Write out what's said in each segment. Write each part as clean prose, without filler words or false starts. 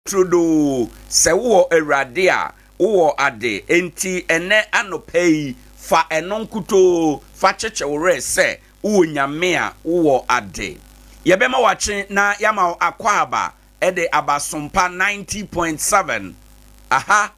Turodoo, sɛ wowɔ Awurade a, wowɔ ade. Enti ɛnnɛ anɔpa yi, fa ɛno nkutoo fa kyekye wo werɛ sɛ wowɔ Nyame a, wowɔ ade. Yɛbɛma wakye na yɛama wo akwaaba de aba Sompa 90.7. Aha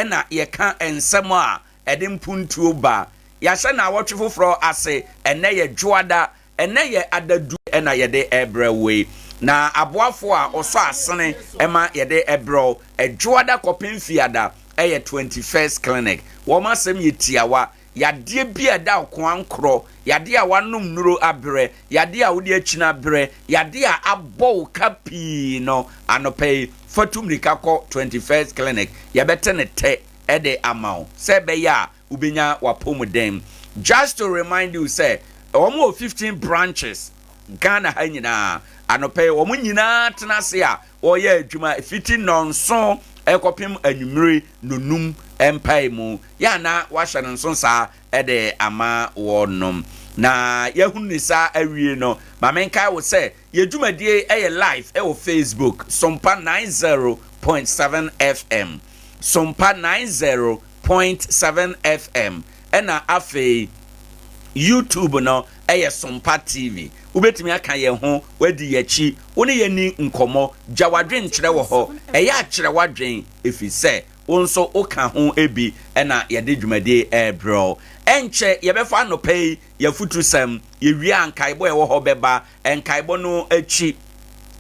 na yɛka nsɛm a ɛde mpuntuo ba. Yɛahyɛ naawɔtwe foforɔ ase, ɛnnɛ yɛ Dwoada, ɛnnɛ yɛ adadu na yɛde rebrɛ wo yi. Na aboafoɔ a wɔsɔ asene ma yɛde brɛ wo Dwoada kɔpem Fiada yɛ 21st Clinic. Wɔn asɛm yɛ tiawa, Yadeɛ bi a ɛda ɔkoankorɔ, yadeɛ a woanom nnuro abrɛ, yadeɛ a wode akyini abrɛ, yadeɛ a abɔ wo ka pii no, anɔpa yi, fa tu mmirika kɔ 21st Clinic. Yɛbɛte no tɛ de ama wo sɛ ɛbɛyɛ a wobɛnya w'apɔmuden. Just to remind you sɛ, wɔn wɔ 15 branches Ghana ha nyinaa. Anɔpa yi, wɔn nyinaa tena ase a wɔreyɛ adwuma fiti nnɔnson kɔpem anwummere nnɔnum mpaemu. Yɛ a na wɔahyɛ no nso saa de ama wɔnom. Na yɛahunu ne saa awie no, ma menkae wo sɛ yɛn dwumadie yɛ live wɔ Facebook, Sompa 90.7 FM, Sompa 90.7 FM, ɛna afei YouTube no yɛ Sompa TV. Wobɛtumi aka yɛn ho, woadi yɛn akyi, wo ne yɛn ni nkɔmmɔ, gya w'adwenkyerɛ wɔ hɔ. Ɛyɛ a kyerɛ w'adwen, ɛfiri sɛ wo nso woka ho bi na yɛde dwumadie rebrɛ wo. Ɛnkyɛ yɛbɛfa anɔpa yi yɛafutusɛm, yɛwie a nkaebɔ a ɛwɔ hɔ bɛba. Nkaebɔ no akyi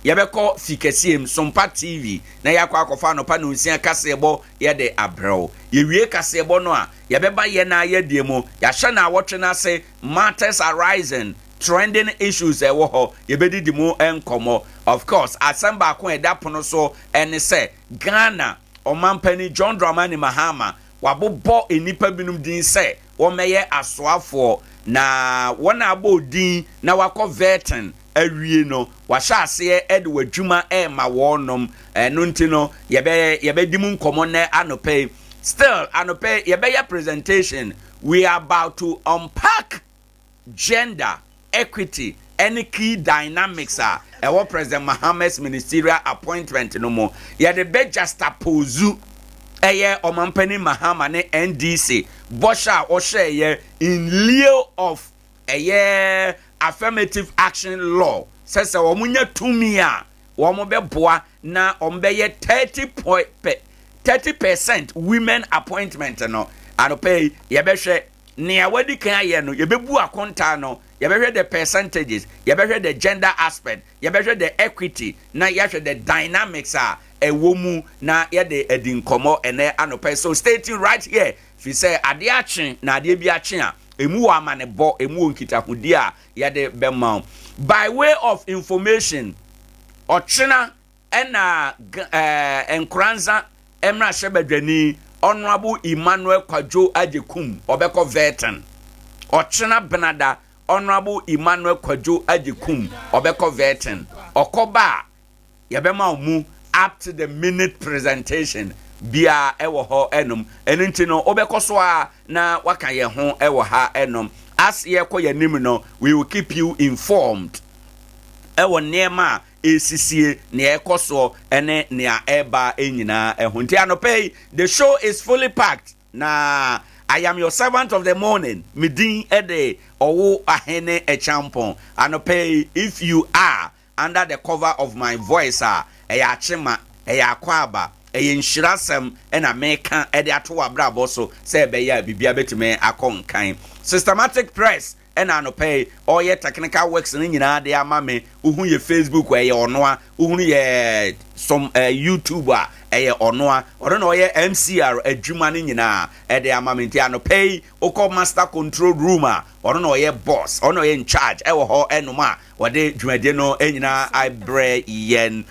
yɛbɛkɔ fi kɛseɛ mu, Sompa TV, na yɛakɔ akɔfa anɔpa nonsia kaseɛbɔ yɛde abrɛ wo. Yɛwie kaseɛbɔ no a, yɛbɛba yɛn ara yɛdeɛ mu, yɛahyɛ naawɔtwe no ase, matters arising, trending issues a ɛwɔ hɔ, yɛbɛdidi mu nkɔmmɔ. Of course, asɛm baako a ɛda pono so ne sɛ, Ghana Ɔmanpanin John Dramani Mahama wabobɔ nnipa binom din sɛ wɔmmɛyɛ asoafoɔ, na wɔn a abɔ din na wakɔ vetting awie no, wahyɛ aseɛ de w'adwuma rema wɔnom. Ɛno nti no, yɛbɛ yɛbɛdi mu nkɔmmɔ nnɛ anɔpa yi. Still, anɔpa yi yɛbɛyɛ presentation. We are about to unpack gender equity ne key dynamics a ɛwɔ President Mahama's ministerial appointment no mu. Yɛde bɛ juxtapose ɛyɛ Ɔmampanin Mahama ne NDC bɔhyɛ a ɔhyɛeɛ in lieu of ɛyɛ affirmative action law sɛ sɛ wɔn nya tumi a wɔn bɛboa na wɔn bɛyɛ 30% women appointment no. Anɔpa yi yɛbɛhwɛ nea wadi kan ayɛ no, yɛbɛbu akontaa no, yɛbɛhwɛ the percentages, yɛbɛhwɛ the gender aspect, yɛbɛhwɛ the equity, na yɛahwɛ the dynamics a ɛwɔ mu na yɛde adi nkɔmmɔ ɛnɛ anɔpa. So stay tuned right here, fi sɛ adeɛ akye na adeɛ bi akye a emu wɔ amanebɔ, emu wɔ nkitahodie a yɛde bɛma wo. By way of information, ɔkyena ɛna Nkoranza mmarahyɛbadwani Honourable Emmanuel Kwadwo Agyekum ɔbɛkɔ vetting. Ɔkyena Benada, Honourable Emmanuel Kwadwo Agyekum ɔbɛkɔ vetting. Ɔkɔba a, yɛbɛma wo mu up to the minute presentation biara ɛwɔ hɔ ɛnom. Ɛno nti no, wobɛkɔ so a na waka yɛn ho ɛwɔ ha ɛnom. As yɛkɔ yɛn anim no, we will keep you informed ɛwɔ nneɛma a ɛsisie, nea ɛkɔ soɔ ɛne nea ɛba nyinaa ɛho. Nti anɔpa yi, the show is fully packed na I am your servant of the morning. Me din ɛde Ɔwo Ahene Ɛkyampɔn. Anɔpa yi, if you are under the cover of my voice a, ɛyɛ akyema, ɛyɛ akwaaba, ɛyɛ nhyirasɛm ɛna meka ɛde ato w'abrabɔ so sɛ ɛbɛyɛ a biribia bɛtumi akɔ nkan. Systematic Press ɛna anɔpa yi ɔyɛ technical works no nyinaa de ama me. Wohu yɛ Facebook, ɛyɛ ɔnoa. Wohunu yɛ some YouTube a, ɛyɛ ɔnoa. Ɔno na ɔyɛ MCR adwuma no nyinaa ɛde ama me. Nti anɔpa yi wokɔ master control room a, ɔno na ɔyɛ boss, ɔno na ɔyɛ in charge ɛwɔ hɔ ɛnom a wɔde dwumadie no nyinaa abrɛ yɛn.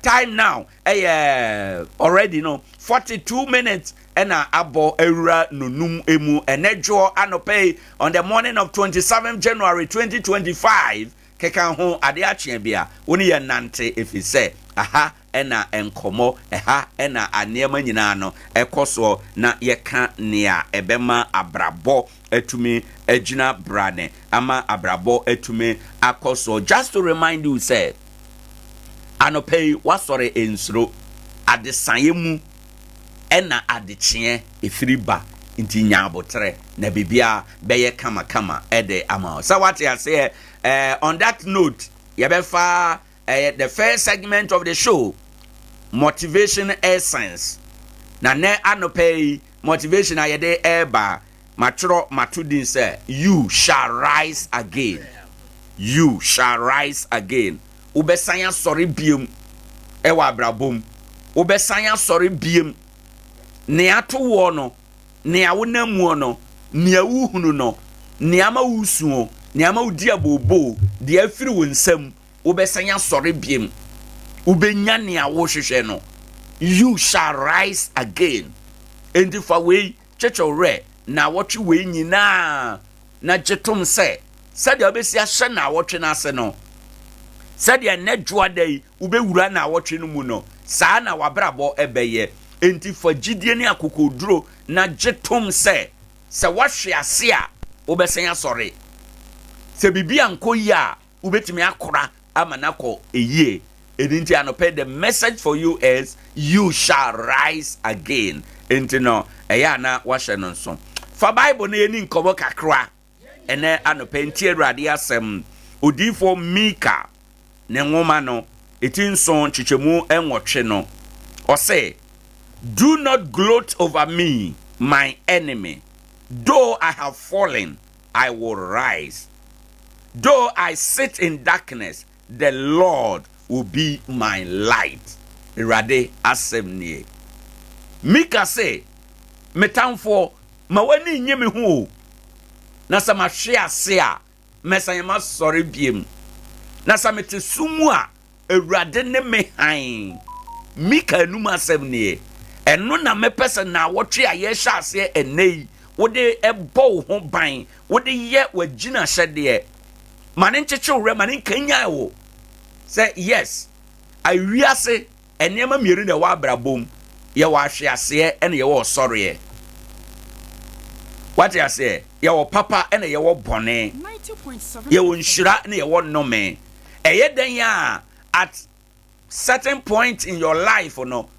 Time now ɛyɛ already no 42 minutes ɛna abɔ awura nonum emu ɛnɛ dwoɔ anɔpa yi on the morning of 27 January 2025. Keka ho adeɛ akyeɛ bi a wo ne yɛn nante, ɛfiri sɛ aha ɛna nkɔmmɔ, ɛha ɛna nneɛma nyinaa no ɛkɔ soɔ na yɛka nea ɛbɛma abrabɔ atumi agyina brane ama abrabɔ atumi akɔ soɔ. Just to remind you sɛ anɔpa yi wasɔre nsuro. Adesaeɛ mu na adekyeɛ ɛfiri ba, nti nya aboterɛ na biribiara bɛyɛ kamakama de ama wo. Sɛ woate aseɛ? Eh, on that note, yɛbɛfa eh, the first segment of the show, Motivation Essence. Na nɛ anɔpa yi, motivation a yɛde ɛreba, matwerɛ mato din sɛ, You shall rise again. You shall rise again. Wobɛsan asɔre biom wɔ abrabɔ mu. Wobɛsan asɔre biom. Nea ato woɔ no, nea wonam muo no, nea wohunu no, nea ama wosuo, nea ama wodi abooboo, deɛ afiri wo nsam, wobɛsan asɔre biom. Wobɛnya nea wohwehwɛ no. You shall rise again. Enti fa wei kyekye wo werɛ naawɔtwe wei nyinaa na gye tom sɛ sɛdeɛ wobɛsi ahyɛ naawɔtwe no ase no, sɛdeɛ nnɛ dwoada yi wobɛwura naawɔtwe no mu no, saa na w'abrabɔ bɛyɛ. Enti fa gyidie ne akokoɔduro na gye tom sɛ, sɛ woahwe ase a, wobɛsan asɔre. Sɛ biribi ankɔ yie a, wobɛtumi akora ama no akɔ yie. Ɛno nti anɔpa yi, the message for you is, you shall rise again. Enti no, ɛyɛ a na woahyɛ no nso. Fa Bible no yɛni nkɔmmɔ kakra ɛnɛ anɔpa yi. Ntie Awurade asɛm. Odiyifoɔ Mika ne nwoma no, ɛti nson nkyekyɛmu nwɔtwe no, ɔse, Do not gloat over me, my enemy, though I have fallen, I will rise. Though I sit in darkness, the Lord will be my light. Awurade asɛm nie. Mika se, Me tamfoɔ, ma w'ani nnye me ho o, na sɛ mahwe ase a, mɛsan masɔre biem. Na sɛ mete sum mu a, Awurade ne me hann. Mika anum asɛm nie. Ɛno na mepɛ sɛ naawɔtwe a yɛrehyɛ aseɛ ɛnnɛ yi, wode bɔ wo ho ban, wode yɛ w'agyinahyɛdeɛ. Ma no nkyekye wo werɛ, ma no nkanyan wo sɛ yes, wiase nneɛma mmienu na ɛwɔ abrabɔ mu. Yɛwɔ ahweaseɛ ɛna yɛwɔ ɔsɔreɛ. Wate aseɛ? Yɛwɔ papa ɛna yɛwɔ bɔne. Yɛwɔ nhyira ɛna yɛwɔ nnome. Ɛyɛ dɛn a at certain point in your life no,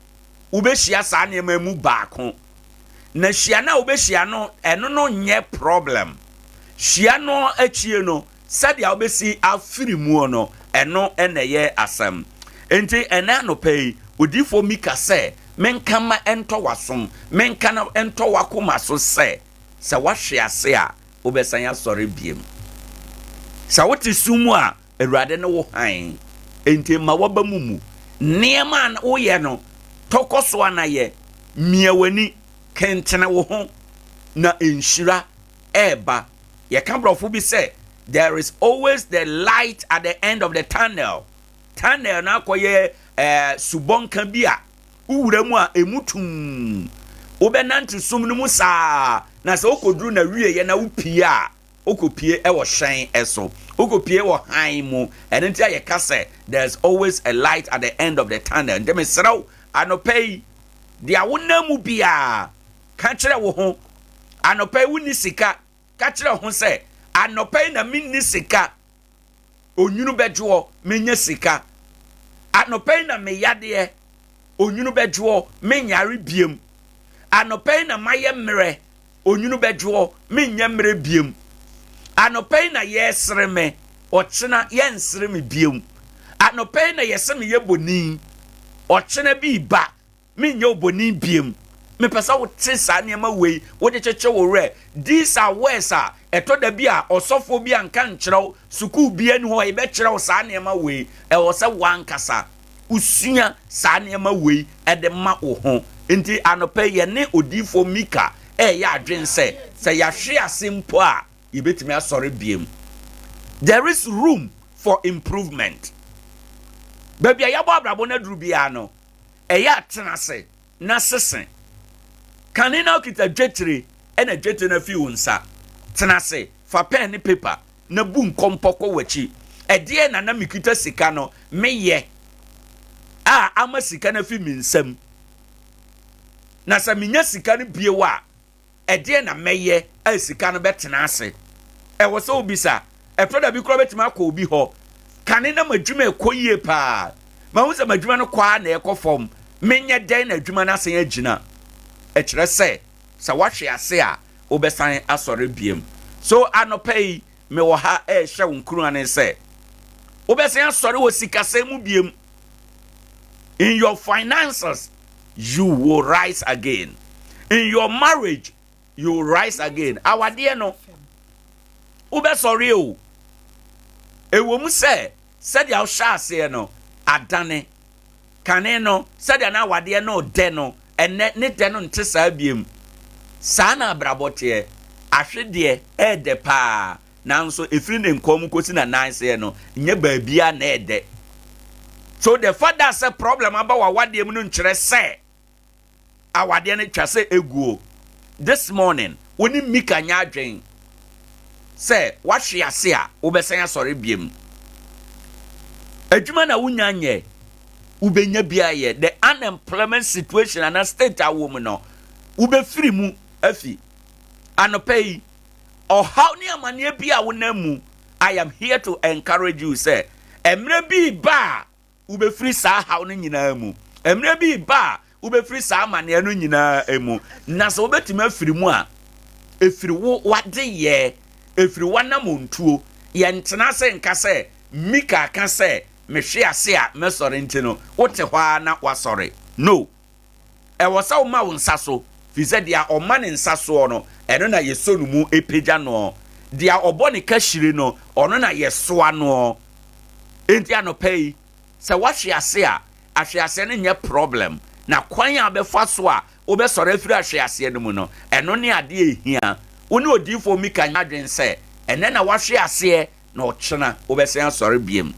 wobɛhyia saa nneɛma mu baako. Na hyia no a wobɛhyia no, ɛno no nyɛ problem. Hyia no akyie no, sɛdeɛ wobɛsi afiri muo no, ɛno na ɛyɛ asɛm. Enti ɛnɛ anɔpa yi, odiyifoɔ Mika sɛ, menka ma ɛntɔ w'asom, menka na ɛntɔ w'akoma so sɛ, sɛ woahwe ase a, wobɛsan asɔre biem. Sɛ wote sum mu a, Awurade ne wo hann. Enti mma w'aba mu mmu. Nneɛma a woyɛ no, tɔ kɔ so ara na yɛ. Mia w'ani, kentene wo ho, na nhyira reba. Yɛka borɔfo bi sɛ, There is always the light at the end of the tunnel. Tunnel no akɔyɛ eh, subɔnka bi a wowura mu a emu tumm. Wobɛnante sum no mu saa, na sɛ wokɔduru n'awieeɛ na wopie a, wokɔpie wɔ hyɛn so, wokɔpie wɔ hann mu. Ɛno nti a yɛka sɛ there is always a light at the end of the tunnel. Nti mesrɛ wo, anɔpa yi, deɛ wonam mu biara, ka kyerɛ wo ho. Anɔpa yi wonni sika, ka kyerɛ ho sɛ, anɔpa yi na menni sika, onwunu bɛdwoɔ, menya sika. Anɔpa yi na meyadeɛ, onwunu bɛdwoɔ, menyare biem. Anɔpa yi na mayɛ mmerɛ, onwunu bɛdwoɔ, menyɛ mmerɛ biem. Anɔpa yi na yɛresere me, ɔkyena yɛnsere me biem. Anɔpa yi na yɛse meyɛ bonin, ɔkyena bi reba, menyɛ obonin biem. Mepɛ sɛ wote saa nneɛma wei, wode kyekye wo werɛ. These are words a ɛtɔ da bi a ɔsɔfoɔ bi anka nkyerɛ wo, sukuu biara nni hɔ a yɛbɛkyerɛ wo saa nneɛma wei. Ɛwɔ sɛ w'ankasa wosua saa nneɛma wei de ma wo ho. Enti anɔpa yi yɛne odiyifoɔ Mika reyɛ adwene sɛ, sɛ yɛahwe ase mpo a, yɛbɛtumi asɔre biom. There is room for improvement. Baabi a yɛabɔ abrabɔ no aduru biara no, ɛyɛ a tena ase na sese. Kane na wokita dwetire ɛna dwetire no afi wo nsa. Tena ase, fa pɛn ne paper na bu nkɔmpɔ kɔ w'akyi. Ɛdeɛn na na mekita sika no meyɛ a ama sika no afi me nsam? Na sɛ menya sika no bio a, ɛdeɛn na mɛyɛ a sika no bɛtena ase? Ɛwɔ sɛ wobisa. Ɛtɔ da bi koraa wobɛtumi akɔ obi hɔ. Kane na m'adwuma ɛkɔ yie paa. Mahu sɛ m'adwuma no kɔ ara na ɛkɔ fam. Menyɛ dɛn na adwuma no asan agyina? Ɛkyerɛ sɛ, sɛ woahwe ase a, wobɛsan asɔre biom. So anɔpa yi, mewɔ ha rehyɛ wo nkuran sɛ, wobɛsan asɔre wɔ sikasɛm mu biom. In your finances, you will rise again. In your marriage, you will rise again. Awadeɛ no, wobɛsɔre o. Ɛwɔ mu sɛ, sɛdeɛ wohyɛ aseɛ no, adane. Kane no, sɛdeɛ na awadeɛ no dɛ no, ɛnnɛ ne dɛ no nte saa biom. Saa na abrabɔ teɛ. Ahwedeɛ ɛɛdɛ paa, nanso ɛfiri ne nkɔn mu kɔsi n'anan aseɛ no, nyɛ baabiara na ɛɛdɛ. So the fact that sɛ problem aba w'awadeɛ mu no nkyerɛ sɛ awadeɛ no twa sɛ ɛguo. This morning, wo ne Mika nyɛ adwen sɛ woahwe ase a wobɛsan asɔre biom. Adwuma na wonya nyɛ, wobɛnya bi ayɛ. The unemployment situation anaa state a wɔ mu no, wobɛfiri mu afi. Anɔpa yi, ɔhaw ne amanneɛ bi a wonam mu, I am here to encourage you sɛ, mmerɛ bi ba a wobɛfiri saa haw no nyinaa mu. Mmerɛ bi ba a wobɛfiri saa amanneɛ no nyinaa mu. Na sɛ wobɛtumi afiri mu a, ɛfiri wo wadeyɛ, ɛfiri w'anamontuo. Yɛntena ase nka sɛ, Mika ka sɛ, mehwe ase a mɛsɔre nti no, wote hɔ ara na wasɔre. No. Ɛwɔ sɛ woma wo nsa so, firi sɛ deɛ ɔma ne nsa soɔ no, ɛno na yɛsɔ no mu pagya noɔ. Deɛ ɔbɔ ne kahyire no, ɔno na yɛsoa noɔ. Enti anɔpa yi, sɛ woahwe ase a, ahweaseɛ no nyɛ problem. Na kwan a wobɛfa so a wobɛsɔre afiri ahweaseɛ no mu no, ɛno ne adeɛ a ɛhia. Wo ne odiyifoɔ Mika nyɛ adwene sɛ, ɛnnɛ na woahwe aseɛ, na ɔkyena wobɛsan asɔre biom.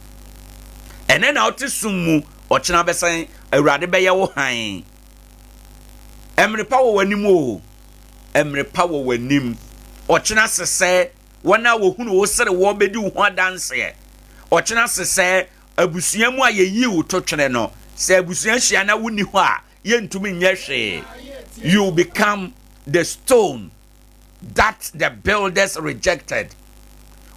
Ɛnnɛ na wote sum mu, ɔkyena bɛsan, Awurade bɛyɛ wo hann. Mmere pa wɔ w'anim o, mmere pa wɔ w'anim. Ɔkyena sesɛɛ, wɔn a wɔhunu wo sere woɔ bɛdi wo ho adanseɛ. Ɔkyena sesɛɛ, abusua mu a yɛyii wo to twene no, sɛ abusua hyia na wonni hɔ a, yɛntumi nyɛ hwee. You become the stone that the builders rejected.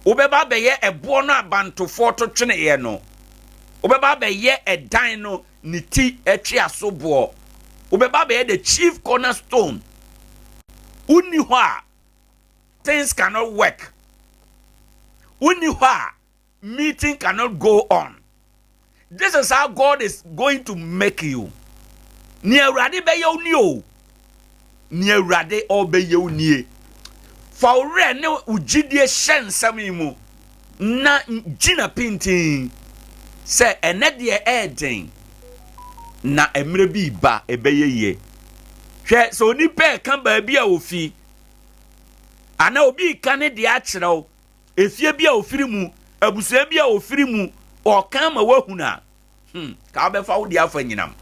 Wobɛba abɛyɛ ɛboɔ no a bantofoɔ to tweneeɛ no. Wobɛba abɛyɛ ɛdan no ne ti tweaso boɔ. Wobɛba abɛyɛ the chief cornerstone. Wonni hɔ a, things cannot work. Wonni hɔ a, meeting cannot go on. This is how God is going to make you. Nea Awurade bɛyɛ wo nie o. Nea Awurade ɔbɛyɛ wo nie. Fa wo werɛ ne wo gyidie hyɛ nsɛm yi mu na gyina pintinn sɛ ɛnɛ deɛ ɛɛden na mmerɛ bi ba ɛbɛyɛ yie. Hwɛ sɛ onipa ɛka baabi a ofi anaa obi reka ne deɛ akyerɛ wo, efie bi a ofiri mu, abusua bi a ofiri mu, ɔka ama woahunu a, ka wobɛfa wo deɛ afa nyinam.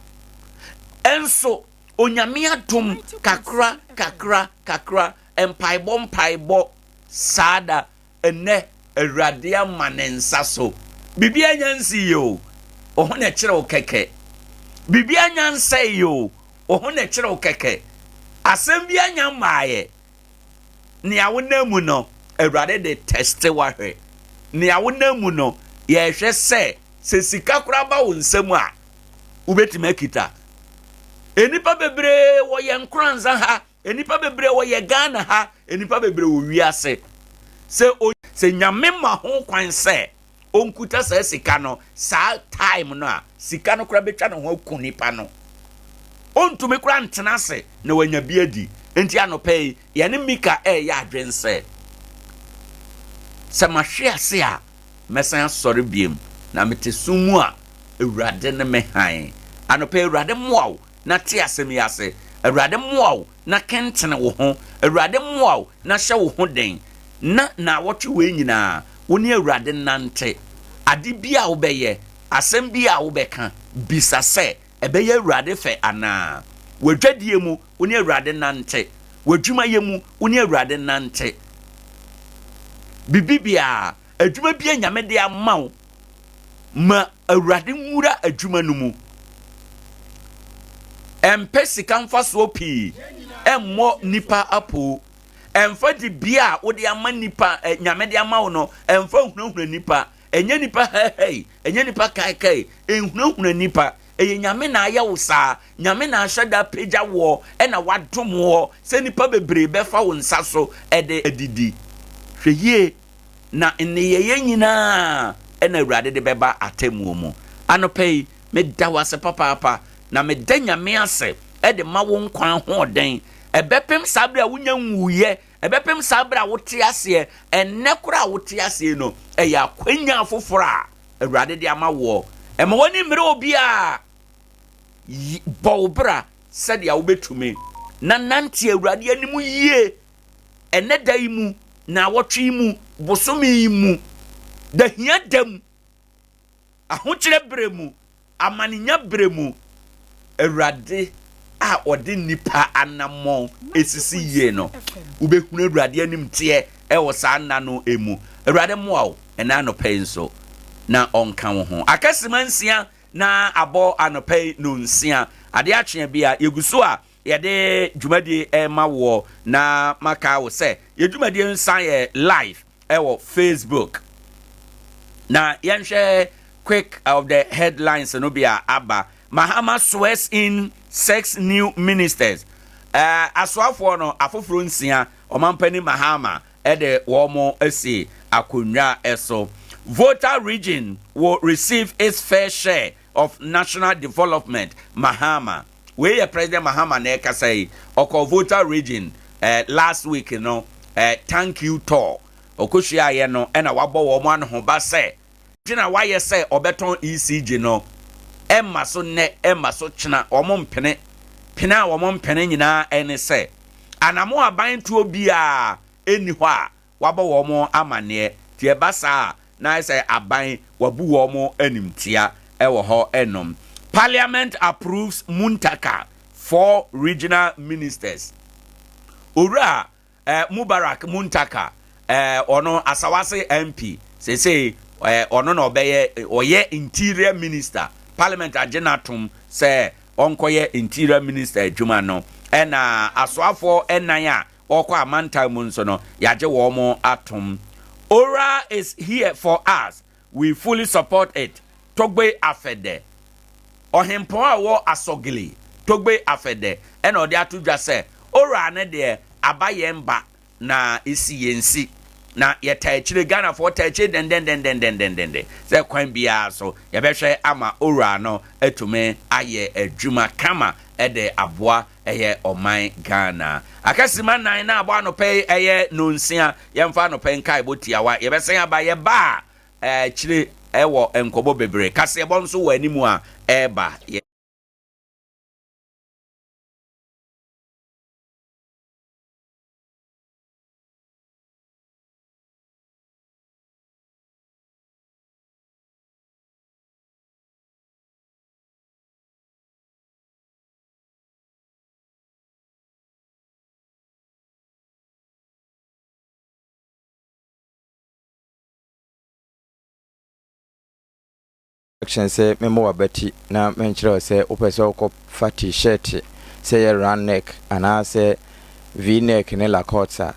Ɛnso, Onyame adom kakra kakra kakra, mpaebɔ mpaebɔ, saa da, ɛnnɛ, Awurade ama ne nsa so. Biribiara nya nsii o, wo ho na ɛkyerɛ wo kɛkɛ. Biribiara nya nsɛe o, wo ho na ɛkyerɛ wo kɛkɛ. Asɛm biara nya mmaeɛ. Nea wonam mu no, Awurade de tɛste wo ahwɛ. Nea wonam mu no, yɛhwɛ sɛ, sɛ sika koraa ba wo nsam a, wobɛtumi akita. Nnipa bebree wɔ yɛn Nkoranza ha, nnipa bebree wɔ yɛn Ghana ha, nnipa bebree wɔ wiase. Sɛ o, sɛ Nyame ma ho kwan sɛ ɔnkuta saa sika no saa time no a, sika no koraa bɛtwa ne ho aku nipa no. Ɔntumi koraa ntena ase na wanya bi adi. Enti anɔpa yi, yɛne Mika reyɛ adwene sɛ, sɛ mahwe ase a, mɛsan asɔre biom, na mete sum mu a, Awurade ne me hann. Anɔpa yi, Awurade mmoa wo na te asɛm yi ase. Awurade mmoa wo na kentene wo ho. Awurade mmoa wo na hyɛ wo ho den. Na naawɔtwe wei nyinaa, wo ne Awurade nnante. Ade bi a wobɛyɛ, asɛm bi a wobɛka, bisa sɛ, ɛbɛyɛ Awurade fɛ anaa? W'adwadie mu, wo ne Awurade nnante. W'adwumayɛ mu, wo ne Awurade nnante. Biribi biara, adwuma bi a Nyame de ama wo, ma Awurade nwura adwuma no mu. Ɛmpɛ sika mfasoɔ pii, ɛmmɔ nipa apoo. Ɛmfa dibea a wode ama nipa, Nyame de ama wo no, ɛmfa nhunahuna nipa. Ɛnyɛ nipa hɛhɛi, ɛnyɛ nipa kaekae, ɛnhunahuna nipa. Ɛyɛ Nyame na ayɛ wo saa. Nyame na ahyɛ da apagya woɔ ɛna wadom woɔ sɛ nnipa bebree bɛfa wo nsa so de adidi. Hwɛ yie na nneyɛeɛ nyinaa na Awurade de bɛba atemmuo mu. Anɔpa yi, meda wo ase papaapa na meda Nyame ase de ma wo nkwa ahoɔden. Ɛbɛpem saa berɛ a wonya nwuiɛ, ɛbɛpem saa berɛ a wote aseɛ, ɛnnɛ koraa a wote aseɛ no, ɛyɛ akwanya foforɔ a Awurade de ama woɔ. Ɛma w'ani mmere obiara. Bɔ wo bra sɛdeɛ wobɛtumi na nante Awurade anim yie ɛnɛ da yi mu, naawɔtwe yi mu, bosome yi mu, da hia da mu, ahokyerɛ berɛ mu, amanenya berɛ mu. Awurade a ɔde nnipa anammɔn sisi yie no, wobɛhunu Awurade animteɛ wɔ saa nna no mu. Awurade mmoa wo ɛnɛ anɔpa yi nso na ɔnka wo ho. Aka sima nsia na abɔ anɔpa yi nonsia. Adeɛ akye bi a yɛgu so a yɛde dwumadie rema woɔ na maka wo sɛ yɛ dwumadie nsa yɛ live ɛwɔ Facebook. Na yɛnhwɛ quick of the headlines no bi a aba. Mahama swears in six new ministers. Uh, asoafoɔ no afoforɔ nsia ɔmampanin Mahama de wɔn asi akonnwa so. Volta region will receive its fair share of national development, Mahama. Wei yɛ President Mahama na ɛkasa yi. Ɔkɔ Volta region eh, last week no, eh, thank you tour. Ɔkɔhyiaeɛ no ɛna wabɔ wɔn anohoba sɛ dwene a wayɛ sɛ ɔbɛtɔn ECG no ɛmma so nnɛ ɛmma so kyena wɔn mpene. Pene a wɔn mpene nyinaa ɛne sɛ anamo aban tuo biara ɛnni hɔ a wabɔ wɔn amanneɛ. Nti ɛba saa a na ayɛ sɛ aban wabu wɔn animtia wɔ hɔ nom. Parliament approves Muntaka for regional ministers. Owura eh, Mubarak Muntaka, eh, ɔno Asawase MP, seesei eh, ɔno na ɔbɛyɛ ɔyɛ interior minister. Parliament agye no atom sɛ ɔnkɔyɛ interior minister adwuma no. Ɛna asoafoɔ ɛnan a wɔkɔ amantam mu nso no, yɛagye wɔn atom. Ora is here for us. We fully support it. Togbe Afede. Ɔhempɔn a ɔwɔ Asogli, Togbe Afede, ɛna ɔde ato dwa sɛ, Ora no deɛ, aba yɛn ba na esi yɛn si. Na yɛtaa akyire, Ghanafoɔ taa akyire dɛndɛndɛndɛndɛndɛndɛn sɛ kwan biara so yɛbɛhwɛ ama Ora no atumi ayɛ adwuma kama de aboa ɛyɛ ɔman Ghana. Aka sima nan na abɔ anɔpa yi ɛyɛ nonsia. Yɛmfa anɔpa yi nkaebɔ tiawa. Yɛbɛsan aba. Yɛba a, akyire ɛwɔ nkɔmmɔ bebree. Kaseɛbɔ nso wɔ anim a ɛreba. Kyɛn sɛ memmɔ w'abati na menkyerɛ wo sɛ wopɛ sɛ wokɔfa T-shirt sɛ ɛyɛ round neck anaasɛ V-neck ne Lacoste a,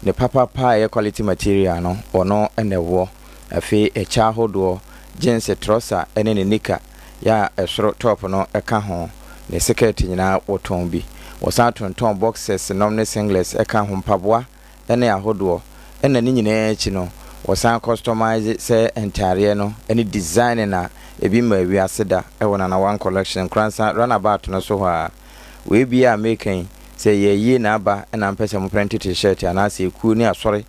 ne papapa a ɛyɛ quality material no, ɔno na ɛwɔ. Afei ɛkyɛ ahodoɔ, jeans trɔsa ne ne nika yɛ a ɛsoro top no ka ho, ne sekɛɛte nyinaa wɔtɔn bi. Wɔsan tontɔn boxers nom ne singlets ka ho, mpaboa ne ahodoɔ. Ɛna ne nyinaa akyi no, wɔsan customize sɛ ntaadeɛ no ne designing a ebi mmaa wiase da wɔ Nana One Collection, Nkoransa runabout no so hɔ ara. Wei biara a mereka yi, sɛ ɛyɛ ayie na aba na mopɛ sɛ moprɛnte t-shirt anaasɛ ekuo ne asɔre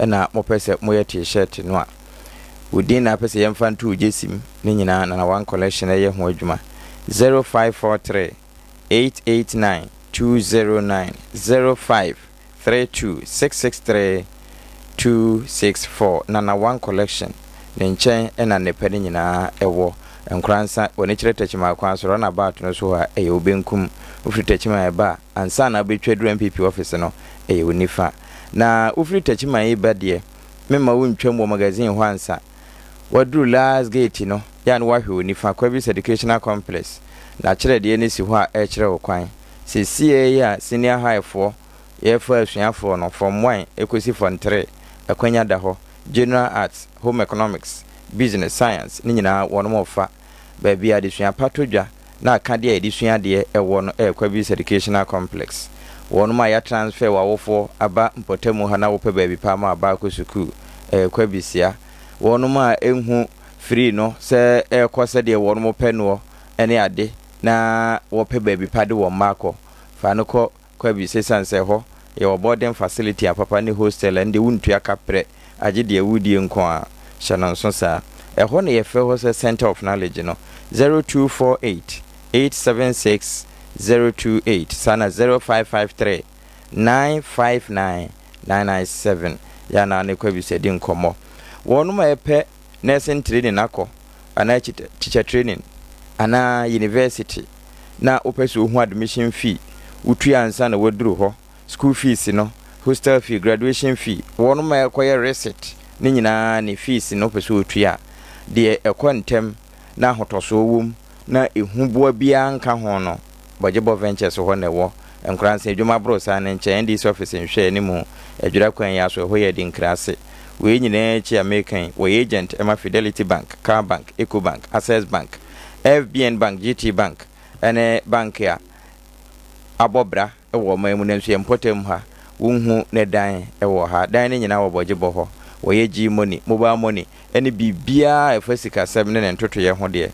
na mopɛ sɛ moyɛ t-shirt no a, wo din na apɛ sɛ yɛmfa nto wo gyesi mu, ne nyinaa Nana One Collection yɛ ho adwuma. 0543 889 209 0532 663 264 Nana One Collection, ne nkyɛn na nnepa no nyinaa wɔ. Nkoransa, w'ani kyerɛ Techiman kwan so, runabout no so hɔ a, ɛyɛ wo benkum. Wofiri Techiman reba a, ansa na wobɛtwa aduru NPP office no, ɛyɛ wo nifa. Na wofiri Techiman yi ba deɛ, memma wontwam wɔ magazine hɔ ansa. Woaduru last gate no, yɛ a na woahwɛ wo nifa, Kwabis Educational Complex, n'akyerɛdeɛ no si hɔ a ɛrekyerɛ wo kwan. Seesei yi a senior high foɔ yɛrefa asuafoɔ no, form one kɔsi form three, akwanya da hɔ. General Arts, Home Economics, Business, Science, ne nyinaa wɔnom refa. Baabi a adesua pa tɔ dwa. Na akadeɛ a yɛde sua adeɛ wɔ no yɛ Kwabis Educational Complex. Wɔnom a yɛatransfer w'awofoɔ aba mpɔtamu ha na wopɛ baabi pa ama w'aba akɔ sukuu, ɛyɛ Kwabisia. Wɔnom a ɛnhu free no sɛ ɛrekɔ sɛdeɛ wɔnom pɛ noɔ ne ade na wɔpɛ baabi pa de wɔn mma akɔ, fa no kɔ Kwabis esiane sɛ ɛhɔ yɛwɔ boarding facility a papa ne hostel a ɛnde wontua kaprɛ agye deɛ wodie nko ara. Hyɛ no nso saa. Ɛhɔ na yɛfrɛ hɔ sɛ Centre of Knowledge no. 0248 876 028 saa na 0553 959 997 yɛ a na ne Kwabis adi nkɔmmɔ. Wɔnom a ɛpɛ nursing training akɔ anaa teacher training anaa university na wopɛ sɛ wohu admission fee wotua ansa na woaduru hɔ, school fees no, hostel fee, graduation fee, wɔnom a ɛkɔyɛ receipt ne nyinaa ne fees no wopɛ sɛ wotua a, deɛ ɛkɔ ntɛm na ahotɔsoɔ wom na ehu boa biara nka ho no, Bɔgyebɔ Ventures hɔ na ɛwɔ. Nkoransa adwuma aboro saa no nkyɛn, NDC office nhwɛ anim, Adwira kwan yi ara so, ɛhɔ yɛ Adinkra-ase. Wei nyinaa akyi a mereka yi, wɔyɛ agent ma Fidelity Bank, Car Bank, Ecobank, Access Bank, FBN Bank, GT Bank ne bank a abɔ bra wɔ ɔman mu nanso yɛn mpɔtam ha wonhu ne dan wɔ ha. Dan no nyinaa wɔ Bɔgyebɔ hɔ. Wɔyɛ G-Money, Mobile Money ne biribiara a ɛfa sikasɛm ne ne ntotoeɛ ho deɛ,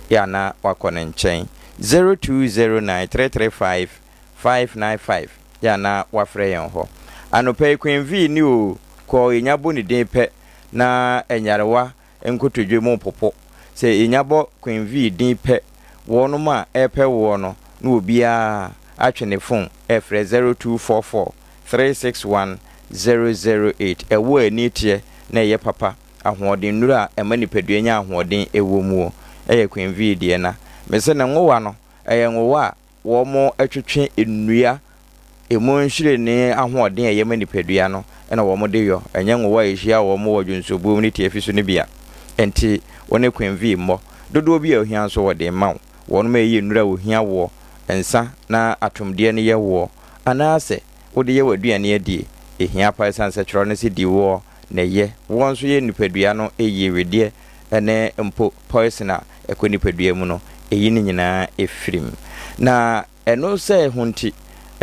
yɛ a na wakɔ ne nkyɛn. 0209 335 595 yɛ a na wafrɛ yɛn hɔ. Anɔpa yi Queen Vee ni oo, kɔɔ yɛnya bɔ ne din pɛ na nyarewa nkotodwe mu popo. Sɛ yɛnya bɔ Queen Vee din pɛ, wɔnom a ɛrepɛ woɔ no na obiara atwe ne phone ɛrefrɛ 0244 361 008. Ɛwoɔ a ani teɛ na ɛyɛ papa, ahoɔdennuro a ɛma nipadua nya ahoɔden wɔ muo, ɛyɛ Queen Vee deɛ na mese ne nwowa no, ɛyɛ nwowa a Wɔtwetwe nnua, emu nhwiren ahoɔden a ɛyɛ ma nipadua no na wɔde yɔ, ɛnyɛ nwowa a ɛhyia wɔn wɔ dwonsɔbuo mu ne tiafi so no bi a. Enti wo ne Queen Vee mmɔ. Dodoɔ bi a ohia nso wɔde rema wo. Wɔnom a ɛyɛ nnuro a ohia woɔ, nsa na atomdeɛ no yɛ woɔ, anaasɛ wode yɛ w'aduane adie. Ɛhia paa ɛsiane sɛ twerɛ no se di woɔ na ɛyɛ woɔ nso yɛ nipadua no yie wedeɛ ne mpo poison a ɛkɔ nipadua mu no, ɛyi ne nyinaa firi mu. Na ɛno sɛ ho nti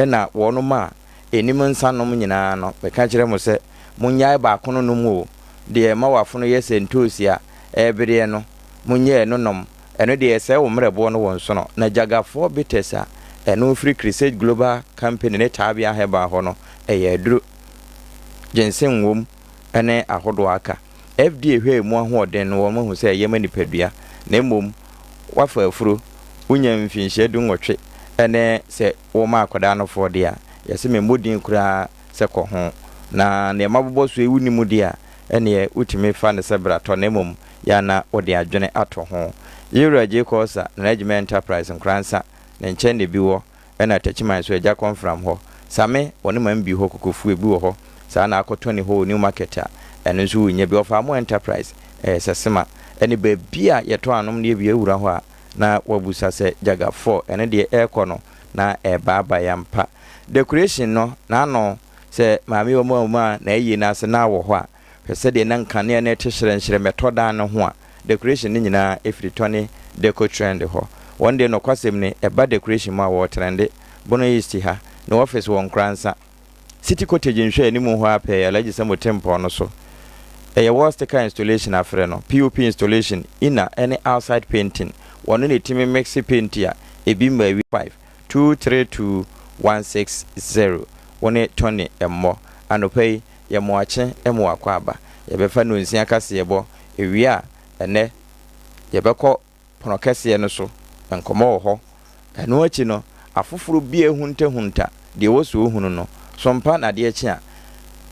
na wɔnom a ɛnim nsa nom nyinaa no, meka kyerɛ mo sɛ, monnyae baako no nom o, deɛ ɛma w'afono yɛ sɛ ntoosi a ɛrebereɛ no, monnyae ɛno nom, ɛno deɛ ɛsɛe wo mmerɛboɔ no wɔ nsono. Na Jagafoɔ bitters a ɛno firi Crusade Global Company ne Taabea Herbal hɔ no, ɛyɛ aduro. Ginseng wom ne ahodoɔ aka. FDA hwɛ emu ahoɔden no wɔahu sɛ ɛyɛ ma nipadua, na mmom woafa afuro, wonya mfinhyia dunwɔtwe ne sɛ woma akwadaa no foɔ deɛ a, yɛse memmɔ din koraa sɛ kɔ ho. Na deɛ mabobɔ so yi wonni mu deɛ a, ɛneɛ wotumi fa no sɛ bratɔ na mmom yɛ a na wode adwene ato ho. Yewura J. Korsah, Nana Agyemang Enterprise, Nkoransa, ne nkyɛn na ebi wɔ. Ɛna Techiman nso agya kɔmfram hɔ. Same wɔ ne man bi hɔ kokofuo ebi wɔ hɔ saa na akɔ Tony hɔ wɔ New Market a ɛno nso wo nya bi. Ɔfaa mo Enterprise ɛyɛ Sɛsema ɛne baabi a yɛtɔ anom deɛ bi awura hɔ a na wabusa sɛ Jaga 4 ɛno deɛ ɛɛkɔ no na ɛɛbaabae ampa. Decoration no n'ano sɛ maame wɔ mu a mu a na ayie no ase na wɔ hɔ a hwɛ sɛdeɛ na nkanea no ɛte hyerɛnhyerɛn mɛtɔ dan no ho a Decoration no nyinaa firi Tony Deco Trend hɔ. Wɔn deɛ nɔkwasɛm ni, ɛba decoration mu a wɔretrɛnde. Bono East ha, ne office wɔ Nkoransa. City Cottage nhwɛ anim hɔ ara pɛɛ, Alhaji Sambo Tempɔn no so. Ɛyɛ wall sticker installation afrɛ no, POP installation, inner ne outside painting. Wɔno na ɛtumi mixe paint a ebi mma awie. 5, 2 3 2 1 6 0 Wo ne Tony mmɔ. Anɔpa yi, yɛ moakye mo akwaaba. Yɛbɛfa nnɔnsia kaseɛbɔ. Ewie a, ɛnnɛ yɛbɛkɔ pono kɛseɛ no so, nkɔmmɔ wɔ hɔ. Ɛno akyi no, afoforɔ bi ahuntahunta deɛ ɛwɔ sɛ wɔhunu no. So mpa na adeɛ kye a,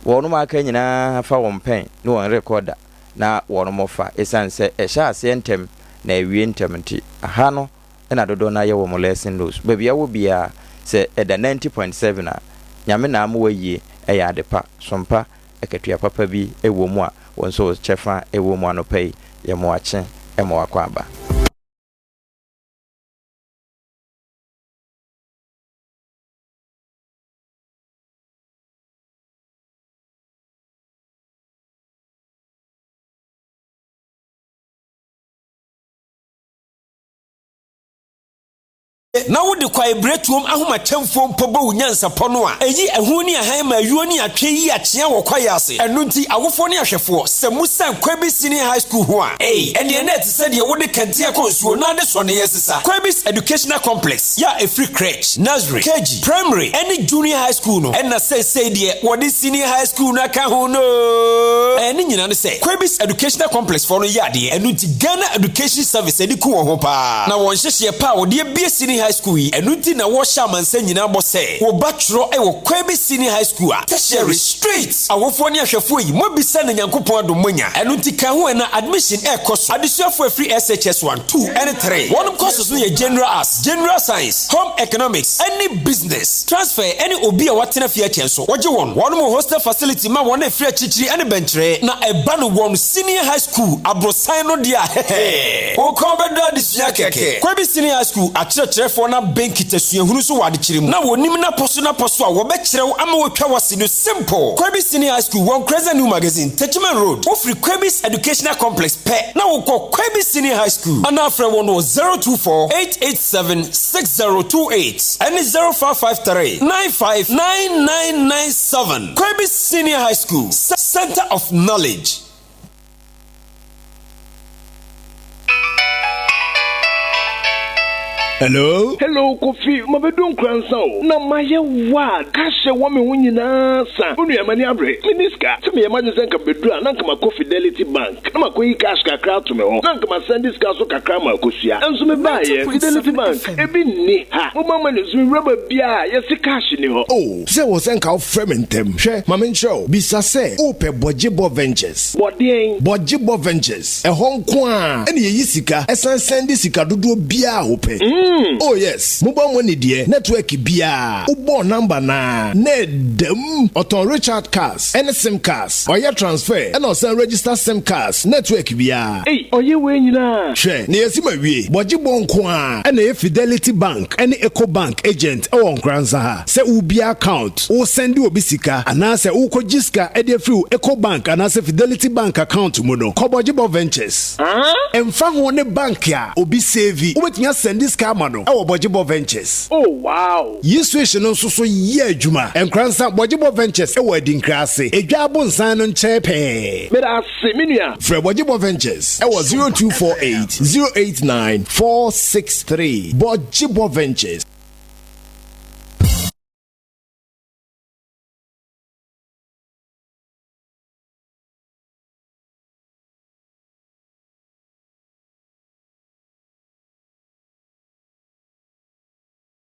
wɔnom a aka nyinaa fa wɔn pɛn ne wɔn rekɔda na wɔnom fa. Ɛsiane sɛ ɛhyɛ aseɛ ntɛm na ɛwie ntɛm nti, ha no na dodoɔ no ara yɛ wɔn lesson notes. Baabi a wɔ biara, sɛ ɛda 90.7 a, Nyame na ama woayie, ɛyɛ ade pa. So mpa akatua papa bi wɔ mu a wo nso wo kyɛfa wɔ mu anɔpa yi, yɛ moakye ma wakɔ aba. Na wode kwaebiretuom ahomakyɛmfoɔ mpo bɔ wo nyansapɔ no a, ɛyi ɛho ne ahan ma ayuo ne atwe yi akyea wɔ kwaeɛ ase. Ɛno nti, awofoɔ ne ahwɛfoɔ, sɛ mosiane Kwaebis Senior High School ho a, ei, ɛnneɛ na ɛte sɛ deɛ wode kɛntɛn kɔ nsuo na ade sɔneeɛ sesa. Kwaebis Educational Complex, yɛ a ɛfiri Crèche, Nursery, KG, Primary, ne Junior High School no, ɛna seesei deɛ wɔde Senior High School no aka ho no. Ɛɛ, ne nyinaa ne sɛ, Kwaebis Educational Complex foɔ no yɛ adeɛ, ɛno nti Ghana Education Service ani ku wɔn ho paa, na wɔn nhyehyeɛ pa a wɔde abue Senior High School yi, ɛno nti na wɔrehyɛ amansan nyinaa bɔ sɛ, wo ba twerɛ wɔ Kwaebis Senior High School a, Tertiary, straight! Awofoɔ ne ahwɛfoɔ yi, moabisa na Nyankopɔn adom moanya, ɛno nti ka ho ɛ na admission ɛrekɔ so. Adesuafoɔ ɛfiri SHS 1, 2 ɛne 3, wɔnom courses no yɛ General Arts, General Science, Home Economics, ɛne Business. Transfer ɛne obi a watena fie akyɛ nso, wɔgye wɔn. Wɔnom wɔ hostel facility ma wɔn a ɛfiri akyirikyiri ɛne bɛnkyerɛ, na ɛba no wɔn Senior High School aborosan no deɛ a, hɛhɛ, wo kɔn bɛdɔ adesua kɛkɛ. Kwabi Senior High School akyerɛkyerɛfoɔ no abɛn kita suahunu so wɔ adekyerɛ mu, na wɔnim n'apɔ so n'apɔ so a wɔbɛkyerɛ wo ama woatwa w'ase no simple. Kwabi Senior High School wɔ Nkoranza New Magazine, Techiman Road. Wofiri Kwabi's Educational Complex pɛ na wokɔ Kwabi Senior High School anaa frɛ wɔn wɔ 024 887 6028 ɛne 0553 95 9997. Kwabi Senior High School, Center of Knowledge. Hello? Hello Kofi, mabedu Nkoransa o, na mayɛ wild, cash a ɛwɔ me ho nyinaa sa. Wo nua m'ani abere, menni sika. Sɛ meyɛ m'adwene sɛ nka mebedu a, na nka makɔ Fidelity Bank na makɔyi cash kakra ato me hɔ, na nka masɛnde sika nso kakra ama Akosua. Nso mebaeɛ, Fidelity Bank, ebi nni ha. Mobile money nso mewura baabiara a, yɛse cash nni hɔ. Oh, sɛ ɛwɔ sɛ nka wofrɛ me ntɛm. Hwɛ, ma menkyerɛ wo. Bisa sɛ wopɛ Bɔgyebɔ Ventures. Bɔ deɛn? Bɔgyebɔ Ventures. Ɛhɔ nko ara na yɛyi sika san sɛnde sika dodoɔ biara a wopɛ. Oh yes, mobile money deɛ, network biara, wobɔɔ number no ara na ɛda mu. Ɔtɔn recharge cards ne sim cards, ɔyɛ transfer ɛna ɔsan register sim cards network biara. Ei, ɔyɛ wei nyinaa? Hwɛ, na yɛasi ma wie. Bɔgyebɔ nko ara na ɛyɛ Fidelity Bank ne Ecobank agent wɔ Nkoranza ha. Sɛ wobue account, woresɛnde obi sika, anaasɛ worekɔgye sika de afiri wo Ecobank anaasɛ Fidelity Bank account mu no, kɔ Bɔgyebɔ Ventures. Ɛmfa ho ne bank a obi save, wobɛtumi asɛnde sika ama no wɔ Bɔgyebɔ Ventures. Oh wow! Yi switch no nso so yɛ adwuma. Nkoranza, Bɔgyebɔ Ventures wɔ Adinkra ase, Edwa Abonsan no nkyɛn pɛɛ. Meda ase, me nua. Frɛ Bɔgyebɔ Ventures wɔ 0248 089 463. Bɔgyebɔ Ventures.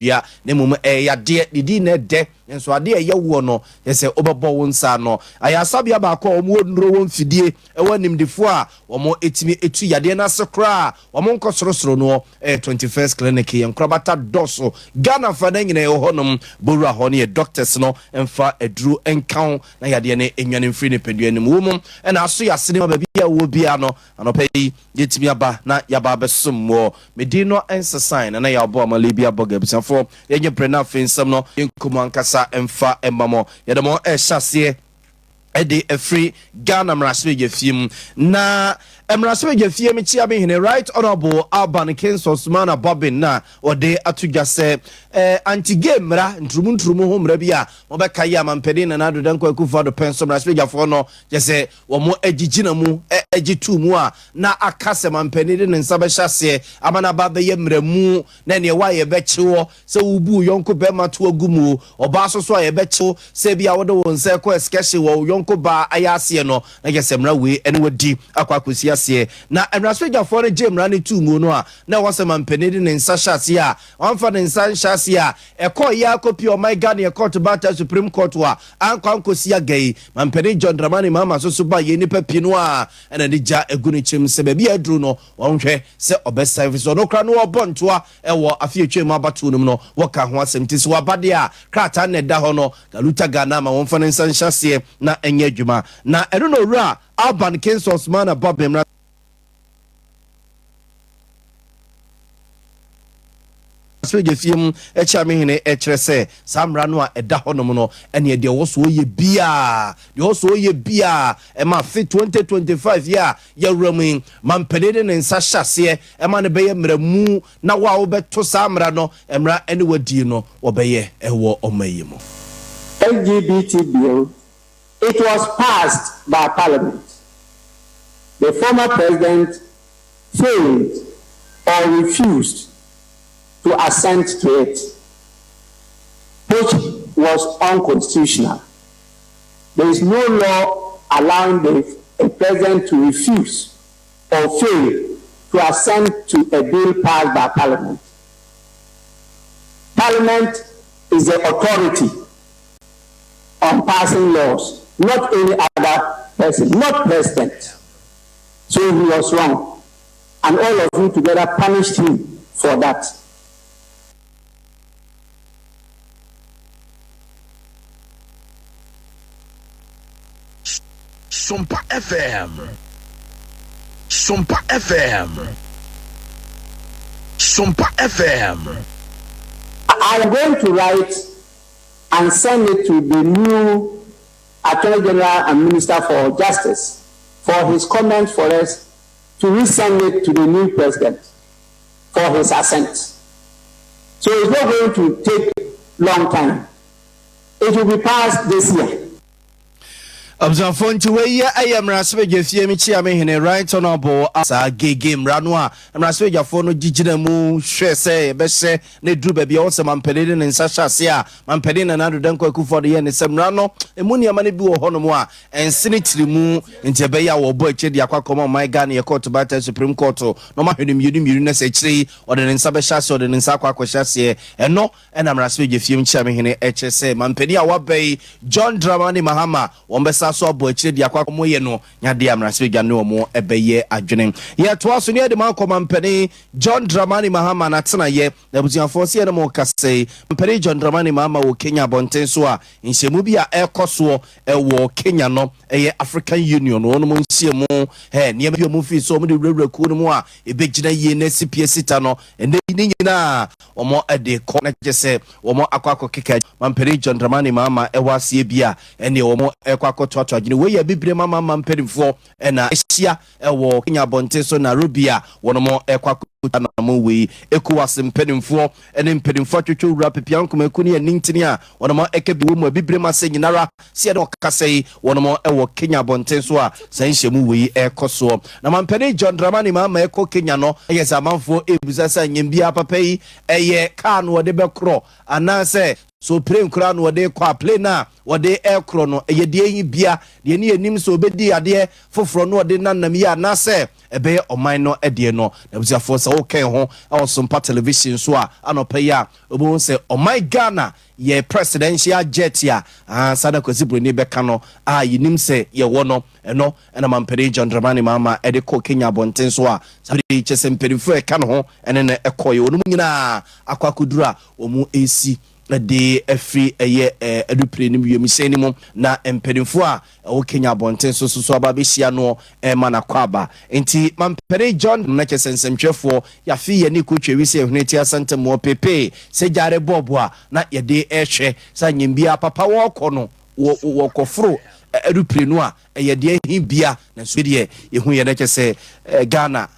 Dua, na mmom ɛyɛ yadeɛ, ne din na ɛdɛ, nanso adeɛ a ɛyɛ woɔ no, kyerɛ sɛ wobɛbɔ wo nsa ano. Ayaresabea baako a wɔwɔ nnuro wɔ mfidie, ɛwɔ animdefoɔ a wɔtumi tu yadeɛ no ase koraa a wɔnkɔ sorosoro noɔ, ɛyɛ 21st Clinic. Yɛn nkorabata dɔɔso, Ghana afanan nyinaa yɛwɔ hɔnom. Bɔwura hɔ no yɛ doctors no mfa aduro nka ho na yadeɛ no nnwane mfiri nipadua no mu. Wo mu na aso yɛ asene ma baabi a wowɔ biara no, Anɔpa yi, yɛatumi aba na yɛaba abɛsom woɔ. Me din no nsesae, Nana Yaw Boamah Libya Burger. Abusuafoɔ, yɛnyɛ berɛ na afei nsɛm no yɛnkɔ mu ankasa mfa mma mo. Yɛde mo rehyɛ aseɛ de afiri Ghana mmarahyɛbadwafie mu. Na mmarahyɛbadwafie mu kyea me hene Right Honourable Alban Kingston Sumana Bobbin na ɔde ato dwa sɛ eh, anti-gay mmara, nturumu nturumu ho mmara bi a mobɛka yi a mampanin Nana Addo Dankwa Akufo-Addo pɛn so mmarahyɛbadwafoɔ no kyɛ sɛ Wɔagyegyina mu gye too mu a na aka sɛ mampanin de ne nsa bɛhyɛ aseɛ ama no aba abɛyɛ mmaramu na neɛ ɛwɔ a yɛbɛkye wɔ sɛ wobu wo yɔnko barima to agu mu o, ɔbaa nso so a yɛbɛkye wo sɛ ebia wode wo nsa rekɔ ɛskɛhye wɔ wo yɔnko baa ayɛ aseɛ no, na kyerɛ sɛ mmara wei ne wadi akɔ akɔsi aseɛ. Na mmarahyɛbadwafoɔ no gyee mmara no too mu no a na ɛwɔ sɛ mampanin de ne nsa hyɛ aseɛ a wamfa ne nsa anhyɛ aseɛ a ɛkɔeɛ ara kɔpie ɔman Ghana yɛ kɔɔto baatan Supreme Court a ankɔ ankɔsi aga yi. Mampanin John Dramani Mahama nso so ba yei nnipa pii no ara na ne gya agu ne kyɛm sɛ baabi a aduru no wɔnhwɛ sɛ ɔbɛsan ɛfiri sɛ ɔno koraa no ɔrebɔ ntoa wɔ afe a atwam abatoɔ no mu no wɔka ho asɛm nti sɛ waba deɛ a krataa no na ɛda hɔ no Galuta Ghana ma wɔmfa ne nsa nhyɛ aseɛ na ɛnyɛ adwuma na ɛno na Owura Alban Kingston Sumana Bobby mmra Mmarahyɛbadwafie mu Kyeamehene kyerɛ sɛ saa mmara no a ɛda hɔnom no ɛneɛ deɛ ɔwɔ so ɔyɛ biara, deɛ ɔwɔ so ɔyɛ biara ɛma afe 2025 yi a yɛawura mu yi, mampanin de ne nsa hyɛ aseɛ ɛma no bɛyɛ mmara mu na wo a wobɛto saa mmara no mmara ɛne wadie no wɔbɛyɛ ɛwɔ ɔman yi mu. LGBT bill, it was passed by parliament. The former president failed or refused to assent to it, which was unconstitutional. There is no law allowing the a president to refuse or fail to assent to a bill passed by parliament. Parliament is the authority on passing laws, not any other person, not president. So he was wrong. And all of you together punished him for that. Sompa FM. Sompa FM. Sompa FM. I am going to write and send it to the new Attorney General and Minister for Justice for his comment for us to resend it to the new president for his assent. So it's not going to take long time. It will be passed this year. Abusuafoɔ, nti wei yɛ mmarahyɛbadwafie mi kyia me hene Right Honourable saa gege mmara no a mmarahyɛbadwafoɔ no gyigyina mu hwɛ sɛ yɛbɛhyɛ na ɛduru baabi a wɔsɛ mampanin de ne nsa hyɛ ase a, mampanin Nana Addo Dankwa Akufo-Addo yɛ ne sɛ mmara no emu nneɛma no bi wɔ hɔnom a ɛnsene tiri mu, nti ɛbɛyɛ a wɔbɔ akyire de akɔ akɔma ɔman Ghana yɛ court baatan Supreme Court na ɔmahwɛ no mmienu mmienu, na sɛ akyire yi ɔde ne nsa bɛhyɛ aseɛ, ɔde ne nsa akɔ akɔhyɛ aseɛ. Ɛno ɛna mmarahyɛbadwafie mu kyia me hene ɛkyerɛ sɛ mampanin a waba yi, John Dramani Mahama, wɔn bɛsa so abɔ akyire de akɔ akɔmɔ yɛ no nyadeɛ a mmarahyɛbadwa ne wɔn ɛbɛyɛ adwene. Yɛtoa so ne yɛde ma akɔ mampanin John Dramani Mahama n'atenayɛ. Na abusuafoɔ, sɛ yɛne mo kasa yi, mampanin John Dramani Mahama wɔ Kenya abɔnten so a nhyɛmu bi a ɛrekɔ soɔ ɛwɔ Kenya no, ɛyɛ African Union wɔn mo nhyiamu. Nneɛma bi a wɔn fi so wɔn de wurawura kuo no mu a ɛbɛgyina yie na esi pie sita no, ɛnɛ yi ne nyinaa wɔn de kɔ na kyerɛ sɛ wɔn akɔ akɔ keka mampanin John Dramani Mahama ɛwɔ aseɛ bi a ɛne wɔn ɛkɔ akɔtoato adwene. Wei yɛ abibire mama mpanimfoɔ ɛna ahyia ɛwɔ Kenya abɔnten so Nairobi a wɔn ɛkɔ akɔ anamo wei. ECOWAS mpanimfoɔ ɛne mpanimfoɔ atwitwa wura pepia nkomaku ne anintini a wɔn ɛka bi wɔ mu abibire mu ase nyinara si ɛde ɔkasa yi, wɔn ɛwɔ Kenya abɔnten so a saa nhyɛmu wei ɛrekɔ soɔ. Na mampanin John Dramani Mahama ɛkɔ Kenya no, ɛyɛ sɛ amanfoɔ ebisa sɛ nyɛm biara papa yi ɛyɛ kaa no wɔde bɛkorɔ anaasɛ so plane koraa no wɔde kɔ a, plane a wɔde ɛkorɔ no ɛyɛ deɛ yi bia deɛ ne yɛnim sɛ obɛdi adeɛ foforɔ no wɔde nanam yi anaasɛ ɛbɛyɛ ɔman no deɛ no. Na abusuafoɔ, sɛ wokɛn ho ɛwɔ Sompa Television so a anɔpɛ yi a, wobɛhu sɛ ɔman Ghana yɛ presidential jet a ansa na Kwasi Buroni bɛka no a yɛnim sɛ yɛwɔ no, ɛno ɛna mampanin John Dramani Mahama ɛde kɔ Kenya abɔnten so a saa bere kyɛ sɛ mpanimfoɔ a ɛka ne ho ɛne no ɛkɔeɛ, wɔn mu nyinaa akɔ akɔduru a wɔn ɛresi de afiri ɛyɛ adupire no wiemhyɛn no mu, na mpanimfoɔ a ɛwɔ Kenya abɔnten so aba abɛhyia no ɛma n'akɔ aba. Nti mampanin John na kyɛ sɛ nsɛmtwerɛfoɔ yɛafe yɛ ne kotwa wi sɛ ɛhene ti asɛntɛmmoɔ pepee sɛ gyare bɔɔbo a na yɛde ɛhwɛ sɛ anyambia papa wɔrekɔ no wɔkɔforo adupire no a ɛyɛ deɛ hi bia. Na nso deɛ yɛhu yɛ no kyɛ sɛ Ghana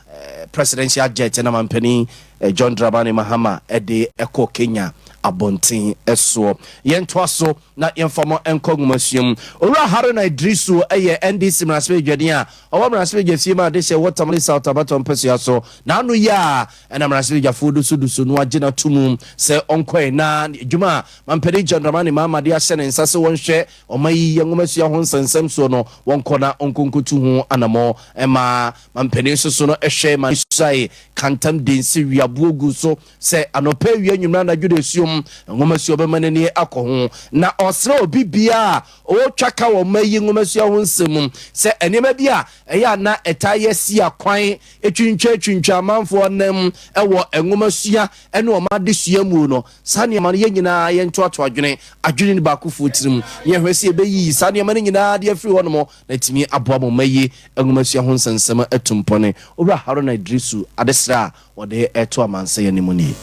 presidential jet na mampanin John Dramani Mahama ɛde ɛkɔ Kenya abɔnten ɛsoɔ. Yɛntoa so na yɛmfa mo nkɔ nwomasua mu. Owura Haruna Idrisu ɛyɛ NDC mmarahyɛbadwani a ɔwɔ mmarahyɛbadwa fie mu a de hyɛ wɔ Tamale South abatɔ mpɛsua so. N'ano yi a ɛna mmarahyɛbadwafoɔ dusudusu no agye n'ato mu sɛ ɔnkɔe na adwuma a mampanin John Dramani Mahama de ahyɛ ne nsa sɛ wɔnhwɛ ɔma yi yɛ nwomasua ho nsɛnsɛm soɔ no, wɔnkɔ na ɔnkonkotu ho anammɔ ɛma mampanin nso so no ɛhwɛ ma suae kantam densi wiaboɔ gu so sɛ anɔpɛ, awia, nwummerɛ, anadwo de esuom nwomasua ɔbɛma n'ani akɔ ho. Na ɔsrɛ obi bia a ɔretwa ka wɔ ɔma yi nwomasua ho nsɛm mu sɛ nneɛma bi a ɛyɛ ana ɛtaa yɛ si akwan etwintwa etwintwa amanfoɔ nam ɛwɔ nwomasua ɛne ɔma adesua mu no, saa nneɛma no yɛn nyinaa yɛntoato adwene adwene ne baakofoɔ tirim yɛhwɛ sɛ yɛbɛyiyi saa nneɛma no nyinaa de afiri hɔ nom na atumi aboa mo ma yi nwomasua ho nsɛnsɛm atu mpɔne. Owura Haruna Idrisu adesrɛ a wɔde ɛto amansa yɛn anim nie.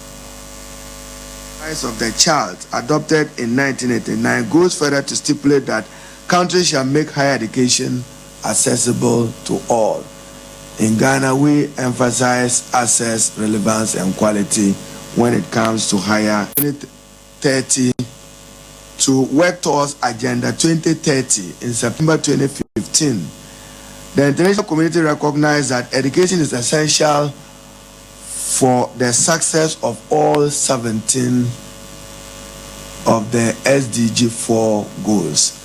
Rights of the Child, adopted in 1989, goes further to stipulate that countries shall make higher education accessible to all. In Ghana, we emphasize access, relevance, and quality when it comes to higher 2030 to work towards Agenda 2030 in September 2015. The international community recognized that education is essential for the success of all 17 of the SDG 4 goals.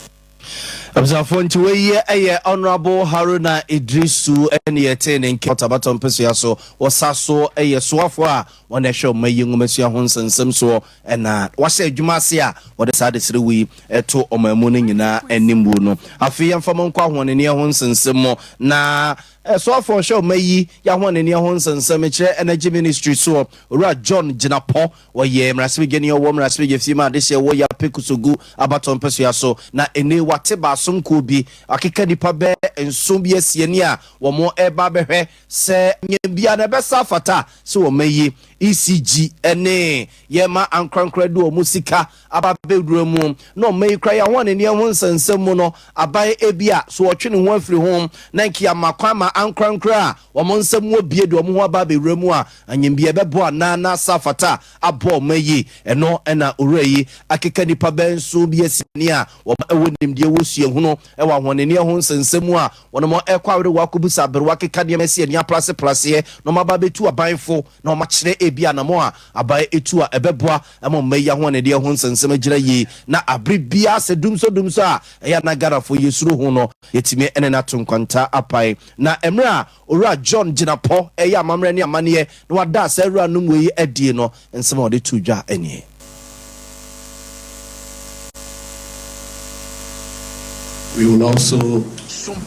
Abusuafoɔ nti wei yɛ Honourable Haruna Iddrisu ɛne yɛtee ne nka ɔtabatɔ mpɛsua so wɔsa so yɛ soafoɔ a wɔn ɛhwɛ ɔma yi nwomasua ho nsɛnsɛm soɔ ɛna wahyɛ adwuma ase a wɔde saa adesrɛ wei ɛto ɔman mu no nyinaa anim wu no. Afei yɛmfa mo nkɔ ahoɔnneɛ ho nsɛnsɛm mu na ɛsoafoɔ hwɛ ɔma yi yɛahoɔnneɛ ho nsɛnsɛm kyerɛ Energy Ministry soɔ, Owura John Jinapor, wɔyɛ mmarahyɛbadwani ɔwɔ mmarahyɛbadwa fie mu adehyeɛ wɔ Yapei Kusawgu abatɔ mpɛsoa so na ɛne wate baasom kuo bi akeka nipa bɛɛ nson bi asiani a wɔn ɛreba abɛhwɛ sɛ nyɛ bia na ɛbɛsa afata sɛ wɔn ayi ECG ne yɛma ankorankora de wɔn sika aba abɛwura mu na ɔma yi kora yɛn ho anani ho nsɛnsɛm mu no aban ebi a so wɔtwe ne ho afiri ho na nki ama kwan ma ankorankora a wɔn nsɛm wɔ bie de wɔn ho aba abɛwura mu a anyambia ɛbɛbɔ anaa na asa afata abɔ ɔma yi. Ɛno ɛna owura yi akeka nipa bɛn nso bi asi ni a wɔn ɛwɔ nimdeɛ wɔ suahunu ɛwɔ ahoɔnani ho nsɛnsɛm mu a wɔn ɛkɔ awere wɔ akɔbusa aberewa akeka nneɛma asi ani aprase praseɛ na wɔn aba abɛtu abanfo na wɔn akyerɛ ebi anamo a aban etu a ɛbɛboa ɛma ɔma yi ahoɔnani ho nsɛnsɛm agyina yie na abere biara sɛ dumso dumso a ɛyɛ ana Ghanafoɔ yɛsuro ho no yɛtumi ɛne no ato nkwanta apae. Na mmerɛ a Owura John Jinapor ɛyɛ amammerɛ ne amanneɛ na wada saa awura no mu yi adie no, nsɛm a ɔde to dwa nie. We will also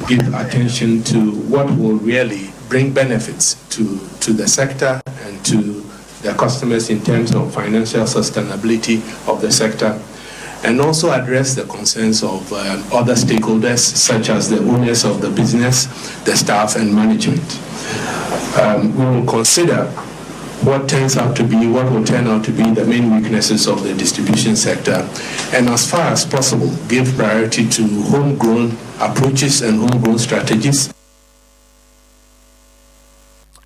give attention to what will really bring benefits to, to the sector and to the customers in terms of financial sustainability of the sector, and also address the concerns of other stakeholders such as the owners of the business, the staff and management. We will consider what turns out to be, what will turn out to be the main weaknesses of the distribution sector, and as far as possible, give priority to homegrown approaches and homegrown strategies.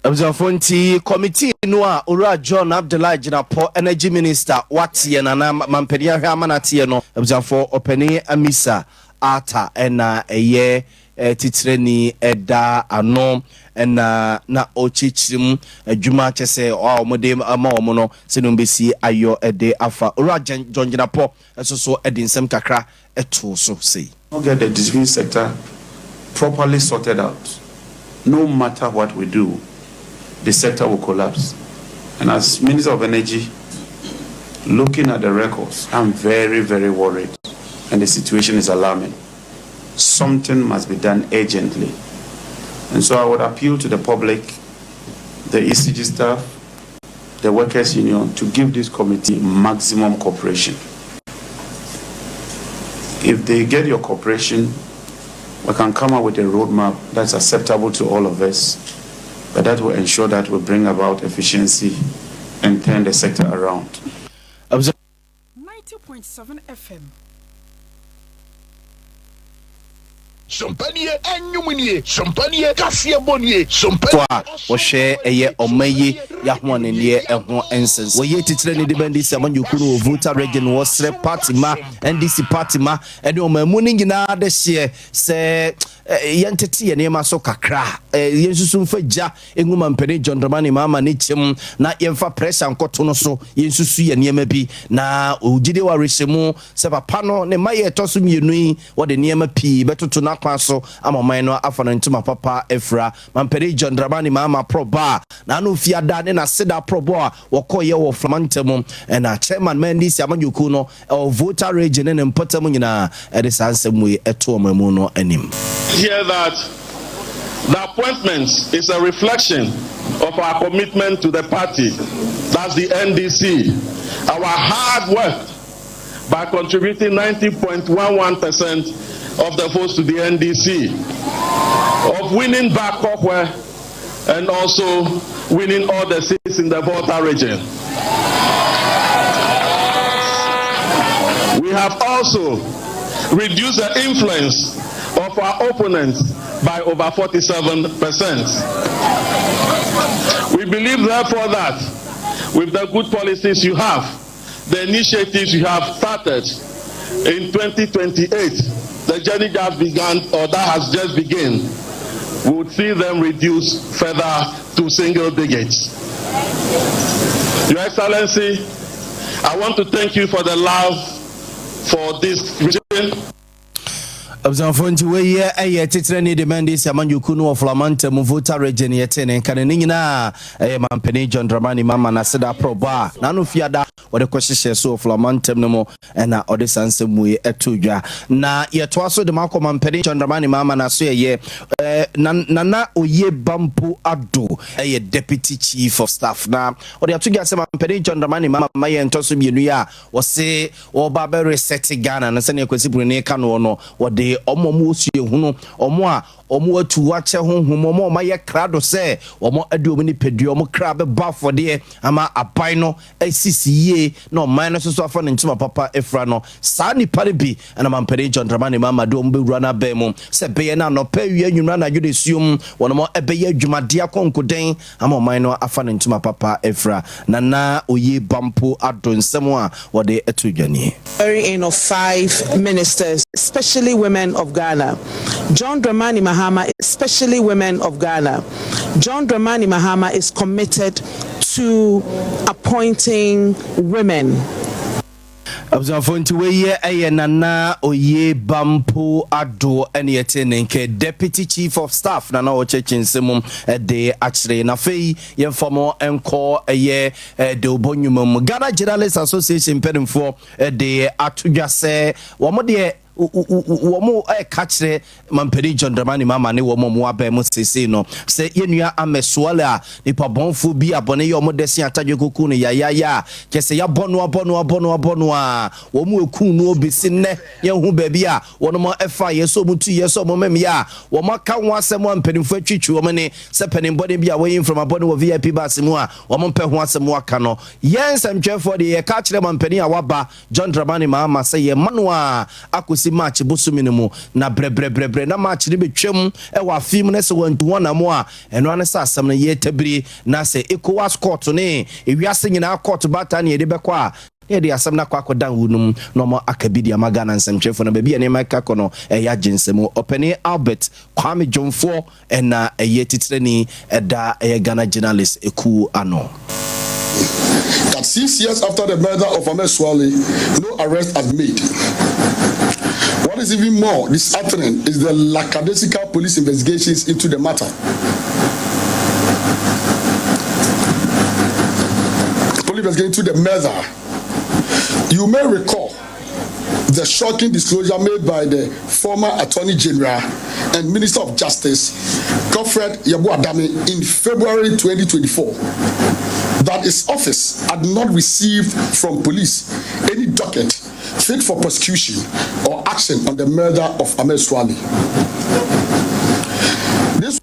Abusuafoɔ nti committee no a Owura John Abdullahi Jinapor, Energy Minister, wateɛ nana mampanin ahwɛ ama no ateɛ no, abusuafoɔ, ɔpanin Amissah Arthur ɛna ɛyɛ titirani ɛda ano ɛna na ɔkyerɛkyerɛ mu adwuma kyɛ sɛ a wɔde ama wɔn no sɛdeɛ wɔbɛsi ayɔ ɛde afa. Owura John Jinapor ɛso so ɛde nsɛm kakra ɛtoo so sei. Get the distribution sector properly sorted out. No matter what we do, the sector will collapse. And as Minister of Energy, looking at the records, I'm very, very worried. And the situation is alarming. Something must be done urgently. And so I would appeal to the public, the ECG staff, the Workers' Union, to give this committee maximum cooperation. If they get your cooperation, we can come up with a roadmap that's acceptable to all of us, but that will ensure that we bring about efficiency and turn the sector around. 90.7 FM. Sompa nie, ɛnwom nie, sompa nie, kaseɛ bɔ nie, sompa Fo a wɔhwɛ ɛyɛ ɔma yi yɛahoɔneneɛ ɛho nsɛnsɛm. Wɔyɛ titire ne de bɛ NDC amanyɔkuo no wɔ Volta Region, wɔsrɛ party ma NDC party ma ɛne ɔman mu no nyinaa de hyeɛ sɛ yɛntete yɛn nneɛma so kakra, yɛnsusu mfa gya ngu mampanin John Dramani Mahama ne kyɛm na yɛmfa pressure nkɔto no so, yɛnsusu yɛn nneɛma bi na ogyide wɔ awerɛhyɛmu sɛ papa no ne mma yɛ ɛtɔ so mmienu yi wɔde nneɛma pii bɛtoto n'akwan so ama ɔman no afa no ntoma papa afira. Mampanin John Dramani Mahama prɔbɔ a n'ano fiada ne n'aseda prɔbɔ a wɔkɔɔyɛ wɔ Flamanta mu ɛna chairman ma NDC amanyɔkuo no ɛwɔ Volta Region ne ne mpɔtam nyinaa ɛde saa nsɛm wei ɛto ɔman mu no anim. Hear that the appointment is a reflection of our commitment to the party, that's the NDC, our hard work by contributing 90.11% of the votes to the NDC, of winning back Hohoe and also winning all the seats in the Volta region. have also reduced the influence of our opponents by over 47%. We believe, therefore, that with the good policies you have, the initiatives you have started in 2028, the journey just began or that has just begun, we would see them reduce further to single digits. Your Excellency, I want to thank you for the love for this region. Abusuafoɔ, nti wei ɛyɛ titire ne de mɛnde si amanyɔku no wɔ Flamanta mu, Volta Region. Yɛte ne nka ne ne nyinaa ɛyɛ mampanin John Dramani Mahama n'aseda aprɔbɔ a n'ano fiada wɔde kɔhyehyɛ so wɔ Flamantam no mu, ɛna ɔde saa nsɛm mu yi ɛto dwa. Na yɛtoa so de ma akɔ mampanin John Dramani Mahama n'aso yɛyɛ Nana Oye Bampo Ado, ɛyɛ Deputy Chief of Staff, na ɔde ato dwa sɛ mampanin John Dramani Mahama yɛ ntɔ so mmienu yi a wɔse wɔba bɛresɛte Ghana no, sɛnea Kwasi Buroni ka noɔ no, wɔde ɔmo ɔmo wɔ suahunu, ɔmo a ɔmo atu wakyɛ honhom, ɔmo a ɔmo ayɛ krado sɛ ɔmo ade ɔmo nipadua, ɔmo kra bɛbɔ afɔdeɛ ama aban no asisi yie na ɔman no soso afa ne ntoma papa efura no. Saa nipa no bi ɛna mampanin John Dramani Mahama de ɔmo bɛwura n'abɛn mu sɛ bɛyɛ no anɔpɛ, awia, anwummerɛ, anadwo de suom wɔn ɛbɛyɛ adwumadeɛ akɔnkoden ama ɔman no afa ne ntoma papa efura. Nana Oye Bampo Ado, nsɛm a wɔde ɛto dwanie. In of five ministers, especially women of Ghana. John Dramani Mahama, especially women of Ghana. John Dramani Mahama is committed to appointing women. Abusuafo, nti wei ɛyɛ Nana Oye Bampo Ado, ɛne yɛte ne nkɛ, Deputy Chief of Staff, nana ɔkyɛkyɛ nsɛm ɛde akyerɛ. Na afei yɛmfa mo nkɔ ɛyɛ ɛde ɔbɔ nnwuma mu. Ghana Journalist Association mpanimfoɔ ɛde ato dwa sɛ wɔn deɛ wɔn ɛka kyerɛ mampanin John Dramani Mahama ne wɔn a wɔn abɛn mu seesei no sɛ yɛnua Ahmed Suale a nipa bɔnfo bi abɔne yɛ wɔn dɛsi atadwe kuku no yayaya a kyɛ sɛ yɛabɔ no, abɔ no, abɔ no, abɔ no a wɔn mu eku no besi nnɛ, yɛn ho baabi a wɔn ɛfa yɛ sɛ wɔn tu yɛ sɛ wɔn mɛm yɛ a wɔn aka ho asɛm a mpanimfoɔ atwitwi wɔn ne sɛ mpanimfoɔ bi a wɔyi mframabɔne wɔ VIP bus mu a wɔn mpɛ ho asɛm aka no. Yɛn nsɛmtwerɛfoɔ deɛ, yɛka kyerɛ mampanin a waba John Dramani Mahama sɛ yɛ ma no a akɔsi March bosome no mu na brɛbrɛbrɛbrɛ na March no bɛtwam ɛwɔ afe mu na sɛ wantu hɔ nam a, ɛno ane sɛ asɛm no yɛtabiri na sɛ ECOWAS court ne ewiase nyinaa court bata ne yɛde bɛkɔ a, na yɛde asɛm no akɔ akɔdan wo nom na ɔmo aka bi de ama Ghana nsɛmtwerɛfoɔ no. Baabi a nneɛma ɛka kɔ no ɛyɛ agye nsɛm. Ɔpɛne Albert Kwame Dwomfoɔ ɛna ɛyɛ titirani ɛda ɛyɛ Ghana Journalist ekuo ano. That 6 years after the murder of Ahmed Suale, no arrest has made. What is even more disheartening is the lackadaisical police investigations into the matter. Police investigation into the murder. You may recall the shocking disclosure made by the former Attorney General and Minister of Justice, Godfred Yeboah Dame, in February 2024, that his office had not received from police any docket fit for prosecution or action on the murder of Ahmed Suale. This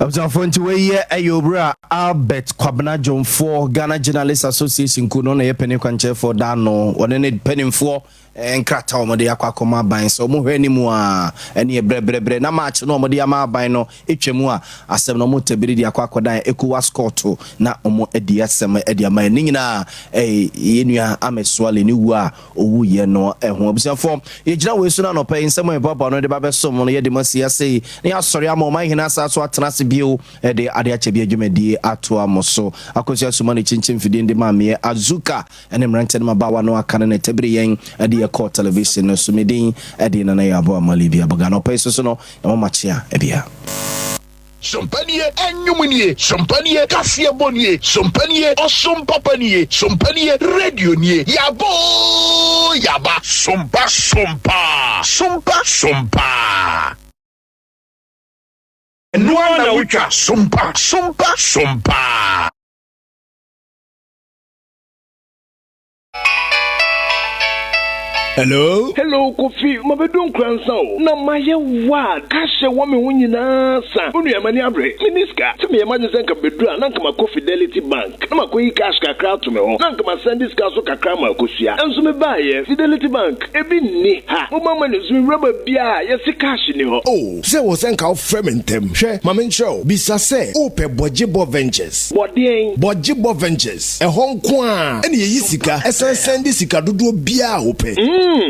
Abusuafoɔ, nti wei ɛyɛ owura Albert Kwabena Dwomfoɔ, Ghana Journalist Association ku no na ɛyɛ panin kwankyerɛfoɔ da no. Wɔne ne mpanimfoɔ nkrataa a wɔde akɔ akɔma aban sɛ wɔn hwɛ anim a ɛne brɛbrɛbrɛ na March no wɔde ama aban no atwa mu a, asɛm no wɔn tabiri de akɔ akɔdan ECOWAS court na wɔn adi asɛm de ama. Ne nyinaa ɛyɛ yɛn nua Ahmed Suale ne wu a owu yɛ no ɛho. Abusuafoɔ, yɛgyina wei so no anɔpɛ yi nsɛm a yɛboaboa no de ba bɛsom no, yɛde mu asi ase yi na yɛasɔre ama ɔman hene asa so atena ase bio ɛde ade akyɛ bi adwumadie atoa mo so. Akosua soma ne kyinkyim fidie de maameɛ Azuka ɛne mmeranteɛ no mabawa no aka no ne tabiri yɛn ɛde yɛkɔ television no so. Medin ɛde Nana yɛ aboa mali bi abɔga na ɔpɛ yi so so no ɛmɔ makyea ɛbia. Sompa nie, ɛnwom nie, sompa nie, kaseɛbɔ nie, sompa nie, ɔsom papa nie, sompa nie, radio nie, yabɔ yaba, sompa sompa sompa sompa. Ɛnoa na wotwa sompa sompa sompa. Hello? Hello Kofi, mabedu Nkoransa o, na mayɛ wild, cash a ɛwɔ me ho nyinaa sa. Wo nua m'ani abere, menni sika. Sɛ meyɛ m'adwene sɛ nka mebedu a na nka makɔ Fidelity Bank na makɔyi cash kakra ato me ho, na nka masɛnde sika nso kakra ama Akosua. Nso mebaeɛ, Fidelity Bank, ebi nni ha. Mobile money nso mewura baabiara a, yɛse cash nni hɔ. Oh, sɛ ɛwɔ sɛ nka wofrɛ me ntɛm. Hwɛ, ma menkyerɛ wo. Bisa sɛ wopɛ Bɔgyebɔ Ventures. Bɔ deɛn? Bɔgyebɔ Ventures. Ɛhɔ nko ara na yɛyi sika san sɛnde sika dodoɔ biara a wopɛ.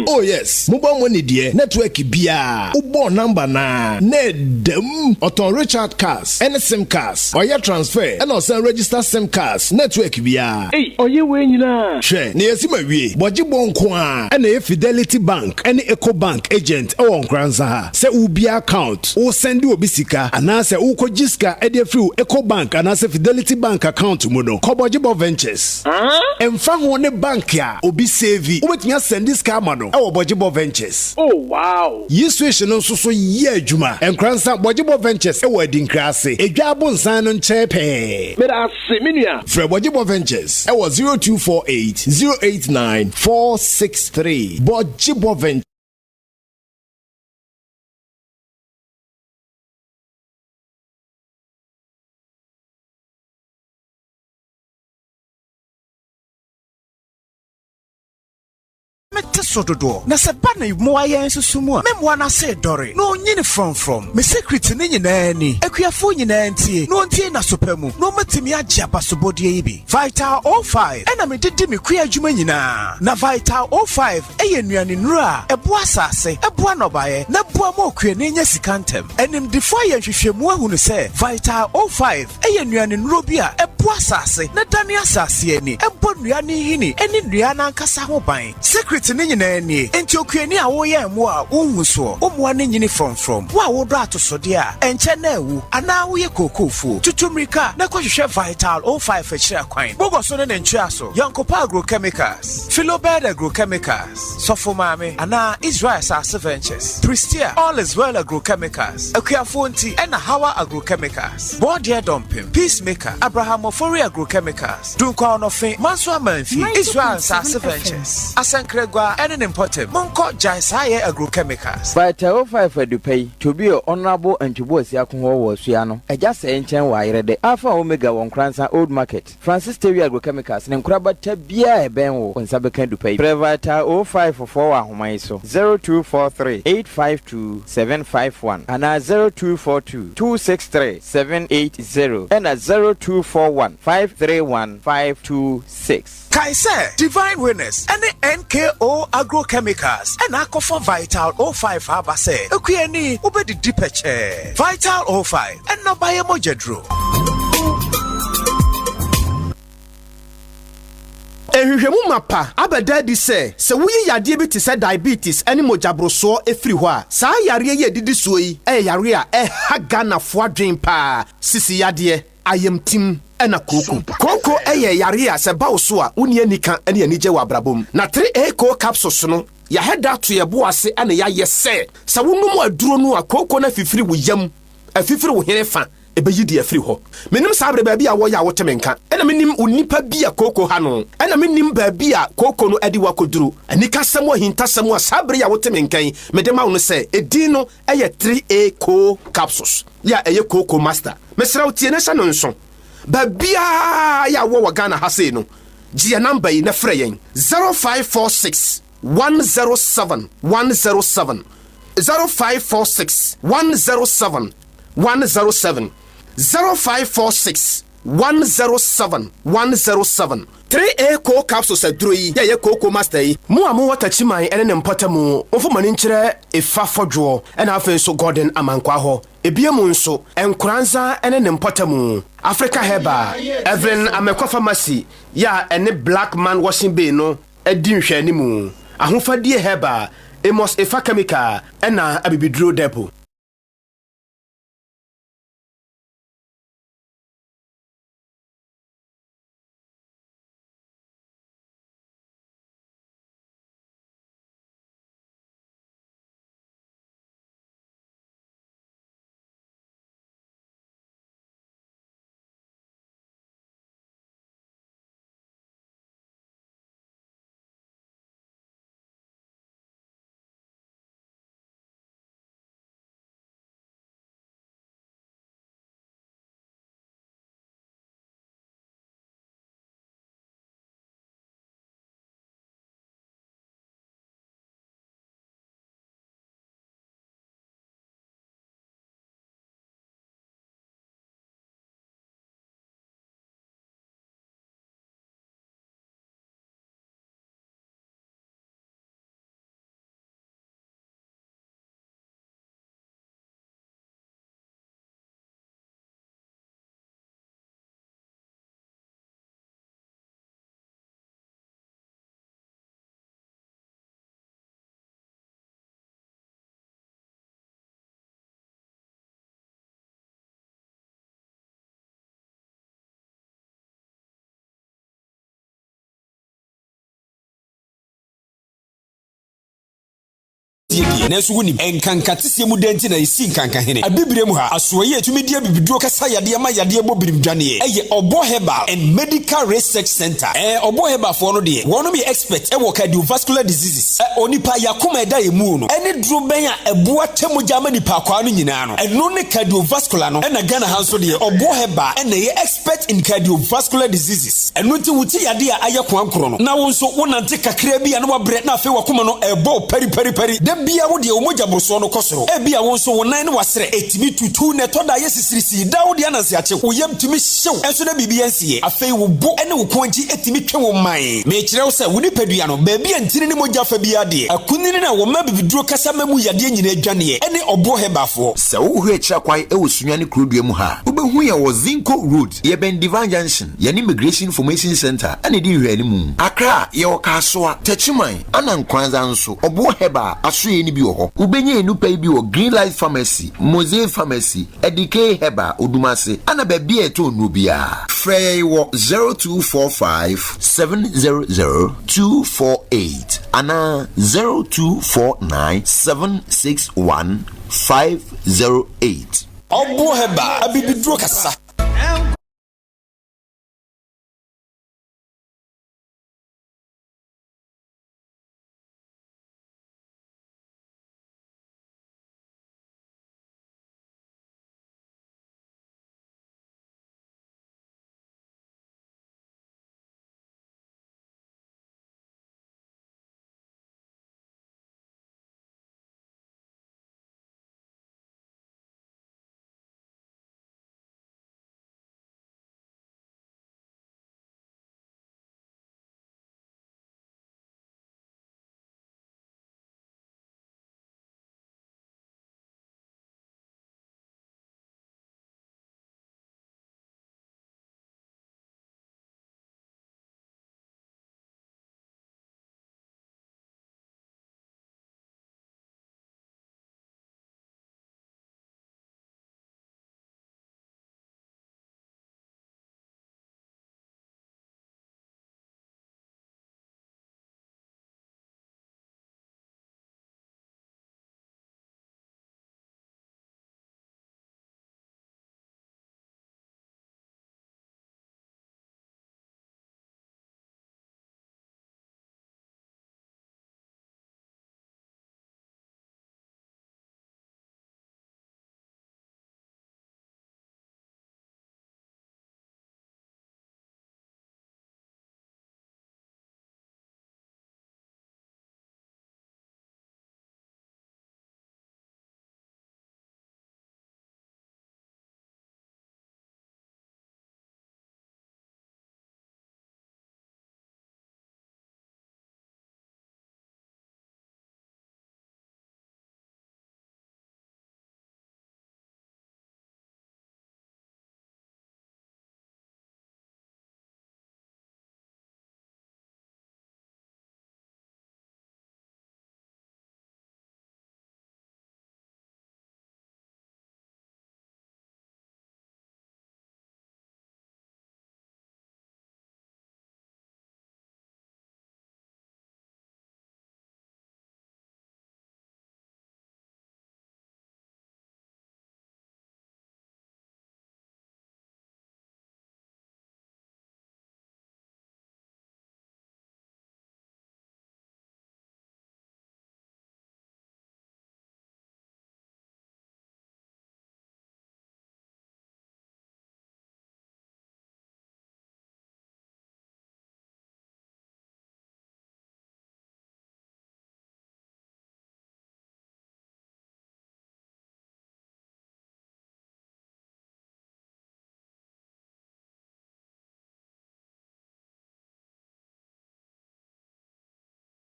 Oh yes, mobile money deɛ, network biara, wobɔɔ number no ara na ɛda mu. Ɔtɔn recharge cards ne sim cards, ɔyɛ transfer ɛna ɔsan register sim cards network biara. Ei, ɔyɛ wei nyinaa? Hwɛ, na yɛasi ma wie. Bɔgyebɔ nko ara na ɛyɛ Fidelity Bank ne Ecobank agent wɔ Nkoranza ha. Sɛ wobue account, wosɛnde obi sika, anaasɛ worekɔgye sika de afiri wo Ecobank anaasɛ Fidelity Bank account mu no, kɔ Bɔgyebɔ Ventures. Ɛmfa ho ne bank a obi save, wobɛtumi asɛnde sika ama no wɔ Bɔgyebɔ Ventures. Oh wow! Yi switch no nso so yɛ adwuma. Nkoransa, Bɔgyebɔ Ventures wɔ Adinkra ase, Edwa Abonsan no nkyɛn pɛɛ. Meda ase, me nua. Frɛ Bɔgyebɔ Ventures wɔ 0248 089 463. Bɔgyebɔ Ventures. Mete so dodoɔ. Na sɛ ba ne mmoa yɛn nso so mu a, me mmoa no ase redɔre, na ɔnyini frɔmfrɔm. Me secret no nyinaa ni. Akuafoɔ nyinaa ntie, na wɔntie n'aso pa mu, na wɔatumi agye abasobɔdeɛ yi bi. Vital 05 na mede di me kua adwuma nyinaa. Na Vital 05 yɛ nnuanennuro a ɛboa asase, ɛboa nnɔbaeɛ, na ɛboa ma okuani nya sika ntɛm. Animdefoɔ ayɛ nhwehwɛmu ahunu sɛ Vital 05 yɛ nnuanennuro bi a ɛboa asase na ɛdane asase ani, ɛbɔ nnua no nhini ne nnua no ankasa ho ban. Secret no nyinaa nie, enti okuani a woyɛn mmoa a wonhu soɔ, wo mmoa no nyini frɔmfrɔm, wo a wodɔ atosodeɛ a ɛnkyɛ na awu, anaa woyɛ kookofuo, tutu mmirika na kɔhwehwɛ Vital 05 akyiri akwan. Bogɔso ne ne ntweaso, Yɔnkopa Agrochemicals, Philobed Agrochemicals, Sɔfo Maame, anaa Israel Asase Ventures, Prestea, All is Well Agrochemicals, Akuafoɔ Nti, ɛna Hawa Agrochemicals, Bɔɔdeɛ Dɔmpem, Peacemaker, Abraham Ofori Agrochemicals, Dunkwa Ɔnɔfe, Manso Amanfi, Israel Nsase Ventures, Asankragua ɛne ne mpɔtam. Monkɔ Gyae Saa Yɛ Agrochemicals. By Teo 5 Adupa yi, Tobio Honourable Antwi Boasiako hɔ wɔ Asua no, Agya Sɛɛ nkyɛn wɔ Ayerɛdɛ, Alpha Omega wɔ Nkoransa Old Market. Francis Tewi Agrochemicals ne nkorabata biara a ɛbɛn wo, wo nsa bɛka adupa yi. Frɛ Vital 05 foɔ wɔ ahoma yi so, 0243 852 751 anaa 0242 263 780 ɛna 0241 531 526. Kae sɛ, Divine Winners ne NKO Agrochemicals na akɔfa Vital 05 aba sɛ, Okuani, wobɛdidi pɛkyɛɛ. Vital 05, nnɔbaeɛ mogyaduro. Nhwehwɛmu mapa abɛda adi sɛ, sɛ woyi yadeɛ bi te sɛ diabetes ne mogyaborosoɔ firi hɔ a, saa yareɛ yi a ɛdidi soɔ yi yɛ yareɛ a ɛha Ghanafoɔ adwene pa ara, sisi yadeɛ, ayamtim na kooko. Kooko yɛ yareɛ a sɛ ɛba wo so a, wonni anika ne anigye wɔ abrabɔ mu. Na 3A Koo Capsules no, yɛahɛ da ato yɛn bo ase na yɛayɛ sɛ, sɛ wonom aduro no a, kooko no afifiri wo yam, afifiri wo hene fa, ɛbɛyi deɛ afiri hɔ. Mennim saa bere baabi a wɔyɛ a wote me nka, ɛna mennim onipa bi a kooko ha no, ɛna mennim baabi a kooko no de wo akɔduru. Anikasɛm ahintasɛm a saa bere yi a wote me nka yi mede ma wo no sɛ, edin no yɛ 3A Koo Capsules, yɛ a ɛyɛ Kooko Master. Mesrɛ wo tie na hyɛ no nso. Baabiara yɛ a wowɔ wɔ Ghana ha sei no, gye yɛn number yi na frɛ yɛn, 0546 107 107, 0546 107 107, 0546 107 107. 3A Koo Capsules aduro yi yɛ ɛyɛ Kooko Master yi. Mo a mowɔ Takyiman ne ne mpɔtamu, momfa mo ani nkyerɛ Efa Fɔdwoɔ ɛna afei nso Gordon Amankwaa hɔ. Ebia mu nso, Nkoranza ne ne mpɔtamu, Africa Herbal, Evelyn Amekwa Pharmacy yɛ a ɛne Black Man Washing Bay no di nhwɛanimu, Ahofadie Herbal, Amos Efa Chemical ɛna Abibiduro Depot. Deɛ, nanso wonim, nkanka teseɛ mu dɛn nti na yɛsii nkanka hene? Abibire mu ha, asoɛeɛ a ɛtumi di abibiduro kasa yadeɛ ma yadeɛ bɔ birim dwaneɛ, ɛyɛ Ɔbɔ Herbal and Medical Research Centre. Ɛɛ, Ɔbɔ Herbal foɔ no deɛ, wɔnom yɛ expert wɔ cardiovascular diseases, ɛ, onipa yakoma ɛda yɛn mu no, ɛne duro bɛn a ɛboa kyɛ mogya ma nipa akwaa no nyinaa no, ɛno ne cardiovascular no, ɛna Ghana ha nso deɛ, Ɔbɔ Herbal ɛna ɛyɛ expert in cardiovascular diseases. Ɛno nti wo ti yadeɛ a ayɛ koankorɔ no, na wo nso wo nante kakraa bi a na wabrɛ na afei w'akoma no ɛrebɔ wo pariparipari. Da biara wo deɛ wo mogya borosoɔ no kɔ soro. Ebia wo nso wo nan ne w'asrɛ ɛtumi tutu na ɛtɔ da a ɛyɛ sisirisii. Daa wo deɛ ananse akye wo, wo yam tumi hye wo nso na biribi ansiiɛ. Afei wo bo ne wo kɔn akyi tumi twe wo man. Mekyerɛ wo sɛ wo nipadua no, baabi a ntini ne mogya fa biara deɛ, akunini no a wɔma abibiduro kasa ma mu yadeɛ nyinaa dwaneɛ ne ɔboɔ Heberfoɔ. Sɛ wohwɛ akyiri akwan wɔ Sunyani kurodua mu ha a, wobɛhu yɛn wɔ Zinco Road. Yɛbɛn Divine Junction, yɛne Immigration Information Centre na ɛdi nhwɛanimu. Accra, yɛwɔ Kasoa, Techiman, ana Nkoranza nso, Ɔboɔ Herbal asoɛeɛ no bi wɔ hɔ. Wobɛnya yɛn nnupa yi bi wɔ Green Life Pharmacy, Mosaic Pharmacy, Edikey Herbal, Odumase, ana baabi a yɛtɔn nnuro biara. Frɛ yɛn wɔ 0245 700 248 anaa 0249 761 508. Ɔboɔ Herbal, abibiduro kasa.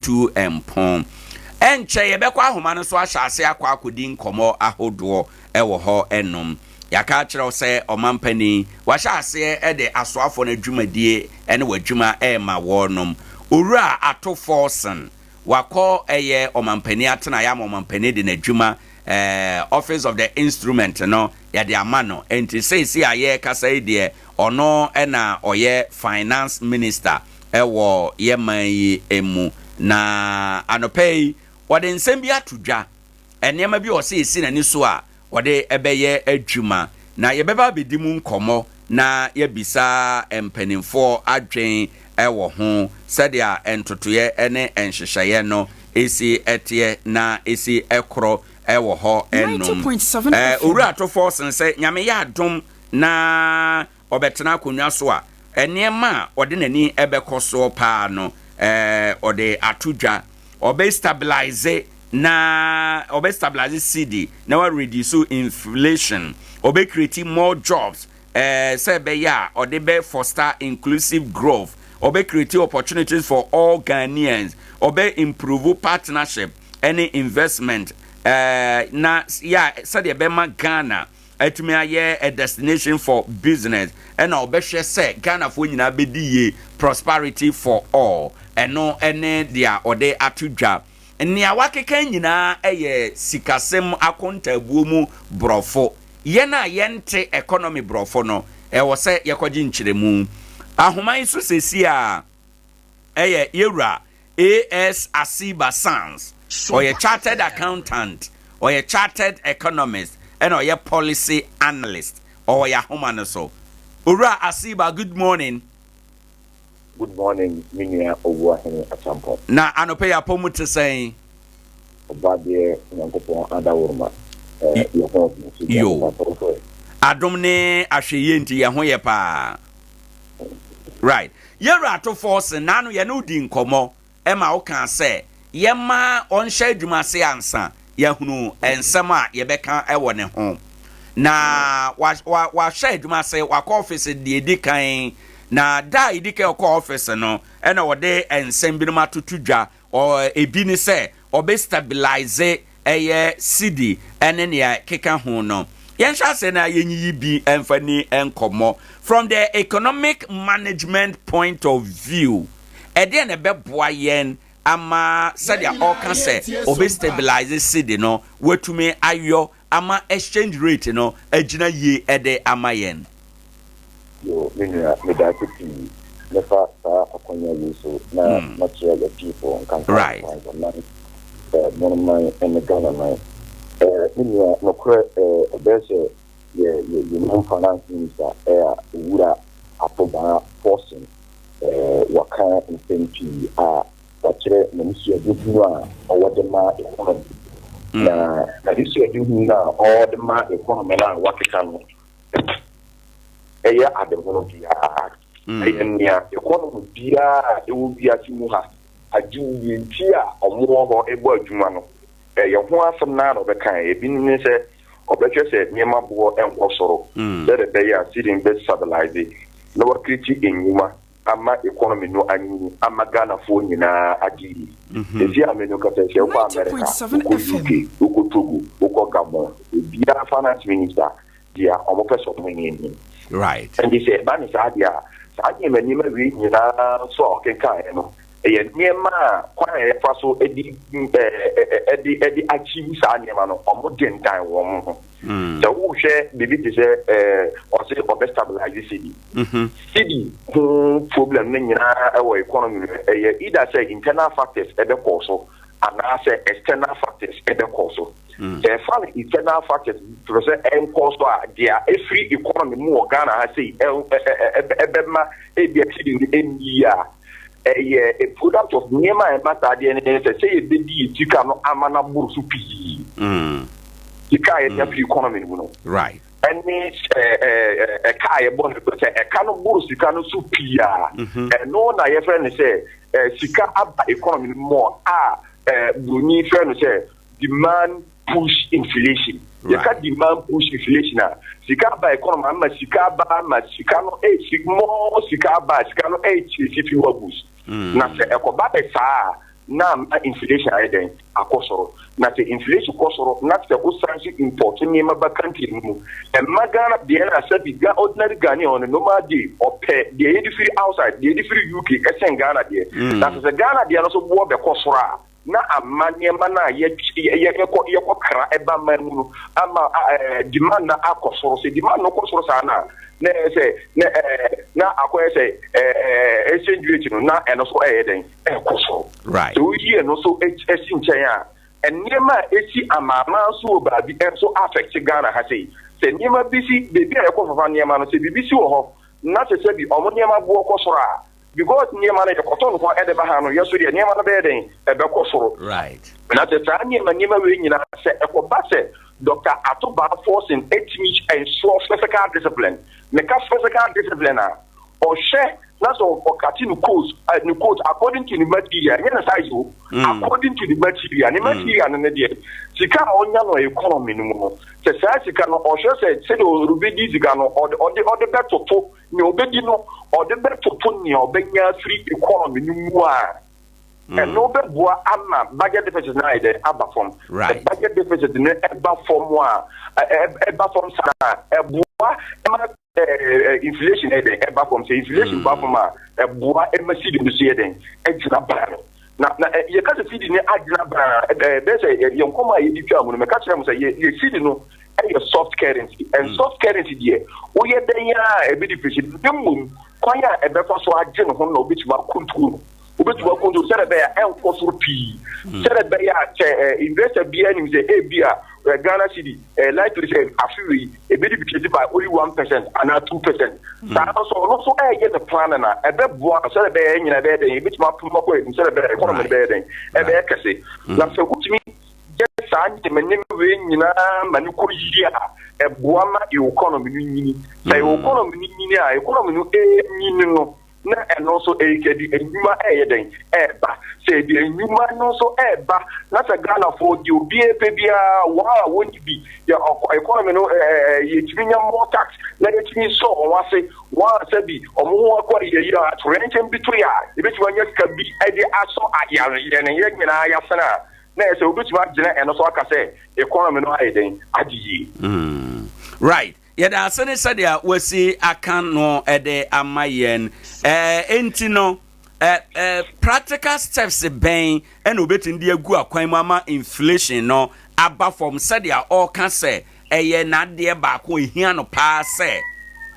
Tu mpɔn. Ɛnkyɛ yɛbɛkɔ ahoma no so ahyɛ ase akɔ akɔdi nkɔmmɔ ahodoɔ wɔ hɔ nom. Yɛaka akyerɛ wo sɛ ɔmampanin wahyɛ aseɛ de asoafoɔ no adwumadie ne w'adwuma rema wɔnom. Owura Ato Forson wakɔ ɛyɛ ɔmampanin atenaeɛ ama ɔmampanin de n'adwuma eh, Office of the Instrument no yɛde ama no. Enti seesei a yɛrekasa yi deɛ ɔno na ɔyɛ Finance Minister wɔ yɛ man yi mu. Na anɔpa yi. Ɔde nsɛm bi ato dwa, nneɛma bi a ɔsɛ esi n'ani so a ɔde bɛyɛ adwuma. Na yɛbɛba abɛdi mu nkɔmmɔ na yɛabisa mpanimfoɔ adwen wɔ ho sɛdeɛ ntotoeɛ ne nhyehyɛeɛ no si teɛ na ɛsi korɔ wɔ hɔ nom. Owura Ato Forson sɛ Nyame yɛ adom na ɔbɛtena akonnwa so a, nneɛma a ɔde n'ani bɛkɔ soɔ paa no, ɔde ato dwa. Ɔbɛ stabilize na ɔbɛ stabilize cedi na wa reduce inflation. Ɔbɛ create more jobs sɛ ɛbɛyɛ a ɔde bɛ foster inclusive growth. Ɔbɛ create opportunities for all Ghanaians. Ɔbɛ improve partnership ɛne investment na yɛ sɛdeɛ ɛbɛma Ghana atumi ayɛ a destination for business, ɛna ɔbɛhwɛ sɛ Ghanafoɔ nyinaa bɛdi yie, prosperity for all. Ɛno ɛne deɛ ɔde ato dwa. Nea wakeka nyinaa ɛyɛ sikasɛm akontaabuo mu borɔfo. Yɛn a yɛnte economy borɔfo no, ɛwɔ sɛ yɛkɔgye nkyerɛmu. Ahoma yi so sɛsi a ɛyɛ yɛwura A.S. Asiba Sans. Ɔyɛ chartered accountant, ɔyɛ chartered economist, ɛna ɔyɛ policy analyst. Ɔwɔ yɛ ahoma no so. Owura Asiba, good morning. Good morning, me nua Owuahene Achampɔn. Na anɔpɛ yɛ apɔ mu te sɛn? Ɔbɔadeɛ Nyankopɔn adaworoma, yɛ ho ɔden so Yo. Adom ne ahwɛyie nti yɛn ho yɛ paa. Right. Yɛwura Ato Forson, naano yɛne wo di nkɔmmɔ ɛma wokaa sɛ yɛma ɔnhyɛ adwuma ase ansa yɛahunu nsɛm a yɛbɛka ɛwɔ ne ho. Na wahyɛ adwuma ase, wakɔ office deɛ ɛdi kan. Na da a ɛdi kan ɔkɔ office no, ɛna ɔde nsɛm binom atoto dwa. Ebi ne sɛ ɔbɛ stabilize ɛyɛ cedi ɛne nea keka ho no. Yɛnhyɛ ase na yɛnyiyi bi ɛmfa ni nkɔmmɔ. From the economic management point of view, ɛdeɛ na ɛbɛboa yɛn ama sɛdeɛ ɔka sɛ ɔbɛ stabilize cedi no watumi ayɔ ama exchange rate no agyina yie ɛde ama yɛn? Yo, me nua, meda ase pii. Mɛfa saa akwanya wei so na makyerɛ w'atiefoɔ nkanka Kwanzaa Monoman ne Ghana man. Me nua, nokorɛ ɛbɛyɛ sɛ yɛ yɛ yɛn finance minister a Owura Ato Baah Forson waka nsɛm pii a wakyerɛ n'anisuadehunu a ɔwɔ de ma economy. Na n'anisuadehunu no a ɔwɔ de ma economy no a wakeka no ɛyɛ adehono biara. Ɛyɛ nea economy biara a ɛwɔ wiase mu ha agye wie nti a ɔmo wɔ hɔ ɛbɔ adwuma no. Ɛyɛ ho asɛm naa na ɔbɛka. Ebi ne sɛ ɔbɛhwɛ sɛ nneɛma boɔ nkɔ soro sɛdeɛ ɛbɛyɛ a cedi bɛ stabilize na wa create nnwuma ama economy no anyini ama Ghanafoɔ nyinaa agye yie. Esi a menu kasa, sɛ wokɔ America, wokɔ UK, wokɔ Togo, wokɔ Gabon, obiara finance minister deɛ ɔmo pɛ sɛ ɔmo nyɛ ni. Nti sɛ ɛba ne saa deɛ a, saa nneɛma nneɛma wei nyinaa nso a ɔkenkaeɛ no, ɛyɛ nneɛma a kwan a yɛfa so de ɛde ɛde achieve saa nneɛma no, ɔmo dendan wɔn ho. Sɛ wohwɛ biribi te sɛ ɔse ɔbɛ stabilize cedi, cedi ho problem no nyinaa ɛwɔ economy no, ɛyɛ either sɛ internal factors ɛbɛkɔɔ so anaasɛ external factors ɛbɛkɔɔ so. Sɛ ɛfa no internal factors pɛ sɛ ɛnkɔɔ so a, deɛ ɛfiri economy mu wɔ Ghana ha sei ɛbɛma ebi a cedi no ɛnni yie a, ɛyɛ a product of nneɛma a ɛma saa adeɛ no sɛ yɛbɛdi yɛ sika no ama no aboro so pii, sika a yɛde afiri economy no mu no, ɛne ɛka a yɛbɔ no, sɛ ɛka no boro sika no so pii a, ɛno na yɛfrɛ no sɛ sika aba economy no mu a buroni frɛ no sɛ demand push inflation. Yɛka demand push inflation a, sika aba economy ama sika aba ama sika no ɛsi more, sika aba, sika no ɛkyerɛ fewer goods. Na sɛ ɛkɔba bɛ saa a, na ama inflation ayɛ dɛn? Akɔ soro. Na sɛ inflation kɔ soro na sɛ wosan so import nneɛma ba country no mu, ɛma Ghana deɛ na sɛbi ga ordinary Ghanaian on a normal day ɔpɛ deɛ yɛde firi outside, deɛ yɛde firi UK ɛsɛn Ghana deɛ. Na sɛ Ghana deɛ no so boɔ bɛkɔ soro a, na ama nneɛma no a yɛkɔ kra ɛba man mu no ama demand na akɔ soro. Sɛ demand no kɔ soro saa na na ɛyɛ sɛ na na akɔyɛ sɛ exchange rate no na ɛno so ɛyɛ dɛn? Ɛkɔ soro. Sɛ woyi ɛno so ɛsi nkyɛn a. Nneɛma a ɛsi amanaman so wɔ baabi nso affect Ghana ha sei. Sɛ nneɛma bi si baabi a yɛkɔfafa nneɛma no, sɛ biribi si wɔ hɔ na sɛ sɛbi wɔn nneɛma boɔ kɔ soro a, because nneɛma no yɛkɔtɔ no hɔ de ba ha no, yɛ so deɛ nneɛma no bɛyɛ dɛn? Ɛbɛkɔ soro. Right. Na sɛ saa nneɛma nneɛma wei nyinaa sɛ ɛkɔba sɛ Doctor Ato Baah Forson tumi ensure physical discipline, meka physical discipline a, ɔhwɛ na sɛ ɔkate ne coat, ne coat according to ne material, ɛnyɛ ne size o, according to ne material, ne material no ne deɛ, sika a ɔnya no economy no mu no, sɛ saa sika no ɔhwɛ sɛ sɛdeɛ ɔbɛdi sika no, ɔde ɔde ɔde bɛtoto nea ɔbɛdi no, ɔde bɛtoto nea ɔbɛnya afiri economy no mu a, ɛno bɛboa ama budget deficit no ayɛ dɛ aba fam. Sɛ budget deficit no ɛba fam a, ɛba fam saa a, ɛboa ma inflation yɛ dɛn ɛba fam. Sɛ inflation ba fam a, ɛboa ma cedi no so yɛ dɛn ɛgyina ban. Na na yɛka sɛ cedi no agyina ban a, ɛbɛyɛ sɛ yɛn nkɔmɔ a yɛdi twa mu no, mɛka kyerɛ mo sɛ yɛ yɛ cedi no ɛyɛ soft currency, and soft currency deɛ woyɛ dɛn a ɛbɛ depreciate, ne mmom kwan a ɛbɛfa so agye ne ho na wobɛtumi acontrol no, wobɛtumi acontrol sɛdeɛ ɛbɛyɛ a ɛnkɔ soro pii, sɛdeɛ ɛbɛyɛ a sɛ investor biara nim sɛ ebi a Ghana cedi likely sɛ afe wei ebi depreciate by only 1% anaa 2%. Saa nso ɔno nso ɛyɛ ne plan na ɛbɛboa no sɛdeɛ ɛbɛyɛ nyina ɛbɛyɛ dɛn ebɛtumi apem akɔ anim, sɛdeɛ ɛbɛyɛ economy no bɛyɛ dɛn ɛbɛyɛ kɛse. Na sɛ wotumi yɛ saa nneɛma nneɛma wei nyinaa ma no kɔ yie a, ɛboa ma economy no nyini. Sɛ economy no nyini a, economy no ɛnyini no, na ɛno nso ɛyɛ nnwuma ɛyɛ dɛn ɛɛba. Sɛ ɛde nnwuma no nso ɛɛba na sɛ Ghanafoɔ deɛ obiara pɛ biara, wɔn a wɔnni bi yɛ economy no ɛɛ yɛtumi nya more tax na yɛtumi sɔ wɔn ase, wɔn a sɛ bi wɔn ho akɔ yɛ yi a atoyerɛnkyɛm bi to yɛ a, yɛbɛtumi anya sika bi ɛde asɔ ayare yɛn yɛn nyinaa yɛasene a, na yɛ sɛ wobɛtumi agyina ɛno so aka sɛ economy no ayɛ dɛn agye yie. Right, yɛda ase ne sɛdeɛ wasi aka no ɛde ama yɛn. Enti no practical steps bɛn ɛna obɛtumi de agu akwan mu ama inflation no aba fam, sɛdeɛ ɔreka sɛ ɛyɛ n'adeɛ baako ehia no paa sɛ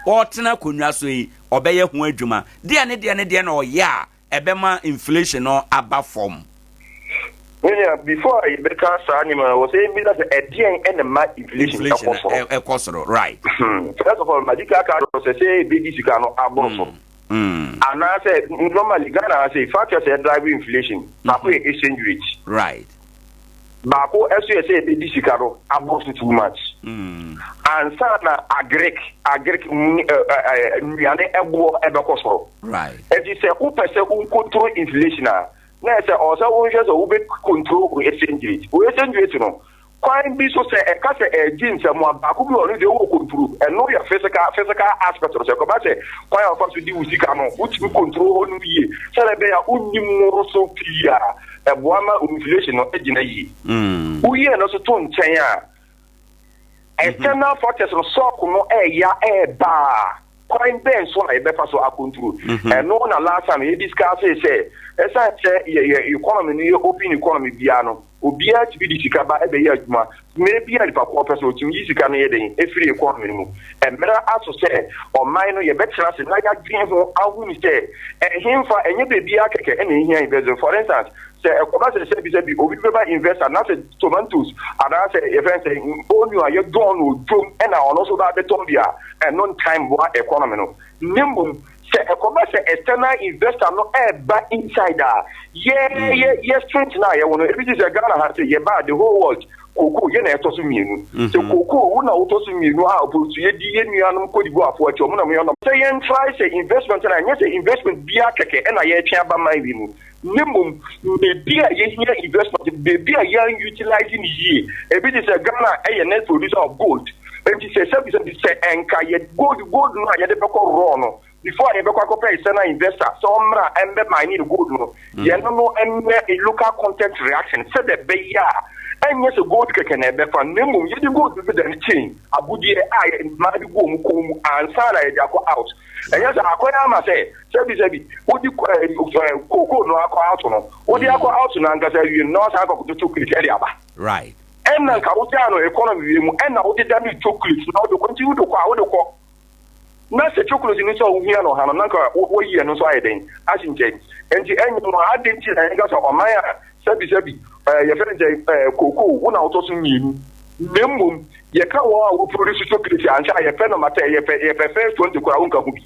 ɔretena akonnwa so yi ɔbɛyɛ ho adwuma? Deɛ ne deɛ ne deɛ na ɔyɛ a ɛbɛma inflation no aba fam? Nea before a yɛbɛka saa nneɛma no, wɔ sɛ yɛbisa sɛ ɛdeɛn ɛna ma inflation ɛkɔ soro. Ɛkɔ soro, right. First of all, madi ka ka sɛ sɛ ebedi sika no aboro so. Anaasɛ normally Ghana ha sɛ factors ɛ drive inflation, baako yɛ exchange rate. Baako ɛso yɛ sɛ ebedi sika no aboro so too much. Ansa na agric nnuane ɛboɔ ɛbɛkɔ soro. Eti sɛ wopɛ sɛ wo control inflation a, na ɛsɛ ɔwɔ sɛ wohwɛ sɛ wobɛ control wo exchange rate. Wo exchange rate no, kwan bi so sɛ ɛka sɛ ɛgye nsɛm a, baako bi wɔ no deɛ wowɔ control, ɛno yɛ physical aspect no. Sɛ ɛkɔba sɛ kwan a wɔfa so di wo sika no, wotumi control hɔ no yie sɛdeɛ ɛbɛyɛ a wonni mmoro so pii a, ɛboa ma inflation no gyina yie. Woyie no so to nkyɛn a, external factors no, shock no ɛɛya ɛɛba a, kwan bɛn so na yɛbɛfa so acontrol ɛno? Na last time yɛ discuss sɛ ɛsan sɛ yɛ economy no yɛ open economy biara no, obiara tumi de sika ba ɛbɛyɛ adwuma. Mmerɛ bi a nipa kɔɔ pɛ sɛ ɔtumi yi sika no yɛ den efiri economy no mu. Mmerɛ aso sɛ ɔman no yɛbɛtena ase na yɛadwene ho ahunu sɛ ɛhemfa, ɛnyɛ beebiara kɛkɛ ɛna ehia investment. For instance, sɛ ɛkɔba sɛ sɛbi obi bɛba investor na sɛ tomatoes anaasɛ yɛfrɛ sɛ onion a yɛdɔn no odwom ɛna ɔno nso ba abɛtɔn bi a, ɛno ntan boa economy no. Ne mmom sɛ ɛkɔba sɛ external investor no ɛɛba inside a, yɛ yɛ yɛ strength no a yɛwɔ no, ebi ti sɛ Ghana ha sɛ yɛba the whole world, cocoa yɛ na ɛtɔ so mmienu. Sɛ cocoa wo na wotɔ so mmienu a, opposed yɛdi yɛ nuanom Cote d'Ivoire fo akyi, ɔmo na mo yɛ ɔnam sɛ yɛn try sɛ investment na ɛnyɛ sɛ investment biara kɛkɛ ɛna yɛtwe aba man bi mu, ne mmom beebi a yɛhia investment, beebi a yɛn utilize ne yie. Ebi ti sɛ Ghana ɛyɛ net producer of gold, nti sɛ sɛbisɛbi sɛ ɛnka yɛ gold no a yɛde bɛkɔ raw no before a yɛbɛkɔ akɔpɛ external investor sɛ ɔmmra ɛmbɛ mine ne gold no, yɛno no ɛnyɛ a local content reaction, sɛdeɛ ɛbɛyɛ a ɛnyɛ sɛ gold kɛkɛ na ɛbɛfa, na mmom yɛde gold bi da ne chain agudeɛ a mmaa de gu wɔn kɔn mu ansa na yɛde akɔ out. Ɛnyɛ sɛ akɔyɛ ama sɛ sɛbisɛbi wodi kookoo no akɔ out no, wode akɔ out no ankasa awie no na wasan akɔkoto chocolate ɛde aba. Ɛna nka wogyaa no economy wie mu ɛna wode da ne chocolate na wode kɔ, nti wode kɔ a wode kɔ na sɛ chocolate no nso a wohia no ha no, na nka woyi ɛno nso ayɛ den ahye nkyɛn. Nti ɛnyɛ no ade nti na yɛnka sɛ ɔman a sɛbisɛbi Ɛɛ yɛfrɛ no sɛ ɛɛ cocoa wo na wotɔ so mmienu. Na mmom yɛka wɔn a wɔproduce chocolate a anhwɛ a yɛpɛ number ten yɛpɛ yɛpɛ first 20 koraa wonka ho bi.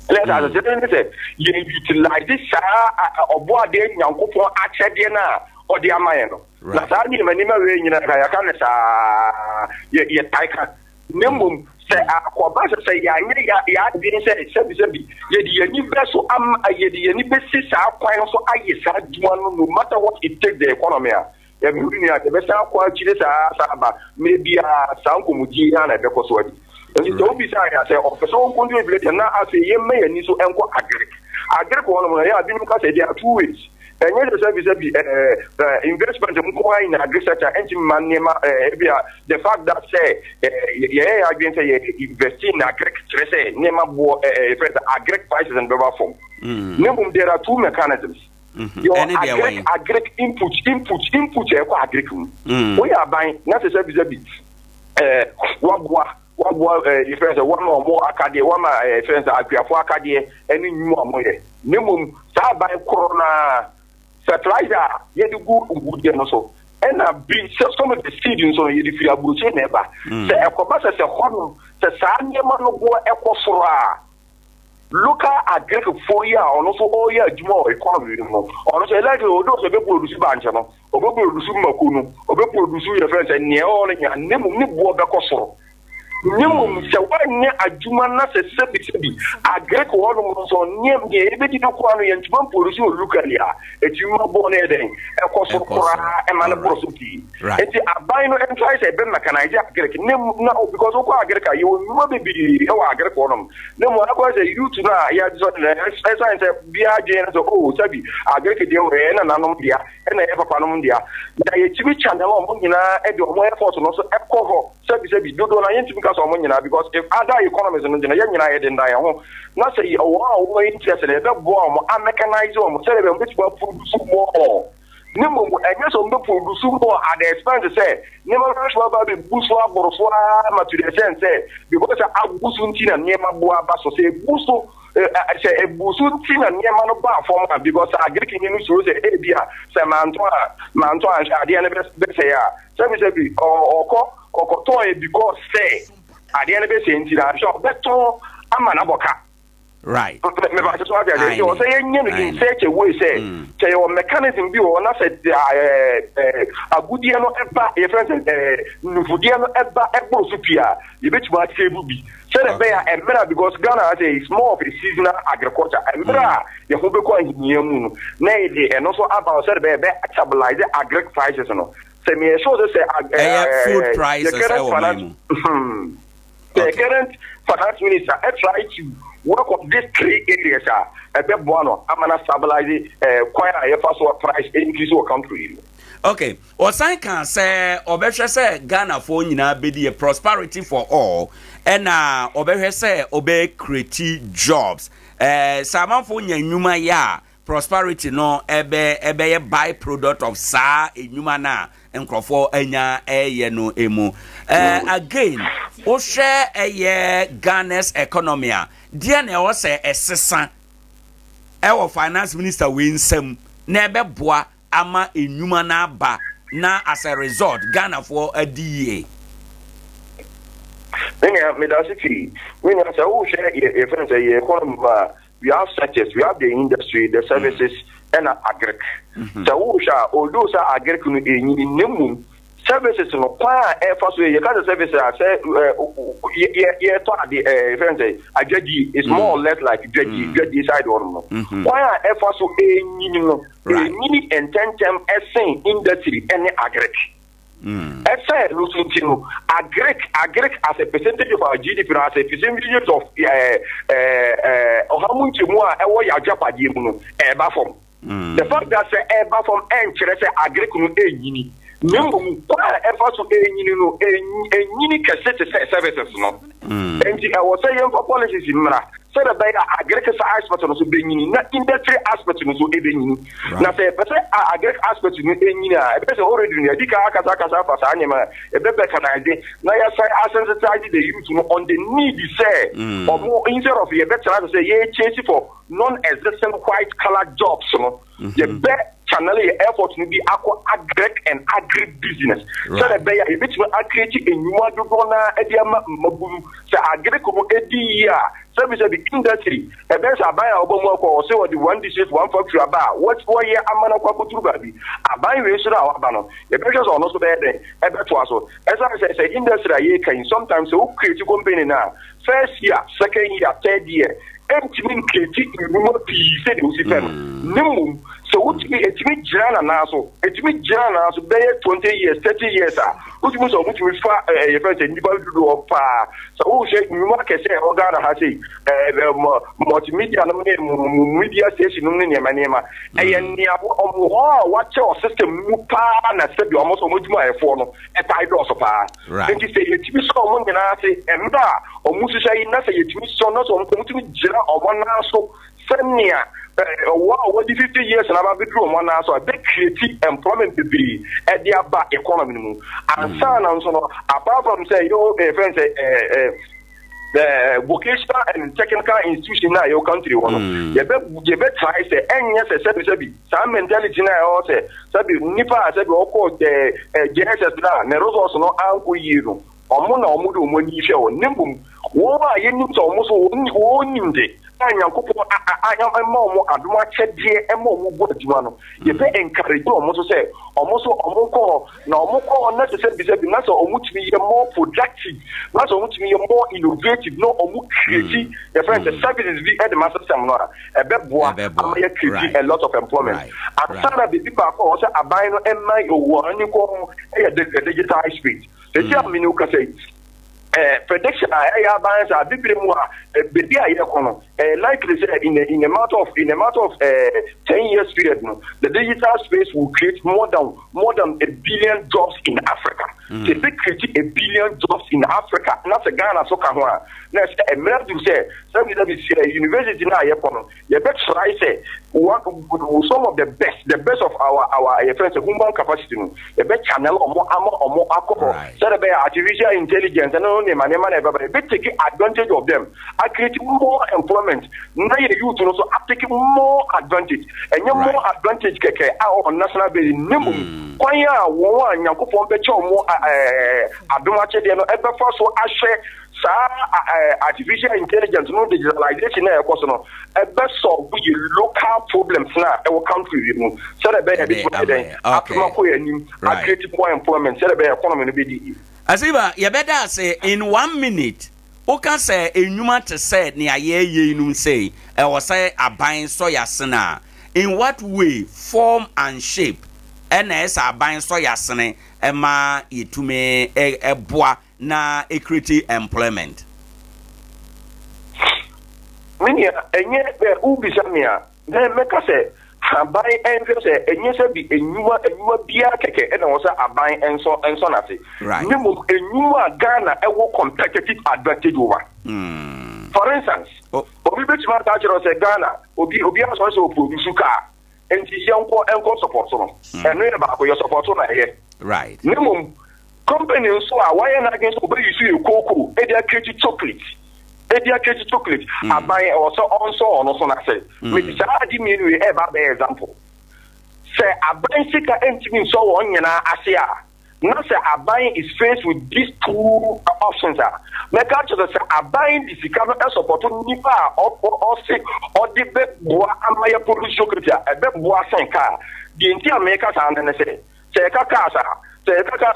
Ɛna sɛ asɛsɛ ne sɛ yɛn utilize saa ɔbɔadeɛ Nyankopɔn akyɛdeɛ no a ɔde ama yɛn no. Na saa nneɛma nneɛma wei nyinaa ka yɛka no saa yɛ yɛtae ka. Na mmom sɛ akɔba sɛ sɛ yɛanyɛ yɛn adwene sɛ sɛbisɛbi yɛde yɛn ani bɛ so ama yɛde yɛn ani bɛsi saa kwan no so ayɛ saa adwuma no no matter what it takes the economy a, yɛbɛhunu nea yɛbɛsan akɔ akyire saa saa aba mmerɛ biara saa nkɔmmɔdie yi ara na ɛbɛkɔ so adi. Nti sɛ wobisa yɛn a sɛ ɔpɛ sɛ ɔncontribute na afei yɛmma yɛn ani so nkɔ agric. Agric hɔ nom no ɛyɛ a binom ka sɛ there are two ways. Ɛnyɛ sɛ sɛbi sɛbi ɛɛ investment nko ara in agric sector ɛntumi mma nneɛma ɛɛ ebi a the fact that sɛ ɛɛ yɛyɛ yɛn adwene sɛ yɛ invest in agric kyerɛ sɛ nneɛma boɔ ɛɛ yɛfrɛ sɛ agric prices no bɛba fam. Na mmom there are two mechanisms. Yɛwɔ agric agric input input input a ɛkɔ agric mu. Woyɛ aban na sɛ sɛbi sɛbi ɛɛ waboa Wɔaboa ɛɛ yɛfrɛ no sɛ wɔama wɔn akadeɛ, wɔama ɛɛ yɛfrɛ no sɛ akuafoɔ akadeɛ ne nnwuma a wɔyɛ. Na mmom saa aban korɔ no ara, fertilizer a yɛde gu ngudeɛ no so, ɛna bi sɛ some of the seed nso no yɛde firi aburokyire na ɛba. Sɛ ɛkɔba sɛ sɛ hɔnom sɛ saa nneɛma no boɔ ɛkɔ soro a, local agric foɔ yi a ɔno nso ɔreyɛ adwuma wɔ economy no mu no, ɔno nso likely although sɛ ɔbɛproduce bankye no, ɔbɛproduce mako no, ɔbɛproduce yɛfrɛ no sɛ nea ɛwɔ hɔ no nyinaa, na mmom ne boɔ bɛkɔ soro. Na mmom sɛ woanyɛ adwuma na sɛ sɛbisɛbi agric hɔnom no nso nneɛma deɛ yɛbɛdi no koraa no yɛntumi mproduce wɔ locally a, ɛtumi ma boɔ no yɛ dɛn? Ɛkɔ soro koraa ɛma no boro so pii. Nti aban no ntrae sɛ ɛbɛ mechanise agric ne na because wokɔ agric a yɛwɔ nnwuma bebree ɛwɔ agric hɔnom na mmom akɔyɛ sɛ youth no a yɛde sɔ no ɛsan sɛ biara adwene no sɛ oh sɛbi agric deɛ wɔ ɛyɛ nananom dea ɛna ɛyɛ papanom dea na yɛtumi channel wɔn nyinaa ɛde wɔn effort no so ɛkɔ hɔ sɛbi sɛbi dodoɔ no yɛntumi ka sɛ wɔn nyinaa because if other economies no gyina yɛn nyinaa yɛde ndan yɛn ho na sɛ wɔn a wɔn interest no yɛbɛboa wɔn amechanise wɔn sɛdeɛ bɛn wɔbɛtumi aproduce more. Na mmom ɛnyɛ sɛ wɔbɛproduce more at the expense sɛ nneɛma bɛtumi aba abɛbu so aboro so ara ma to the extent sɛ because sɛ abu so nti na nneɛma bo aba so. Sɛ ebu so sɛ ebu so nti na nneɛma no baa fam a because saa Greekni no suro sɛ ebi a sɛ mantɔ a mantɔ anhwɛ adeɛ no bɛsɛe a sɛbisɛbi ɔkɔ ɔkɔtɔn because sɛ adeɛ no bɛsɛe nti na anhwɛ ɔbɛtɔn ama no abɔ ka. Right. Me ba so ate ase. Nti ɔsɛ yɛnyɛ no in such a way sɛ mm. sɛ yɛwɔ mechanism bi wɔ hɔ na sɛ agudeɛ no ɛba yɛfrɛ sɛ nufudeɛ no ɛba ɛboro so pii a yɛbɛtumi asave bi sɛdeɛ ɛbɛyɛ a mmerɛ a because Ghana sɛ is more of a seasonal agriculture mmerɛ a yɛn ho bɛkɔ ahihia mu no na yɛde ɛno nso aba hɔ sɛdeɛ ɛbɛyɛ ɛbɛ stabilize agric prices no sɛ meyɛ sure sɛ sɛ ɛyɛ food prices ɛwɔ man mu. The current finance minister try to work on these three areas a ɛbɛboa no ama na stabilize eh, kwan a yɛfa so price increase wɔ country yi mu. Okay, ɔsan kaa sɛ ɔbɛhwɛ sɛ Ghanafoɔ nyinaa bɛdi yɛ prosperity for all ɛna ɔbɛhwɛ sɛ ɔbɛ create jobs. Eh, sɛ amanfoɔ nya nnwuma yɛ a prosperity no ɛbɛ ɛbɛyɛ by product of saa nnwuma no a nkurɔfoɔ anya ɛyɛ no mu. Eh, again, wohwɛ ɛyɛ Ghana's economy a, deɛ na ɛwɔ sɛ ɛsesa ɛwɔ finance minister wei nsam na ɛbɛboa ama nnwuma no aba na as a result Ghanafoɔ adi yie. Me nua, medase pii. Me nua, sɛ wohwɛ yɛ yɛfrɛ no sɛ yɛ economy mu a, we have sectors, we have the industry, the services, ɛna agric. Sɛ wohwɛ a, although sɛ agric no ɛnyini, na mmom services no kwan a ɛfa so yɛ, yɛka sɛ services a sɛ yɛtɔ ade yɛfrɛ no sɛ adwadie, it's more or less like dwadie, dwadie side hɔ no. Kwan a ɛfa so ɛnyini no, ɛnyini ntɛntɛm ɛsen industry ɛne agric. Ɛsɛ no so nti no, agric agric as a percentage of our GDP no, as a percentage of ɔha mu nkyɛmu a ɛwɔ yɛn agyapadeɛ mu no, ɛreba fam. The fact that sɛ ɛreba fam ɛnkyerɛ sɛ agric no ɛrenyini. Na mmom kwan a ɛfa so ɛrenyini no, ɛnyini kɛse te sɛ services no. Enti ɛwɔ sɛ yɛmfa policies mmra sɛdeɛ ɛbɛyɛ a agric aspect no nso bɛnyini na industry aspect no nso bɛnyini. Na sɛ yɛpɛ sɛ agric aspect no nyini a, ɛbɛyɛ sɛ already no yɛadi kan akasa akasa afa saa nneɛma a yɛbɛ mechanise na yɛasan asensitize the youth no on the need sɛ ɔmo instead of yɛbɛtena ase sɛ yɛ chase for non-existing white collar jobs no, yɛbɛ. channel yɛ effort no bi akɔ agric and agri business sɛdeɛ ɛbɛyɛ a yɛbɛtumi acreate nnwuma dodoɔ no ara de ama mmabunu. Sɛ agric no ɛdi yie a, sɛbisɛbi industry ɛbɛyɛ sɛ aban a wɔba mu akɔ ɔsɛ wɔde one district one factory aba a wɔyɛ ama no akɔ akɔduru baabi. Aban wei nso no a waba no, yɛbɛhwɛ sɛ ɔno nso bɛyɛ dɛn ɛbɛtoa so. Ɛsiane sɛ sɛ industry a yɛreka yi, sometimes sɛ wo create company no a, first year, second year, third year, ɛntumi ncreate nnwuma pii sɛdeɛ wosi pɛ no. Na mmom sɛ wotumi, ɛtumi gyina n'anan so, ɛtumi gyina n'anan so bɛyɛ 20 years, 30 years a, wotumi sɛ wɔtumi fa ɛɛ yɛfrɛ sɛ nnipa dodoɔ paa. Sɛ wohwɛ nnwuma akɛse a ɛwɔ Ghana ha sei, ɛɛ multimedia nom ne media station nom ne nneɛma nneɛma, ɛyɛ nea wɔn a wɔakyɛ system no mu paa na sɛbi wɔn nso wɔn adwumayɛfoɔ no ɛtae dɔɔso paa. Nti sɛ yɛtumi sɔ wɔn nyinaa ase mmerɛ a wɔn hyehyɛ yi na sɛ yɛtumi sɔ na sɛ wɔn tumi gyina wɔn nan so sɛnea wɔn a wɔdi 50 years na aba abɛduru wɔn nan so a, bɛ create employment bebree ɛde aba economy no mu. Ansa na nso no, apart from sɛ yɛwɔ ɛfɛn sɛ ɛɛ the vocational and technical institution na yɛwɔ country hɔ no, yɛbɛ yɛbɛ try sɛ ɛnyɛ sɛ sɛbi sɛbi saa mentality na ɛwɔ sɛ sɛbi nipa a sɛbi ɔkɔ ɛɛ ɛɛ JSS na ne results no ankɔ yie no, ɔmo na ɔmo de ɔmo ani hwɛ wɔn. Ne mbom wɔn a yɛnim sɛ ɔmo so wɔn wɔn nim de a Nyankopɔn a a a ɛma ɔmo adom akyɛdeɛ ɛma ɔmo bɔ adwuma no, yɛbɛ encourage ɔmo so sɛ ɔmo so ɔmo nkɔ hɔ. Na ɔmo kɔ hɔ na sɛ sɛbi sɛbi na sɛ ɔmo tumi yɛ more productive, na sɛ ɔmo tumi yɛ more innovative, na ɔmo create yɛfrɛ no sɛ services bi ɛde ma system no a, ɛbɛboa ama yɛ create a lot of employment. Ansa na biribi baako a ɛwɔ sɛ aban no ɛma wɔn ani kɔ ho ɛyɛ the digital space. Seesei a me ne wo kasa yi, eh, prediction a ɛyɛ aban sɛ abibire mu a baabi a yɛkɔ no, ɛyɛ likely sɛ in a, in a matter of in a matter of 10 years period no, the digital space will create more than a billion jobs in Africa. Sɛ ebi create a billion jobs in Africa na sɛ Ghana so ka ho a, na sɛ mmerɛ duru sɛ sɛbi sɛbi sɛ university no a yɛkɔ no, yɛbɛ try sɛ one some of the best of our yɛfrɛ sɛ human capacity no, yɛbɛ channel ɔmo ama ɔmo akɔ hɔ sɛdeɛ bɛyɛ artificial intelligence ɛno nneɛma nneɛma na ɛbɛba, yɛbɛ take advantage of them, acreate more employment, na yɛ youth no so atake more advantage. Ɛnyɛ more advantage kɛkɛ a ɔwɔ national base, ne mmom kwan a wɔn a Nyankopɔn bɛkyɛ wɔn adom akyɛdeɛ no ɛbɛfa so ahwɛ saa artificial intelligence no, digitalization na ɛkɔ so no, ɛbɛ solve yɛ local problems na ɛwɔ country bi mu sɛdeɛ ɛbɛyɛ ɛbɛtumi ayɛ dɛn apem akɔ yɛn anim, acreate more employment sɛdeɛ ɛbɛyɛ economy no bɛdi yie. Asiba, yɛbɛda ase. In one minute, woka sɛ enwuma te sɛ nea yɛyɛ yinom sei, ɛwɔ sɛ aban sɔ yɛasene a, in what way, form and shape ɛna ɛsɛ aban sɔ yɛasene ɛma yɛtumi ɛboa na ɛcreate employment? Me nua, ɛnyɛ bɛ wobisa me a, na mɛka sɛ aban ɛnhwɛ sɛ ɛnyɛ sɛ bi enwuma enwuma biara kɛkɛ ɛna wɔ sɛ aban ɛnsɔ ɛnsɔ n'ase, ne mmom enwuma a Ghana ɛwɔ competitive advantage over. For instance, obi bɛtumi aka akyerɛ sɛ Ghana obi asɔre sɛ ɔproduce car, nti yɛnkɔ ɛnkɔ support no. Ɛno yɛ baako, yɛ support na ɛyɛ. Ne mmom company nso a wayɛ n'adwene sɛ ɔbɛyi so yɛ cocoa ɛde acreate chocolate, ɛde acreate chocolate, aban ɛwɔ sɛ ɔnsɔ ɔno so n'ase. Mede saa ade mmienu yi ɛba abɛyɛ example sɛ aban sika ntumi nsɔ wɔn nyinaa ase a, na sɛ aban is faced with these two options a, mɛka kyerɛ sɛ aban de sika no ɛsupport nipa a ɔse ɔde bɛboa ama yɛ produce chocolate a, ɛbɛboa sɛn kaa. Deɛ nti a mɛka saa no ne sɛ, sɛ yɛka cars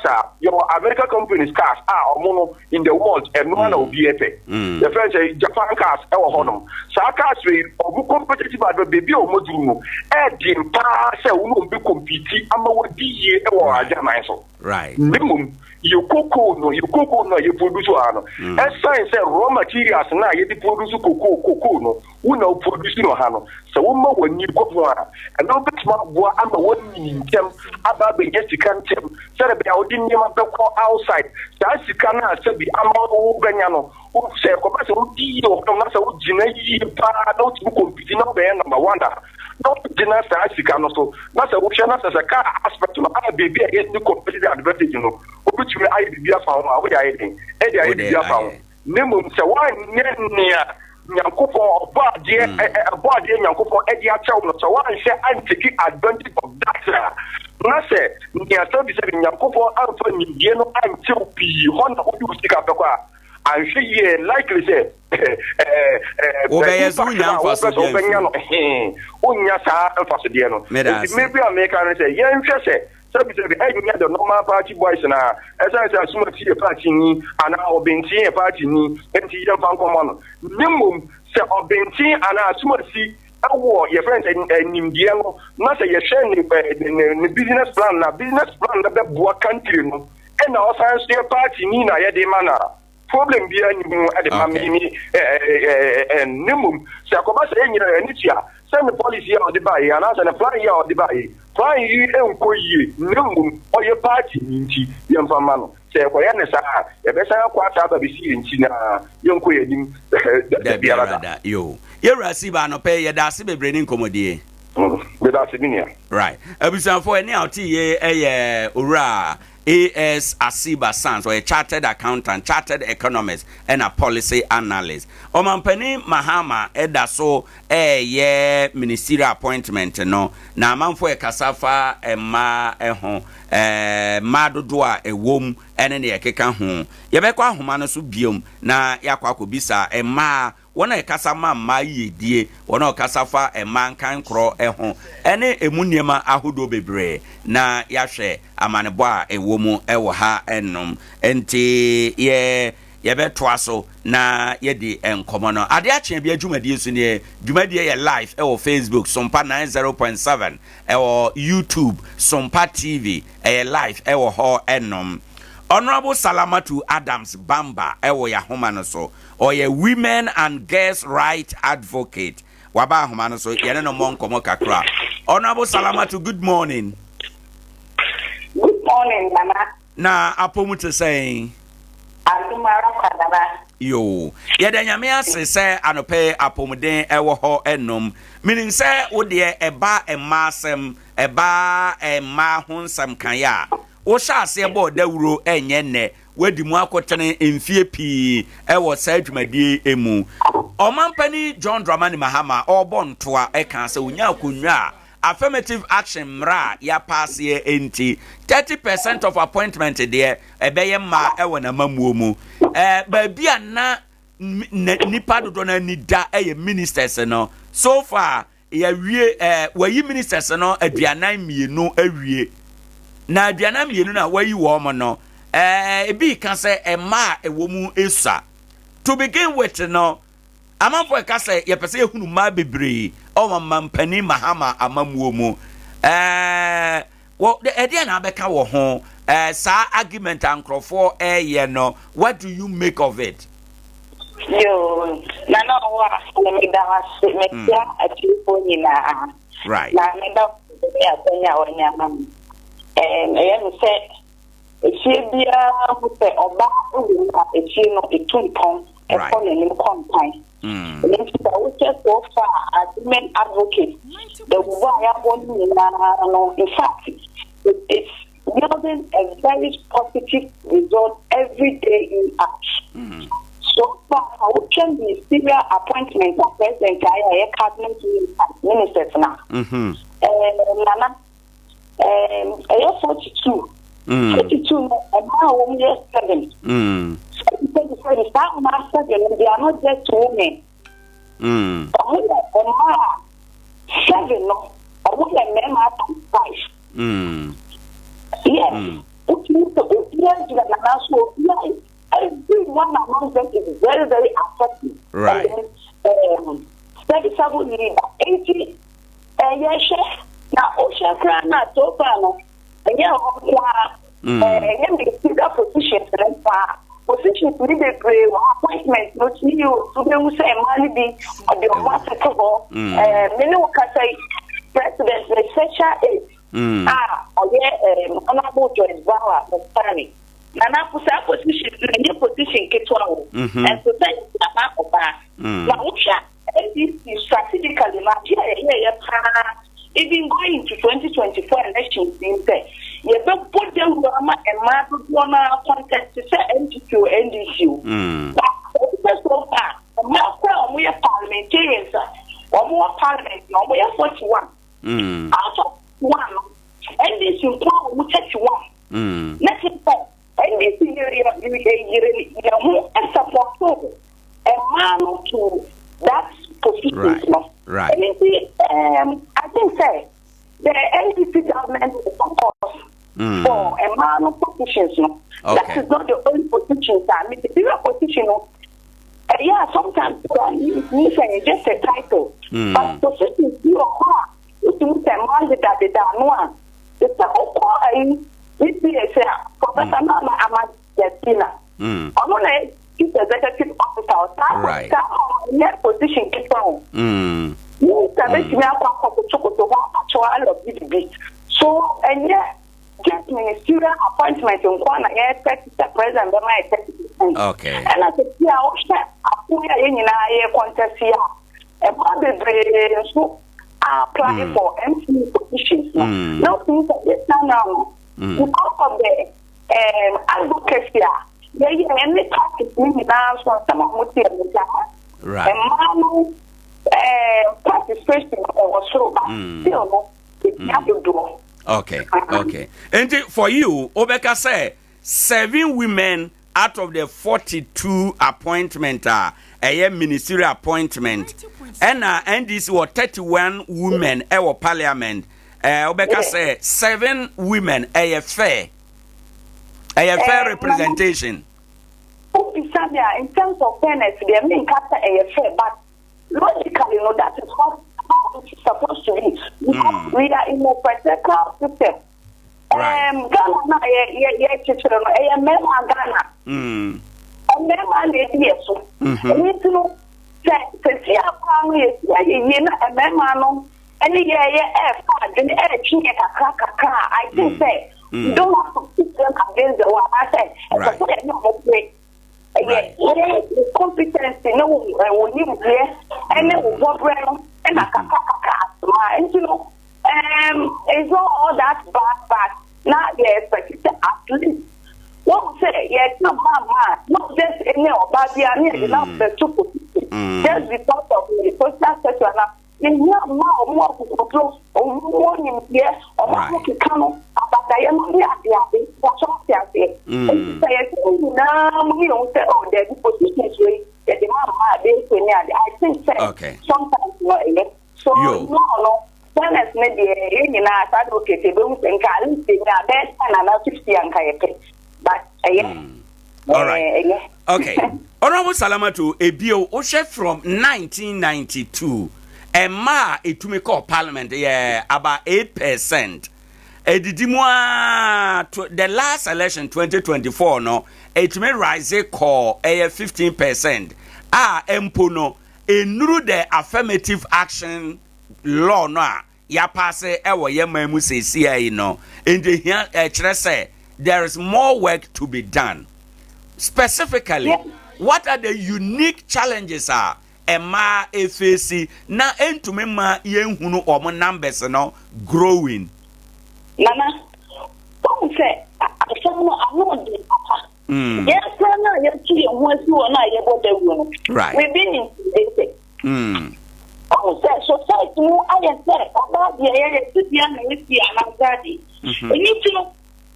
a, yɛwɔ American companies cars a ɔmo no in the world ɛnoa na obi ɛpɛ, yɛfrɛ sɛ Japan cars ɛwɔ hɔnom. Saa cars wei, ɔmo competitive adɔ beebi a ɔmo duru no ɛɛden paa sɛ wɔn a ɔmo bɛ compete ama wɔdi yie ɛwɔ agyaman so. Ne mmom yɛ cocoa no, yɛ cocoa no a yɛ produce wɔ ha no, ɛsan sɛ raw materials na a yɛde produce cocoa no, wo na wo produce no ha no, sɛ woma w'ani kɔ ho a, ɛno bɛtumi aboa ama woanyini ntɛm aba abɛnya sika ntɛm sɛdeɛ bɛyɛ a wode nneɛma bɛkɔ outside. Saa sika no a sɛbi ama wobɛnya no, sɛ ɛkɔba sɛ wodi yie wɔ hɔnom na sɛ wogyina yie paa na wotumi compete na wobɛyɛ number one a, na wogyina saa sika no so, na sɛ wohwɛ na sɛ kaa aspect no a, baabi a yɛni competitive advantage no, wobɛtumi ayɛ biribi afa ho a, wode ayɛ den ɛde ayɛ biribi afa ho. Na mmom sɛ woanyɛ nea Nyankopɔn ɔbɔ adeɛ ɛbɔ adeɛ Nyankopɔn ɛde akyɛ wo no, sɛ woanhwɛ antake advantage of that a, na sɛ nea sɛbisɛbi Nyankopɔn amfa nimdeɛ no ankyɛ wo pii hɔ na wode wo sika bɛkɔ a, anhwɛ yie likely sɛ wobɛyɛ sɛ wonya mfasodeɛ wobɛnya no he wonnya saa mfasodeɛ no. Nti me bi a meka no sɛ yɛnhwɛ sɛ sɛbisɛbi ɛnyɛ the normal party boys na ɛsiane sɛ asomati yɛ party ni anaa ɔbenten yɛ party ni nti yɛmfa nkɔmmɔ no, ne mmom sɛ ɔbenten anaa asomasi ɛwɔ yɛfrɛ no sɛ nimdeɛ no, na sɛ yɛhwɛ ne ne business plan na business plan no bɛboa country no, ɛna ɔsan so yɛ party ni na yɛde ma no a, problem biara ni ho ɛde ma me me ne mmom sɛ akɔba sɛ yɛn nyinaa ani tua sɛ ne policy a ɔde baeɛ anaasɛ ne plan yi a ɔde baeɛ, plan yi nkɔ yie, na mmom ɔyɛ party ni nti yɛmfa ma no. Sɛ yɛkɔyɛ ne saa a, yɛbɛsan akɔ asa aba bɛsi yɛn nkyi na yɛnkɔ yɛn anim da biara da. Yo, yɛwura Siba, anɔpɛ yi yɛda ase bebree ne nkɔmmɔdie. Meda ase me nua. Right. Abusuafoɔ, ɛne a ɔte yie ɛyɛ Owura AS Asiba Sands, ɔyɛ Chartered Accountant, Chartered Economist ɛna Policy Analyst. Ɔmampanin Mahama ɛda so ɛɛyɛ ministerial appointment no, na amanfoɔ ɛkasa fa mmaa ɛho, ɛɛ mmaa dodoɔ a ɛwom ɛne nea ɛkeka ho. Yɛbɛkɔ ahoma no so biom na yɛakɔ akɔbisa mmaa, wɔn a ɛkasa ma mmaa yiedie, wɔn a wɔkasa fa mmaa nkankorɔ ho, ne ɛmu nneɛma ahodoɔ bebree, na yɛahwɛ amanebɔ a ɛwɔ mu wɔ ha nom. Nti yɛ yɛbɛtoa so na yɛdi nkɔmmɔ no. Adeɛ akye bia dwumadie so nie. Dwumadie yɛ live ɛwɔ Facebook, Sompa 90.7, ɛwɔ YouTube, Sompa TV, ɛyɛ live ɛwɔ hɔ nom. Honorable Salamatu Adams Bamba ɛwɔ yɛahoma no so. Ɔyɛ Women and Girls Right Advocate. Waba ahoma no so, yɛne no mmɔ nkɔmmɔ kakra. Honorable Salamatu, good morning. Good morning, Nana. Na apɔmu te sɛn? Adom ara kwa, Nana. Yoo, yɛda Nyame ase sɛ anɔpa yi apɔmuden ɛwɔ hɔ ɛnom. Menim sɛ wo deɛ ɛba mmaa asɛm, ɛba mmaa ho nsɛm kaeɛ a, wohyɛ aseɛ bɔɔ dawuro ɛnyɛ nnɛ. Wadi mu akotene mfeɛ pii wɔ saa dwumadie yi mu. Ɔmanpanin John Dramani Mahama ɔrebɔ ntoa kaa sɛ ɔnya akonnwa a affirmative action mmara a yɛapaaseɛ nti 30 percent of appointment deɛ ɛbɛyɛ mmaa wɔ n'amammuo mu. Ɛɛ baabi a na nnipa dodoɔ no ani da yɛ ministers no, so far Yɛawie ɛɛ wɔayi ministers no 42 awie. Na 42 no a wɔayi wɔn no, ɛɛ ebi ka sɛ mmaa a ɛwɔ mu esua. To begin with no, amanfoɔ ɛka sɛ yɛpɛ sɛ yɛhunu mmaa bebree ɛwɔ mampanin Mahama amammuo mu. Ɛɛ wɔ ɛdeɛ na abɛka wɔ ho ɛɛ saa argument a nkurɔfoɔ ɛɛyɛ no, what do you make of it? Yoo, Nana ɔwɔ a, meda wo ase, mekyia atiefoɔ nyinaa. Right. Na meda wo ase ne akwanya a wanya ama me. Ɛm, ɛyɛ me sɛ efie biara mu sɛ ɔbaa wɔ mu a, efie no etu mpɔn, ɛkɔ n'anim kɔ nkan. Ɛno nti sɛ wohwɛ so far as women advocate, dawubɔ a yɛabɔ no nyinaa no, in fact, it, it's yielding a very positive result every day in out. So far, sɛ wohwɛ ministerial appointment a president ayɛ a ɛyɛ cabinet ministers na. Eh, nana, eh, ɛyɛ 42. 42 no, mmaa a wɔn yɛ 7. 77, saa mmaa 7 no, they are not just women. Wɔn yɛ mmaa 7 no, wɔn yɛ mmarima times 5. Yes, wotumi sɛ obiara gyina nana so, obiara, everyone among them is very very assertive. Right. And then serviceable leader. Enti yɛhwɛ na wohwɛ koraa na so far no ɛnyɛ hɔ nko ara, ɛnyɛ ministerial positions no nko ara, positions no bebree wɔ appointment no CEOs wobɛhu sɛ mmaa no bi ɔde ɔmo atoto hɔ. Me ne wo kasa yi, president ne special aide a ɔyɛ Honourable Joyce Bawah Mogtari. Nana saa position no ɛnyɛ position ketewa o, ɛnso sɛ yɛde ama ɔbaa. Na wohwɛ NDC strategically no, adeɛ a yɛyɛeɛ paa even going into 2024 elections yi sɛ yɛbɛbɔ dawuro ama mmaa dodoɔ no ara contest sɛ NPP o NDC o. But sɛ so far mmaa koraa a wɔyɛ parliamentarians a wɔwɔ parliament no wɔyɛ 41. Out of 41 no, NDC nko ara wɔ mu 31. Na kyerɛ sɛ NDC yere yere yɛn ho support mmaa no to that position no. Ɛno nti I think sɛ the NDC government is on course for mmaa no positions no. That is not the only positions a ministerial position no. Yeah, sometimes you say just a title, but positions bi wɔ hɔ a wotumi sɛ mmaa dedadeda ano a te sɛ wokɔ ayi EPA sɛ Professor Nana Ama Justina. Ɔno na yɛ chief executive officer ɔsaa saa ɔnyɛ position ketewa o. Minister bɛtumi akɔ akɔkotokoto hɔ akyɛw alɔ bibibi. So ɛnyɛ just ministerial appointment nko na yɛ expect sɛ president bɛma yɛ 30%. Ɛna sɛ bi a wohwɛ ako yi a yɛn nyinaa yɛ contest yi a, mmaa bebree nso apply for MCE positions no. Na wotumi sɛ this time round no, because of the advocacy a yɛyɛ ɛne parties ne nyinaa nso nsɛm a wɔte ɛmu gya mmaa no participation ɛwɔ soro, but still no ebia dodoɔ. Okay. Nti for you, wobɛka sɛ seven women out of the 42 appointment a ɛyɛ ministerial appointment, ɛna NDC wɔ 31 women ɛwɔ parliament, wobɛka sɛ seven women ɛyɛ fair, ɛyɛ fair representation? Wobisa me a, in terms of fairness deɛ, menka sɛ ɛyɛ fair, but logically no, that is what how it's supposed to be, because we are in a patriarchal system. Ghana na yɛ yɛ yɛ kyekyere no, ɛyɛ mmarima Ghana. Mmarima na edi yɛ so. Ɛno nti no, sɛ sɛsi akora no yɛsi ayɛ yie na mmarima no ɛne yɛ yɛ ɛɛfa adwene ɛɛtwe yɛ kakra kakra a, I think sɛ we don't have to put them against the wall anaasɛ ɛsɛ sɛ yɛne ɔmo pere. Ɛyɛ yɛ competency ne wo wo nimdeɛ ɛne wo bɔbrɛ no ɛna kakra kakra asoma. Nti no it's not all that bad, but na yɛ expect sɛ at least wɔn sɛ yɛka mmaa mmaa, not just ɛnyɛ ɔbaa bi a ne yɛde na bɛto position just because of the social sector. Na yɛhia mmaa a wɔn akokoduro, wɔn wɔ nimdeɛ, wɔn ahokeka no abadayɛ no ne adeade wɔtɔ ate aseɛ. Nti sɛ yɛsɛ ne nyinaa mu ne yɛn sɛ, oh, dɛbi, positions wei yɛde ma mmaa a bɛyɛ ne ade, I think sɛ sometimes no ɛyɛ so. Yo. No, fairness ne deɛ, yɛn nyinaa saa de okete ebehu sɛ nka at least enya bɛyɛ 10 anaa 50 a nka yɛpɛ, but ɛyɛ. All right. Ɛyɛ. Okay. Honorable Salamatu, ebio, wohwɛ from 1992, ɛma a ɛtumi kɔɔ parliament yɛ about 8%. Ɛdidi mu a to the last election 2024 no, ɛtumi rise kɔɔ ɛyɛ 15% a mpo no, ɛnuru the affirmative action law no a yɛapaase ɛwɔ yɛ man mu seesia yi no. Nti hia ɛkyerɛ sɛ there is more work to be done. Specifically, what are the unique challenges a mmaa efeesi na ntumi ma yɛnhunu wɔn numbers no growing? Nana, wɔn sɛ asɛm no ano ɔden papa. Yɛn kura no a yɛtu yɛn ho asi hɔ no a yɛbɔ dawuro no, we been intimidated. Wɔn sɛ society mu ayɛ sɛ ɔbaa deɛ yɛyɛ sibia na yɛsi anaasɛ ade. Ɛni ti no,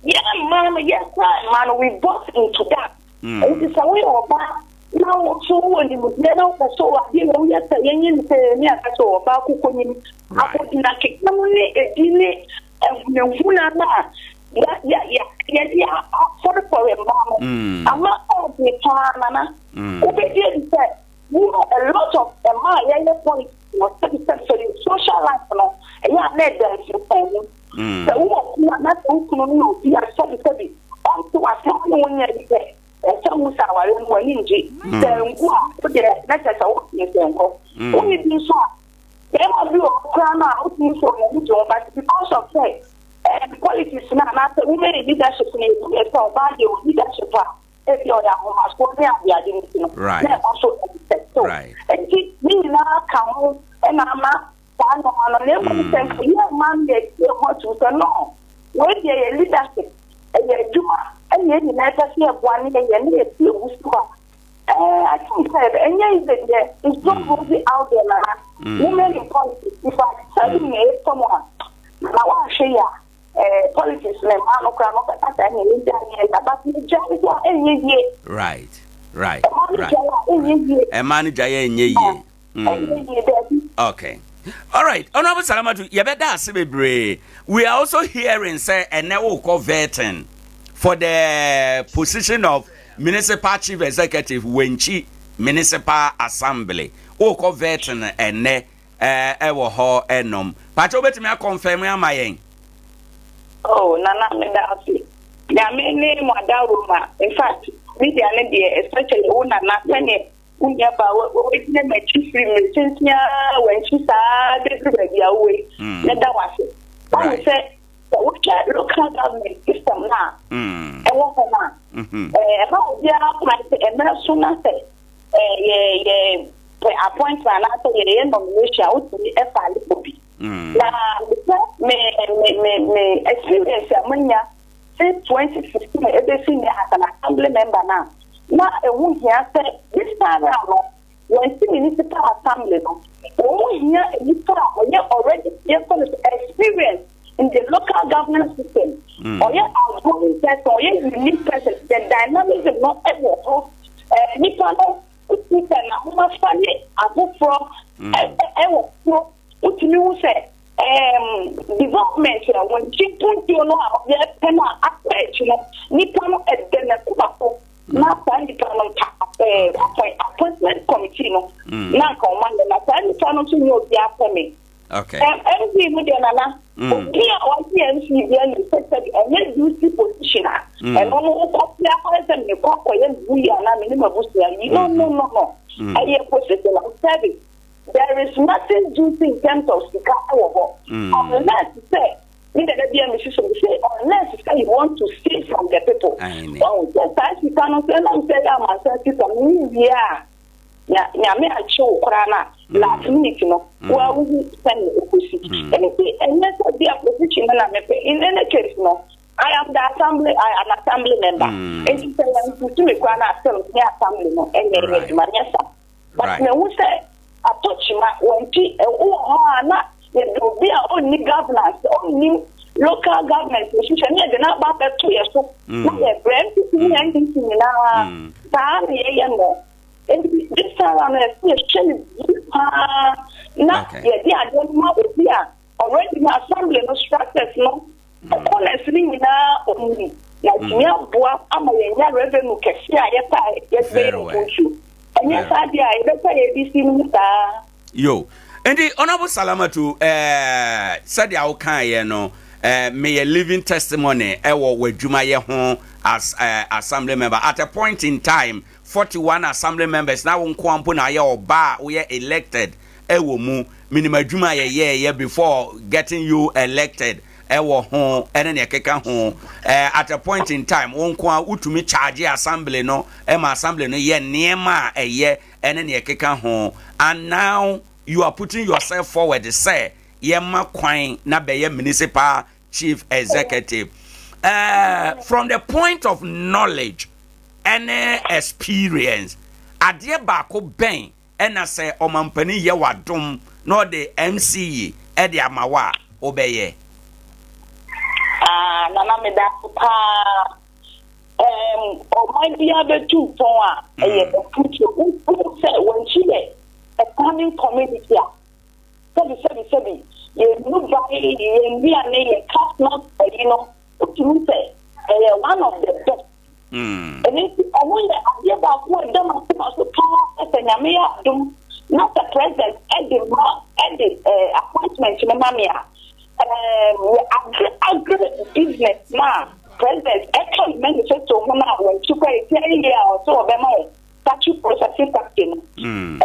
yɛn mmaa no, yɛn kura mmaa no, we bought into that. Nti sɛ woyɛ ɔbaa na wo nso wowɔ nimdeɛ na wopɛ sɛ wɔ adeɛ na woyɛ sɛ yɛnyɛ ne sɛ ne aka sɛ ɔbaa kokɔ nim abɔdina keka no ne ɛdi ne ahunahuna no a yɛde afɔrefɔre mmaa no ama ɔde paa. Nana, wobɛdi adi sɛ we know a lot of mmaa a yɛyɛ politics no, sɛbi sɛbi sɛbi, social life no ɛyɛ a na ɛda mfimfini mu. Sɛ wowɔ kunu a na sɛ wo kunu no yɛ obi a sɛbi sɛbi ɔnte wase ne wonyɛ bi sɛ ɛsɛ hu sɛ aware no w'ani ngye sɛ ngu a wodeɛ na kyerɛ sɛ wotene sɛ nkɔ wone bi nso a bɛrima bi wɔ hɔ koraa no a wotumi sɛ ɔyɛ gye wo, but because of sɛ politics no anaasɛ women in leadership no yɛbu yɛ sɛ ɔbaa deɛ wɔ leadership a ebi ɔyɛ ahomasoɔ ne adeade no ti no na ɛba so ɛsɛtew. Nti ne nyinaa ka ho ɛna ama saa nneɛma no. Na mmom sɛ nka yɛ mma no yɛtie ho atum sɛ no, wei deɛ yɛ leadership, ɛyɛ adwuma ɛna yɛn nyinaa ɛpɛ sɛ yɛboa ne yɛyɛ ne yɛtie wusu a. Eh, I think sɛ ɛnyɛ easy deɛ, it's not rosy out there nana. Women in politics, if I tell you nea ɛtɔ mu a, na woanhwɛ yi a, eh, politics ne mmaa no koraa no ɔbɛka sɛ ɛne yɛgya yɛ da, but yɛgya nso a ɛnyɛ yie. Right, right, Ɛma no right. gyae a ɛnyɛ yie. Ɛma no gyae a ɛnyɛ yie. Ɛnyɛ yie daabi. Okay. All right. Honorable Salamatu, yɛbɛda ase bebree. We are also hearing sɛ ɛnɛ wokɔ vetting for the position of municipal chief executive Wenchi Municipal Assembly. Wokɔ vetting ɛnɛ ɛwɔ hɔ ɛnom. Pakyɛ wobɛtumi akɔnfɛm ama yɛn? Oh, Nana, meda ase. Nyame ne mo adawuroma. In fact, media ne deɛ, especially wo Nana, sɛneɛ Wo nuabaa, wagyina m'akyi firi mmerɛ tenten ara, wankyi saa ara bɛduru baabi a wowɔ yi, mɛda wo ase. Woahu sɛ, sɛ wohwɛ local government system no a ɛwɔ hɔ no a, ɛma obiara kwan sɛ mmerɛ so na sɛ yɛ yɛ pɛ appointment anaasɛ yɛyɛ nomination a wotumi file obi. Na mesɛ me me me me experience a manya since 2016 ɛbɛsi nnɛ as an assembly member no a, na ɛho hia sɛ this time round no wɔnsi municipal assembly no, wɔn hia nnipa a wɔyɛ already yɛfrɛ no sɛ experience in the local governance system, ɔyɛ outgoing person, ɔyɛ unique person, the dynamism no ɛwɔ hɔ, ɛɛ nipa no wotumi sɛ n'ahomafa ne afoforɔ ɛwɔ soro, wotumi hu sɛ ɛɛm development a wɔn ti mpuntuo no a yɛpɛ no a akɔ akyi no, nipa no ɛdɛ n'akoma so. Na saa nipa no nka ɛɛ appoint appointment committee no na nka wɔn ayɛ na saa nipa no nso nyɛ obi apɛ me. Okay. MP mu deɛ nana. Obi a wagye MC bi anim sɛ sɛ ɛnyɛ duty position a. Ɛno no wokɔ pia akɔyɛ sɛ mekɔ akɔyɛ me ho yie anaa me ne m'abusua yi. No no no no. Ɛyɛ position of service. There is nothing juicy in terms of sika wɔ hɔ. Unless sɛ me dada bi a mesi so me say unless sɛ you want to steal from the people. Wɔn sɛ saa sika no sɛ ɛnam sɛ ɛyɛ amansan sika no wo wie a nyame ankye wo koraa na last minute no wa wuhu sɛnea ɛkɔsi. Nti ɛnyɛ sɛ bi a position no na mepɛ. In any case no I am the assembly I am assembly member. Nti sɛ yɛn pusu me koraa na still me assembly no ɛnyɛ adwuma nyɛ saa. But mahu sɛ atɔ kyima wɔn nti wowɔ hɔ a na yɛde obi a ɔnni governance ɔnnim local government nhyehyɛ ne yɛde no aba abɛto yɛ so na yɛbrɛ NPP ne NDC nyinaa saa na yɛyɛ no nti this time round no ɛsɛ yɛhwɛ no yie paa na yɛde adeɛ no ma obi a Already no assembly no structures no corners no nyinaa ɔnim na atumi aboa ama yɛnya revenue kɛse a yɛpɛ a yɛde bɛyɛ mpuntuo. Ɛnyɛ saa deɛ a yɛbɛsa yɛ ABC no mu saa. Yo. Nti Honorable Salamatu, eh, sɛdeɛ wokaeɛ no, eh, meyɛ living testimony ɛwɔ w'adwumayɛ ho as eh, assembly member. At a point in time, 41 assembly members na wo nkoa mpo na ayɛ ɔbaa a woyɛ elected ɛwɔ mu. Menim adwuma a yɛyɛɛyɛ before getting you elected ɛwɔ ho ɛne nea ɛkeka ho. Eh, at a point in time, wo nko a wotumi charge assembly no ɛma assembly no yɛ nneɛma a ɛyɛ ɛne nea ɛkeka ho. And now you are putting yourself forward sɛ yɛma kwan na bɛyɛ municipal chief executive. Eh, from the point of knowledge ɛne experience, adeɛ baako bɛn Ɛna sɛ ɔmampanin yɛ wo adom na ɔde MC de ama wo a, wobɛyɛ? Ah, Nana medase paa. Um, ɔman biara bɛtu mpɔn a, ɛyɛ mfutuo. Wohu sɛ wɔnkyi yɛ a farming community a, sɛbi sɛbi sɛbi, yɛn nnubae, yɛn nnuane, yɛn cash not ayi no, wotumi sɛ ɛyɛ one of the best. Ɛno nti ɔmo yɛ adeɛ baako a ɛda m'akoma so paa sɛ sɛ Nyame yɛ adom na sɛ president ɛde ma ɛde ɛɛ appointment no ma me a ɛɛm yɛ agri agri business na president ɛka ne manifesto ho no a wɔn akyi kɔ a yɛti ayɛ yie a ɔsɛ ɔbɛma yɛ factory processing factory no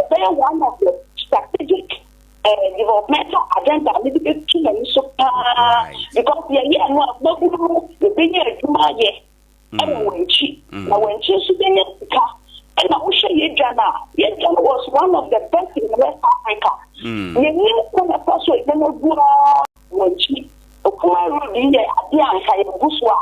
ɛbɛyɛ one of the strategic ɛɛ developmental agenda a mede bɛtu m'ani so paa because yɛyɛ no a mmabunu no yɛbɛnya adwuma ayɛ. ɛwɔ wɔn akyi na wɔn akyi nso bɛnya sika ɛna wohwɛ yɛ dwa no a yɛ dwa no was one of the best in West Africa yɛnim kwan ɛfa so ɛdwa no agu ara wɔn akyi Okuma road yi yɛ adeɛ a nka yɛgu so a.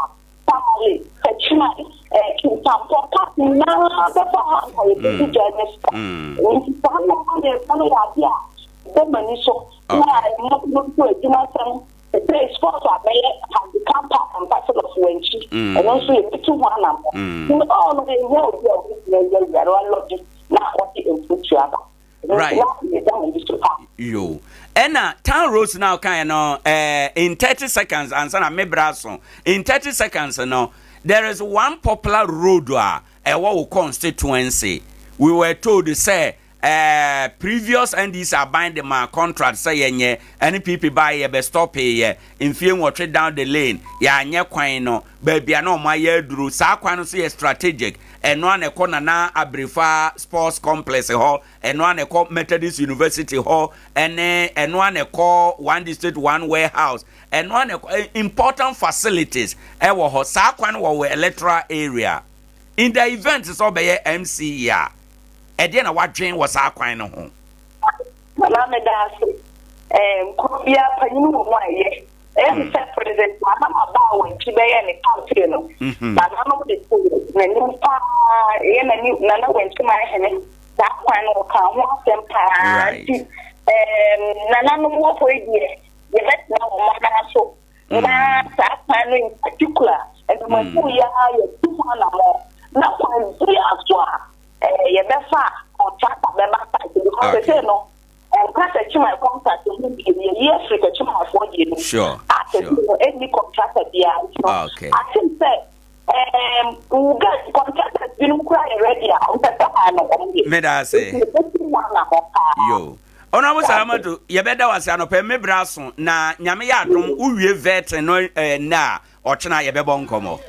Tamale, Techiman, eh, Kintampo, park nyinaa bɛfa ha anka yɛbɛdi dwa anya sika. Nti saa nneɛma mmiɛnsa no yɛ adeɛ a ɛbɔ m'ani so na mmɔdenbɔ nso adwumasɛm sɛ sports abɛyɛ has become part and parcel of Wankyi. Ɛno nso yɛbɛtu ho anammɔn. Nti all no ɛhia obi a ɔbɛtumi ayi awia na walɔbi na ɔde mfutuo aba. Right. Yo. Ɛna town roads na ɔkaeɛ no eh, in 30 seconds ansa na me bra so. In 30 seconds no, there is one popular road a ɛwɔ wo constituency. We were told sɛ eh, previous NDC aban de maa contract sɛ yɛnyɛ, NPP baeɛ yɛbɛ stopee yɛ, mfie nwɔtwe down the lane, yɛanyɛ kwan no, baabi a na wɔn ayɛ aduru. Saa kwan no nso yɛ strategic. Ɛno ara na ɛkɔ Nana Abirifa Sports Complex hɔ, ɛno ara na ɛkɔ Methodist University hɔ, ɛne ɛno ara na ɛkɔ One District One Warehouse, ɛno ara na ɛkɔ eh, important facilities ɛwɔ hɔ. Saa kwan wɔ wɔ electoral area. In the event sɛ ɔbɛyɛ MC a, ɛdeɛ na wadwen wɔ saa kwan no ho? Nana meda ase. Eh, kuro biara panyin wɔ mu a ɛyɛ. Ɛyɛ me sɛ President Mahama baa wɔn akyi bɛyɛɛ ne campaign no, nananom de too n'anim paa, ɛyɛ n'ani Nana Wantuma Hene, saa kwan no wɔkaa ho asɛm paa nti ɛɛm nananom wɔ hɔ yi deɛ yɛbɛtena wɔn nan so na saa kwan no in particular ɛnamamu yi ara yɛtu ho anammɔn na kwan biara so a ɛɛ yɛbɛfa a contractor bɛba site because sɛsɛ no Ɛnka Techiman contract ho bio, yɛyi afiri Techimanfoɔ deɛ no mu. A sɛsei no ɛnni contractor biara nti no, I think sɛ um, we will get contractors binom koraa yɛ ready a wɔn pɛ sɛ kwan no wɔn yɛ. Meda ase. Nti yɛbɛsi mu anammɔn paa. Yo. Honorable Salamatu, yɛbɛda wo ase anɔpa yi, me berɛ aso, na Nyame yɛ adom, wowie vetting no eh, nnɛ a, Ɔkyena yɛbɛbɔ nkɔmmɔ.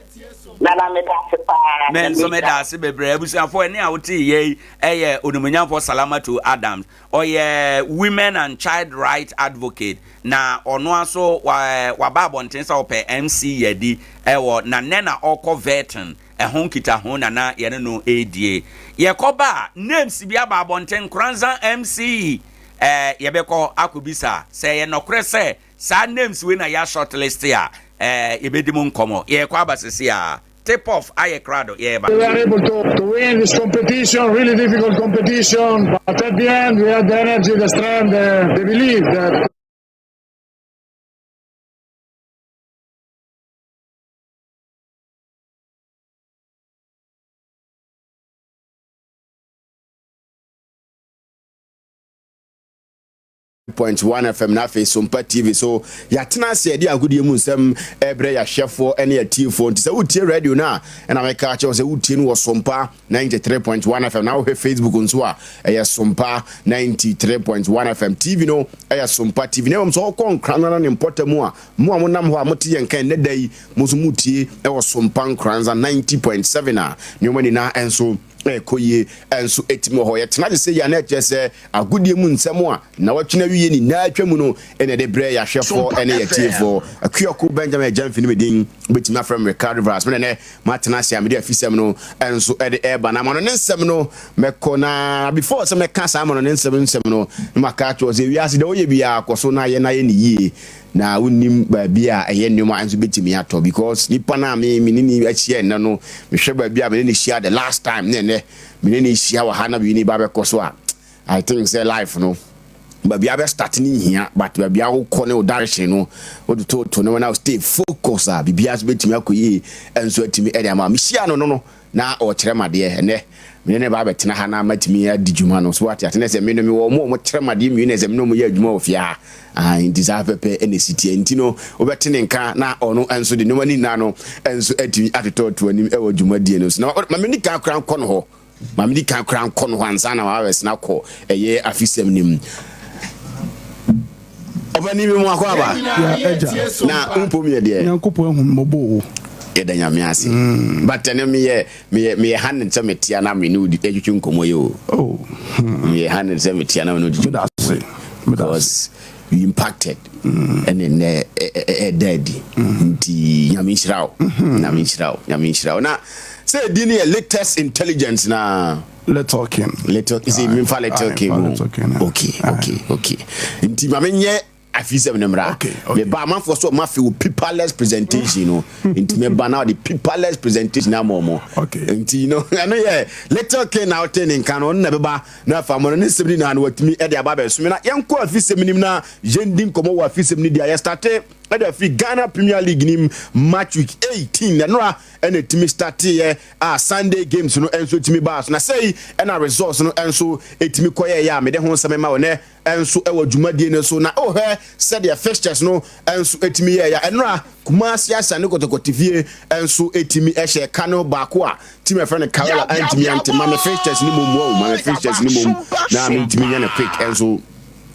Nana meda ase paa. Me nso meda ase bebree. Abusuafoɔ ɛne a wote yɛ yi ɛyɛ Onimuonyamfoɔ Salamatu Adams. Ɔyɛ Women and Child Right Advocate na ɔno ara nso waba abɔnten sɛ ɔpɛ MC yɛdi ɛwɔ na nnɛ na ɔkɔ vetting ɛho nkitaho na na yɛne no ɛredie. Yɛkɔba a names bi aba abɔnten Nkoranza MC ɛɛ yɛbɛkɔ akɔbisa sɛ ɛyɛ nɔkorɛ sɛ Saa names wei na yɛ short list a eh, yɛbɛdi mu nkɔmmɔ. Yɛrekɔ aba sese a, tip off ayɛ krado, yɛreba. We were able to, to win this competition, really difficult competition, but at the end we had the energy, the strength, the, the belief that Point one FM na afei Sompa TV so. Yɛatena ase yɛde agodie mu nsɛm ɛbrɛ yɛahwɛfoɔ ne atiefoɔ. Nti sɛ wotie radio no a, ɛna mɛka akyerɛ wo sɛ wotie no wɔ Sompa 93.1 FM. Na wohwɛ Facebook nso a, ɛyɛ Sompa 93.1 FM. TV no ɛyɛ Sompa TV. Na mmom sɛ wokɔ Nkoranza ne mpɔtam a, mo a monam hɔ a mote yɛn nka ɛnnɛ da yi, mo nso motie ɛwɔ Sompa Nkoranza 90.7 a, nneɛma nyinaa nso ɛrekɔ yie nso ɛtumi wɔ hɔ. Yɛtena ase sɛ yi a na ɛkyerɛ sɛ agodie mu nsɛm a nnawɔtwe no awieɛ nyinaa atwa mu no na ɛde brɛ yɛahwɛfoɔ ne yɛtiefoɔ. Akuako Benjamin Agyamfi ne me din, wobɛtumi afrɛ me Ricardo Vaz. Me na ɛnɛ matena ase a mede afisɛm no nso de ɛreba. Na amanɔne nsɛm no mɛkɔ na before sɛ mɛka saa amanɔne nsɛm nsɛm no na maka akyerɛ wo sɛ wiase deɛ woyɛ biara kɔ so na yɛ na yɛ ne yie. Na wonnim baabi a ɛyɛ nneɛma nso bɛtumi atɔ because nipa no a me me ne ne ahyia ɛnnɛ no mehwɛ baabi a me ne ne hyia the last time ne ɛnnɛ me ne ne hyia wɔ ha na biribi ba bɛkɔ so a I think sɛ life no baabi a bɛ start ne nhia but baabi a wokɔ ne wo direction no wode toto ne na stay focus a biribiara nso bɛtumi akɔ yie nso atumi ɛde ama mehyia no no no na ɔkyerɛ me adeɛ. Ɛnnɛ, me ne no ba abɛtena ha na matumi adi dwuma no. So wate ase? Na sɛ me no, mewɔ wɔn a wɔkyerɛ me adeɛ mmienu na sɛ me ne wɔn yɛ adwuma wɔ fie ha. Aane, nti saa pɛpɛ na ɛsi teɛ. Nti no, wobɛte ne nka na ɔno nso de nneɛma no nyinaa no nso atumi atotɔto anim wɔ dwumadie no so. Na ma menni kan koraa nkɔ no hɔ. Ma menni kan koraa nkɔ no hɔ ansa na wabɛsena akɔ ɛyɛ afisɛm no mu. Ɔpanin mi mu akɔ aba. Ya agya. Na mpom yɛ deɛ. Nyankopɔn ahu me mmɔbɔ o. Yɛda Nyame ase. Mm. But ɛno meyɛ meyɛ meyɛ handed sɛ metea na me ne wodi atwitwi nkɔmmɔ yi o. Oh. Hmm. Meyɛ handed sɛ metea na me ne wodi twitwi. Meda ase. Because you impacted. Mm. Ɛne nnɛ ɛda adi. Mm. Nti Nyame nhyira wo. Mm-hmm. Nyame nhyira wo. Nyame nhyira wo. Na sɛ ɛdi ne yɛ latest intelligence na. Little King. Little is it mefa Little King o. Okay, okay, okay. Nti ma menyɛ. Afisɛm no mmra. Meba amanfoɔ sɛ ɔmo afe wo paperless presentation no. Nti meba na ɔde paperless presentation ama ɔmo. Nti no ɛno yɛ Little King na ɔte ne nka no, ɔno na ɛbɛba na afa mo no ne nsɛm nyinaa no watumi de aba abɛsome. Na yɛnkɔ afisɛm nim na yɛndi nkɔmmɔ wɔ afisɛm no di a yɛstate ɛde afiri Ghana Premier League nim match week 18 ɛnora ɛna ɛtumi starteeɛ a Sunday games no nso tumi baa so na sɛi ɛna results no nso ɛtumi kɔyɛeɛ a mede ho nsɛm ma wo nɛ nso wɔ dwumadie no so na wohwɛ sɛdeɛ fixtures no nso tumi yɛeɛ a, ɛnora Kumasi Asante Kɔtɔkɔtefie nso tumi hyɛ ka no baako a team ɛfrɛ no Karela antumi ante. Ma me fixtures no mmom o, ma me fixtures no mmom na mentumi nyɛ no quick nso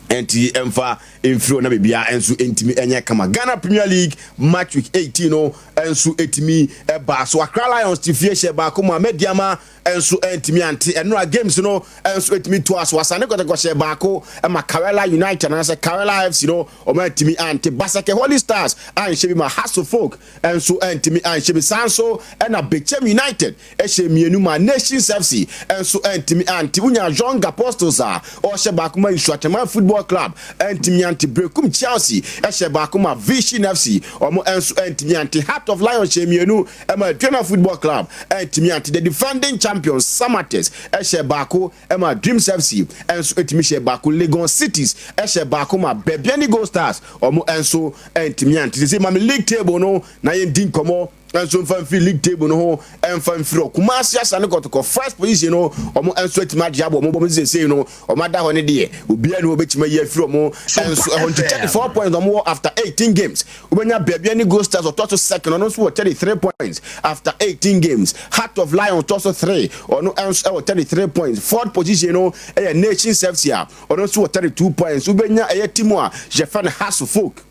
nti ɛmfa mfiri hɔ na biribiara nso ntumi nyɛ kama. Ghana Premier League match week 18 no nso tumi baa so. Accra Lions te fie hyɛ baako ma Medeama nso antumi ante. Ɛnora games no nso etumi toa so. Asante Kɔtɔkɔ hyɛ baako ma Karela United anaasɛ Karela FC no, wɔn antumi ante. Basake Holy Stars anhyɛ bi ma Hasso Folk nso antumi anhyɛ bi. Saa nso ɛna Bechem United hyɛ mmienu ma Nations FC nso antumi ante. Wonya Young Apostles a ɔhyɛ baako ma Nsuateman Football Club antumi ante. Berekum Chelsea hyɛ baako ma Vision FC, wɔn nso antumi ante. Heart of Lions hyɛ mmienu ma Aduana Football Club antumi ante. The defending champions Samatex hyɛɛ baako ma Dreams FC nso tumi hyɛɛ baako. Legon Cities hyɛɛ baako ma Bibiani Gold Stars, wɔn nso antumi ante. Sesei ma me league table no na yɛndi nkɔmmɔ nso mfa mfiri league table no ho mfa mfiri hɔ. Kumasi Asante Kɔtɔkɔ first position no wɔn nso atumi agye abɔ wɔn bɔ mu sesei no wɔn ada hɔ ne deɛ obiara ne wɔbɛtumi ayi afiri wɔn nso ɛhɔ nti 34 points wɔn wɔ after 18 games. Wobɛnya Biabiani Gold Stars ɔtɔ so second, ɔno nso wɔ 33 points after 18 games. Heart of Lions tɔ so 3, ɔno nso wɔ 33 points. Fourth position no yɛ Nations FC a ɔno nso wɔ 32 points. Wobɛnya ɛyɛ team a yɛfrɛ no Hearts of Oak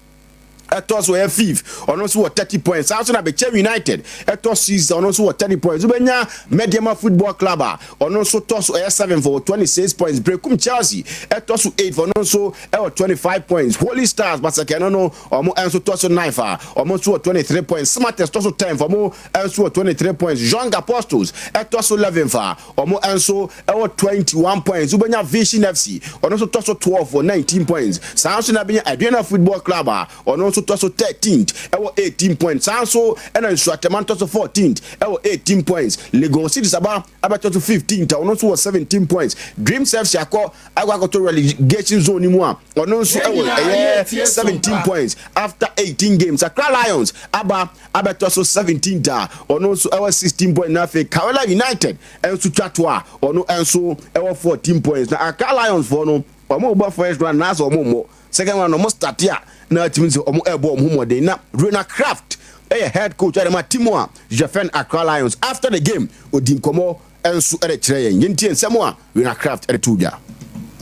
ɛtɔ so ɛyɛ fifth, ɔno nso wɔ 30 points. Saa nso na Bechem United ɛtɔ sixth, ɔno nso wɔ 30 points. Wobɛnya Medeama Football Club a ɔno nso tɔ so ɛyɛ seventh wɔ 26 points. Berekum Chelsea ɛtɔ so eighth, ɔno nso ɛwɔ 25 points. Holy Stars Basakɛ no no ɔmo nso tɔ so ninth a ɔmo nso wɔ 23 points. Samatex tɔ so 10th, ɔmo nso wɔ 23 points. Young Apostles ɛtɔ so 11th a ɔmo nso ɛwɔ 21 points. Wobɛnya Vision FC, ɔno nso tɔ so 12 wɔ 19 points. Saa nso na bɛnya Aduana Football Club a ɔno nso tɔ so 13th ɛwɔ 18 points. Saa nso ɛna Nsuatɛman tɔ so 14th ɛwɔ 18 points. Legon Cities aba abɛtɔ so 15th a ɔno nso wɔ 17 points. Dreams FC akɔ akɔtɔ relegation zone ni mu a ɔno nso ɛwɔ ɛyɛ 17 points after 18 games. Accra Lions aba abɛtɔ so 17th a ɔno nso ɛwɔ 16 points. Na afei Karela United nso twa to a ɔno nso ɛwɔ 14 points. Na Accra Lions foɔ no, wɔn bɔ first round na asɛ wɔn mmɔ second round, wɔn start a na atumi sɛ wɔn ɛbɔ wɔn ho mmɔden. Na Rena Kraft ɛyɛ head coach ɛde ma team a yɛfrɛ no Accra Lions. After the game, odi nkɔmɔ nso ɛde kyerɛ yɛn. Yɛntie nsɛm a Rena Kraft ɛde to dwa.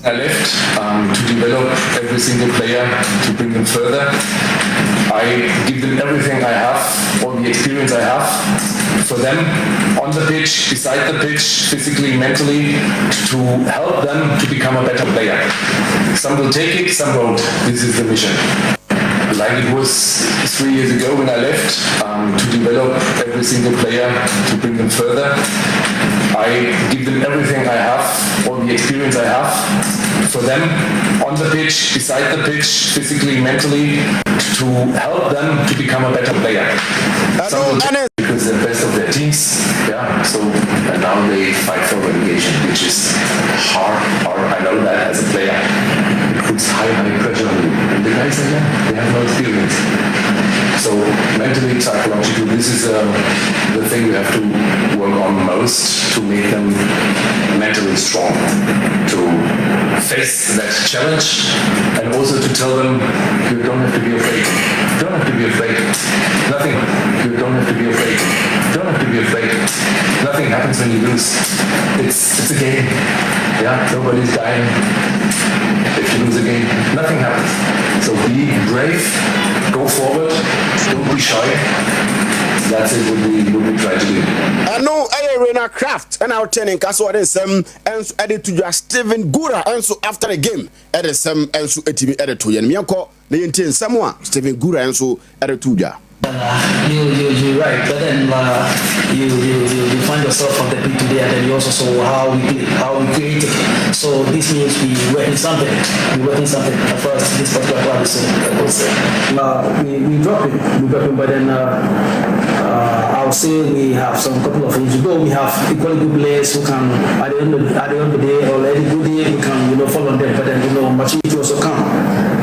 I left to develop every single player, to bring them further. I give them everything I have, all the experience I have for them on the pitch, beside the pitch, physically, mentally, to help them to become a better player. Some will take it, some won't. This is the mission. Like it was 3 years ago when I left, to develop every single player, to bring them further. I give them everything I have, all the experience I have for them on the pitch, beside the pitch, physically, mentally, to help them to become a better player. Some will take it because they're best of their teams. Yeah. So and now they fight for relegation, which is hard. Hard. I know that as a player. It puts high, high pressure on you. And the guys are young. They have no experience. So mentally, psychologically, this is the thing we have to work on most to make them mentally strong, to face that challenge, and also to tell them you don't have to be afraid. You don't have to be afraid. Nothing. You don't have to be afraid. You don't have to be afraid. Nothing happens when you lose. It's a game. Yeah, nobody's dying. If you lose a game, nothing happens. So be brave, go forward, don't be shy. That's it what we try to do. Ɛno ɛyɛ Rena Kraft ɛna ɔtɛ ne nka so ɔde nsɛm ɛnso ɛde to dwa. Steven Gura ɛnso after the game ɛde nsɛm ɛnso ɛtumi ɛde to yɛn. Mmiɛnkɔ na yɛntie nsɛm a Steven Gura ɛnso ɛde to dwa. You you you right, but then uh, you, you you you find yourself on the pitch today, and then you also saw how we play, how we created. So this means we working something. We working something. At first, this particular club is so. Uh, we we drop it, we drop it, but then uh, uh, I would say we have some couple of things. Though we have equally good players who can at the end of, at the end of the day or any good day we can you know fall on them, but then you know maturity also come.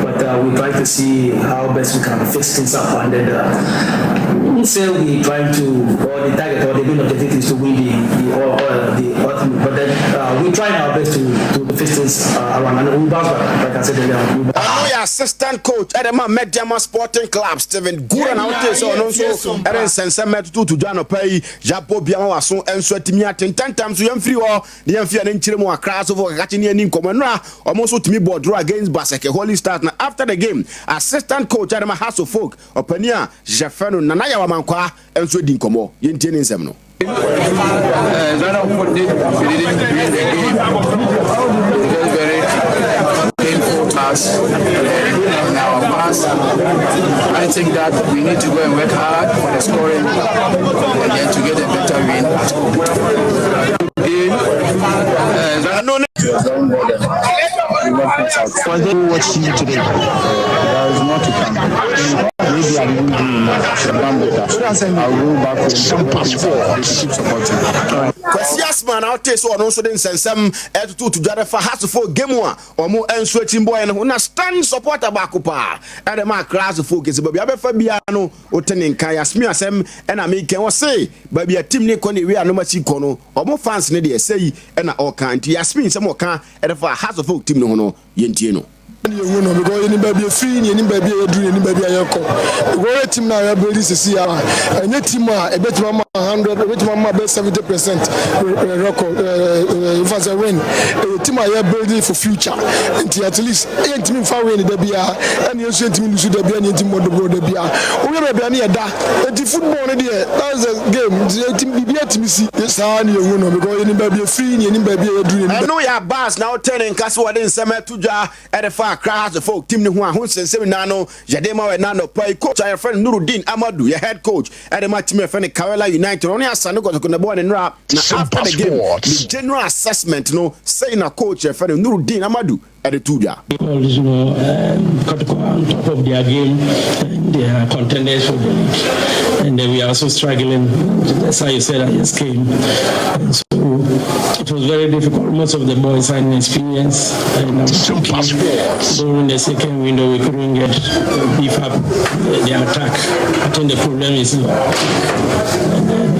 But uh, we try to see how best we can fix things up and then uh, say we trying to or the target or the main objective is to win the the or, or the ultimate, but then uh, we trying our best to to fix things uh, around and we bounce back like I said earlier. Ɔno yɛ assistant coach ɛde ma Medeama Sporting Club Steven Gura na wote sɛ ɔno nso ɛde nsɛnsɛm ɛtoto to dwa anɔpa yi yɛabɔ bia ma waso nso atumi ate ntɛntɛm so yɛmfiri hɔ na yɛmfi ɛne nkyerɛ mu Accra so fo kakakye ne ani nkɔmmɔ nnora ɔmo nso tumi bɔ draw against Basake Holy Stars na after the game assistant coach ɛde ma Hearts of Oak ɔpani a yɛfrɛ no Nana Yaw Amankwaa nso di nkɔmmɔ yɛntie ne nsɛm no. Uh, it's not unfortunate we didn't win the game. It was very painful to us in our past. I think that we need to go and work hard for the scoring and then to get a better win at home. Game, uh, Was they watch you today? There is more to come. Maybe I didn't do enough. I've done better. I'll go back home. Keep supporting. Kwasi Asma na ɔte so ɔno nso de nsɛnsɛm ɛtoto to dwa de fa Hearts of Oak game a ɔmo nso akyi mbɔɛ no ho na stand supporter baako paa ɛde ma Accra Hearts of Oak sɛ baabi abɛfa biara no wote ne nka Yasmi asɛm ɛna mekɛn wɔ se baabi a team ne kɔ ne ewie anom akyi kɔ no ɔmo fans ne deɛ sɛyi ɛna ɔka nti Yasmi nsɛm ɔka ɛde fa Hearts of Oak team no ho no yɛntie no. Yɛhu no because yɛnim baabi efiri, yɛnim baabi a yɛduru, yɛnim baabi a yɛkɔ because wɔyɛ team na yɛbuild sisi a ɛnyɛ team a ɛbɛtumi ama 100, ɛbɛtumi ama bɛ 70% record ɛɛ nfa sɛ win. Ɛyɛ team a yɛbuild for future nti at least yɛntumi nfa win da bia ɛna yɛn nso yɛntumi lose da bia ɛna yɛntumi bɔ dobro da bia woyɛ baabi a ne yɛda nti football no deɛ, that's the game nti yɛntumi biribi atumi si saa ne yɛhu no because yɛnim baabi efiri, yɛnim baabi a yɛduru, yɛnim. Ɛno yɛ Abbas na wotɛ ne nka sɛ wɔde nsɛm ato dwa ɛde fa Accra Hearts of Oak team ne ho a ho nsɛnsɛm nyinaa no yɛde ma wɔ ɛna anɔpa yi. Coach a yɛfrɛ no Nurudin Amadu yɛ head coach ɛde ma team yɛfrɛ no Karela United, ɔne Asante Kɔtɔkɔ na bɔɔ ne nnora na after the game ne general assessment no sɛi na coach yɛfrɛ no Nurudin Amadu ɛde to dwa. Well, Kotoko on top of their game, and they are contenders for the league. And then we are also struggling. That's how you said I just came. And so it was very difficult. Most of the boys had inexperience. And during the second window, we couldn't get beef up the attack. I think the problem is, and then,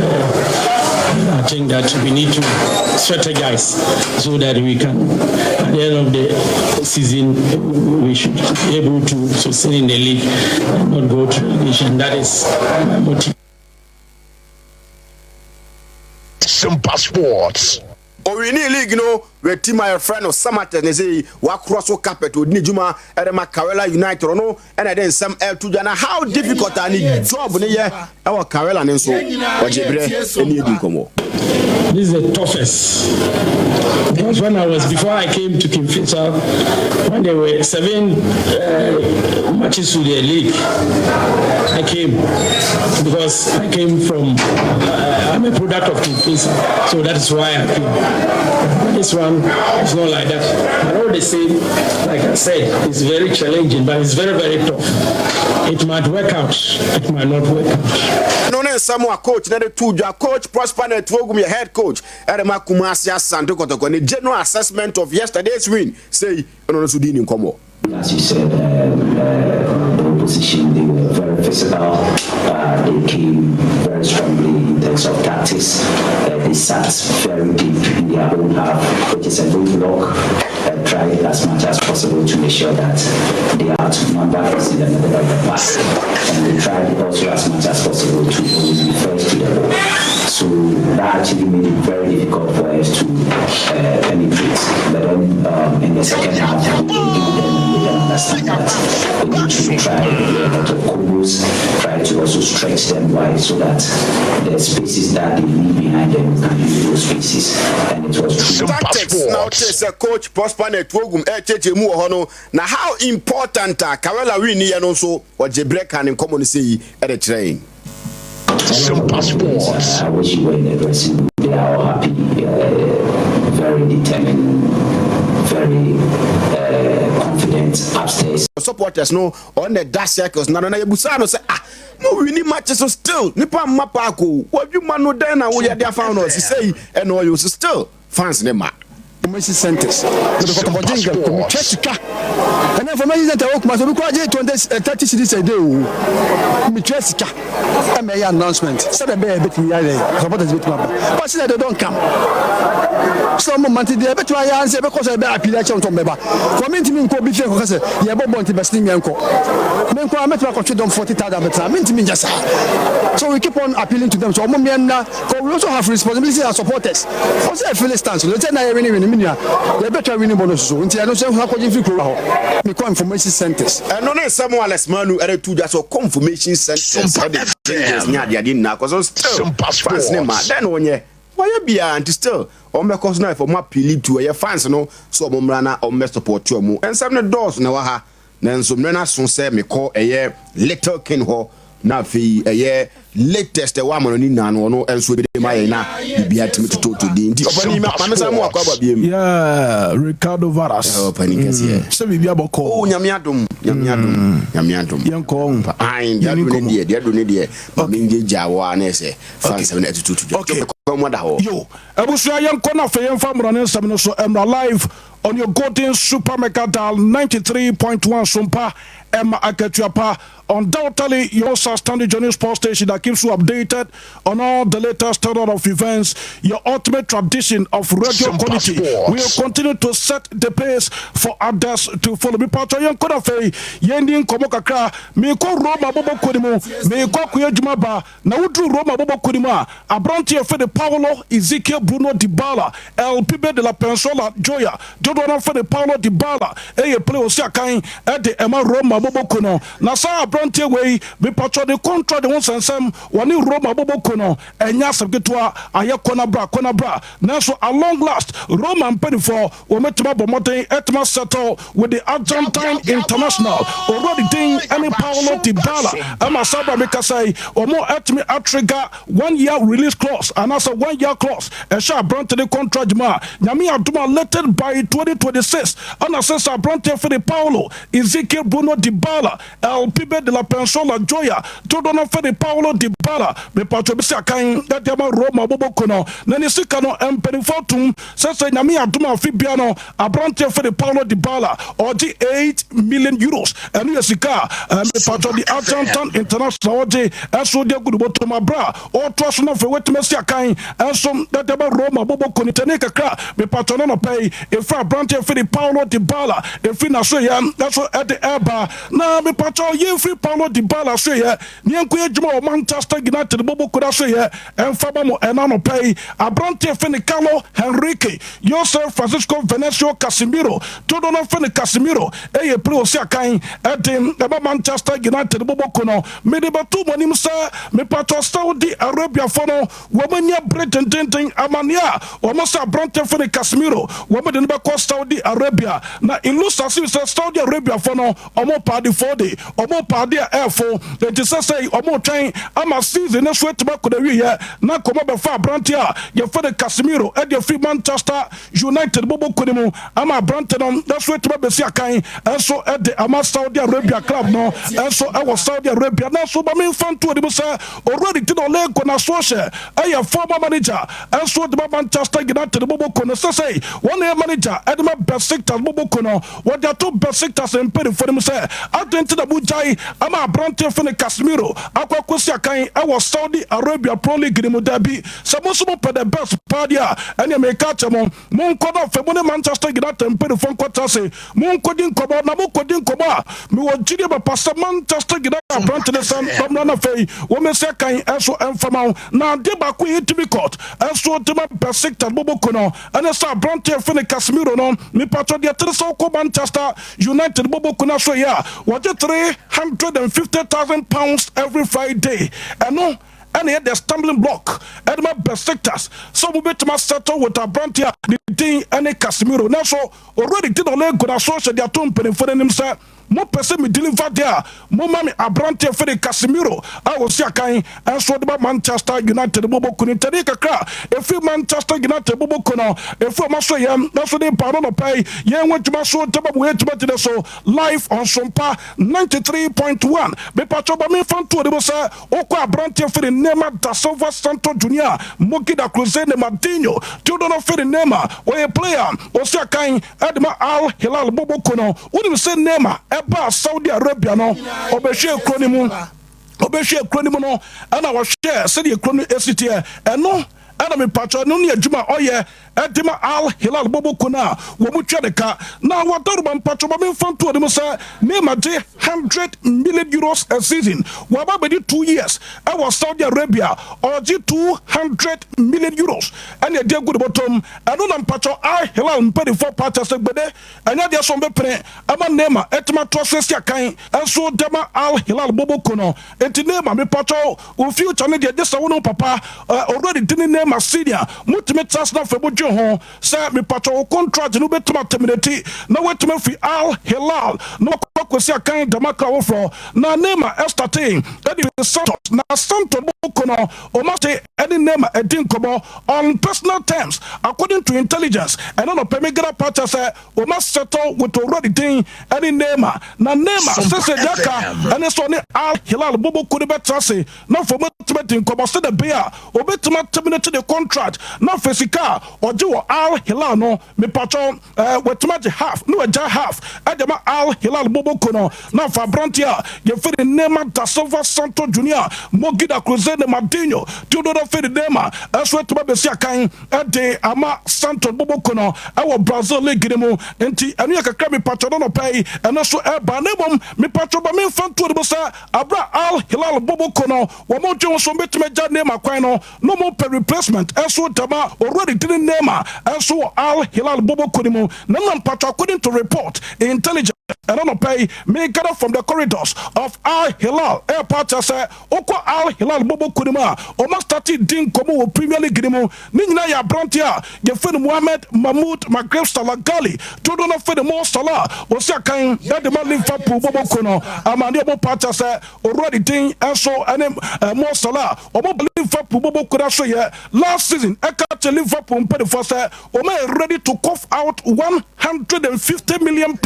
I think that we need to strategize so that we can, at the end of the season, we should be able to sustain in the league and not go to relegation. That is my motive. Simpa Sports. Owini league no wɛ team a yɛfrɛ no Samatex ne sɛ wakorɔ so carpet odi ne dwuma ɛde ma Karela United no ɛna ɛde nsɛm ɛto dwa na how difficult a ne job ne yɛ ɛwɔ Karela ne nso ɔgye berɛ ɛne edi nkɔmmɔ. This is the toughest. Because when I was, before I came to King Faisal, when there were seven matches to the league, I came because I came from, I'm a product of King Faisal, so that is why I came. But this one is not like that. But all the same, like I said, it's very challenging, but it's very, very tough. It might work out, it might not work out. No ne nsɛm a coach na de to dwa. Coach Prosper Narteh Ogum yɛ head coach ɛde ma Kumasi Asante Kɔtɔkɔ ne general assessment of yesterday's win sei ɛno no nso di ne nkɔmmɔ. As you said, the opposition, they were very physical. They came very strongly in terms of tactics. They sat very deep in their own half, which is a good block. Tried as much as possible to make sure that they outnumber us in the middle of the park. And they tried also as much as possible to always be first to the ball. So that actually made it very difficult for us to penetrate. But then in the second half, we gave them understand that we need to try a lot of combos, try to also stretch them wide so that the spaces that they leave behind them can use those spaces. And it was true. Tactics na wote sɛ coach Prosper Netoogum ɛrekyerɛkyerɛ mu wɔ hɔ no na how important a Karela win yɛ no nso ɔgye berɛ ka ne nkɔmmɔ no sɛ yi de kyerɛ yɛn. Simpa Sports. I wish you were in the dressing room. They are all happy, very determined, very confident upstairs. Supporters no ɔno na ɛda circles na no na yɛbusaa no sɛ ah mo wini match so still nipa mma park o wadwuma no dɛn na woyɛ de afa no ɔsi sɛyi ɛna ɔyɛ osi still fans ne ma. Information centers mede kɔtɔkɔ gye nka metwa sika ɛnɛ information center wɔ kuma so obi kora gye 20 30 cedis a day o metwa sika ɛma ɛyɛ announcement sɛdeɛ ɛbɛyɛ ɛbɛtumi ayɛ supporters bɛtumi aba but sɛ they don't come sɛ ɔmo mante deɛ ɛbɛtumi ayɛ ansɛ ɛbɛkɔ sɛ ɛbɛ appeal akyɛ ntɔm bɛba kɔ mentumi nkɔ obi fie nkɔka sɛ yɛbɔ bɔ nti bɛsene nyɛ nkɔ me nko a mɛtumi akɔtwe dɔm 40,000 bɛtena mentumi nyɛ saa. So we keep on appealing to them so ɔmo mmiɛ nna. We also have responsibility as supporters. Ɔsɛ ɛfili stance no sɛ na yɛ wini wini mi nua yɛbɛtwa winning bonus so nti ɛno nso ɛho akɔgye mfiri kuro hɔ mekɔ information centers. Ɛno ne nsɛm a Alex Manu ɛde to dwa sɛ ɔkɔ information centers ɛde jingles ne adeade nyinaa kɔ so still fans ne ma dɛn na ɔnyɛ wɔyɛ biara nti still wɔn bɛkɔ so na ɛfɔ wɔn appeal to ɛyɛ fans no so wɔn mmra na wɔn bɛ support wɔn. Nsɛm no dɔɔso na ɛwɔ ha, nanso mmerɛ no aso sɛ mekɔ ɛyɛ Little King hɔ na afei ɛyɛ latest ɛwɔ amano ne nyinaa no ɔno nso de ma yɛn na biribiara tumi tototo din nti ɔpani ma maame san mu akɔ aba biem. Yeah, Ricardo Varas. Ɔpani kɛseɛ. Sɛ biribi abɔkɔ. Oh, nyame adom, nyame adom, nyame adom. Yɛn kɔ. Ayi, deɛ adu ne deɛ, deɛ adu ne deɛ, maame ngye gya wɔ a na ɛsɛ fans na ɛtututu dwa. Okay. Kɔ mu da hɔ. Yo, abusua yɛn kɔ na afei yɛn fa mmara ne nsɛm no so mmra live on your golden super mega dial 93.1 Sompa ɛma akatua pa. Undoubtedly, your standing journey sports station that keeps you updated on all the latest turn of events, your ultimate tradition of radio Simpa quality. Sports. We will continue to set the pace for others to follow. Me patro yɛn kɔ na afei yɛn di nkɔmɔ kakra. Meekɔ Roma bɔbɔ kɔ ne mu, meekɔ akɔyɛ adwuma ba na woduru Roma bɔbɔ kɔ ne mu a, aberanteɛ fɛ de Paulo Ezekiel Bruno Dybala, El Pibe de la Pensola Joya, dodoɔ no fɛ de Paulo Dybala, ɛyɛ play osi akan ɛde ɛma Roma bɔbɔ kɔ no. Na saa aberanteɛ wei, mepatwɔ de contract ho nsɛnsɛm wɔne Roma bɔbɔ kɔ no ɛnyɛ asɛm ketewa, ayɛ kɔna bra kɔna bra. Nanso at long last, Roma mpanimfoɔ wɔmɛtumi abɔ mmɔden ɛtumi settle with the Argentine international owura de din ɛne Paulo Dybala ɛma saa bra mekasa yi wɔn ɛtumi atrigger one year release clause anaasɛ one year clause ɛhyɛ aberante ne contract mu a, Nyame adom a, latest by 2026 ɛna sɛ sɛ aberanteɛ fɛ de Paulo Ezekiel Bruno Dybala, El Pibe de la Pensola Joya, dodoɔ no fɛ de Paulo Dybala, mepatwo bi sɛ akan ɛde ama Roma bɔbɔ no na ne sika no mpanimfoɔ atom sɛ Nyame adom a, afe bia no aberanteɛ fɛ de Paulo Dybala ɔgye €8 million. Ɛno yɛ sika a mepatwo de Argentine international ɔgye ɛso de agu ne bɔtɔm aberɛ a ɔtoa so no. Afei watumi asi akan ɛnso ɛde ama Roma bɔbɔ ko ne tɛne kakra. Mepatwo no nɔpɛ yi ɛfiri aberanteɛ fɛ de Paulo Dybala ɛfiri n'asoyɛ ɛso ɛde ɛba. Na mepatwo yɛmfiri Paulo Dybala soyɛ ne yɛnkɔ yɛ adwuma wɔ Manchester United bɔbɔ ko so yɛ ɛmfa ba mo. Ɛna nɔpɛ yi aberanteɛ fɛ ne Carlo Henrique Jose Francisco Venancio Casimiro, dodo no fɛ ne Casimiro, ɛyɛ pere osi akan ɛde ɛba Manchester United bɔbɔ ko no. Mede bɛto mo anim sɛ mepatɔ Saudi Arabiafoɔ no wɔn ani abere tententen amanneɛ a wɔn sɛ aberanteɛ fɛ ne Casimiro wɔn de no bɛkɔ Saudi Arabia. Na ilusa si sɛ Saudi Arabiafoɔ no ɔmo paadefoɔ de ɔmo paade a ɛɛfo eti sɛ ɔmo twɛn ama season ne so etuma kɔ na wiyɛ na kɔmɔ bɛfa aberanteɛ a yɛfɛ no Casemiro ɛde afiri Manchester United bɔbɔ kɔ ne mu ama aberante no ɛso etuma bɛsi akan ɛnso ɛde ama Saudi Arabia club no ɛnso ɛwɔ Saudi Arabia. Nanso ba mi nfa nto anim sɛ owura de ti na Ole Gunnar Solskjaer ɛyɛ former manager ɛnso de ma Manchester United bɔbɔ kɔ no, sɛ wɔn yɛ manager ɛde ma Besiktas bɔbɔ kɔ no, wɔde ato Besiktas mpanyinfoɔ no mu sɛ adi nti na mo gyae ama aberanteɛ fɛ no Casemiro akɔ akɔsi akan ɛwɔ Saudi Arabia Pro League ni mu. Dabi, sɛ mo nso mo pɛ the best paa deɛ a, ɛnea meka kyɛ mo, monkɔ na afei mo ne Manchester United mpanyinfoɔ nkɔtena ase, monkɔdi nkɔmmɔ. Na mokɔdi nkɔmmɔ a, mewɔ gyidie papa sɛ Manchester United aberante ne sɛ bɛmmra no afei wɔmɛsi akan ɛnso ɛmfama wo. Na adeɛ baako yɛ difficult ɛnso de ma Besiktas bɔbɔko no ɛne sɛ aberanteɛ fɛ ne Casemiro. no, mepatwɔ deɛ tere sɛ wokɔ Manchester United bɔbɔ kuna so yɛ a, wɔgye £350,000 every Friday. Ɛno ɛna yɛ the stumbling block ɛde ma Besiktas sɛ wɔn bɛtumi asettle with aberante a ne din ɛne Casemiro. Nanso already di na Ole Gunnar Solskjaer de ato mpanimfoɔ no anim sɛ, mopɛ sɛ me deliver deɛ a, moma me aberanteɛ fɛde Casemiro a wɔsi akan ɛnso de ba Manchester United bɔbɔ ko no. Ntɛne kakra ɛfiri Manchester United bɔbɔ ko no ɛfiri ɔma so yɛm nanso de ba no nɔpɛ yi yɛn ho adwuma so tɛbɔ mo yɛ adwuma gyina so live on Sompa 93.1. Mepatwɛ ba memfa ntoɔ de mu sɛ wokɔ aberanteɛ fɛde Neymar da Silva Santos Junior Mogida Cruze Neymadinho Teodoro fɛde Neymar, ɔyɛ player ɔsi akan ɛde ma Al Hilal bɔbɔ ko no. Wonim sɛ Neymar ɛbaa Saudi Arabia no, ɔbɛhwɛ kuro no mu, ɔbɛhwɛ kuro no mu no ɛna wɔhwɛ sɛdeɛ kuro no esi teɛ. Ɛno ɛna mepatwɛ no ne adwuma ɔyɛ ɛde ma Al Hilal bɔbɔ ko no a wɔn mu twa ne ka na wɔdaroma. Mpatwɛ ba memfa nto anim sɛ Neymar gye €100 million a season. Wɔaba bɛdi 2 years ɛwɔ Saudi Arabia, ɔgye €200 million ɛne ɛde agu ne bɔtɔm. Ɛno na mpatwɛ Al Hilal mpanimfoɔ pakyɛ sɛ gbede ɛnyɛ deɛ so mbɛpene ama Neymar ɛtumi atoa so asi akan ɛnso dɛma Al Hilal bɔbɔ ko no. Enti Neymar, mepatwɛ wo future no deɛ gye sɛ wo no papa already di ne Neymar senior motumi tena ase na afei modwe ho sɛ mepatwɛ wo contract no wobɛtumi aterminate na woatumi afiri Al Hilal na wakɔ akɔsi akan dɛm akra woforɔ. Na Neymar ɛstart ɛde Santos, na Santos bɔbɔ no ɔma ɛne Neymar ɛdi nkɔmmɔ on personal terms. According to intelligence, ɛno no pɛmi gara pakyɛ sɛ ɔma settle with already din ɛne Neymar, na Neymar sɛsɛ deɛ aka ɛne sɛ ɔne Al Hilal bɔbɔ ko no bɛtena ase na afei ɔmatumi di nkɔmmɔ sɛ de bea a ɔbɛtumi aterminate the contract na afei sika a ɔgye wɔ Al Hilal no, mepatwɔ wɔatumi agye half na wɔagya half ɛde ma Al Hilal bɔbɔ ko no. Na afa aberante a yɛfɛ ne Neymar da Silva Santos Junior Mogida Cruze Nemadinho Teodoro fɛ ne Neymar ɛso atumi abɛsi akan ɛde ama Santos bɔbɔ ko no ɛwɔ Brazil league no mu. Nti ɛno yɛ kakra mepatwɔ no nɔpɛ yi ɛno so ɛba. Na mmom mepatwɔ ba memfa ntoɔ no mu sɛ abra Al Hilal bɔbɔ ko no, wɔn dwe ho so mbɛtumi agya Neymar kwan no na wɔn pɛ replacement ɛnso dama already di ne Neymar ɛnso wɔ Al Hilal bɔbɔ ko no mu. Na nam patwɔ, according to report intelligence ɛno nɔpɛ yi me gather from the corridors of Al Hilal, ɛɛpa kyerɛ sɛ wokɔ Al Hilal bɔbɔ ko no mu a, ɔma start di nkɔmmɔ wɔ Premier League no mu. Ne nyinaa yɛ aberante a yɛfrɛ no Mohamed Mahmoud Magreb Salah Gali dodo no fɛ no Mo Salah, wɔsi akan ɛde ma Liverpool bɔbɔ ko no. Amane ɔmo pa kyerɛ sɛ owura de din ɛnso ɛne Mo Salah ɔmo ba Liverpool bɔbɔ ko no so yɛ last season ɛka kyerɛ Liverpool mpanimfoɔ sɛ ɔmo yɛ ready to cough out £150 million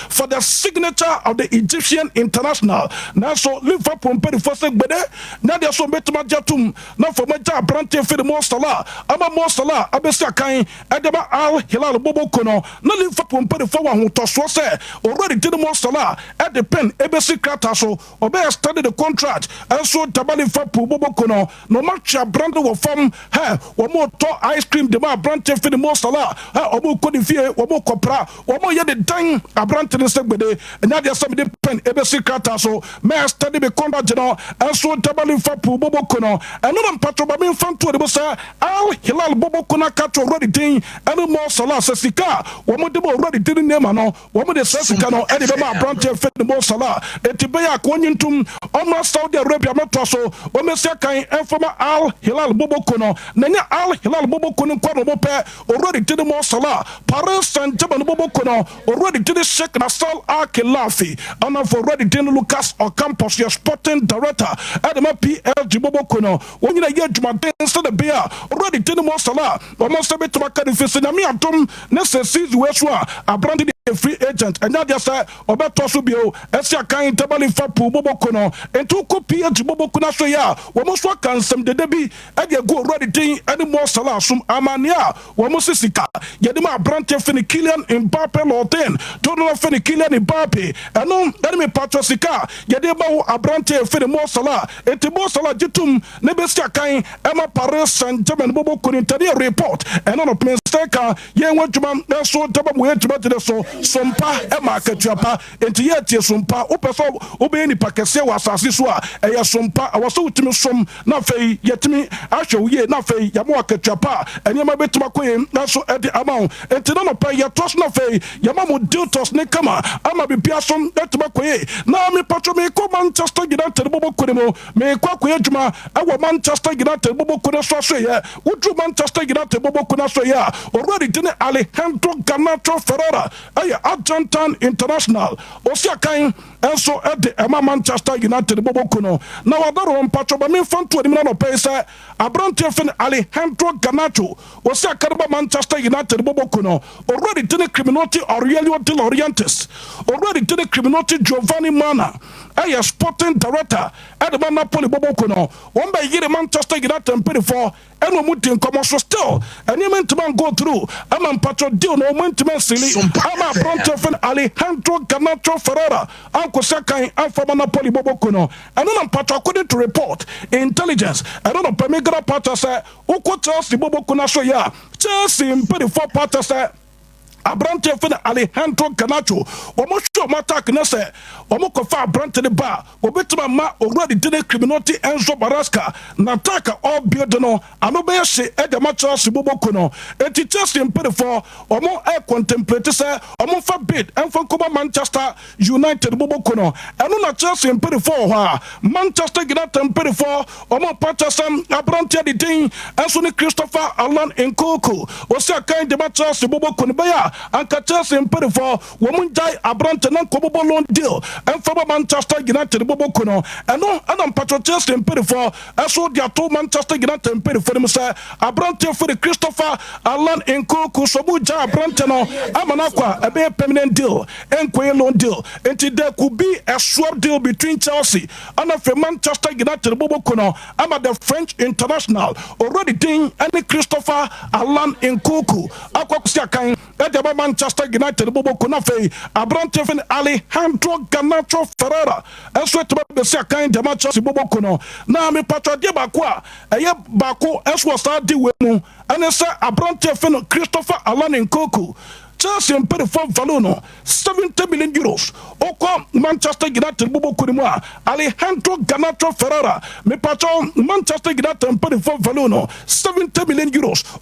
for the signature of the Egyptian international. Nanso Liverpool mpanimfoɔ sɛ gbede na deɛ so mbɛtumi agye atum na afɔ agya aberanteɛ fɛ de Mo Salah ama Mo Salah abɛsi akan ɛde ma Al Hilal bɔbɔ ko no. Na Liverpool mpanimfoɔ wɔ ahotɔsoɔ sɛ already di ne Mo Salah ɛde pen ɛbɛsi krataa so, ɔbɛyɛ study the contract ɛnso daba Liverpool bɔbɔ ko no. Na ɔmo atwe aberante wɔ fam hɛ, wɔn tɔ ice cream de ma aberante fɛ de Mo Salah hɛ, ɔmo kɔ ne fie, wɔn kɔpra, wɔn yɛ de dan aberante ne sɛ gbede ɛnyɛ adeɛ sɛ mede pen ɛbɛsi krataa so mɛ study the contract no ɛnso daba Liverpool bɔbɔ ko no. Ɛno na mpatro ba memfa nto de mo sɛ Al Hilal bɔbɔ ko no aka to already din ɛne Mo Salah sɛ sika a wɔn de ma already din nneɛma no, wɔn de sɛ sika no ɛde bɛma aberanteɛ fɛ ne Mo Salah. Eti bɛyɛ a kò ntum ɔmra Saudi Arabia mɛtoa so wɔmɛsi akan ɛmfama Al Hilal bɔbɔ ko no. Na nyɛ Al Hilal bɔbɔ ko no nkɔ na wɔn pɛ already din Mo Salah. Paris Saint Germain bɔbɔ ko no, already din Sheikh Nasser Al Khelaifi ɛna for already din Lucas Ocampos yɛ sporting director ɛde ma PSG bɔbɔ ko no. Wɔn nyinaa yɛ adwumaden sɛ de bɛyɛ already din Mo Salah wɔn nsa bɛtumi aka ne fi sɛ Nyame adom ne sɛ season wei so a aberante de free agent, ɛnyɛ adeɛ sɛ ɔbɛtɔ so bio ɛsi akan tɛba Liverpool bɔbɔ ko no. Nti wokɔ PSG bɔbɔ ko no so yɛ a, wɔn nso aka nsɛm dede bi ɛde agu owura de din ɛne Mo Salah som amanneɛ a wɔn si sika yɛde ma aberanteɛ fɛ ne Kylian Mbappe Lottin dodo fɛ ne Kylian Mbappe. Ɛno ɛne me patro sika a yɛde ma wo aberanteɛ fɛ ne Mo Salah. Nti Mo Salah gye tom ne bɛsi akan ɛma Paris Saint Germain bɔbɔ ko no. Ntɛdeɛ report ɛno no peme. Sɛ ka yɛn ho adwuma nso daba mu yɛ dwumadie so sompa ma akatua pa. Enti yɛ tie sompa. Wopɛ sɛ wobɛyɛ nipa kɛseɛ wɔ asase so a, ɛyɛ sompa. Ɛwɔ sɛ wotumi som na afei yɛtumi ahwɛ wo yie na afei yɛama wo akatua pa a nneɛma bɛtumi akɔ yie nso de ama wo. Enti na nɔpɛ yɛtoa so na afei yɛma mo Diltos ne kama ama biribiara so atumi akɔ yie. Na mepatwo meekɔ Manchester United bɔbɔ kuo no mu. Meekɔ akɔyɛ adwuma wɔ Manchester United bɔbɔ kuo no so asoɛeɛ. Woduru Manchester United bɔbɔ kuo no asoɛeɛ a, owura ne din Alejandro Garnacho Ferreira yɛ Argentine international. Ɔsi akan nso de ma Manchester United bɔbɔ kuo no. Na wadaro mpakyɛw ma memfa nto anim no anɔpa yi sɛ aberanteɛ fɛ no Alejandro Garnacho, ɔsi akan ba Manchester United bɔbɔ kuo no. Owura ne din Creminotti Aurelio De Laurentiis. Owura ne din Creminotti Giovanni Mana yɛ sporting director de ma Napoli bɔbɔ kuo no. Wɔn bɛ yere Manchester United mpanyinfoɔ ɛna wɔn di nkɔmɔ so still nneɛma ntumi an go through ɛma mpatsɔ deal no wɔn ntumi ansili ama aberanteɛ fɛn Alejandro Garnacho Ferreira ankosi akan anfa ma Napoli bɔbɔ kuo no. Ɛno na mpatsɔ according to report intelligence ɛno na pɛmi gara pata sɛ wokɔ Chelsea bɔbɔ kuo no aso yɛ a Chelsea mpanyinfoɔ pata sɛ aberanteɛ fɛ no Alejandro Garnacho wɔn hwɛ wɔn attack na sɛ wɔn kɔfa aberante no ba a wɔbɛtumi ama owura de dine Criminoti Enzo Maresca na attack a ɔrebuild no ano bɛyɛ hye de ama Chelsea boboko no. Enti Chelsea mpanimfoɔ wɔn ɛrecontemplate sɛ wɔn mfa bid mfa nkɔma Manchester United boboko no. Ɛno na Chelsea mpanimfoɔ wɔ hɔ a Manchester United mpanimfoɔ Wɔn mpɔkyɛsɛm aberanteɛ de din nso ne Christopher Alan Nkunku. Ɔsi akan de ma Chelsea bobɔ kuo no bɛyɛ a anka Chelsea mpanimfoɔ wɔn ngyae aberante no nkɔbobɔ loan deal mfa ma Manchester United bobɔ kuo no. Ɛno na mpatwɔ Chelsea mpanimfoɔ nso de ato Manchester United mpanimfoɔ no mu sɛ aberanteɛ firi Christopher Alan Nkunku so wɔn gyae aberante no ama no akɔ a ɛbɛyɛ permanent deal nkɔyɛ loan deal. Nti there could be a swap deal between Chelsea Ɛna afei Manchester United bɔbɔ kuo no ama the French international owura ne din ne Christopher Alan Nkunku akɔ akɔsi akan de ama Manchester United bɔbɔ kuo no. Afei aberanteɛ fɛn Alejandro Garnacho Ferreira nso atumi abɛsi akan de ama Chelsea bɔbɔ kuo no. Na mepatwa adeɛ baako a ɛyɛ baako nso wɔ saa de wei mu ɛne sɛ aberanteɛ fɛn Christopher Alan Nkunku, Chelsea mpanimfoɔ value no €70 million. Wokɔ Manchester United bobɔ kuo no mu a, Alejandro Garnacho Ferreira, mepakyɛw, Manchester United mpanimfoɔ value no €70 million.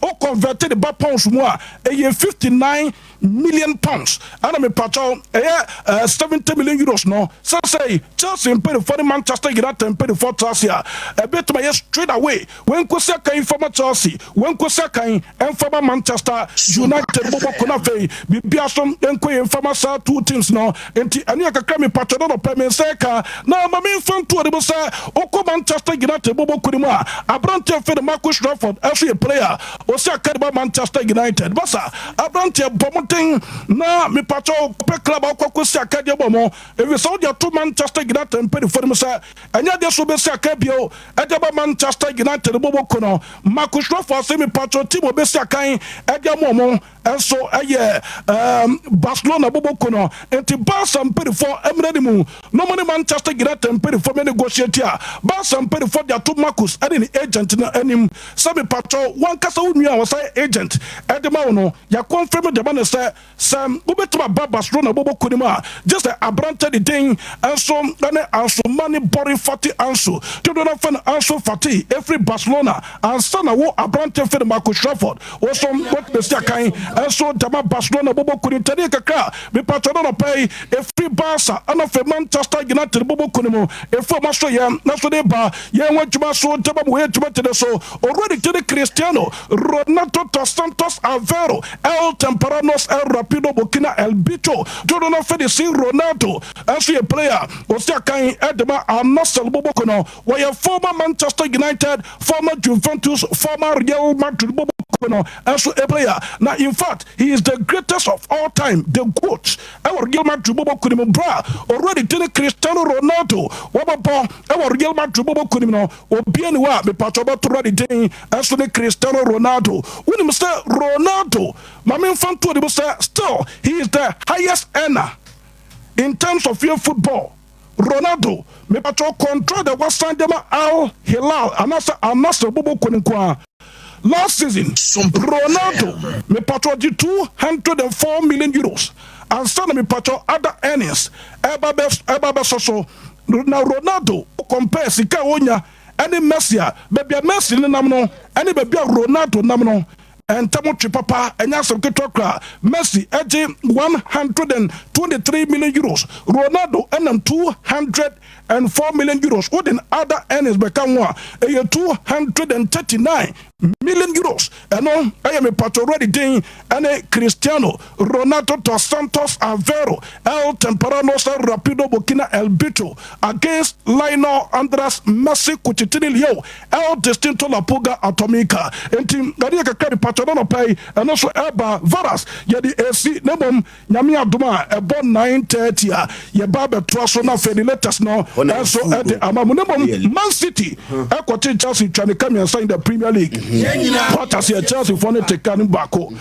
Wo convert de ba pounds mu a, ɛyɛ £59 million. Ɛna mepakyɛw, ɛyɛ €70 million no. Sɛsɛi Chelsea mpanimfoɔ ne Manchester United mpanimfoɔ tra ase a, ɛbɛtumi ayɛ straight away. Wɔnkosi akan mfa ma Chelsea, wɔnkosi akan mfa ma Manchester United bɔbɔ ko no. Afei biribia so nkɔ yɛ mfa ma saa two teams no. Nti ɛne yɛ kakra mepatwɛ no nɔpɛ me nsa ka na ma memfa nto ɔde mu sɛ wokɔ Manchester United bɔbɔ ko no mu a, aberanteɛ fɛ no Marcus Rashford ɛso yɛ player ɔsi aka de ma Manchester United. Basa aberanteɛ bɔ mmɔden na mepatwɛ pɛ club a wokɔ akɔsi akadeɛ bɔ mo ɛfiri sɛ wode ato Manchester United mpanimfoɔ no mu sɛ ɛnyɛ adeɛ so wobɛsi aka bio ɛde ba Manchester United bɔbɔ ko no. Marcus Rashford sɛ mepatwɛ team obɛsi akan ɛde ama ɔmo nso ɛyɛ Barcelona bɔbɔ ko no. Nti Barca mpanimfoɔ mmerɛ no mu na ɔmo ne Manchester United mpanimfoɔ mɛ negotiate a, Barca mpanimfoɔ de ato Marcus ɛne ne agent no anim sɛ mepatwɛ wankasa wo nua a wɔsan agent ɛde ma wo no, yɛaconfirm de ma ne sɛ wobɛtumi aba Barcelona bɔbɔ ko no mu a, gye sɛ aberantɛ de din nso ne Ansumane Bɔre Fati Ansu dodoɔ no afɛ no Ansu Fati ɛfiri Barcelona ansa na wo aberantɛ fɛ no Marcus Rashford wo so wobɛsi akan nso dama Barcelona bɔbɔ ko no. Ntɛdeɛ kakra mepatwɛ no nɔpɛ yi ɛfiri Barca ɛna afei Manchester United bɔbɔ ko no mu ɛfiri ɔma so yɛ na so de ba yɛn ho adwuma so dama mu wɔyɛ adwuma tene so. Owura de din Cristiano Ronaldo dos Santos Aveiro El Temperanos El Rapido Burkina El Bicho dodo no fɛ de si Ronaldo nso yɛ player ɔsi akan ɛde ma Al Nassr boboko no. Wɔyɛ former Manchester United, former Juventus, former Real Madrid boboko no nso a player na in fact he is the greatest of all time, the GOAT ɛwɔ Real Madrid boboko no mu. Bra already de Cristiano Ronaldo wɔbɛbɔ ɛwɔ Real Madrid boboko no mu no, obia ni hɔ a mepatwɛ bɛto de din ɛnso ne Cristiano Ronaldo. Wonim sɛ Ronaldo, ma memfa nto ne mu sɛ still he is the highest earner in terms of your football. Ronaldo mepatwɛ contract a wasan de ma Al Hilal anaasɛ Al Nassr bobɔ ko no nko a. Last season, Ronaldo mepatwɔ gye €204 million ansa na mepatwɔ other earnings ɛba bɛ ɛba bɛsɔ so. Na Ronaldo compare sika a wonya ɛne Messi a, baabi a Messi ne nam no ɛne baabi a Ronaldo nam no, ɛntɛm twe papa, ɛnyɛ asɛm ketewa koraa. Messi ɛgye €123 million, Ronaldo ɛnam €204 million. Wode other earnings bɛka ho a, ɛyɛ €239 million. Ɛno ɛyɛ mepatɔ ready din ɛne Cristiano Ronaldo dos Santos Aveiro El Temperano Rapido Burkina El Bicho against Lionel Andres Messi Cuccittini Leo El Distinto La Pulga Atomica. Nti ɛde yɛ kakra mepatɔ no nɔpɛ yi, ɛno nso ɛba varas yɛde esi na mmom Nyame adom a, ɛbɔ 9:30 a yɛba abɛtoa so na afei the latest no ɛnso ɛde ama mu. Na mmom Man City ɛkɔte Chelsea twa ne ka 3 in the Premier League. Wata seɛ Chelsea foɔ no te ka no baako.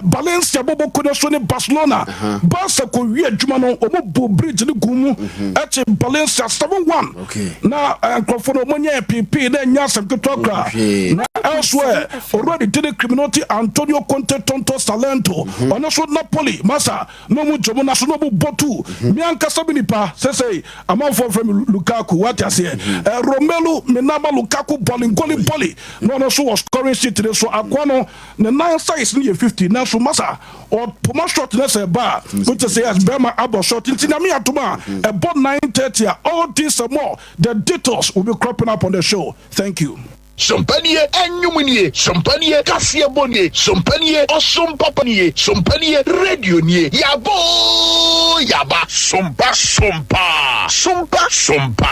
Valencia bɔbɔ kone so ne Barcelona. Barca kɔwie adwuma no, ɔmo bu bridge no gu mu ɛkye Valencia 7-1 na nkurɔfoɔ no ɔmo nyɛ pp na ɛnyɛ asɛm ketewa koraa. Na elsewhere, already did criminality Antonio Conte Tonto Salento, ɔno so Napoli masa na ɔmo dwom na so na ɔmo bɔ tu. Mi ankasa mi nipa sɛsɛ amanfoɔ fɛ mi Lukaku, wate aseɛ, Romelu Minama Lukaku bɔli ngoli bɔli na ɔno so wɔ scoring sheet ne so. Akoa no ne nan size no yɛ 50, nanso masa ɔpoma shot ne sɛ ba a wote sɛ yes, bɛrima abɔ shot. Nti Nyame atom a, ɛbɔ 9:30 a, all this and more, the details will be cropping up on the show. Thank you. Sompanie ɛnwom nie, sompanie kaseɛbɔ nie, sompanie ɔsom papa nie, sompanie radio nie. Yabɔ yaba sompa sompa sompa sompa.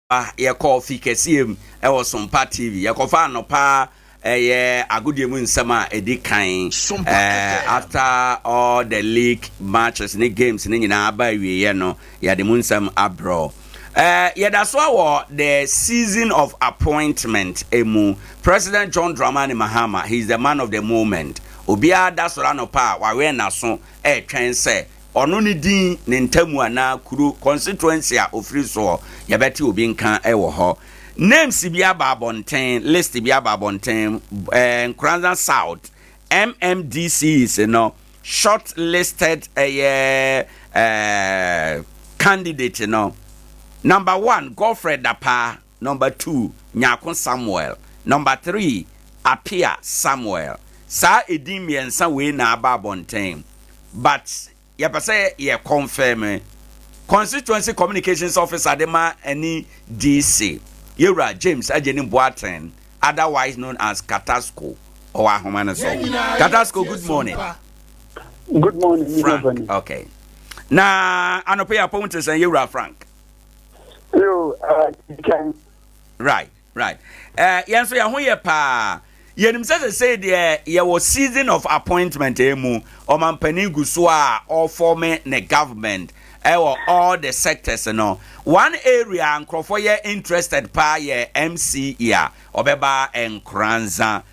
Yɛkɔɔ fi kɛseɛ mu wɔ Sompa TV. Yɛkɔfa anɔpa ɛyɛ agodie mu nsɛm a ɛdi kan. After all the league matches ne games ne nyinaa aba awieɛ no, yɛde mu nsɛm abrɛ. Yɛda so wɔ the season of appointment mu. President John Dramani Mahama, he is the man of the moment. Obiara da sɔrɔ anɔpa a wawɛn n'aso ɛretwɛn sɛ Ɔno ne din, ne ntamu anaa kuro, constituency, a ɔfiri soɔ, yɛbɛte obi nka wɔ hɔ. Names bi aba abɔnten, list bi aba abɔnten, eh, Nkoranza South, MMDCs no, short listed ɛyɛ eh, candidate no. Number one, Godfred Dapaa. Number two, Nyarko Samuel. Number three, Appiah Samuel. Saa edin mmiɛnsa wei na aba abɔnten. But yɛpɛ sɛ yɛ confirm. Constituency Communications Officer de ma ɛne DC, Yɛwura James Agyenim Boateng, otherwise known as Katasco, ɔwɔ ahoma no so. Katasco, good morning. Good morning, Frank. Okay. Na anɔpɛ yi apɔm te sɛn, Yɛwura Frank? Yo, kan. Right, right. Yɛn nso yɛn ho yɛ paa. Yɛnim sɛ sesei deɛ yɛwɔ season of appointment mu. Ɔmampanin gu so a ɔforme ne government ɛwɔ all the sectors no. One area a nkurɔfoɔ yɛ interested paa yɛ MCE a ɔbɛba Nkoranza.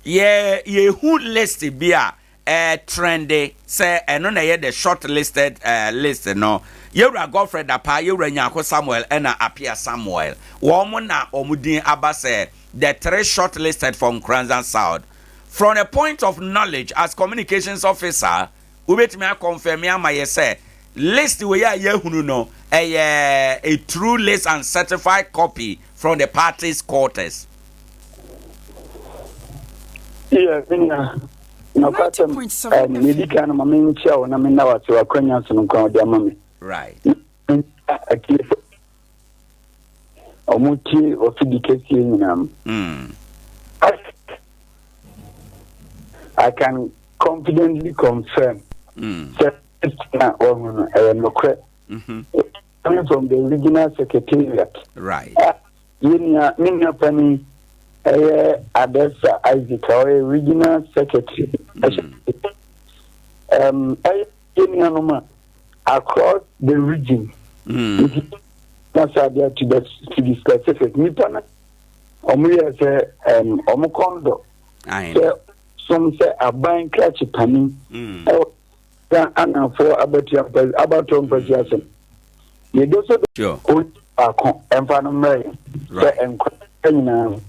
Yɛ yɛhu list bi a ɛretrende sɛ ɛno na ɛyɛ the short listed list no. Yɛwura Godfred Dapaah, Yɛwura Nyarko Samuel ɛna Appiah Samuel. Wɔn na wɔn din aba sɛ the three short listed for Nkoranza South. From a point of knowledge as communications officer, wobɛtumi akɔnfɛme ama yɛ sɛ list wei a yɛahunu no ɛyɛ a true list and certified copy from the party's quarters? Yeah, me nua, nokwasɛm, um, nea edi kan no ma menkyia wo na menna wo ase wɔ akwanya sononko a wode ama me. Right. Na atiefo a wɔtie wɔ kɛseɛ nyinaa mu. I can confidently confirm sɛ na wahu no ɛyɛ nokorɛ. Coming from the regional secretariat. Right. Yɛ nua, me nua panin ɛyɛ Adesa Isaac a ɔyɛ regional secretary. Ɛyɛ yɛ nuanom a across the region. Nti na sɛ adeɛ to be specific, nipa na wɔn yɛ sɛ wɔn kɔn dɔ sɛ som sɛ aban krakye panin ɛwɔ ka anafoɔ abatua mpa abatoɔ mpasua asɛm. Yɛdɔ sɛ ɔnyi baako ɛmfa no mmerɛ yɛn sɛ nkwa nyinaa no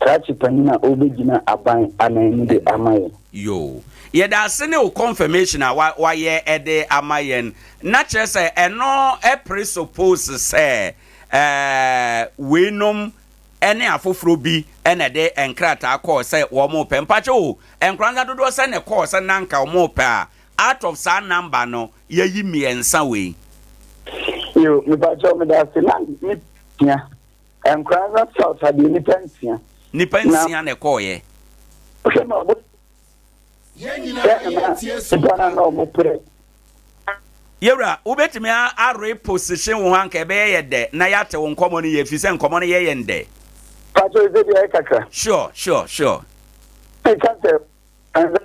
krakye panin a ɔbɛgyina aban anan mu de ama yɛn. Yoo. Yɛda ase ne wo confirmation a wa wayɛ ɛde ama yɛn. Na kyerɛ sɛ ɛno presuppose sɛ ɛɛ weinom ɛne afoforɔ bi ɛna ɛde nkrataa kɔɔ sɛ wɔn repɛ. Mpakyɛ o, nkoranza dodoɔ sɛ na ɛkɔɔ sɛ na nka wɔn repɛ a, out of saa number no, yɛyi mmiɛnsa wei. Yo, mepakyɛw meda ase. Na nipa nsia. Nkoranza South ha deɛ nipa nsia. Nipa nsia na ɛkɔɔyɛ. Wohwɛ ma ɔmo sɛ na nipa no na ɔmo pere. Yɛwura, wobɛtumi a reposition wo ho anka ɛbɛyɛ yɛ dɛ na yɛate wo nkɔmmɔ no yɛ ɛfiri sɛ nkɔmmɔ no yɛ yɛn dɛ. Pakyɛw sɛ deɛ ɛyɛ kakra. Sure. Meka sɛ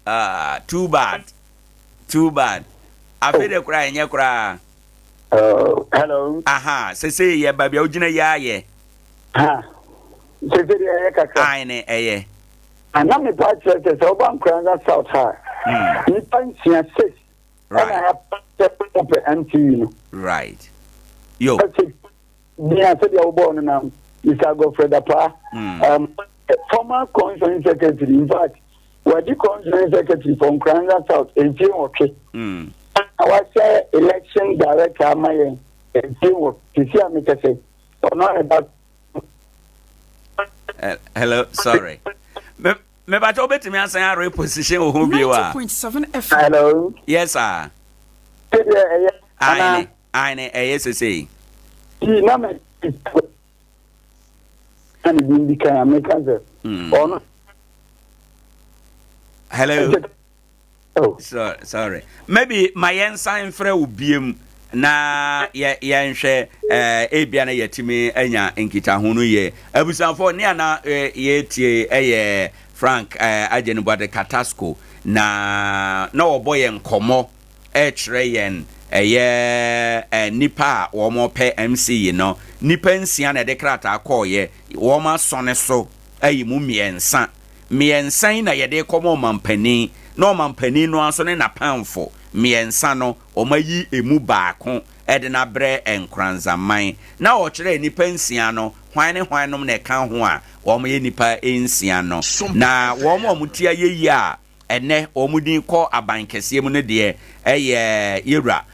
Ah, too bad. Too bad. Afei de koraa ɛnyɛ koraa. Hello. Aha, sese yɛ baabi a wogyina yi ayɛ. Ha. Sese deɛ ɛyɛ kakra. Ae ne ɛyɛ. Ana me pa kyerɛ sɛ sɛ woba Nkoranza South ha. Nipa nsia six. Ɛna sɛ wopɛ MTV no. Right. Yo. Ɛsɛ Bia sɛdeɛ wobɔɔ no na Mr. Godfred Dapaah, former constituency secretary, in fact, wadi constituency secretary for Nkoranza South mfie 8. Na wahyɛ election director ama yɛn mfie 8. Sisi a mekɛsɛ, ɔno a ɛba. Hello, sorry. Mebakyɛ wobɛtumi asan a reposition wo ho bio a? Hello. Yes, sir. Sɛdeɛ ɛyɛ. Aane. Aane, ɛyɛ sesei. Ti na me na ne din di kan a meka sɛ ɔno. Hello. Oh. Sorry, sorry. Maybe ma yɛn nsan mfrɛ wo biem. na yɛ yɛnhwɛ ɛɛ ebia na yɛtumi anya nkitaho no yie. Abusuafoɔ ne ana yɛtie ɛyɛ Frank ɛɛ Agyenubuade Katasco na na ɔbɔ yɛn nkɔmɔ ɛrekyerɛ yɛn ɛyɛ ɛɛ nipa a wɔn pɛ MC yi no nipa nsia na ɛde krataa kɔɔyɛ wɔn asɔne so ayi mu mmiɛnsa mmiɛnsa yi na yɛde kɔmɔ ɔmampanin na ɔmampanin no nso ne n'apamfo mmiɛnsa no wɔayi emu baako de no abrɛ Nkoranzaman. Na ɔkyerɛɛ nnipa nsia no hwan ne hwan nom na ɛka ho a wɔyɛ nnipa nsia no. Na wɔn a wɔte ayɛyie a ɛnnɛ wɔn din kɔ aban kɛseɛ mu no deɛ yɛ Yewura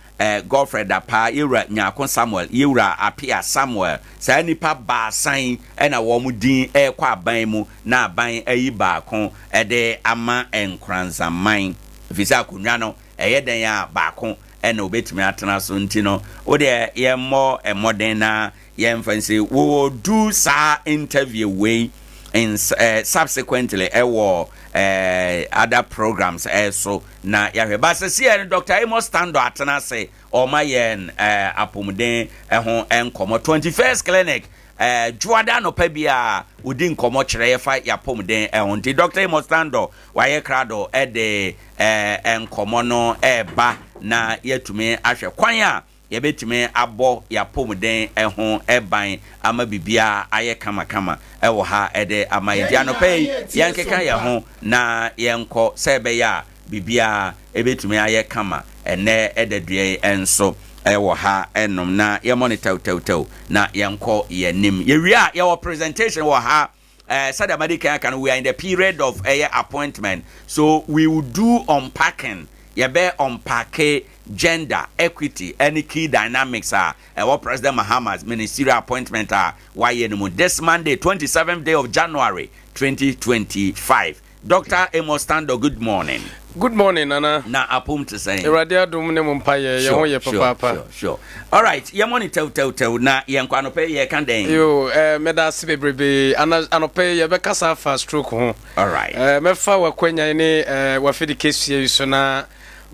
Godfred Dapaah, Yewura Nyarko Samuel, Yewura Appiah Samuel. Saa nnipa baasa yi na wɔn din rekɔ aban mu na aban ayi baako de ama Nkoranzaman. Ɛfiri sɛ akonnwa no ɛyɛ dɛn a baako na obetumi atena so nti no, wo deɛ yɛmmɔ mmɔden na yɛmfa nsi. We will do saa interview wei in uh, subsequently ɛwɔ uh, other programs ɛso na yɛahwɛ. Ba sɛsi yɛ no Dr. Amos Tando atena ase ɔma yɛn uh, apɔmuden ho nkɔmmɔ. 21st Clinic uh, Dwoada anɔpa bi a ɔdi nkɔmmɔ kyerɛ yɛfa yɛapɔmuden ho nti Dr. Amos Tando wayɛ krado de nkɔmmɔ no reba na yɛatumi ahwɛ kwan a yɛbɛtumi abɔ yɛapɔmuden ho ban ama biribiara ayɛ kamakama wɔ ha de ama yɛn. Nti anɔpa yi yɛnkeka yɛn ho na yɛnkɔ sɛ ɛbɛyɛ a biribiara ɛbɛtumi ayɛ kama ɛnnɛ da dua yi nso wɔ ha nom na yɛmmɔ no tɛwtɛwtɛw na yɛnkɔ yɛn anim. Yɛwie a yɛwɔ presentation wɔ ha. Sɛdeɛ madi kan aka no, we are in the period of ɛyɛ appointment, so we will do unpacking. Yɛbɛ unpacke gender equity ɛne key dynamics a ɛwɔ President Mahama's ministerial appointment a wayɛ no mu this Monday, 27th day of January 2025. Doctor Amos Tando, good morning. Good morning, Nana. Na apom te sɛn? Awurade adom ne mo mpaeɛ, yɛn ho yɛ papaapa. Sure. All right, yɛmmɔ ne tɛwtɛwtɛw na yɛnkɔ anɔpɛ yi yɛka dɛn? Yo, eh, meda ase bebrebe. Ana anɔpɛ yi yɛbɛkasa afa stroke ho. All right. Eh, mɛfa w'akwanya ne eh, w'afidi kɛseɛ yi so na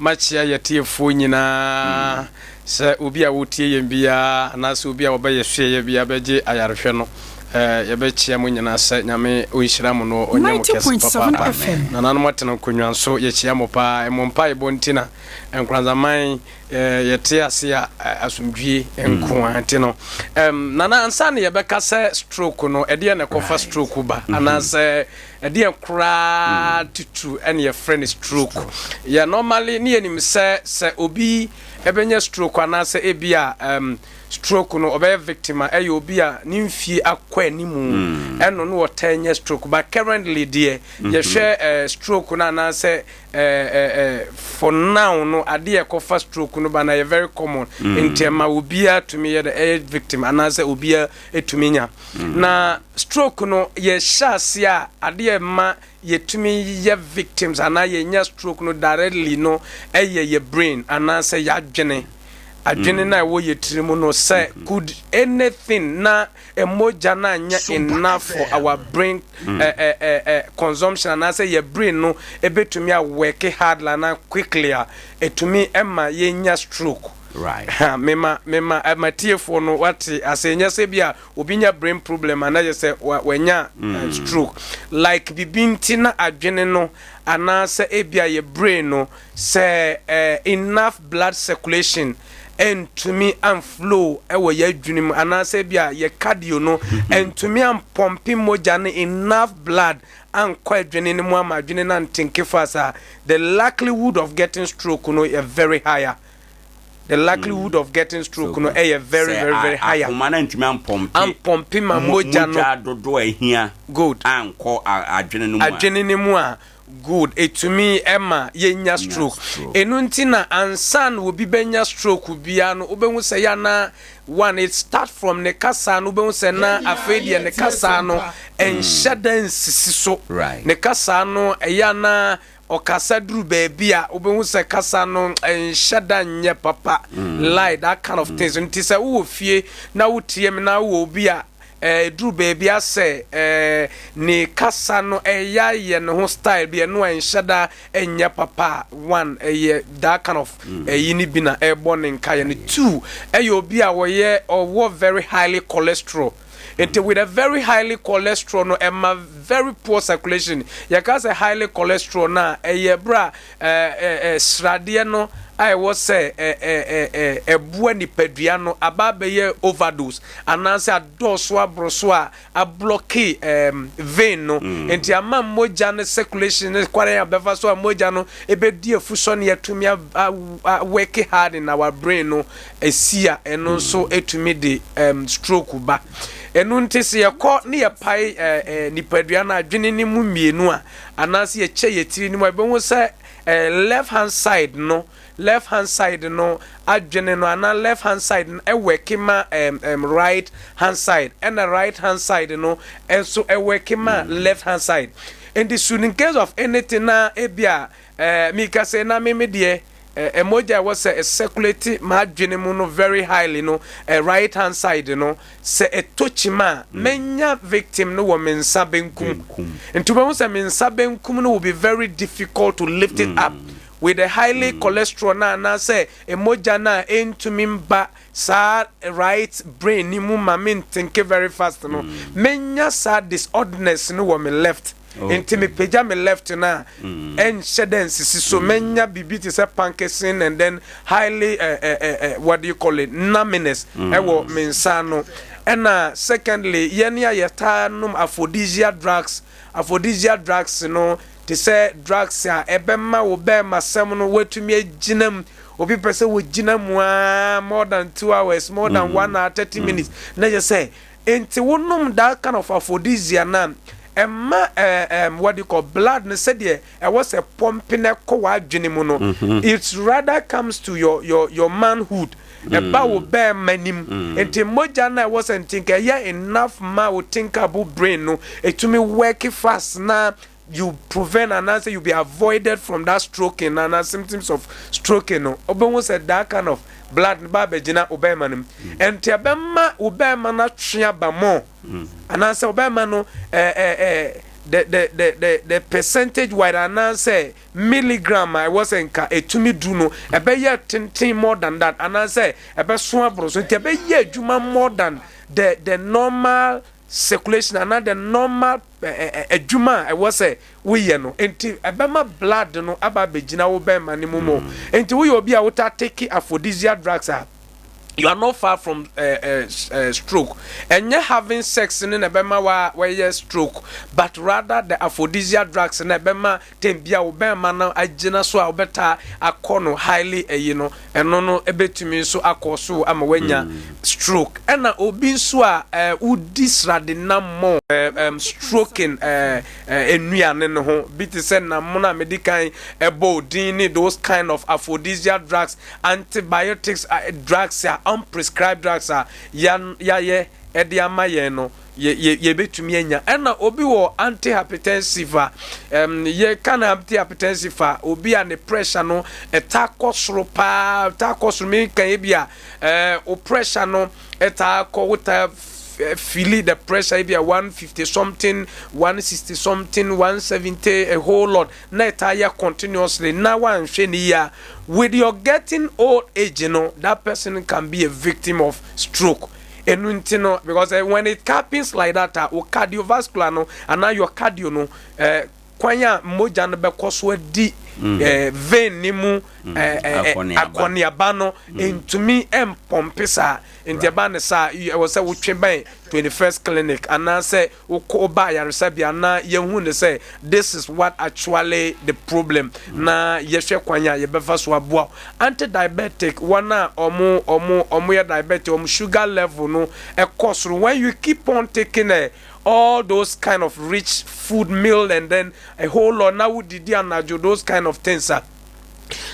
Makyia yɛtiefoɔ nyinaa sɛ obi a ɔtie yɛn biara anaasɛ obi a ɔbɛ yɛ hweɛyɛ biara bɛgye ayarehwɛ no yɛbɛkyia mo nyinaa sɛ Nyame ɔnhyira mo no ɔnyɛ mo kɛse papaapa. Nananom atena nkonnwa nso yɛkyia mo paa mo mpaebɔ nti na Nkoranzaman yɛte ase a asomdwie nko ara nti no Nana ansa na yɛbɛka sɛ stroke no ɛdeɛ na ɛkɔfa stroke ba anaasɛ Ɛdeɛn koraa titiriw na yɛfrɛ no stroke? Yɛ normally ne yɛnim sɛ sɛ obi bɛnya stroke anaasɛ ebi a um, stroke no ɔbɛyɛ victim a ɛyɛ obi a ne mfie akɔ animu ɛno no ɔtaa nya stroke, but currently deɛ yɛhwɛ stroke no anaasɛ for now no adeɛ ɛkɔfa stroke no ba na yɛ very common nti ɛma obiara tumi yɛ dɛ ɛyɛ victim anaasɛ obiara tumi nya. Na stroke no yɛhyɛ ase a adeɛ ɛma yɛtumi yɛ victims anaa yɛnya stroke no directly no ɛyɛ yɛ brain anaasɛ yɛadwene adwene no a ɛwɔ yɛ tiri mu no sɛ could anything na mogya no anyɛ enough for our brain consumption anaasɛ yɛ brain no ɛbɛtumi a work hard anaa quickly a ɛtumi ɛma yɛnya stroke. Right. Mema mema matiefoɔ no wate ase nyɛ sɛ bi a obi nya brain problem a na yɛ sɛ wanya stroke like bibi nti na adwene no anaasɛ ebi a yɛ brain no sɛ enough blood circulation ɛntumi amflow ɛwɔ yɛ adwene mu anaasɛ ebi a yɛ cardio no ɛntumi ampɔmpe mogya no enough blood ankɔ adwene no mu ama adwene no antenke fast a, the likelihood of getting stroke no yɛ very higher. The likelihood of getting stroke no ɛyɛ very very very higher. Akoma no antumi ampɔmpe ampɔmpe ma mogya no mogya dodoɔ a ehia good ankɔ adwene no mu a adwene no mu a good etumi ɛma yɛnya stroke. Enu nti na ansa na obi bɛnya stroke biara no, wobɛhu sɛ ya na one, it start from ne kasa no. Wobɛhu sɛ na afei deɛ ne kasa no ɛnhyɛ da nsisi so. Ne kasa no ɛyɛ na ɔkasa duru baabi a wobɛhu sɛ kasa no nhyɛ da nyɛ papa, like that kind of things. Nti sɛ wowɔ fie na wotie me na wowɔ obi a Ɛduru baabi a sɛ ne kasa no ɛyɛ ayɛ ne ho style bi ɛno a ɛnhyɛ da ɛnyɛ papa a, one ɛyɛ that kind of ɛyi no bi na ɛrebɔ ne nkaeɛ no. Two, ɛyɛ obi a ɔyɛ ɔwɔ very highly cholesterol. Nti with a very highly cholesterol no ɛma very poor circulation. Yɛka sɛ highly cholesterol no a ɛyɛ berɛ a sradeɛ no a ɛwɔ sɛ ɛboa nipadua no aba abɛyɛ overdose anaasɛ adɔɔso aboro so a ablɔke vein no. Nti ama mogya no circulation no kwan a bɛfa so a mogya no ɛbɛdi afusɔ no yɛatumi a work hard in our brain no ɛsi a ɛno nso ɛtumi de stroke ba. Ɛno nti sɛ yɛkɔ ne yɛpae nipadua no adwene no mu mmienu a anaasɛ yɛkyɛ yɛ tiri no mu a, yɛbɛhu sɛ left hand side no, left hand side no adwene no anaa left hand side no ɛwɔke ma right hand side, ɛna right hand side no nso ɛwɔke ma left hand side. Nti so in case of anything na ebi a mika sɛ na meme deɛ mogya ɛwɔ sɛ circulate m'adwene mu no very highly no, right hand side no sɛ ɛtɔ kyima a, menya victim no wɔ me nsa benkum. Nti wobɛhu sɛ me nsa benkum no will be very difficult to lift it up with the highly cholesterol na anaasɛ mogya no a ɛntumi mba saa right brain ni mu ma me ntinke very fast no, menya saa disorderness no wɔ me left. Nti mepagya me left no a, ɛnhyɛ dɛ nsisi so. Menya biribi te sɛ Parkinson and then highly what do you call it, numbness ɛwɔ me nsa no. Ɛna secondly, yɛne a yɛtaa nom aphrodisiac drugs. Aphrodisiac drugs no te sɛ drugs a ɛbɛma wo bɛrima sɛm no watumi agyina mu. Obi pɛ sɛ wɔgyina mu aa more than 2 hours, more than 1 hour 30 minutes, na yɛ sɛ nti wonom that kind of aphrodisiac na ɛma what do you call, blood no sɛdeɛ ɛwɔ sɛ pump na ɛkɔ w'adwene mu no, it rather comes to your manhood, ɛba wo bɛrima nim. Nti mogya no a ɛwɔ sɛ nti nka ɛyɛ enough ma wo thinkable brain no ɛtumi work fast na you prevent anaasɛ you be avoided from that stroking ana symptoms of stroking no, wobɛhu sɛ that kind of blood no ba abɛgyina wo bɛrima no mu. Ɛnti ɛbɛma wo bɛrima no atwe aba mɔ anaasɛ wo bɛrima no the percentage wide anaasɛ milligram a ɛwɔ sɛ nka ɛtumi du no ɛbɛyɛ tenten more than that anaasɛ ɛbɛso aboro so. Nti ɛbɛyɛ adwuma more than the normal circulation anaa the normal adwuma a ɛwɔ sɛ woyɛ no. Nti ɛbɛma blood no aba abɛgyina wo bɛrima no mu mu. Nti woyɛ obi a wota take aphrodisiac drugs a, you are not far from stroke. Ɛnyɛ having sex ne na ɛbɛma wa wɔyɛ stroke, but rather the aphrodisiac drugs na ɛbɛma tem bia wo bɛrima no agyina so a wobɛta akɔ no highly ɛyi no, ɛno no ɛbɛtumi nso akɔ so ama wanya stroke. Ɛna obi nso a wodi srade nam mɔ stroking nnuane no ho bi te sɛ nam no a mede kan ɛbɔ odin ne those kind of aphrodisiac drugs, antibiotics, drugs a unprescribed drugs a yɛayɛ ɛde ama yɛn no, yɛbɛtumi anya. Ɛna obi wɔ antihypertensive a yɛka no antihypertensive a, obi a ne pressure no ɛta kɔ soro paa, ɛta kɔ soro. Menka yɛ bi a o pressure no ɛta kɔ, wota feel the pressure bi a 150 something, 160 something, 170, a whole lot na ɛta yɛ continuously na wanhwɛ ne yie a, with your getting old age that person can be a victim of stroke. Ɛnu nti no, because when it happens like that, wo cardiovascular no anaa your cardio no, kwan a mogya no bɛkɔ so adi vein ne mu akɔneaba no ntumi mpɔmpe saa. Nti ɛba ne saa, ɛwɔ sɛ wotwe bɛn 21st Clinic anaasɛ wokɔ woba ayaresabea na yɛhu ne sɛ this is what actually the problem na yɛhwɛ kwan a yɛbɛfa so aboa. Anti-diabetic, wɔn a ɔmo yɛ diabetic, ɔmo sugar level no ɛkɔ soro, when you keep on taking all those kind of rich food meal and then a whole lot na wodidi anadwo, those kind of things ah,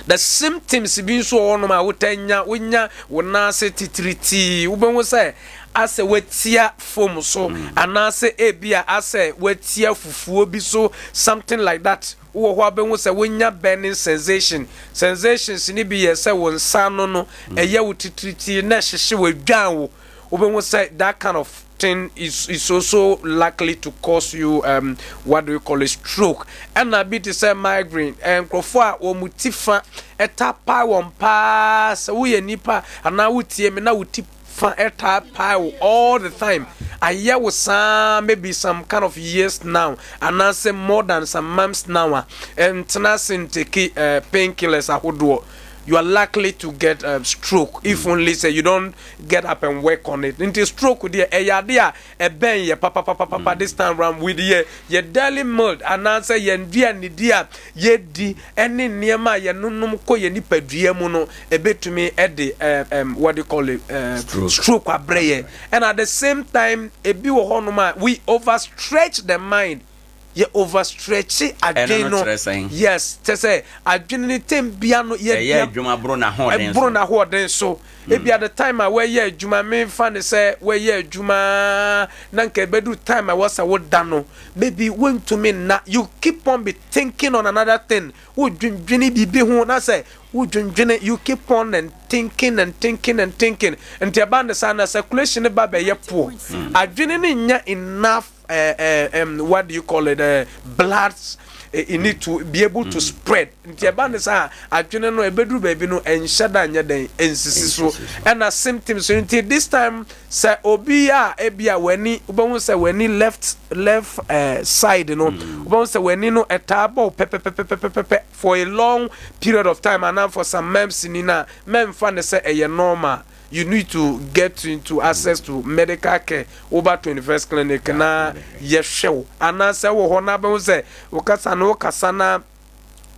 the symptoms bi nso wɔ hɔnom a wota nya, wonya wo nan ase titiritii, wobɛhu sɛ asɛ watia fom so anaasɛ ebi a asɛ watia fufuo bi so, something like that. Wowɔ hɔ a bɛhu sɛ wonya burning sensation. Sensations ni bi yɛ sɛ wo nsa no ɛyɛ wo titiritii na ɛhyehye, wadwan wo. wobɛhu sɛ that kind of thing is is also likely to cause you um, what do you call it stroke. Ɛna bi te sɛ migraine, eh, nkurɔfoɔ a wɔn ti fa ɛta pae wɔn paa sɛ woyɛ nipa anaa wotie me na wo ti fa ɛtaa pae wo all the time ayɛ wo saa maybe some kind of years now anaasɛ more than some months now a ɛntena ase nteki uh, painkillers ahodoɔ you are likely to get a stroke if mm. only say you don't get up and work on it nti stroke deɛ ɛyɛ ade a ɛbɛn yɛ papapapapa mm. this time round with yɛ yɛ daily meal anaasɛ yɛn duanedi a yɛdi ɛne nneɛma a yɛnonom kɔ yɛn nipadua mu no ɛbɛtumi ɛde ɛɛ ɛm what do you call it ɛɛ stroke, stroke abrɛ yɛ and at the same time ebi wɔ hɔnom a we overstretch the mind yɛ overstretch adwene no yes kyɛ sɛ adwene ne tɛm bia no yɛ ɛyɛ adwuma boro n'ahoɔden so boro n'ahoɔden so mm. ebi at the time a wɔyɛ adwuma memfa ne sɛ wɔyɛ adwuma na nka ebedu time a wɔsɛ woda no maybe wontumi nna you keep on be thinking on another thing wodwendwene biribi ho na sɛ wodwendwene you keep on and thinking and thinking and thinking nti ɛba ne saa na circulation ba bɛyɛ poor mm. adwene ne nya enough uh, uh, um, what do you call it uh, blood it need to be able to mm. spread nti ɛba ne saa adwene no ɛbɛduru baabi no ɛnhyɛ da nyɛ dɛn ɛnsisi so ɛna symptoms nti this time sɛ obi a ebi a w'ani wobɛhu sɛ w'ani left left uh, side no mm. wobɛhu sɛ w'ani no ɛtaa bɔ pɛpɛpɛpɛpɛpɛ for a long period of time anaa for some months ni na mɛmfa ne sɛ ɛyɛ normal you need to get into access to medical care woba 21st clinic na yɛhwɛ wo anaasɛ wɔ hɔ na bɛhu sɛ wokasa no wokasa na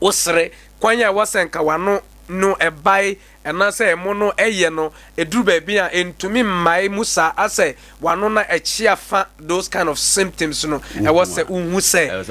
wosere kwan a ɛwɔ sɛ nka w'ano no ɛbae anaasɛ ɛmo no ɛyɛ no ɛduru baabi a ɛntumi mmae mu saa asɛ w'ano na ɛkyi afa those kind of symptoms no ɛwɔ sɛ wohu sɛ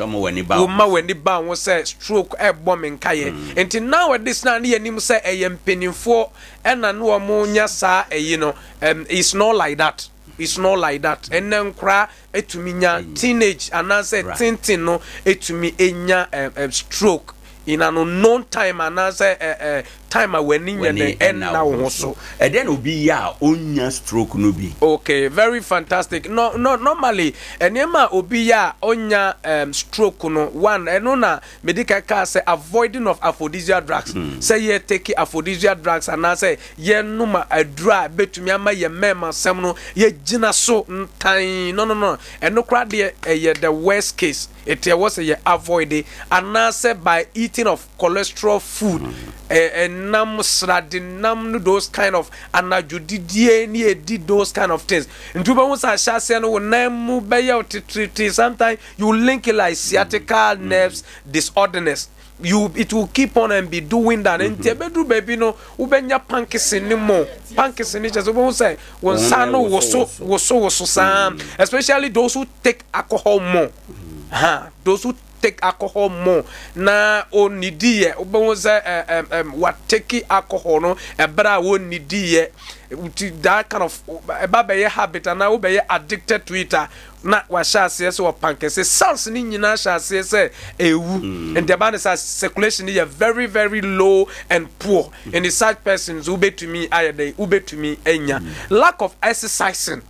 woma w'ani ba ho sɛ stroke ɛbɔ me nkayɛ mm. nti nowadays na ne yɛnim sɛ ɛyɛ mpanimfoɔ ɛna ne wɔn nya saa ɛyi no um, it's not like that it's not like that ɛnɛ nkora etumi nya teenage anaasɛ tenten no etumi enya um, stroke in an unknown time anaasɛ ɛ ɛ time a w'ani nyɛ dɛ ɛnna wo ho so. ɛdɛn na obi yɛ a onya stroke no bi. okay very fantastic no no normally nneɛma a obi yɛ a onya um, stroke no one ɛno na medi ka kaa sɛ avoiding of aphrodisiac drugs mm. sɛ yɛ take aphrodisiac drugs anaasɛ yɛnom aduro a betumi ama yɛ mmarima sɛm no yɛgyina so ntan no no no ɛno koraa deɛ ɛyɛ the worst case ɛti ɛwɔ sɛ yɛ avoid anaasɛ by eating of cholesterol food ɛnam srade nam no those kind of anadwo didie ne yɛdi those kind of things nti wobɛhu sɛ ahyɛ aseɛ no wo nan mu bɛyɛ wo tetetete sometimes you link it like sciatica mm. nerves disorderness you it will keep on and be doing that nti ɛbɛduru baabi no wobɛnya pankisi ne mo pankisi ne kyɛ sɛ wobɛhu sɛ wo nsa no woso woso woso saa especially those who take alcohol more ha those who take alcohol more na onidi yɛ wobɛhu sɛ ɛ ɛ ɛ wa take alcohol no ɛbrɛ a wɔnnidi yɛ nti that kind of ɛba bɛyɛ habit anaa wobɛyɛ addicted to it a na wahyɛ aseɛ sɛ wɔpankɛse cells ne nyinaa hyɛ aseɛ sɛ ɛwu nti ɛba ne sɛ circulation yɛ very very low and poor nti such persons wobɛtumi ayɛ dɛ wobɛtumi anya lack of exercising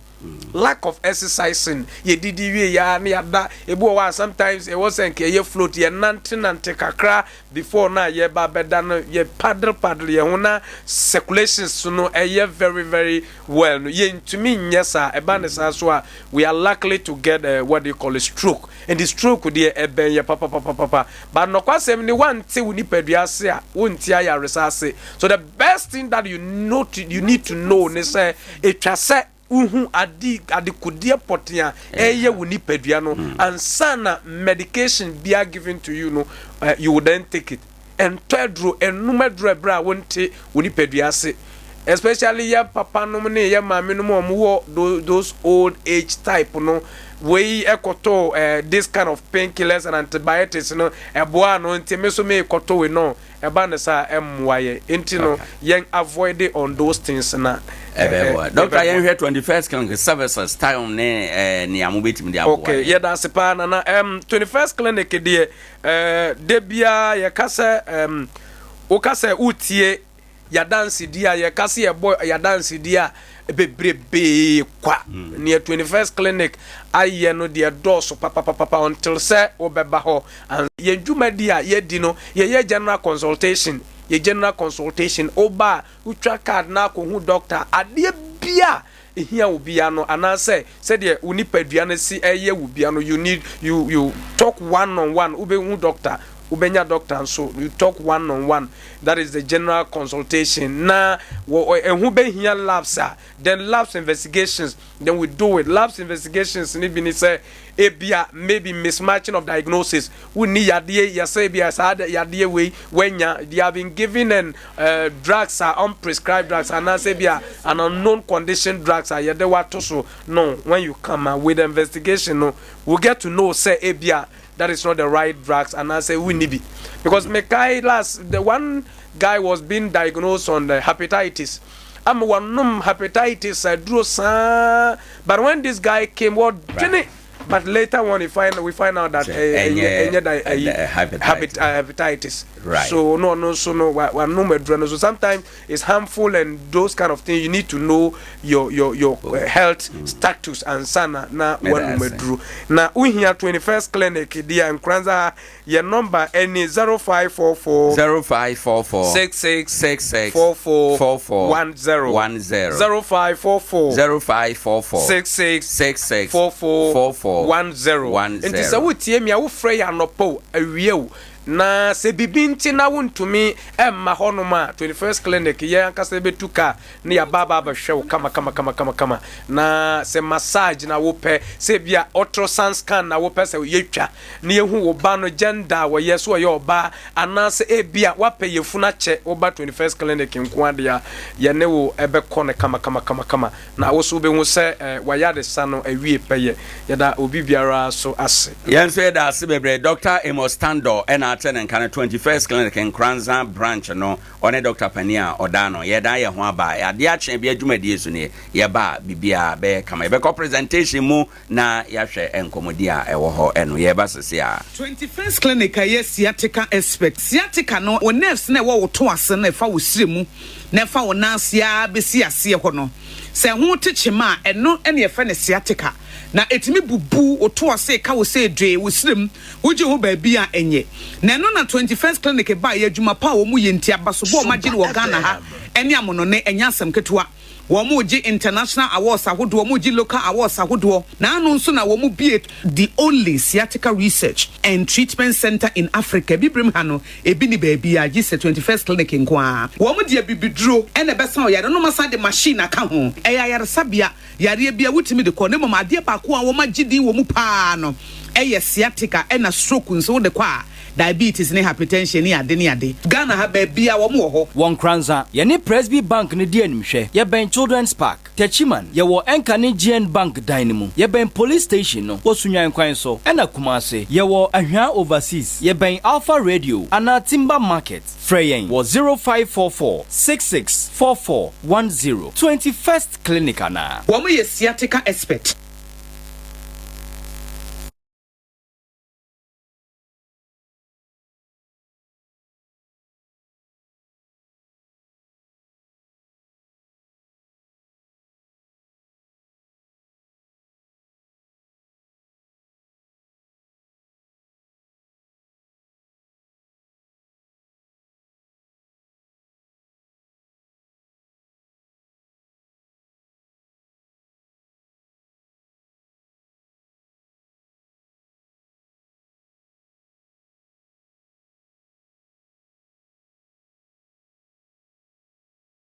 lack of exercising yɛdidi wie ya ne yɛada ebi wɔ hɔ a sometimes ɛwɔ sɛ nka ɛyɛ float yɛ nante nante kakra before na yɛba bɛda no yɛ paddle paddle yɛn ho na circulations no ɛyɛ very very well no yɛntumi nyɛ saa ɛba ne saa so a we are likely to get uh, what they call a stroke and the stroke deɛ ɛbɛn yɛ papapapapa but nɔkwasɛm ni wante wo nipadua ase a wonti ayaresa ase so the best thing that you know to, you need to know ne sɛ etwa sɛ wohu ade adekodeɛ pɔten a ɛyɛ wo nipadua no ansa na medication bia given to you no uh, you will then take it ɛntɔ aduro ɛnum aduro ɛbrɛ a wonte wo nipadua ase especially yɛ papa nom ne yɛ maame nom a wɔwɔ those, those old age type no wei ɛkɔtɔ ɛɛ this kind of painkillers and antibiotics no ɛboa no nti me so me kɔtɔ wei no ɛba ne saa ɛmmoa yɛ nti no yɛn avoid it on those things na. ɛbɛboa doctor yɛnhwɛ 21st clinic services time ne eh, nea mobɛtumi de aboa okay yɛda ase paa nana um, 21st clinic deɛ uh, de biara yɛka sɛ um, woka sɛ wotie yɛadansedi a yɛka sɛ yɛbɔ yɛadansedi a bebrebee kwa. Neɛ 21st Clinic ayɛ no deɛ dɔɔso papapapapa until sɛ wobɛba hɔ. Yɛn dwumadi a yɛdi no, yɛyɛ general consultation, yɛ general consultation, woba a wotwa card na akɔhu doctor, adeɛ bia ehia wo bia no anaasɛ sɛdeɛ wo nipadua no si ɛyɛ wo bia no, you need you you talk one on one, wobɛhu doctor, wobɛnya doctor nso, you talk one on one, that is the general consultation. Na wɔ ɛho bɛhia labs a, then labs investigations, then we do it. Labs investigations ni bi ni sɛ ebia maybe mismatching of diagnosis, wonni yadeɛ, yɛsɛ ebia saa yadeɛ wei wanya, they have been given and drugs are unprescribed drugs anaasɛ ebia an unknown condition drugs a yɛde wato so no. When you come with investigation no, we get to know sɛ ebia that is not the right drugs anaasɛ wonni bi, because mekae last, the one guy was being diagnosed on the hepatitis ama wanom hepatitis aduro saa, but when this guy came, wɔdwene, but later on we find out that ɛnyɛ da ɛyi hepatitis. So no so no wanom aduro no, so sometimes it's harmful and those kind of things, you need to know your health status ansa na wanom aduro. Na wohia 21st Clinic deɛ, Nkoranza ha, yɛ number ɛni 0544 0544 66 66 44 44 10 10 0544 0544 66 66 44 44 10. 10. Nti sɛ wotie mi a, wofrɛ yɛ anɔpa o, awie o, na sɛ biribi nti na wontumi ɛmma hɔnom a, 21st Clinic yɛn ankasa bɛtu kaa ne yɛaba aba abɛhwɛ wo kama kama kama kama kama. Na sɛ massage na wopɛ, sɛ bia ultrasound scan na wopɛ sɛ yɛtwa na yɛhu wo ba no gender a wɔyɛ so, ɔyɛ ɔbaa anaasɛ ebia wapɛ yɛfunu akyɛ, woba 21st Clinic nko adeɛ a, yɛne wo ɛbɛkɔ no kama kama kama kama, na wo so wobɛhu sɛ wayɛ adesa no awie pɛyɛ. Yɛda obi biara so ase. Yɛn nso yɛda ase bebree. Dr Amos Tandor ɛna ate ne nka no, 21st Clinic Nkoranza branch no, ɔne Dr pani a ɔda no. Yɛda yɛn ho aba adeɛ akyɛn bi adwumadie so nie. Yɛba a, biribiara bɛyɛ kama. Yɛbɛkɔ presentation mu na yɛahwɛ nkɔmmɔdi a ɛwɔ hɔ. Ɛno yɛba sese a. 21st Clinic a ɛyɛ sciatica expert. Sciatica no, wo nerves na ɛwɔ wo to ase no, ɛfa wo sire mu na ɛfa wo nan ase a bɛsi aseɛ hɔ no, sɛ ho te kyema a, ɛno ɛne yɛfrɛ no sciatica. Na ɛtumi bubu wo to ase ka wo sɛ dwee wo sire mu, wogye ho baabi a ɛnyɛ. Na ɛno na 21st Clinic ba yɛ adwuma pa a wɔn yɛ nti abasobɔ a wɔn agye no wɔ Ghana ha ɛne amonɔne, ɛnyɛ asɛm ketewa. Wɔn mo gye international awards ahodoɔ, wɔn gye local awards ahodoɔ. Na ano nso na wɔn bie the only sciatica research and treatment center in Africa. Bibirem ha no, ebi ni baabi a gye sɛ 21st Clinic nko ara. Wɔn deɛ, bibiduro ɛna ɛbɛsan ɔyare no, ma san de machine aka ho. Ɛyɛ ayaresabea, yareɛ bi a wotumi de kɔ ne mmom adeɛ baako a wɔn agye din wɔ mu paa no ɛyɛ sciatica, ɛna stroke nso wode kɔ a, diabetes ne hypertension ne ade ne ade. Ghana ha baabi a wɔn wɔ hɔ. Wɔ Nkoranza, yɛne Presby Bank no di animhwɛ. Yɛbɛn Children's Park. Techiman, yɛwɔ ɛnka ne GN Bank dan no mu. Yɛbɛn police station no wɔ Sunyan kwan so. Ɛna Kumase, yɛwɔ Ahwea Overseas. Yɛbɛn Alpha Radio anaa Timber Market. Frɛ yɛn wɔ 0544 6644 10. 21st Clinic anaa. Wɔn yɛ sciatica expert.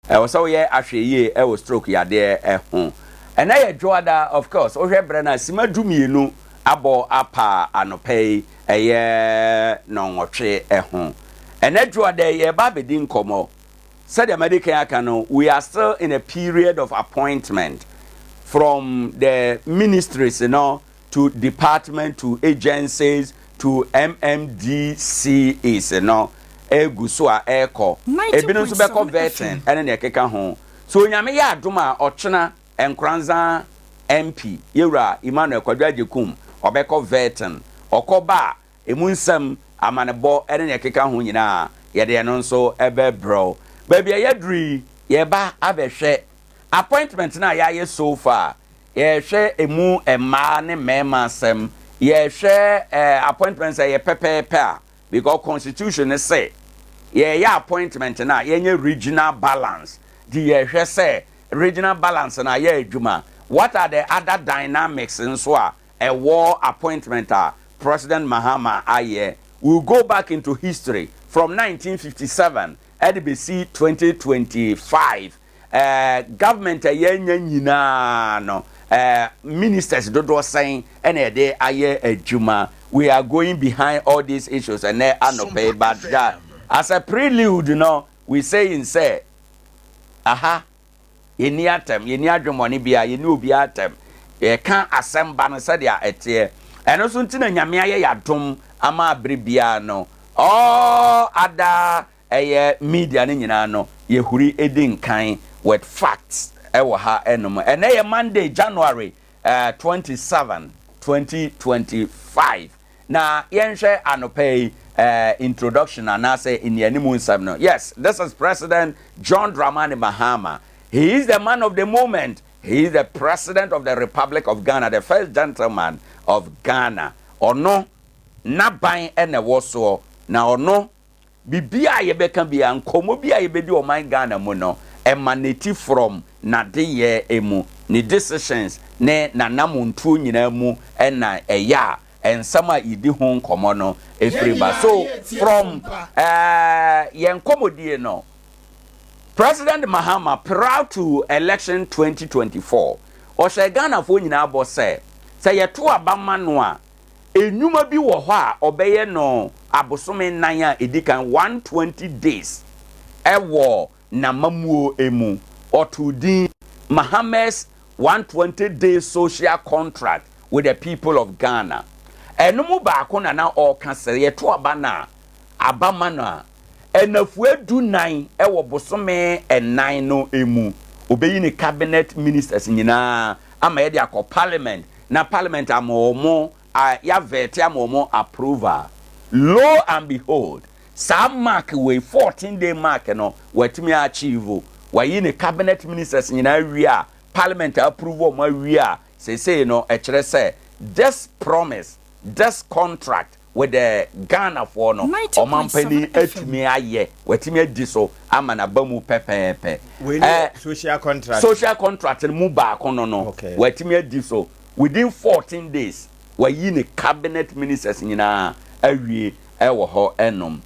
Ɛwɔ sɛ woyɛ ahwɛ yie ɛwɔ stroke yadeɛ ɛho. Ɛnɛ yɛ dwoada, of course wohwɛ berɛ no a sima 12 abɔ apa anɔpa yi, ɛyɛ nɔnwɔtwe ɛho. Ɛnɛ dwoada yi yɛba abɛdi nkɔmmɔ. Sɛdeɛ madi kan aka no, we are still in a period of appointment from the ministries to department to agencies to MMDCEs no egu so a ɛrekɔ. Ebinom nso bɛkɔ vetting ɛne nea ɛkeka ho. So Onyame yɛ adom a, ɔkyena Nkoranza MP yɛwura Emmanuel Kwadwo Agyekum ɔbɛkɔ vetting. Ɔkɔ ba a, emu nsɛm, amanebɔ ɛne nea ɛkeka ho nyinaa, yɛde ɛno nso ɛbɛbrɛw. Baabi a yɛaduru yi, yɛba abɛhwɛ. Appointment no a yɛayɛ so far, yɛrehwɛ ɛmu mmaa ne mmarima asɛm, yɛrehwɛ eh, appointment sɛ ɛyɛ pɛpɛɛpɛ a, because constitution no se yɛreyɛ appointment no a yɛnyɛ regional balance, nti yɛrehwɛ sɛ regional balance no ayɛ adwuma. What are the other dynamics nso a ɛwɔ appointment a President Mahama ayɛ? We will go back into history from 1957 ɛde bɛsi 2025 eh, government a yɛanya nyinaa no eh, ministers dodoɔ sɛn ɛna yɛde ayɛ adwuma? We are going behind all these issues ɛnɛ anɔpɛ yi, but that, as a prelude no, we saying sɛ aha yɛnni atɛm, yɛnni adwemmɔne biara, yɛnni obiara atɛm. Yɛka asɛm ba no sɛdeɛ ɛteɛ. Ɛno nso nti na Nyame ayɛ yɛn adom ama abere biara no, all other ɛyɛ media no nyinaa no, yɛhuri di nkan with facts ɛwɔ ha ɛnom. Ɛnɛ yɛ Monday, January 27, 2025. Na yɛnhwɛ anɔpa yi introduction anaasɛ nnianimu nsɛm no. Yes, this is President John Dramani Mahama. He is the man of the moment. He is the President of the Republic of Ghana, the first gentleman of Ghana. Ɔno n'aban na ɛwɔ soɔ, na ɔno Biribiara a yɛbɛka biara, nkɔmmɔ biara a yɛbɛdi ɔman Ghana mu no, emanate from n'adeyɛ mu, ne decisions ne n'anamontuo nyinaa mu na ɛyɛ a nsɛm a yɛdi ho nkɔmmɔ no firi ba. So from yɛn nkɔmmɔdie no, President Mahama prior to election 2024, ɔhyɛɛ Ghanafoɔ nyinaa bɔ sɛ, sɛ yɛto aba ma no a, Nnwuma bi wɔ hɔ a ɔbɛyɛ no abosome nnan a ɛdi kan, 120 days, wɔ n'amammuo mu. Ɔtoo din Mahama's 120 Day Social Contract with the People of Ghana. Ɛno mu baako na na ɔreka sɛ yɛto aba no a, aba ma no a, nnafua du nan wɔ bosome nnan no mu, ɔbɛyi ne cabinet ministers nyinaa ama yɛde akɔ parliament na parliament ama wɔn a yɛavɛte ama wɔn approval. Lo and behold, saa mark wei, 14 day mark no, watumi achieve. Wayi ne cabinet ministers nyinaa awie a parliament approve wɔn awie a, seesei no ɛkyerɛ sɛ this promise, this contract with the Ghanafoɔ no, ɔmampanin atumi ayɛ, watumi adi so ama n'aba mu pɛpɛɛpɛ. Wei ne social contract. Social contract no mu baako no no, watumi adi so within 14 days, wayi ne cabinet ministers nyinaa awie wɔ hɔ nom.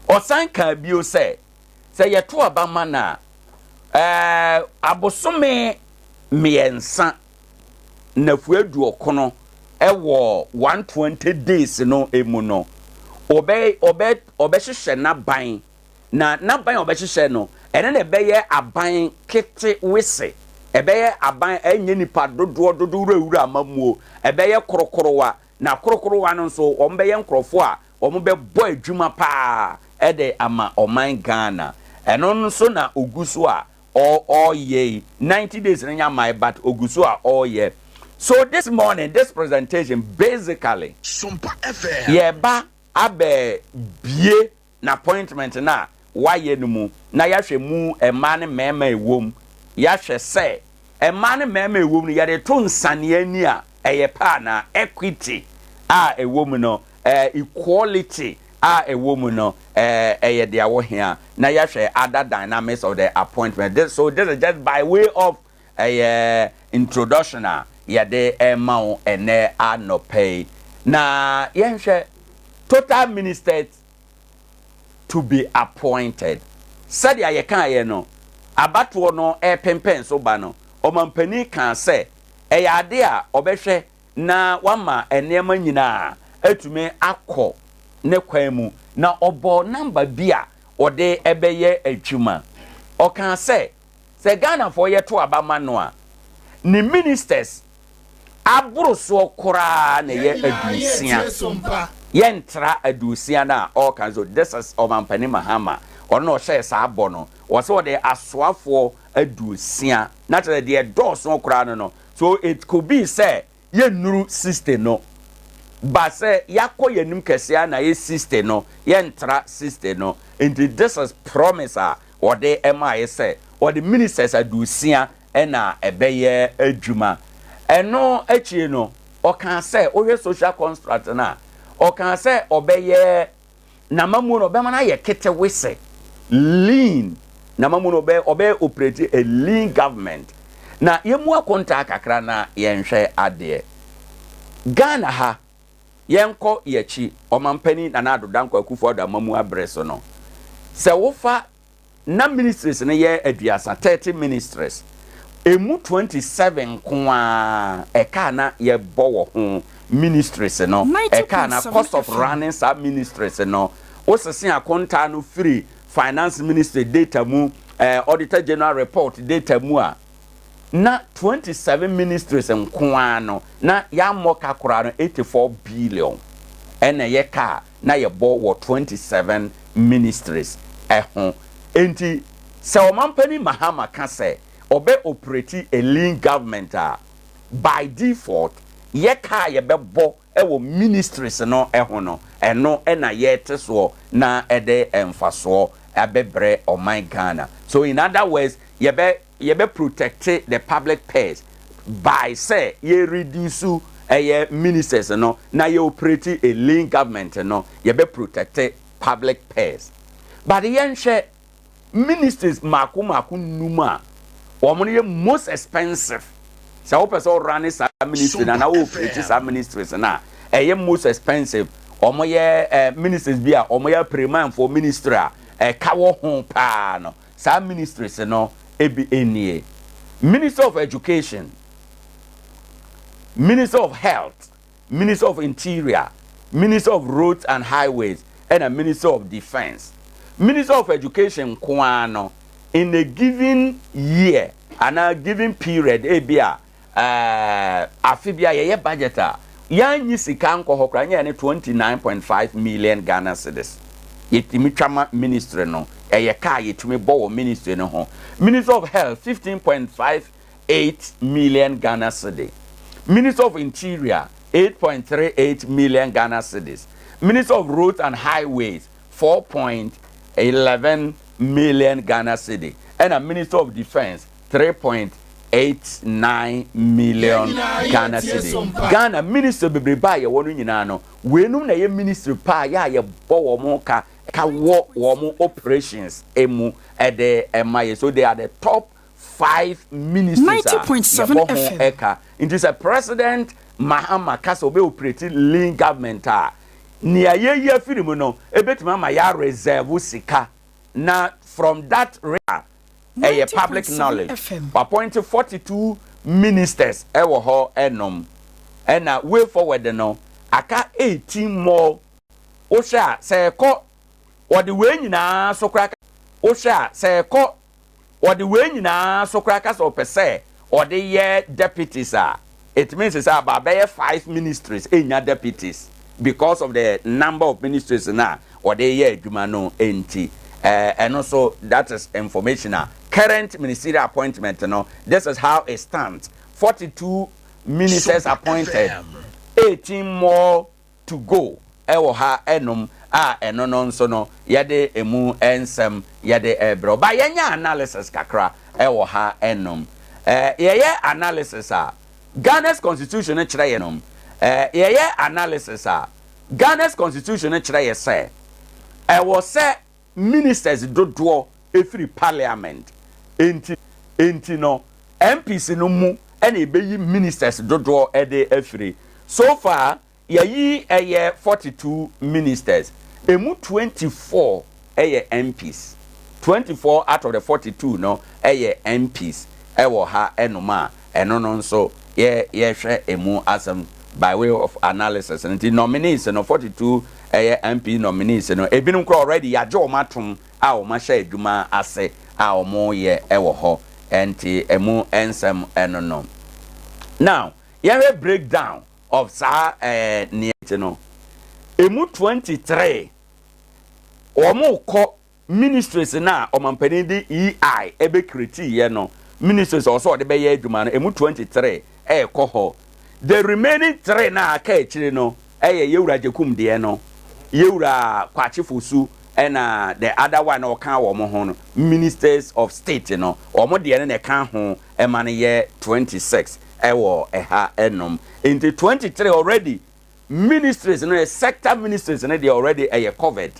Ɔsan kaa bio sɛ, sɛ yɛto aba ma no a, ɛɛ abosome mmiɛnsa nnafua aduɔkono wɔ 120 days no mu no, ɔbɛ ɔbɛ ɔbɛhyehyɛ n'aban, na n'aban a ɔbɛhyehyɛ no, ɛno na ɛbɛyɛ aban kete wese, ɛbɛyɛ aban ɛnyɛ nipa dodoɔ dodo wurawura amammuo, ɛbɛyɛ korokorowa, na korokorowa no nso wɔn bɛyɛ nkorɔfoɔ a wɔn bɛbɔ adwuma paa ɛde ama ɔman Ghana. Ɛno nso na ogu so a ɔreyɛ yi, 90 days no nya mae but ogu so a ɔreyɛ. So this morning, this presentation basically yɛreba abɛ bie n'appointment no a wayɛ no mu na yɛahwɛ mu mmaa ne mmarima a ɛwɔ mu, yɛahwɛ sɛ mmaa ne mmarima a ɛwɔ mu no yɛde to nsanea ani a ɛyɛ pɛ anaa, equity a ɛwɔ mu no, equality a ɛwɔ mu no, ɛyɛ deɛ wɔhia, na yɛahwɛ other dynamics of the appointment. This, so this is just by way of ɛyɛ introduction a yɛde ɛma wo ɛnɛ anɔpa yi. Na yɛnhwɛ total ministers to be appointed. Sɛdeɛ yɛkaeɛ no, abatoɔ no ɛrepempɛn so ba no, ɔmampanin kaa sɛ ɛyɛ ade a ɔbɛhwɛ na wama nneɛma nyinaa atumi akɔ ne kwan mu, na ɔbɔɔ namba bi a ɔde bɛyɛ adwuma. Ɔkaa sɛ, sɛ Ghanafoɔ yɛto aba ma no a, ne ministers aboro soɔ koraa na ɛyɛ aduosia. Yɛntra aduosia no a ɔreka nso, this is Ɔmampanin Mahama, ɔno na ɔhyɛɛ saa bɔ no. Ɔsɛ ɔde asoafoɔ aduosia, na kyerɛ sɛ deɛ ɛdɔɔso koraa no no, So it could be sɛ yɛnnuru 60 no, but sɛ yɛakɔ yɛn anim kɛseɛ a na yɛ 60 no, yɛntra 60 no. Nti this is promise a wɔde maaeɛ sɛ wɔde ministers aduosia na ɛbɛyɛ adwuma. Ɛno akyire no, ɔkaa sɛ, wohwɛ social construct no a, ɔkaa sɛ ɔbɛyɛ n'amammuo no, ɔbɛma no ayɛ ketewese, lean. N'amammuo no, ɔbɛ ɔbɛ operate a lean government. Na yɛmmu akontaa kakra na yɛnhwɛ adeɛ. Ghana ha, Yɛnkɔ yɛakyi, Ɔmanpanin Nana Addo Dankwa Akufo Addo amammuo aberɛ so no, sɛ wofa na ministries no yɛ aduasa, 30 ministries, ɛmu 27 nko ara ɛka a na yɛbɔ wɔ ho, ministries no, ɛka a na cost of running saa ministries no, wosese akontaa no firi Finance Ministry data mu, eh, Auditor General report data mu a, na 27 ministries nko ara no na yɛammɔ ka koraa no 84 billion ɛna ɛyɛ ka a na yɛbɔ wɔ 27 ministries ho. Enti sɛ Ɔmanpanin Mahama ka sɛ ɔbɛ operate a lean government a, by default yɛ ka a yɛbɛbɔ wɔ ministries no ho no, ɛno na yɛrete soɔ na ɛde mfasoɔ abɛbrɛ ɔman Ghana. So in other words, yɛbɛ yɛbɛ protecte the public purse by sɛ yɛ reduce ɛyɛ ministers no na yɛ operate a lean government no, yɛbɛ protecte public purse. But yɛnhwɛ ministries mmaako mmaako nnum a wɔn no yɛ most expensive. Sɛ wopɛ sɛ ɔrane saa ministry na na wo operate saa ministries no a ɛyɛ most expensive. Wɔn yɛ eh, ministries bi a wɔn yɛ apremanfoɔ ministry a ɛka wɔ ho paa no. Saa ministries no bi nie, Ministry of Education, Ministry of Health, Ministry of Interior, Ministry of Roads and Highways, ɛna Ministry of Defence. Ministry of Education nko ara no, in a given year anaa given period, ebi a Ɛɛ, afe biara yɛyɛ budget a, yɛannyi sika annkɔ hɔ koraa, nnyɛ ne 29.5 million Ghana cedis. Yɛtumi twa ma ministry no, ɛyɛ ka a yɛtumi bɔ wɔ ministry no ho. Ministry of Health, 15.58 million Ghana cedi. Ministry of Interior, 8.38 million Ghana cedis. Ministry of Roads and Highways, 4.11 million Ghana cedi. Ɛna Ministry of Defence, 3.89 million Ghana cedi. Ghana ministry bebrebe a yɛwɔ no nyinaa no, weinom na ɛyɛ ministry pa a yɛ a yɛbɔ wɔn ka ka wɔ wɔn operations mu de ma yɛ. So they are the top five ministries a yɛbɔ ho ka. Nti sɛ President Mahama ka sɛ ɔbɛ operate lean government a, nea yɛyi afiri mu no ebetumi ama yɛ reserve sika na from that ɛyɛ public knowledge wappoint 42 ministers ɛwɔ hɔ ɛnom ɛna way forward no aka 18 more. Wohwɛ a sɛ ɛkɔ wɔde wei nyinaa so koraa, wohwɛ a sɛ ɛkɔ wɔde wei nyinaa so koraa ka sɛ ɔpɛ sɛ ɔde yɛ deputies a, it means sɛ aba bɛyɛ five ministries ɛnya deputies because of the number of ministries na wɔde yɛ adwuma no nti. Ɛno so that is information a current ministerial appointment no, this is how it stands: 42 ministers appointed, 18 more to go ɛwɔ ha ɛnom a ɛno no nso no yɛde emu nsɛm yɛde ɛbrɛ ba. Yɛnyɛ analysis kakra ɛwɔ ha ɛnom. Yɛyɛ analysis a, Ghana's constitution no kyerɛ yɛ nom. Yɛyɛ analysis a, Ghana's constitution no kyerɛ yɛ sɛ ɛwɔ sɛ ministers dodoɔ efiri parliament. Enti no MPs no mu ɛna ebeyi ministers dodoɔ ɛde afiri. So far yɛyi ɛyɛ 42 ministers, emu 24 ɛyɛ MPs. 24 out of the 42 no ɛyɛ MPs ɛwɔ ha ɛnom a ɛno no nso yɛ yɛhwɛ emu asɛm by way of analysis. Nti nominees no, 42 ɛyɛ MP nominees no, ebinom koraa already yɛagye wɔn atom a wɔn ahyɛ adwuma ase a wɔn yɛ ɛwɔ hɔ. Nti emu nsɛm ɛno no. Now yɛhwɛ breakdown of saa nea ti no, emu 23 wɔn kɔ ministries na ɔmampanin de EI ɛbɛ create yɛ no. Ministries a ɔsɛ ɔde bɛyɛ adwuma no, emu 23 ɛɛkɔ hɔ. The remaining three na aka akyire no ɛyɛ Yewura Gyekum deɛ no, Yewura Kwakye Fosu. ɛna the other one a ɔka wɔn ho no, ministers of state no, wɔn deɛ no na ɛka ho ɛma no yɛ 26 ɛwɔ ɛha ɛnom. Nti 23 already ministries no yɛ sector ministries no deɛ already ɛyɛ covered.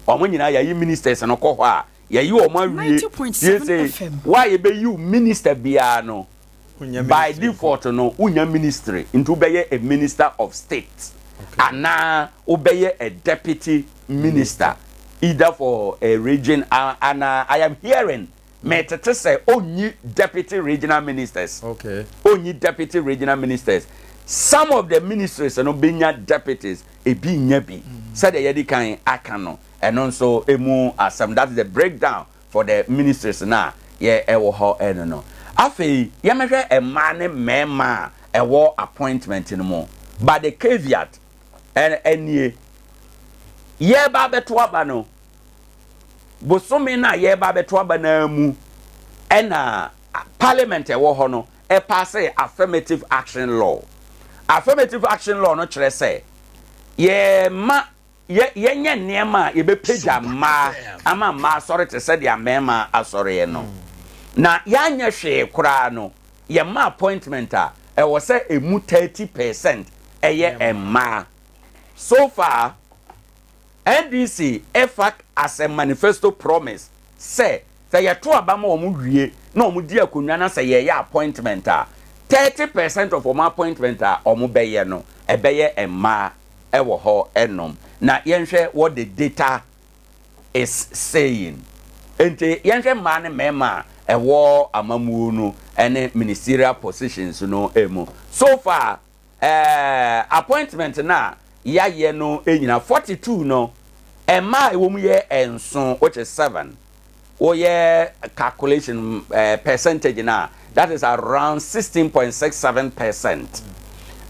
Wɔn nyinaa yɛayi ministers no kɔ hɔ a yɛyi wɔn awie. Yɛsɛ wa yɛbɛyi minister biara no, by default no wonya ministry, nti wobɛyɛ a minister of state anaa wobɛyɛ a deputy minister either for a region anaa I am hearing metete sɛ ɔnyi deputy regional ministers. Ɔnyi deputy regional ministers. Some of the ministries no bɛnya deputies, ebi nya bi sɛdeɛ yɛde kan aka no. Ɛno nso emu asɛm, that is the breakdown for the ministries no a yɛ ɛwɔ hɔ ɛno no. Afei yɛmɛhwɛ mmaa ne mmarima a ɛwɔ appointment no mu, but the caveat ɛnie: yɛreba abɛto aba no, bosome no a yɛreba abɛto aba no mu ɛna parliament ɛwɔ hɔ no ɛpass Affirmative Action Law. Affirmative Action Law no kyerɛ sɛ yɛma yɛ yɛnyɛ nneɛma a yɛbɛpagya mmaa ama mmaa asɔre te sɛ deɛ mmarima asɔreɛ no. Na yɛanyɛ hwee koraa no, yɛma appointment a ɛwɔ sɛ emu 30% ɛyɛ mmaa. So far NDC ɛfa as a manifesto promise sɛ sɛ yɛto aba ma wɔn wie na wɔn di akonnwa na sɛ yɛyɛ appointment a, 30% of wɔn appointment a wɔn bɛyɛ no ɛbɛyɛ mmaa ɛwɔ hɔ ɛnom. Na yɛnhwɛ what the data is saying. Nti yɛnhwɛ mmaa ne mmarima a ɛwɔ amamuo no ɛne ministerial positions no mu. So far appointment na yɛayɛ no nyina, 42 no, mmaa a ɛwɔ mu yɛ 7, which is 7. Woyɛ calculation percentage na that is around 16.67%.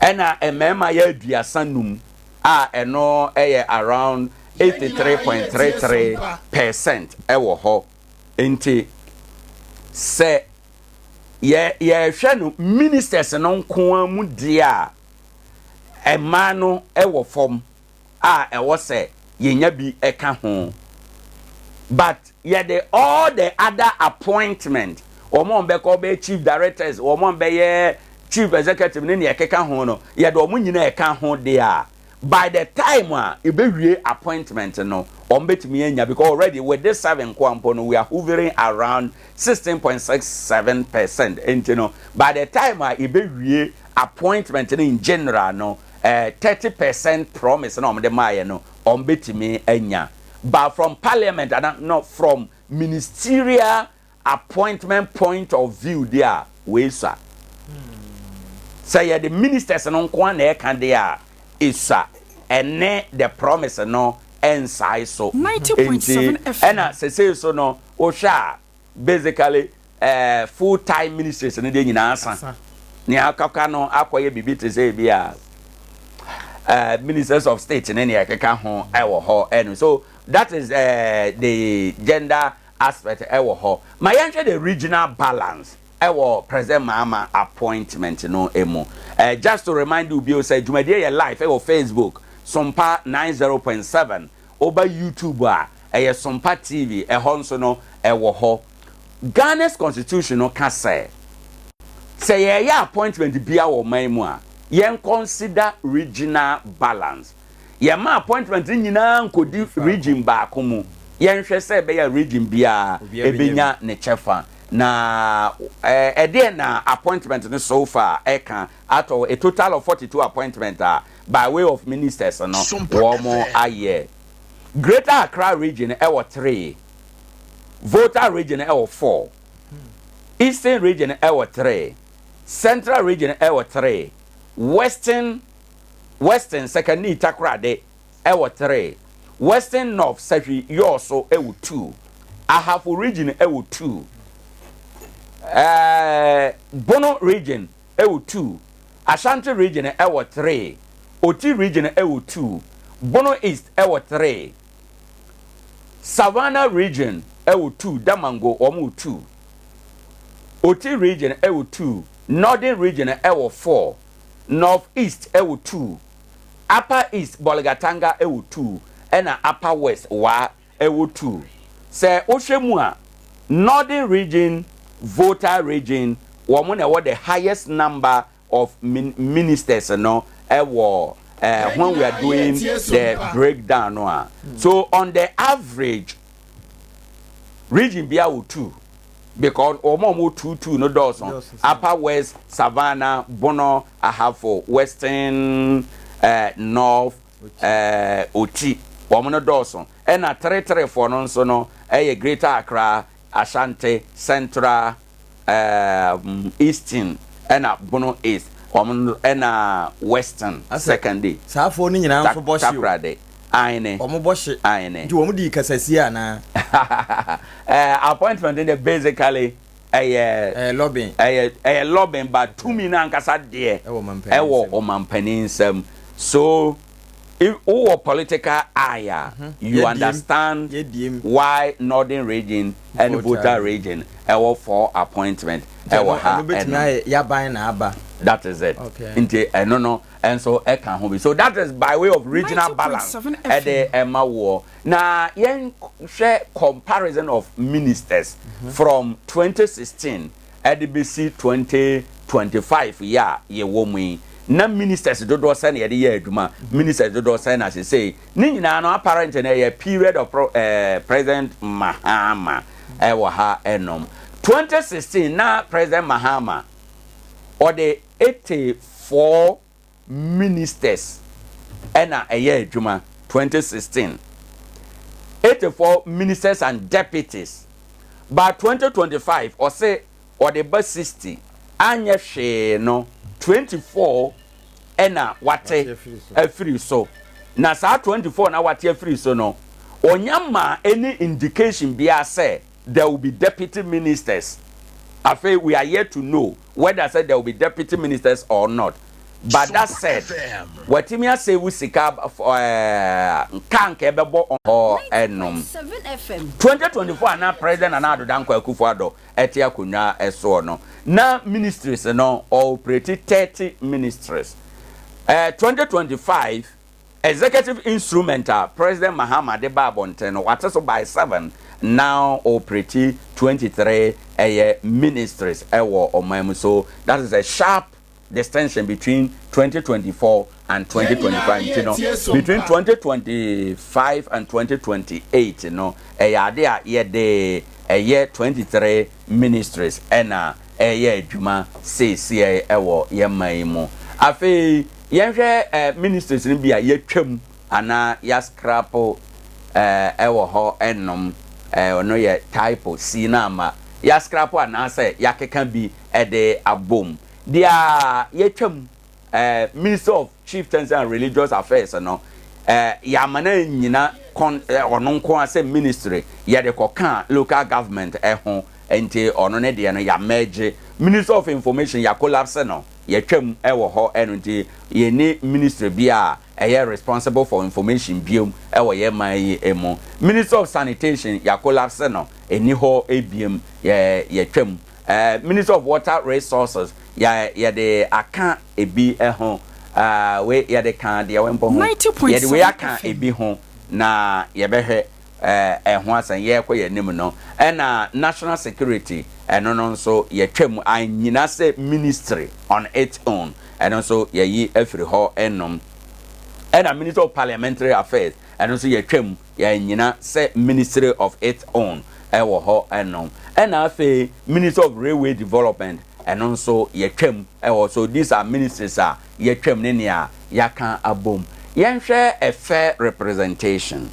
Ɛna mmarima yɛ 35 a ɛno ɛyɛ around 83.33% ɛwɔ hɔ. Nti sɛ yɛ yɛhwɛ no ministers no nko ara mu deɛ a, mmaa no ɛwɔ fam a ɛwɔ sɛ yɛnya bi ɛka ho. But yɛde all the other appointment, wɔn a wɔbɛkɔ bɛyɛ chief directors, wɔn a wɔbɛyɛ chief executive ne nea ɛkeka ho no, yɛde wɔn nyinaa ɛka ho deɛ a, by the time a ebewie appointment no, wɔn bɛtumi anya, because already with this seven nko ampo no, we are hovering around 16.67%. Nti no by the time a ebewie appointment no in general no, 30% promise na wɔn de maa yɛ no, wɔn bɛtumi anya. But from parliament ana no, from ministerial appointment point of view deɛ a, wei sa sɛ yɛde ministers no nko ara na ɛka deɛ a, esua ɛne the promise no ɛnsae so. 90.7 Nti FM. ɛna sese so no, wohwɛ a, basically full time ministries no deɛ nyinaa sa nea akaka no akɔyɛ biribi te sɛ ebi a ministers of state ne nea ɛkeka ho ɛwɔ hɔ ɛno. So that is the gender aspect ɛwɔ hɔ. Ma yɛnhwɛ the regional balance ɛwɔ President Mahama appointment no emu. Just to remind you bio sɛ dwumadie yɛ live ɛwɔ Facebook, Sompa 90.7. Ɔba YouTube a, ɛyɛ Sompa TV, ɛhɔ nso no ɛwɔ hɔ. Ghana's constitution no ka sɛ sɛ yɛyɛ appointment bia wɔ ɔman mu a, yɛn consider regional balance. Yɛma appointment no nyinaa nkɔdi region baako mu. Yɛnhwɛ sɛ ɛbɛyɛ region biara ɛbɛnya ne kyɛfa. Na ɛdeɛ na appointment no so far ɛka, out of a total of 42 appointment a by way of ministers no wɔn ayɛ, Greater Accra Region ɛwɔ 3, Volta Region ɛwɔ 4, Eastern Region ɛwɔ 3, Central Region ɛwɔ 3, Western Sekondi Takoradi ɛwɔ 3, Western North Sefwi Wiawso ɛwɔ 2, Ahafo Region ɛwɔ 2, Bono Region ɛwɔ 2, Ashanti Region ɛwɔ 3, Oti Region ɛwɔ 2, Bono East ɛwɔ 3, Savannah Region ɛwɔ 2, Damango wɔn wɔ 2, Oti Region ɛwɔ 2, Northern Region ɛwɔ 4, North East ɛwɔ 2, Upper East Bolgatanga ɛwɔ 2. ɛna Upper West Wa ɛwɔ 2. Sɛ wohwɛ mu a, Northern Region, Volta Region, wɔn na ɛwɔ the highest number of ministers no ɛwɔ eh, when we are doing the breakdown no a. So on the average, region bia wɔ 2 because wɔn a wɔwɔ 2 2 no dɔɔso. Upper West, Savannah, Bono, Ahafo, Western, North, Oti, wɔn no dɔɔso. Ɛna 3 3 foɔ no nso no ɛyɛ Greater Accra, Ashanti, Central, Eastern, ɛna Bono East wɔn no, ɛna Western Secondary. Saafoɔ no nyinaa nso bɔ hye o. Takoradi aine. Wɔn bɔ hye. Aine. Nti wɔn di kasasie anaa? Appointment de, basically ɛyɛ ɛyɛ lobbying. Ɛyɛ lobbying, but tumi no ankasa deɛ ɛwɔ ɔmampanin nsam. So if wowɔ political eye a, you understand why Northern Region ɛne Volta Region ɛwɔ four appointment ɛwɔ ha. Ɛno bɛtumi ayɛ yaban na aba. That is it. Nti ɛno no ɛnso ɛka ho bi. So that is by way of regional balance ɛde ɛma woɔ. Na yɛn hwɛ comparison of ministers from 2016 ɛde bɛsi 2025 yi a yɛwɔ mu yi, na ministers dodoɔ sɛ na yɛde yɛ adwuma, ministers dodoɔ sɛ na sesei ne nyinaa no, apparent no ɛyɛ period of President Mahama ɛwɔ ha ɛnom. 2016 na President Mahama ɔde 84 ministers ɛna ɛyɛ adwuma 2016, 84 ministers and deputies. By 2025 ɔse ɔde ba 60, anyɛ hwee no 24 ɛna wate afiri so. Na saa 24 na wate afiri so no, ɔnya ma any indication biara sɛ there will be deputy ministers. Afei we are yet to know whether say there will be deputy ministers or not. But that said, watumi asave sika nka nka ɛbɛbɔ hɔ ɛnom. 2024 ana President Nana Addo Dankwa Akufo-Addo ɛte akonnwa ɛsoɔ no, na ministries no ɔoperate 30 ministries. 2025 executive instrument a President Mahama de ba abɔnten no, wate so by 7, now operate 23 ɛyɛ ministries ɛwɔ ɔman mu. So that is a sharp distinction between 2024 and 2025. Nti no, between 2025 and 2028 no, ɛyɛ ade a yɛde ɛyɛ 23 ministries ɛna ɛyɛ adwuma seesie ɛwɔ yɛn man yi mu. Afei yɛnhwɛ ministries no bi a yɛtwam anaa yɛascrap ɛwɔ hɔ ɛnom. Ɔno yɛ typo si na ama yɛascrap anaasɛ yɛakeka bi ɛde abom. Deɛ yɛtwam, Minister of Chieftaincy and Religious Affairs no, yɛama no nyina kɔn ɔno nko a sɛ ministry, yɛde kɔka local government ɛho, nti ɔno ne deɛ no yɛamɛgye. Minister of Information, yɛacollapse no, yɛtwam ɛwɔ hɔ ɛno, nti yɛni ministry bi a ɛyɛ responsible for information biom ɛwɔ yɛn man yi mu. Minister of Sanitation, yɛacollapse no, ɛni hɔ ebiem, yɛtwam. Minister of Water Resources, yɛde aka ebi ɛho. Wei yɛde ka deɛ wɔn ho, yɛde wei aka ebi ho na yɛbɛhwɛ ɛho asɛn yɛrekɔ yɛn anim no. Ɛna National Security, ɛno no nso yɛtwam anyina sɛ ministry on its own, ɛno nso yɛyi afiri hɔ ɛnom. Ɛna Minister of Parliamentary Affairs, ɛno nso yɛtwam, yɛnyina sɛ ministry of its own ɛwɔ hɔ ɛnom. Ɛna afei Minister of Railway Development, ɛno nso yɛtwam ɛwɔ. So these are ministries a yɛtwam ne nea yɛaka abom. Yɛnhwɛ a fair representation.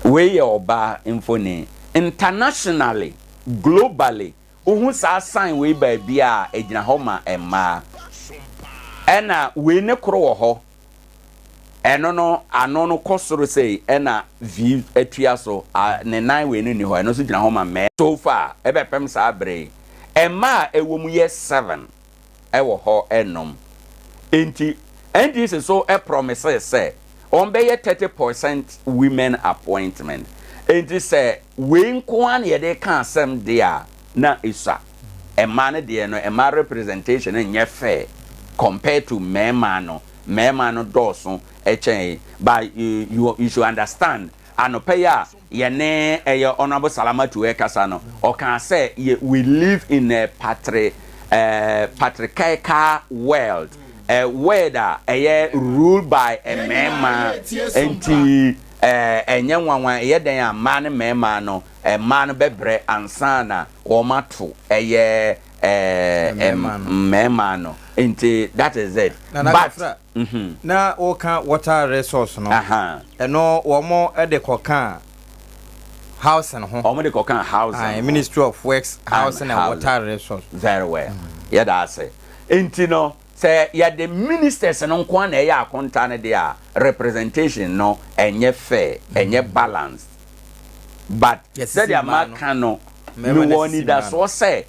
Wei yɛ ɔbaa mfoni. Internationally, globally, wohu saa sign wei baabi a egyina hɔ ma mmaa. Ɛna wei ne koro wɔ hɔ, ɛno no ano no kɔ soro sei, ɛna v atua so a, ne nan wei no ni hɔ, ɛno nso gyina hɔ ma mmaa. So far, ɛbɛpɛm saa bere yi, mmaa a ɛwɔ mu yɛ seven ɛwɔ hɔ ɛnom. Nti NDC so ɛpromise sɛ wɔn bɛyɛ 30% women appointment, nti sɛ wei nko ara na yɛde ka asɛm deɛ a, na esua mmaa no deɛ no, mmaa representation no nyɛ fair compared to mmarima no. Mmarima no dɔɔso. kyɛn but you you should understand anɔpa yi a yɛne ɛyɛ Honourable Salamatu ɛkasa no ɔkaa sɛ yɛ we live in a patri eh, patriarchal world a world a ɛyɛ ruled by mmarima nti eh, ɛnyɛ nwanwa ɛyɛ dɛn a mmaa ne mmarima no mmaa no bɛbrɛ ansa na wɔn ato ɛyɛ eh, mmarima no nti that is it Nana but Kafra, mhm. na woka water resource no ɛno wɔn de kɔka housing ho. Wɔn de kɔka housing Aye, ho. Ministry of Works, Housing and Housing. Water Resource. Very well. Yɛda ase. Nti no, sɛ yɛde ministers no nko ara na ɛyɛ akonta no deɛ a, representation no ɛnyɛ fair, ɛnyɛ balanced. But Yɛsisi sɛdeɛ mmaa no. maka no, Mmarima na mewɔ ɛsisi mmaa no. anidasoɔ sɛ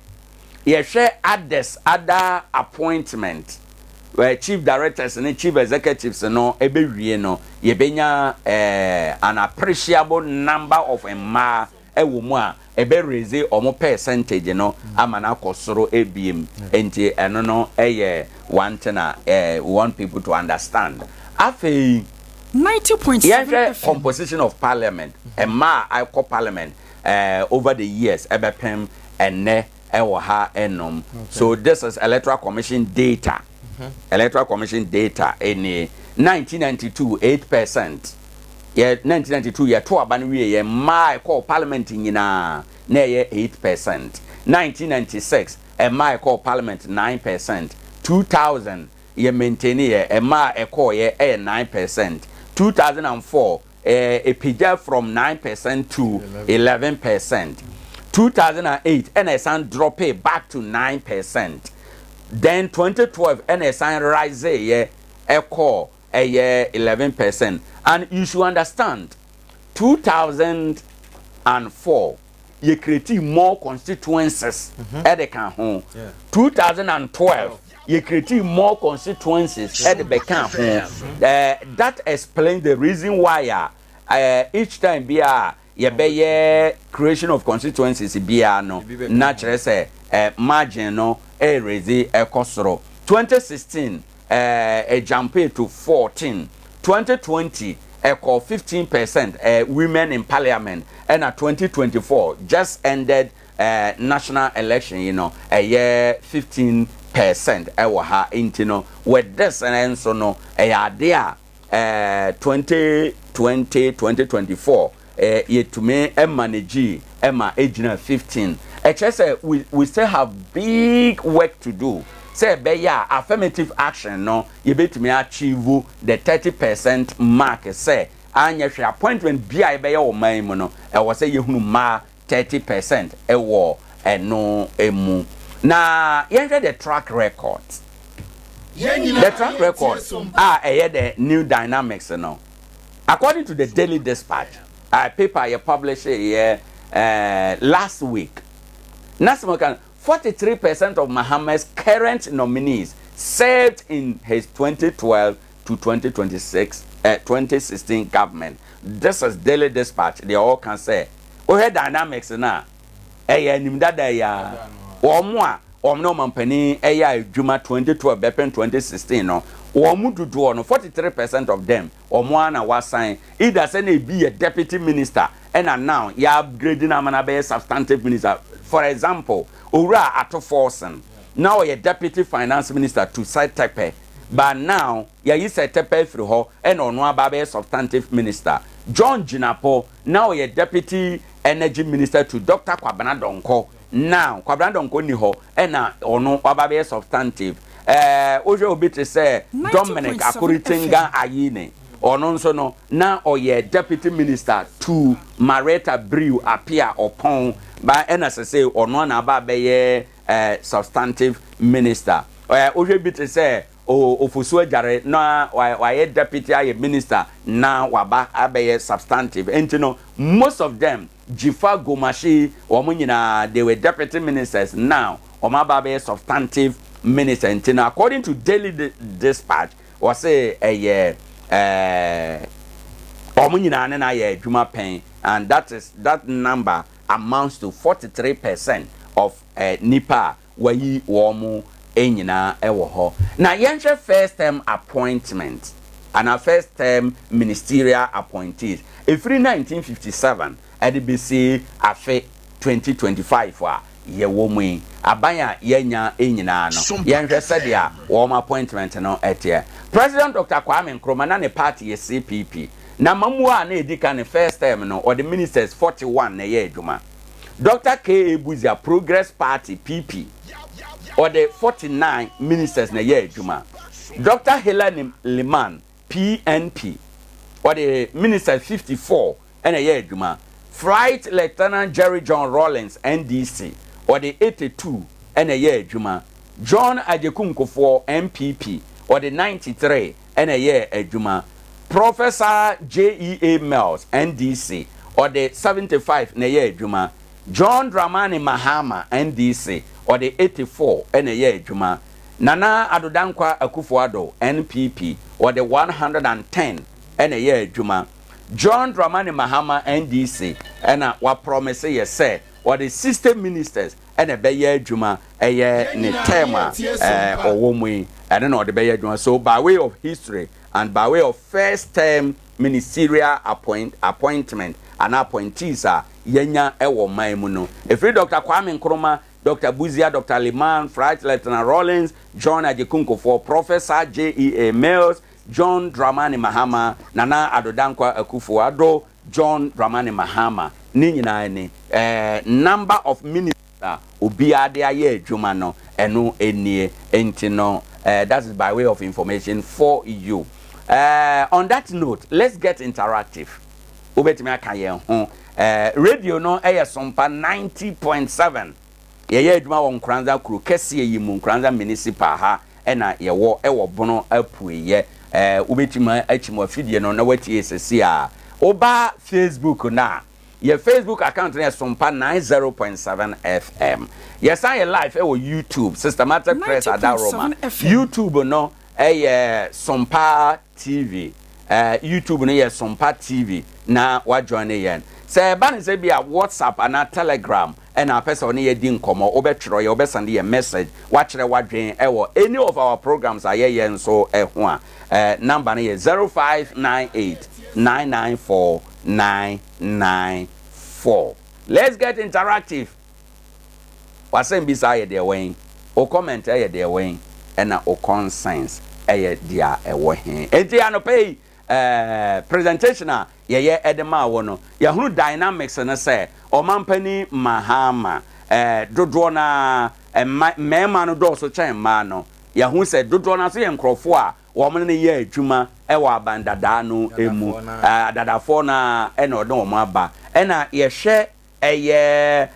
yɛhwɛ others other appointment eh, chief directors ne chief executives no ɛbɛwie no, yɛbɛnya eh, an appreciable number of mmaa ɛwɔ mu a ɛbɛ raise wɔn percentage no ama no akɔ soro ebiem. Nti ɛno no ɛyɛ one thing a eh, we want people to understand. Afei 90.7 yɛnhwɛ FM. composition of parliament, mmaa a ɛkɔ parliament eh, over the years ɛbɛpem ɛnnɛ ɛwɔ ha ɛnom. So this is Electoral Commission data. Electoral Commission data ɛnie 1992 8%. Yɛ 1992 yɛto aba no wie yɛ mmaa a ɛkɔɔ parliament nyinaa na ɛyɛ 8%. 1996 mmaa a ɛkɔɔ parliament 9%. 2000 yɛ maintain yɛ mmaa a ɛkɔɔ yɛ ɛyɛ 9%. 2004 ɛpagya from 9% to 11%. 2008 ɛna ɛsan drop back to 9%. Then 2012 ɛna ɛsan rise yɛ ɛkɔɔ ɛyɛ 11%. And you should understand 2004 yɛ create more constituencies ɛde ka ho. 2012 yɛ create more constituencies ɛde bɛka ho. That explains the reason why a each time bi a yɛbɛyɛ creation of constituencies biara no na kyerɛ sɛ margin no ɛrezi ɛkɔ soro. 2016 ɛjump to 14. 2020 ɛkɔ 15% women in parliament, ɛna 2024 just ended national election yi no ɛyɛ 15% ɛwɔ ha. Nti no with this nso no ɛyɛ ade a 2020 2024 yɛtumi manage ɛma ɛgyina 15. Ɛkyerɛ sɛ we still have big work to do sɛ ɛbɛyɛ a affirmative action no yɛbɛtumi achieve the 30% mark, sɛ anyɛ hwɛ appointment bi a yɛbɛyɛ wɔ man mu no ɛwɔ sɛ yɛhunu mmaa 30% ɛwɔ ɛno emu. Na yɛnhwɛ the track record, the track record a ɛyɛ the New Dynamics no. According to the Daily Dispatch paper yɛ publish yɛ last week na sɛ kan 43% of Mahama's current nominees served in his 2012 to 2026 2016 government. This is Daily Dispatch. They all can say wohwɛ Dynamics na ɛyɛ anim dada yi a wɔn a wɔn ne ɔmampanin ɛyɛ adwuma 2012 bɛpɛn 2016 no, wɔn mu dodoɔ no, 43% of them, wɔn a na wasan either sɛ na ebi yɛ deputy minister ɛna now yɛ upgrade na ama na bɛyɛ substantive minister. For example, Owura Ato Forson na ɔyɛ deputy finance minister to Seth Terkper, but now yɛyi Seth Terkper firi hɔ ɛna ɔno aba bɛyɛ substantive minister. John Jinapor na ɔyɛ deputy energy minister to Dr Kwabena Donkor. Now Kwabena Donkor ni hɔ ɛna ɔno waba bɛyɛ substantive. Wohwɛ obi te sɛ Dominic 90.7 Akuritinga Ayine, ɔno nso no na ɔyɛ deputy minister to Marietta Brew Appiah Oppong ba, ɛna sɛ ɔno ana aba bɛyɛ substantive minister. Wohwɛ bi te sɛ Ofosu Adjare na wayɛ deputy ayɛ minister na waba abɛyɛ substantive. Nti no most of them, Dzifa Gomashie, wɔn nyinaa they were deputy ministers, now wɔn aba abɛyɛ substantive minister. Nti no according to Daily Dispatch, wɔse ɛyɛ wɔn nyinaa ne na ayɛ adwuma pɛn, and that is that number amounts to 43% of nipa a wayi wɔn nyinaa wɔ hɔ. Na yɛnhwɛ first term appointment. anaa first term ministerial appointees. Ɛfiri 1957 de bɛsi afe 2025 a yɛwɔ mu yi, aban a yɛanya nyinaa no, yɛnhwɛ sɛdeɛ wɔn appointment no teɛ. President Doctor Kwame Nkrumah, na ne party yɛ CPP. N'amammuo a na ɛdi kan, ne first term no, ɔde ministers 41 na ɛyɛɛ adwuma. Doctor KA Busia, Progress Party, PP, ɔde 49 ministers na ɛyɛɛ adwuma. Doctor Hillary Limann, PNP, ɔde ministers 54 na ɛyɛɛ adwuma. Flight Lieutenant Jerry John Rawlings, NDC, ɔde 82 na ɛyɛɛ adwuma. John Agyekum Kufuor, NPP, ɔde 93 na ɛyɛɛ adwuma. Professor JEA Mills, NDC, ɔde 75 na ɛyɛɛ adwuma. John Dramani Mahama, NDC, ɔde 84 na ɛyɛɛ adwuma. Nana Addo Dankwa Akufo-Addo, NPP, ɔde 110 na ɛyɛɛ adwuma. John Dramani Mahama, NDC, na waprɔmese yɛ sɛ ɔde 60 ministers na ɛbɛyɛ adwuma, ɛyɛ ne term a ɔwɔ mu yi, ɛno na ɔde bɛyɛ adwuma. So by way of history and by way of first term ministerial appoint, appointment anaa appointees a yɛanya wɔ ɔman mu no, ɛfiri Doctor Kwame Nkrumah, Doctor Busia, Doctor Limann, Flight Lieutenant Rawlings, John Agyekum Kufuor, Professor JEA Mills, John Dramani Mahama, Nana Addo Dankwa Akufo-Addo, John Dramani Mahama, ne nyinaa ni. Eh, number of ministers a obiara de ayɛ adwuma no, ɛno nie. Enti no, eh, that is by way of information for you. Eh, on that note, let's get interactive. Wobɛtumi aka yɛn ho. Eh, radio no yɛ Sompa 90.7. Yɛyɛ adwuma wɔ Nkoranza kuro kɛseɛ yi mu, Nkoranza Municipal ha na yɛwɔ, wɔ Bono apueɛ. Eh, wobɛtumi akyim w'afidie no na woatie sɛsi a. Woba Facebook no a, yɛ Facebook account no yɛ Sompa 90.7 FM. Yɛsan yɛ live wɔ YouTube, Systematic Press Adaworoma. 90.7 FM. YouTube no yɛ Sompa TV. Eh, YouTube no yɛ Sompa TV na woajoine yɛn. Sɛ ɛba no sɛ bi a WhatsApp anaa Telegram na apɛ sɛ ɔne yɛ di nkɔmmɔ, wobɛtwerɛ yɛ, wobɛsɛnde yɛ message, woakyerɛ w'adwene wɔ any of our programs a yɛyɛ nso ho a, eh, number no yɛ 0598 994 994. Let's get interactive. W'asɛmbisa yɛ deɛ wɛn? Wo comment yɛ deɛ wɛn? Ɛna wo concerns yɛ deɛ ɛwɔ he? Enti anɔpa yi eh, presentation a yɛyɛ de maa wo no, yɛahunu dynamics no sɛ Ɔmampanin Mahama eh, dodoɔ no ara mma, mmarima no dɔɔso kyɛn mmaa no. Yɛahu sɛ dodoɔ no ara nso yɛ nkorɔfoɔ a wɔn ne no yɛ adwuma wɔ aban dadaa no mu. Eh, adadafoɔ no ara na ɔde wɔn aba. Ɛna yɛhwɛ Ɛyɛ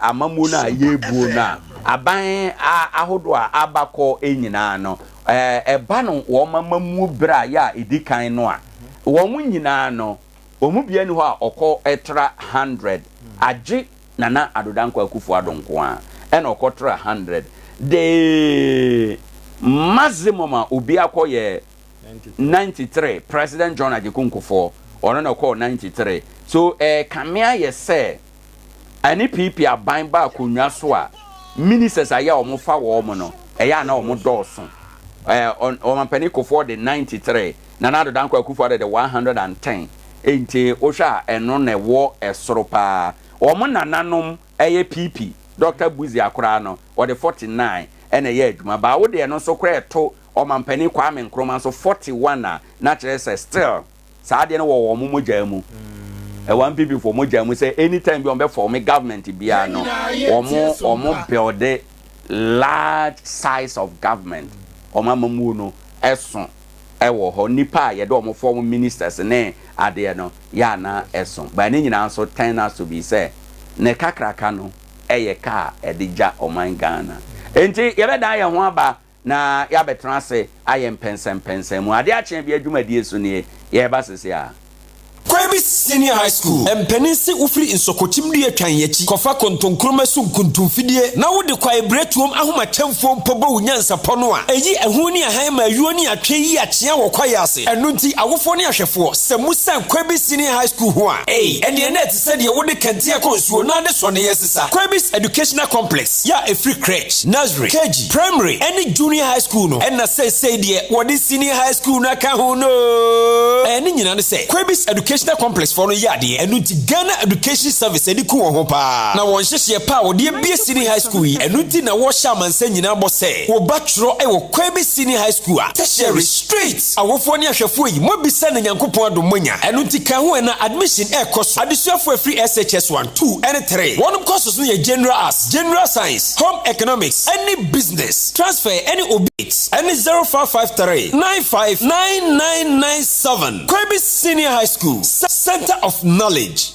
amammuo no a yɛrebuo no a, aban ahodoɔ a aba kɔ nyinaa no, ɛba no wɔn amammuo berɛ a yɛ a ɛdi kan no a, wɔn nyinaa no, wɔn mu biara nni hɔ a ɔkɔ tra hundred, agye Nana Addo Dankwa Akufo Addo nko ara ɛna ɔkɔ tra hundred. The maximum a obi akɔ yɛ 93 President John Agyeku Nkufoɔ ɔno na ɔkɔɔ 93 so ɛrekame ayɛ sɛ ɛne PP aban ba akonnwa so a ministers ayɛ a wɔn fa wɔn no ɛyɛ a na wɔn dɔɔso ɛɛ ɔmampanin Kufoɔ de 93 Nana Addo Dankwa Akufo-Addo de 110 nti wohwɛ a ɛno na ɛwɔ ɛsoro paa wɔn nananom ɛyɛ PP Dr. Busia koraa no ɔde 49 ɛna ɛyɛ adwuma baa wo deɛ no nso koraa ɛto Ɔmanpanin Kwame Nkrumah nso 41 a na kyerɛ sɛ still saa adeɛ no wɔ wɔn mogyaa mu. Ɛwɔ NPP foɔ mogyaa mu sɛ anytime bi wɔn bɛ form government biara no wɔn wɔn build large size of government. Wɔn amamuo no ɛso ɛwɔ hɔ. Nipa a yɛde wɔn form ministers ne adeɛ no yɛ a na ɛso. But ne nyinaa nso turn out to be sɛ ne kakraka no ɛyɛ ka a ɛde gya ɔman Ghana. Enti yɛbɛdan yɛn ho aba na yɛabɛtena ase ayɛ mpɛnsɛmpɛnsɛn mu. Adeɛ akye bia dwumadie so nie, yɛreba sese a. Kwabi Senior High School, Mpanin se wofiri nsɔkɔkyim dua twan akyi kɔfa kontonkroma so nkuntumfidie na wode kwaebiretuom ahomakyɛmfoɔ mpo bɔ wo nyansapɔ no a, ɛyi ɛho ne ahan ma ayuo ne atwe yi akyea wɔ kwaeɛ ase. Ɛno nti awofoɔ ne ahwɛfoɔ, sɛ mosiane Kwabi Senior High School ho a, ei, ɛneɛ na ɛte sɛ deɛ wode kɛntɛn kɔ nsuo na ade sɔneeɛ sesa. Kwabi's Educational Complex yɛ a ɛfiri Crèche, Nursery, KG, Primary ne Junior High School no na seesei deɛ wɔde Senior High School no aka ho no. Ɛɛ ne nyinaa ne sɛ Kwabis Educational Complex foɔ no yɛ adeɛ, ɛno nti Ghana Education Service ani ku wɔn ho paa. Na wɔn nhyehyeɛ pa a wɔde abue Senior High School yi, ɛno nti na wɔrehyɛ amansan nyinaa bɔ sɛ wɔba twerɛ wɔ Kwabis Senior High School a, Tertiary, straight! Awofoɔ ne ahwɛfoɔ yi, moabisa na Nyankopɔn adom moanya, ɛno nti ka ho ɛ na admission ɛrekɔ so. Adesuafoɔ a ɛfiri SHS 1, 2 ne 3, wɔnom courses no yɛ General Arts, General Science, Home Economics, ne Business. Transfer ne obi ne 0553 95 9997. Kwabi Senior High School, Center of Knowledge.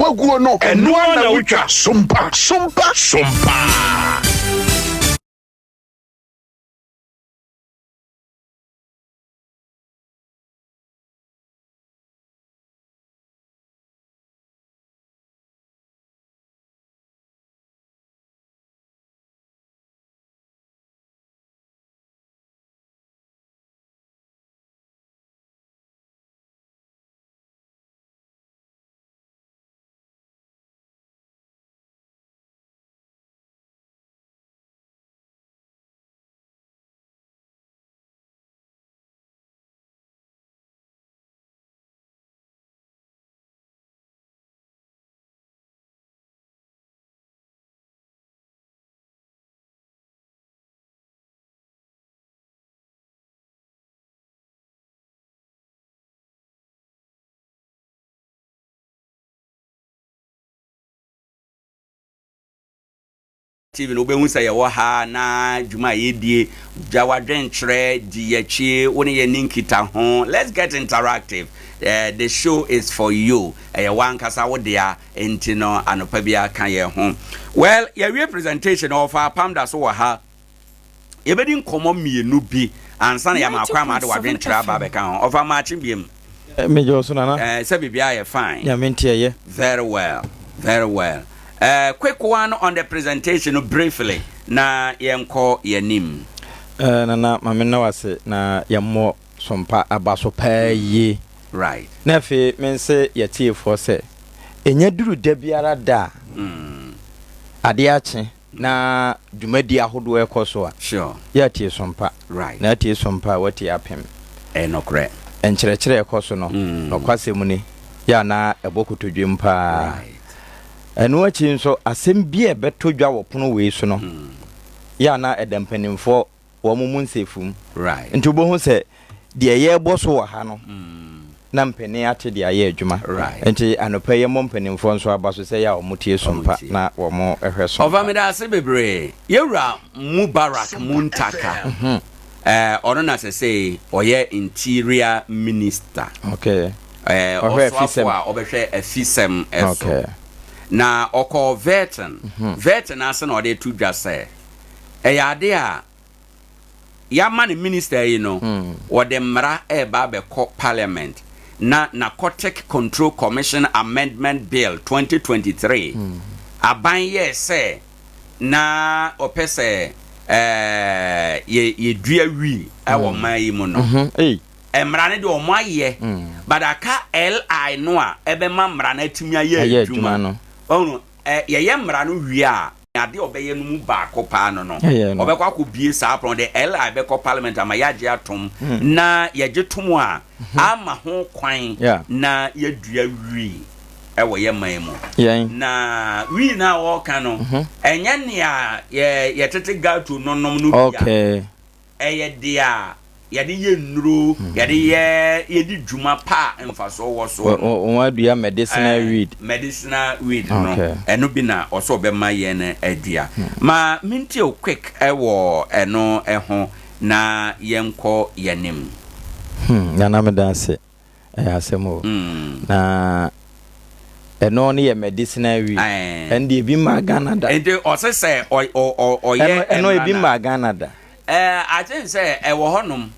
Waguo no, ɛno ara na wotwa. Sompa, sompa, sompa. TV no wobɛhu sɛ yɛwɔ ha na dwuma a yɛdie, gya w'adwenkyerɛ, di yɛakyi, wo ne yɛn ni nkitaho, let's get interactive, the show is for you, ɛyɛ w'ankasa wo dea, enti no anɔpa biara ka yɛn ho. Well, yɛawie presentation no, ɔfa apam da so wɔ ha. Yɛbɛdi nkɔmmɔ mmienu bi ansa na yɛama akwan ma ade w'adwenkyerɛ aba abɛka ho. Ɔfa maakye biom. Megye wo so Nana. Eh, sɛ biribiara yɛ fine. Nyame nti ɛyɛ. Very well, very well. Eh, quick one on the presentation no briefly na yɛnkɔ yɛnim. Eh, Nana, ma menna wo ase na yɛmmɔ sompa aba so paa yie. Right. Na afei mense yɛtiefoɔ sɛ, ɛnya duru da biara da a, adeɛ akye na dwumadi ahodoɔ rekɔ so a, yɛ atie sompa. Na atie sompa a, woatie apem. Ɛyɛ nokorɛ. Nkyerɛkyerɛ a ɛkɔ so no, nɔkwasɛm ni, yɛ a na ɛbɔ kotodwem pa ara. Ɛno akyi nso, asɛm bi a ɛbɛtɔ dwa wɔ pono wei so no, yɛ a na ɛda mpanimfoɔ wɔn mu nsɛfum. Nti wobɛhu sɛ deɛ yɛrebɔ so wɔ ha no, na mpanin ate de ayɛ adwuma. Nti anɔpa yi yɛmmɔ mpanimfoɔ nso aba so sɛ ɛyɛ a wɔtie som pa na wɔhwɛ som Ɔfa pa. meda ase bebree. Yɛwura Mubarak Muntaka, eh, ɔno na sɛsɛi ɔyɛ Interior Minister. Okay. Eh, Ɔhwɛ ɔsoafo afisɛm. a ɔbɛhwɛ afisɛm so. Okay. Na ɔkɔɔ Vetting. Vetting ase na ɔde to dwa sɛ ɛyɛ ade a yɛama no minister yi no, wɔde mmara reba abɛkɔ parliament na Narcotic Control Commission Amendment Bill 2023 aban yɛɛ sɛ na ɔpɛ sɛ ɛɛ yɛ yɛdua wii wɔ man yi mu no. Mmara no deɛ wɔn ayɛ but aka LI no a ɛbɛma mmara no atumi ayɛ adwuma. Ɔno yɛyɛ mmara no wie a. Ade a ɔbɛyɛ no mu baako paa no no, ɔbɛkɔ akɔbue saa pono de LI bɛkɔ parliament ama yɛagye atom, na yɛgye tom a, ama ho kwan na yɛadua wii wɔ yɛn man mu. Na wii no a wɔreka no, ɛnyɛ nea yɛtete gato no nom no bi a. Ɛyɛ deɛ a yɛde yɛ nnuro, yɛde yɛ yɛdi dwuma pa a mfasoɔ wɔ soɔ no. Wɔn adua medicinal weed. Medicinal weed no, ɛno bi na ɔsɛ ɔbɛma yɛn adua. Ma mentie wo quick wɔ ɛno ho na yɛnkɔ yɛnim. Hmm, Nana meda ase. Ɛyɛ asɛm o. Na ɛno no yɛ medicinal weed. Ɛno deɛ ebi mmaa Ghana da. Nti ɔse sɛ ɔyɛ ɛno ebi mmaa Ghana da. Ɛɛ I think sɛ ɛwɔ hɔnom.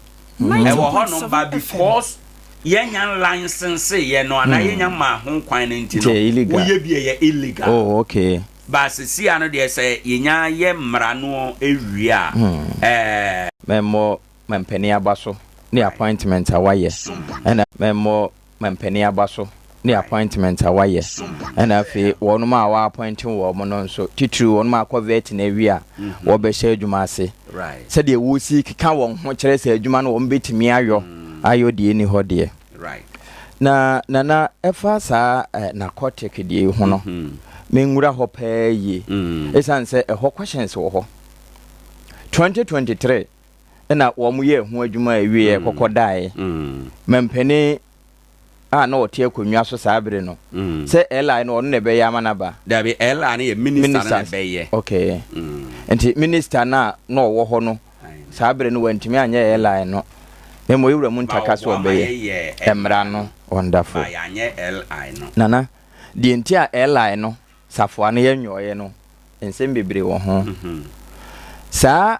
Ɛwɔ hɔnom but because yɛnya license yɛ no anaa yɛnya maa ho kwan no nti no woyɛ bi ɛyɛ illegal. Oh okay. But sesia no deɛ sɛ yɛnya yɛ mmara no wie a ɛɛ. Mɛmmɔ mampanin aba so ne appointment a wayɛ ɛna mɛmmɔ mampanin aba so ne appointment a wayɛ ɛna afei wɔnom a wɔ appoint wɔn no nso titiriw wɔnom a akɔ vet na awie a mhm. wɔbɛhyɛ adwuma ase sɛdeɛ wɔsi keka wɔn ho kyerɛ sɛ adwuma no wɔn bɛtumi ayɔ mm. ayɔ deɛ ni hɔ deɛ na nana ɛfa saa eh, narcotic deɛ ho no mhm. menwura hɔ pɛɛ yie mm. ɛsiane sɛ ɛhɔ questions wɔ hɔ 2023 na wɔn yɛɛ ho adwuma a ɛwieɛ mm. kɔkɔ daeɛ mm. mampanin a na ɔte akonnwa so saa bere no mm. sɛ LI no ɔno na ɛbɛyɛ ama no aba dabi LI no yɛ minister no na ɛbɛyɛ okay nti minister no a na ɔwɔ hɔ no saa bere no wantumi anyɛ LI no na mmom ewura mu ntaka so ɔbɛyɛ mmara no wonderful nana deɛ nti a LI no safoa no yɛ nwɔeɛ no nsɛm bebree wɔ ho saa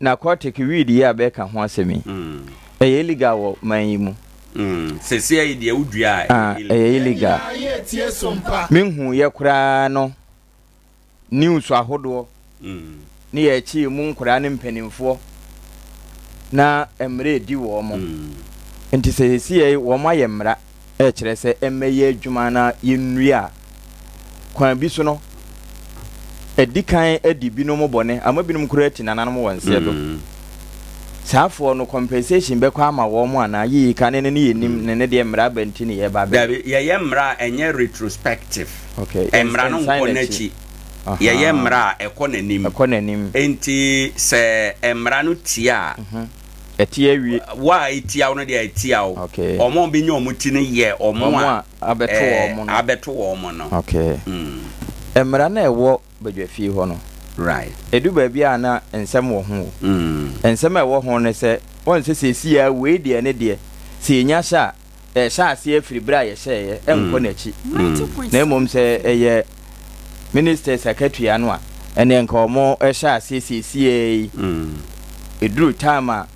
Narcotic weed yi a bɛka ho asɛm yi, ɛyɛ illegal wɔ man yi mu. Sesia yi deɛ wodua a ɛyɛ illegal. Menhu yɛ koraa no news ahodoɔ ne yɛkye mu nkoraa ne mpanimfoɔ na mmerɛ ɛdi wɔn mo. Nti sɛ sesia yi wɔn ayɛ mmara ɛkyerɛ sɛ ɛmmɛyɛ adwuma na yɛnnua a, kwan bi so no, adi kan adi binom bɔne ama binom koraa ati nananom wɔ nseɛ do. Mm. Saafoɔ no compensation bɛkɔ ama wɔn anaa? Yii kane no ne yɛnim mm. ne ne deɛ mmara aba nti ne yɛba bɛ. Dabi, yɛyɛ mmara a ɛnyɛ retrospective. Okay. Mmara no nkɔ n'akyi. Yɛyɛ mmara a ɛkɔ n'anim. Ɛkɔ n'anim. Enti sɛ mmara no tia a, mhm. Ɛte awie. Wo a etia wo no deɛ etia wo. Okay. Wɔn a wɔbɛnya wɔn ti no yɛ wɔn a abɛto wɔn no. Abɛto wɔn no. Okay. Mmara no a ɛwɔ badwafie hɔ no, Right. Ɛdu baabi a na nsɛm wɔ ho o. Nsɛm a ɛwɔ ho ne sɛ, wɔn sɛ seesei ara wei deɛ ne deɛ, sɛ yɛnya hyɛ a, ɛrehyɛ aseɛ afiri berɛ a yɛhyɛeɛ, ɛnkɔ n'akyi. Na mmom sɛ ɛyɛ ministers akatua no a, ɛneɛ nka wɔn hyɛ aseɛ seesei ara yi. Ɛduru time a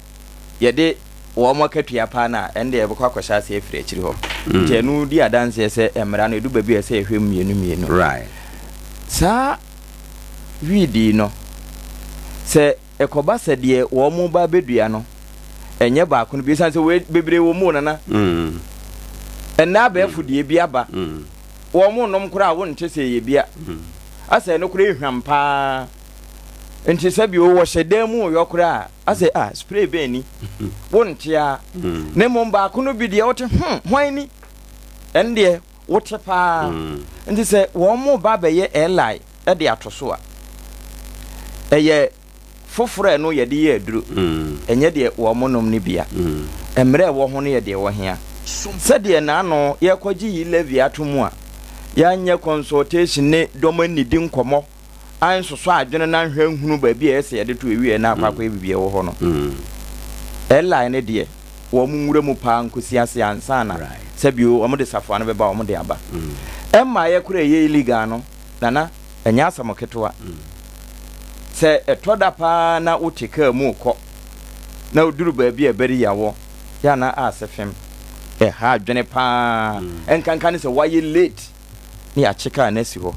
yɛde wɔn akatua paa no a, ɛno deɛ yɛbɛkɔ akɔhyɛ aseɛ afiri akyiri hɔ. Nti ɛno di adanseɛ sɛ mmara no, ɛdu baabi a ɛsɛ yɛhwɛ mu mmienu mmienu. Right. Saa weed yi no, sɛ ɛkɔba sɛ deɛ wɔn ba abɛdua no, ɛnyɛ baako no bi, ɛsiane sɛ wei bebree wɔ mu o nana. Ɛnnɛ abɛɛfo deɛ bi aba, wɔn nom koraa a wonte sɛ ɛyɛ bi a, asɛ ɛno koraa ehwam paa. Nti sɛ bi o wɔhyɛ dan mu yɔ koraa a, asɛ ah spray bɛn ni, wonte a. Na mmom baako no bi deɛ wote hmm hwan ni, ɛno deɛ wote paa. Nti sɛ wɔn ba abɛyɛ airline de ato so a, ɛyɛ foforɔ a ɛno yɛde yɛ aduro, ɛnyɛ deɛ wɔn nom no bia. Mmerɛ a ɛwɔ ho no yɛ deɛ ɛwɔ hea. Sɛdeɛ n'ano yɛrekɔgye yi levy ato mu a, yɛanyɛ consultation ne dɔm annidi nkɔmmɔ ansosɔ adwene na anhwɛ anhunu baabi a ɛyɛ sɛ yɛde to awieɛ na akɔ akɔyɛ biribi a ɛwɔ hɔ no. Airline no deɛ, wɔn nwura mu paa nkɔsi ase ansa na sɛbio wɔn de safoa no bɛba wɔn de aba. Ɛmmaeɛ koraa ɛyɛ illegal no, Nana, ɛnyɛ asɛm ketewa. Sɛ ɛtɔ da paa na wote kaa mu rekɔ na woduru baabi a ɛbɛre yawɔ, yɛ a na ase fem. Ɛha adwene paa, ɛnkanka ne sɛ woayɛ late na yɛakye kaa no asi hɔ.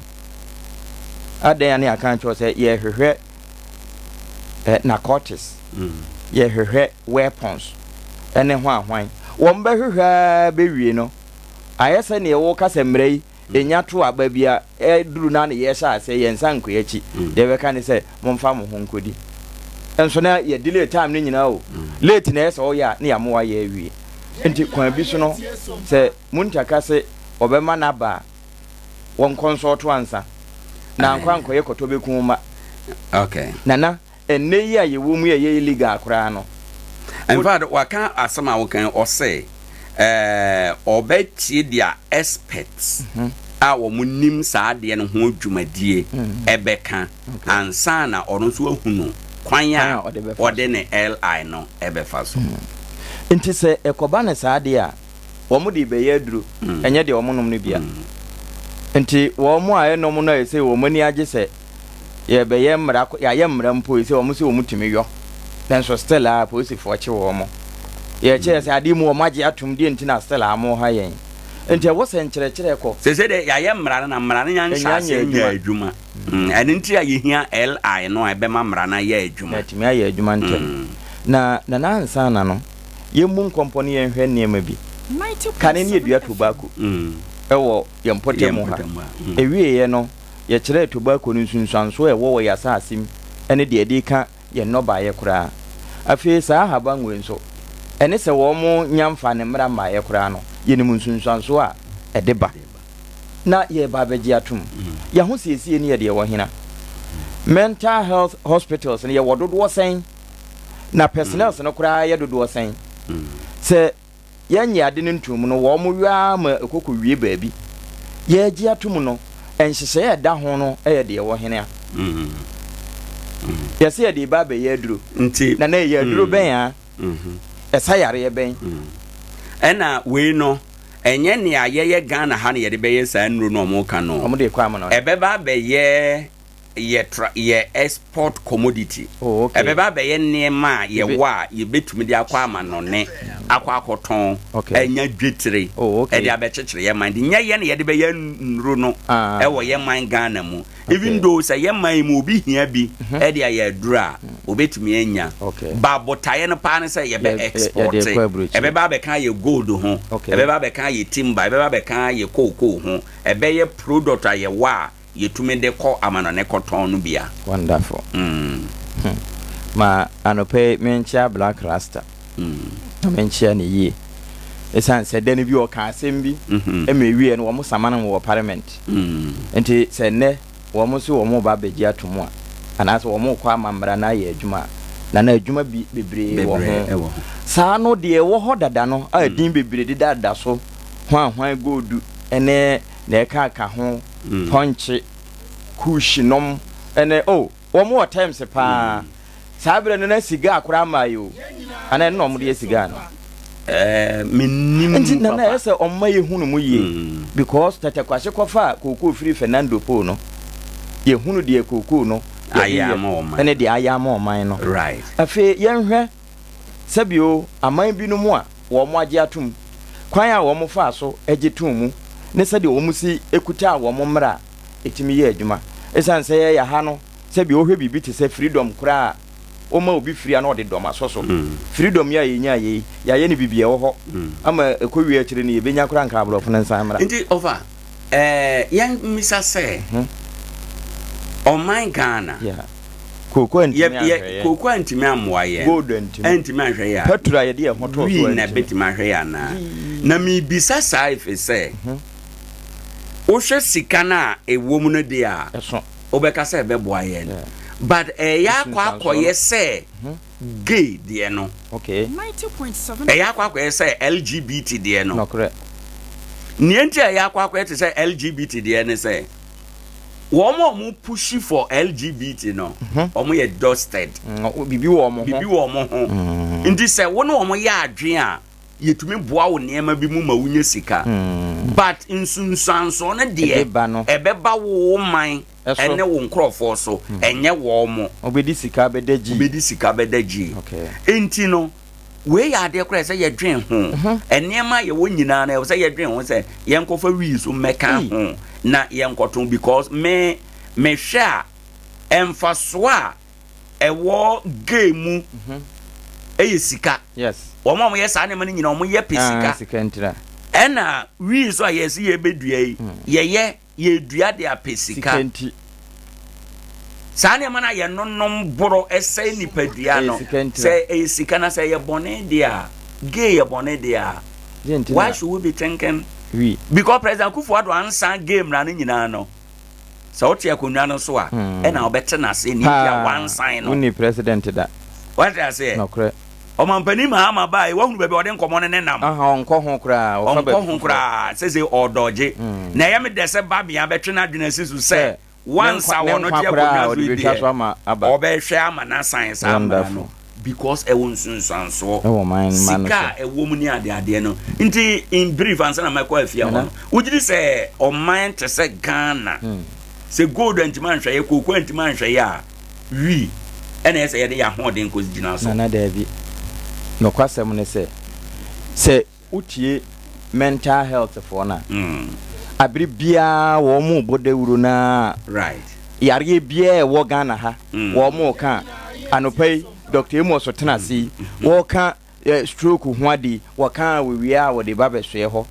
Adɛn a na yɛaka akyerɛ wo sɛ yɛrehwehwɛ eh, narcotics, yɛrehwehwɛ weapons ɛne hwan hwan. Wɔn bɛhwehwɛ ara bɛwie no, ayɛ sɛ neɛ woka sɛ mmara yi ɛnya to a baabi a ɛduru no a na yɛhyɛ aseɛ yɛn nsa nkɔ akyi. Deɛ ɛbɛka ne sɛ momfa mo ho nkɔdi. Nso na yɛ delay time no nyinaa o. Late na ɛyɛ sɛ ɔyɛ a na yɛama wayɛ awie. Nti kwan bi so no sɛ Muntaka se ɔbɛma no aba a wɔnkɔ nsɔɔto ansa na ankɔ ankɔyɛ kɔtɔ bɛku wo mma. Okay. Nana, ɛnnɛ yi a yɛwɔ mu yi a ɛyɛ illegal koraa no. In fact, waka asɛm a woka yi, ɔse eh, ɔbɛtie deɛ experts a wɔn nim saa adeɛ no ho dwumadie ɛbɛka ansa na ɔno nso ahunu kwan a ɔde ne LI no ɛbɛfa so. Nti sɛ ɛkɔba no saa deɛ a, wɔn de rebɛyɛ aduro, ɛnyɛ deɛ wɔnom no bia. Nti wɔn a ɛnom no a ɛsɛ wɔn ani agye sɛ yɛbɛyɛ mmara, yɛayɛ mmara mpo ɛsɛ wɔn sɛ wɔn tumi yɔ, nanso still a polisifoɔ kye wɔn. Yɛkyerɛ sɛ adeɛ mu wɔn agye atom deɛ nti na still a mo ha yɛn. Nti ɛwɔ sɛ nkyerɛkyerɛ kɔ. Sese deɛ yɛayɛ mmara no na mmara no nya nhyɛ aseɛ nyɛ adwuma. Ɛno nti a yɛhia LI no a ɛbɛma mmara no ayɛ adwuma. Na atumi ayɛ adwuma ntɛm. Na Nana ansa na no, yɛmmu nkɔmpɔ na yɛnhwɛ nneɛma bi. Kane ne yɛdua tobacco wɔ yɛn mpɔtam ha. Ɛwieeɛ no, yɛkyerɛɛ tobacco no nsunsuansoɔ a ɛwɔ wɔ yɛn asase mu ne deɛ ɛde reka yɛn nnɔbaeɛ koraa. Afei saa ahaban wei nso, ɛne sɛ wɔnnya mfaa ne mmara mmaeɛ koraa no, yɛnim nsunsuansoɔ a ɛde ba. Na yɛreba abɛgye atom. Yɛn ahosiesie no yɛ deɛ ɛwɔ hena? Mental health hospitals no, yɛwɔ dodoɔ sɛn? Na personnels no koraa yɛ dodoɔ sɛn? Sɛ yɛnnye ade no ntom no, wɔyɔ ara ma ɛkɔ kɔwie baabi. Yɛregye atom no, nhyehyɛeɛ a ɛda ho no yɛ deɛ ɛwɔ hene a? Yɛse yɛde reba abɛyɛ aduro. Nti, Na na ɛyɛ aduro bɛn a? Ɛsa yareɛ bɛn? Ɛna wei no, ɛnyɛ nea yɛyɛ Ghana ha na yɛde bɛyɛ saa nnuro no a wɔka no. Wɔde rekɔ amana. Ɛbɛba abɛyɛ yɛ tra yɛ export commodity. Oh, okay. Ɛbɛba abɛyɛ nneɛma a yɛwɔ a yɛbɛtumi de akɔ amanɔne akɔ akɔtɔn okay. anya dwetire oh, okay. ɛde abɛkyekyere yɛn man. Nyɛ yɛn na yɛde bɛyɛ nnuro no ah. ɛwɔ yɛn man Ghana mu. Okay. Even though sɛ yɛn man mu obi hia bi mhm. ɛde ayɛ aduro a obɛtumi anya. Okay. Ba botaeɛ no paa ne sɛ yɛbɛ export. Ɛbɛba abɛka yɛ gold ho. Okay. Ɛbɛba abɛka yɛ timber. Ɛbɛba abɛka yɛ cocoa ho. Ɛbɛyɛ product a yɛwɔ a yɛtumi de kɔ amanɔne kɔtɔn no bi a. Wonderful. Mm. Hmm. Ma anɔpa yi menkyea Black Rasta. Mm. Na menkyea ne yie. Ɛsiane sɛ da no bi ɔka asɛm bi mm-hmm. ma ɛwieɛ no wɔn sama no wɔ parliament. Mm. Nti sɛ nnɛ wɔn so wɔn ba abɛgye ato mu a anaasɛ wɔn rekɔ ama mmara no ayɛ adwuma a na na adwuma bi bebree wɔ ho. Saa no deɛ ɛwɔ hɔ dada no a mm. din bebree dedada so hwanhwan gold ne na ɛkaaka ho, pɔnkye, kush nom ne oh. Wɔn wɔ terms paa. Saa berɛ no na cigar koraa mmaeɛ o. Anaa ɛno na wɔde yɛ cigar no? Ɛɛ mennim Nti na na ɛyɛ sɛ ɔmma yɛhunu mu yie because Tete Kwashe kɔfaa kookoo firi Fernando Po no, yɛhunu deɛ kookoo no yɛde Ayɛ yɛ ama ɔman. ɛne deɛ ayɛ ama ɔman no. Right. Afei yɛnhwɛ sɛbio aman binom a wɔn agye atom, kwan a wɔn faa so gye too mu ne sɛdeɛ wɔn si kutaa wɔn mmara a ɛtumi yɛ adwuma. Ɛsiane sɛ yɛyɛ ha no, sɛbi wohwɛ biribi te sɛ freedom koraa a, woma obi free a na ɔde dɔm asɔ so. Freedom yi a yɛnyaeɛ yi, yɛayɛ no biribi a ɛwɔ hɔ ama ɛkɔ wie akyire no yɛbɛnya koraa anka aborɔfo no nsan mmra. Nti ɔfa, ɛɛ yɛn mmisa sɛ, ɔman Ghana, Yeah. Kooko antumi yɛ, yɛ, anhwɛ yɛn. kooko antumi ammoa yɛn, Gold antumi. antumi anhwɛ yɛn a, Petrol a yɛde yɛn ho too so wii na antumi. ɛbɛtumi ahwɛ yɛn anaa? Na mebisa saa ɛfiri sɛ, wohwɛ sika no a ɛwɔ mu no deɛ a, Ɛso. wobɛka sɛ ɛbɛboa yɛn but ɛyɛ akɔ akɔyɛ sɛ gay deɛ no ɛyɛ akɔ akɔyɛ sɛ LGBT deɛ no nea nti a ɛyɛ akɔ akɔyɛ te sɛ LGBT deɛ ne sɛ wɔn a wɔn pushi for LGBT no mhm. wɔn yɛ dusted mm, bibi wɔ wɔn ho bibi wɔ wɔn ho mm. nti sɛ wɔn ne wɔn yɛ adwene a yɛtumi boa wo nneɛma bi mu ma wonya sika hmm. but nsunsuansoɔ no deɛ ɛbɛba wo wo man ɛne wo nkurɔfoɔ so hmm. ɛnyɛ wɔn mo. Obedi sika bɛda gyi. Obedi sika bɛda gyi. Nti no wei yɛ adeɛ koraa sɛ yɛdwen ho mhm. nneɛma a yɛwɔ nyinaa no ɛwɔ sɛ yɛdwen ho sɛ yɛnkɔfa wii so mmɛka ho na yɛnkɔto because me mehwɛ a mfasoɔ a ɛwɔ gay mu mhm. ɛyɛ sika wɔn a wɔyɛ saa nneɛma no nyinaa wɔyɛ pɛ ah, sika ɛna wii so a yɛsi yɛbɛdua yi hmm. yɛyɛ yɛdua de apɛ sika saa nneɛma no a yɛnonom boro ɛsɛe nipadua no sɛ ɛyɛ sika na sɛ ɛyɛ bɔne deɛ a gay yɛ bɔne deɛ a why should we be thinking because President Akufo-Addo ansa gay mmara no nyinaa no Sɛ wote akonnwa no so a, ɛna wobɛte no ase nea nti a wansan no. Wonni president da. Wate aseɛ? Nokorɛ. Ɔmampanin Mahama baeɛ, wahunu baabi a ɔde nkɔmmɔ no nenam. Aha, ɔnkɔ ho koraa, ɔfa baabi Ɔnkɔ ho foforɔ. koraa, sese ɔredɔgye. Na ɛyɛ me dɛ sɛ Bamia bɛtwe n'adwene asi so sɛ Sɛ ne once a nkwa, ne ɔno nkwa te koraa akonnwa a so ɔde yi bɛtwa deɛ, so ama aba. ɔbɛhwɛ ama no asan saa mmara no. Wonderful. Because ɛwɔ nsunsuansoɔ. Ɛwɔ ɔman mma no Sika so. a ɛwɔ mu ne adeadeɛ no. Nti in brief ansa na mɛkɔ afie hɔ no, wogye di sɛ ɔman te sɛ Ghana, sɛ gold antumi anhwɛ yɛ, kooko antumi anhwɛ yɛ a, wi ɛna ɛyɛ sɛ yɛde yɛn ahoɔden kɔ gyina so? Nana daabi. Nokwasɛm ne sɛ, sɛ Wotie mental health foɔ no a, abere biara wɔn rebɔ dawuro no ara yareɛ biara ɛwɔ Ghana ha wɔn reka. Anɔpa yi Doctor Amos tena ase yi wɔreka stroke ho ade yi, wɔka a wɔwie a wɔde ba bɛsoɛ hɔ.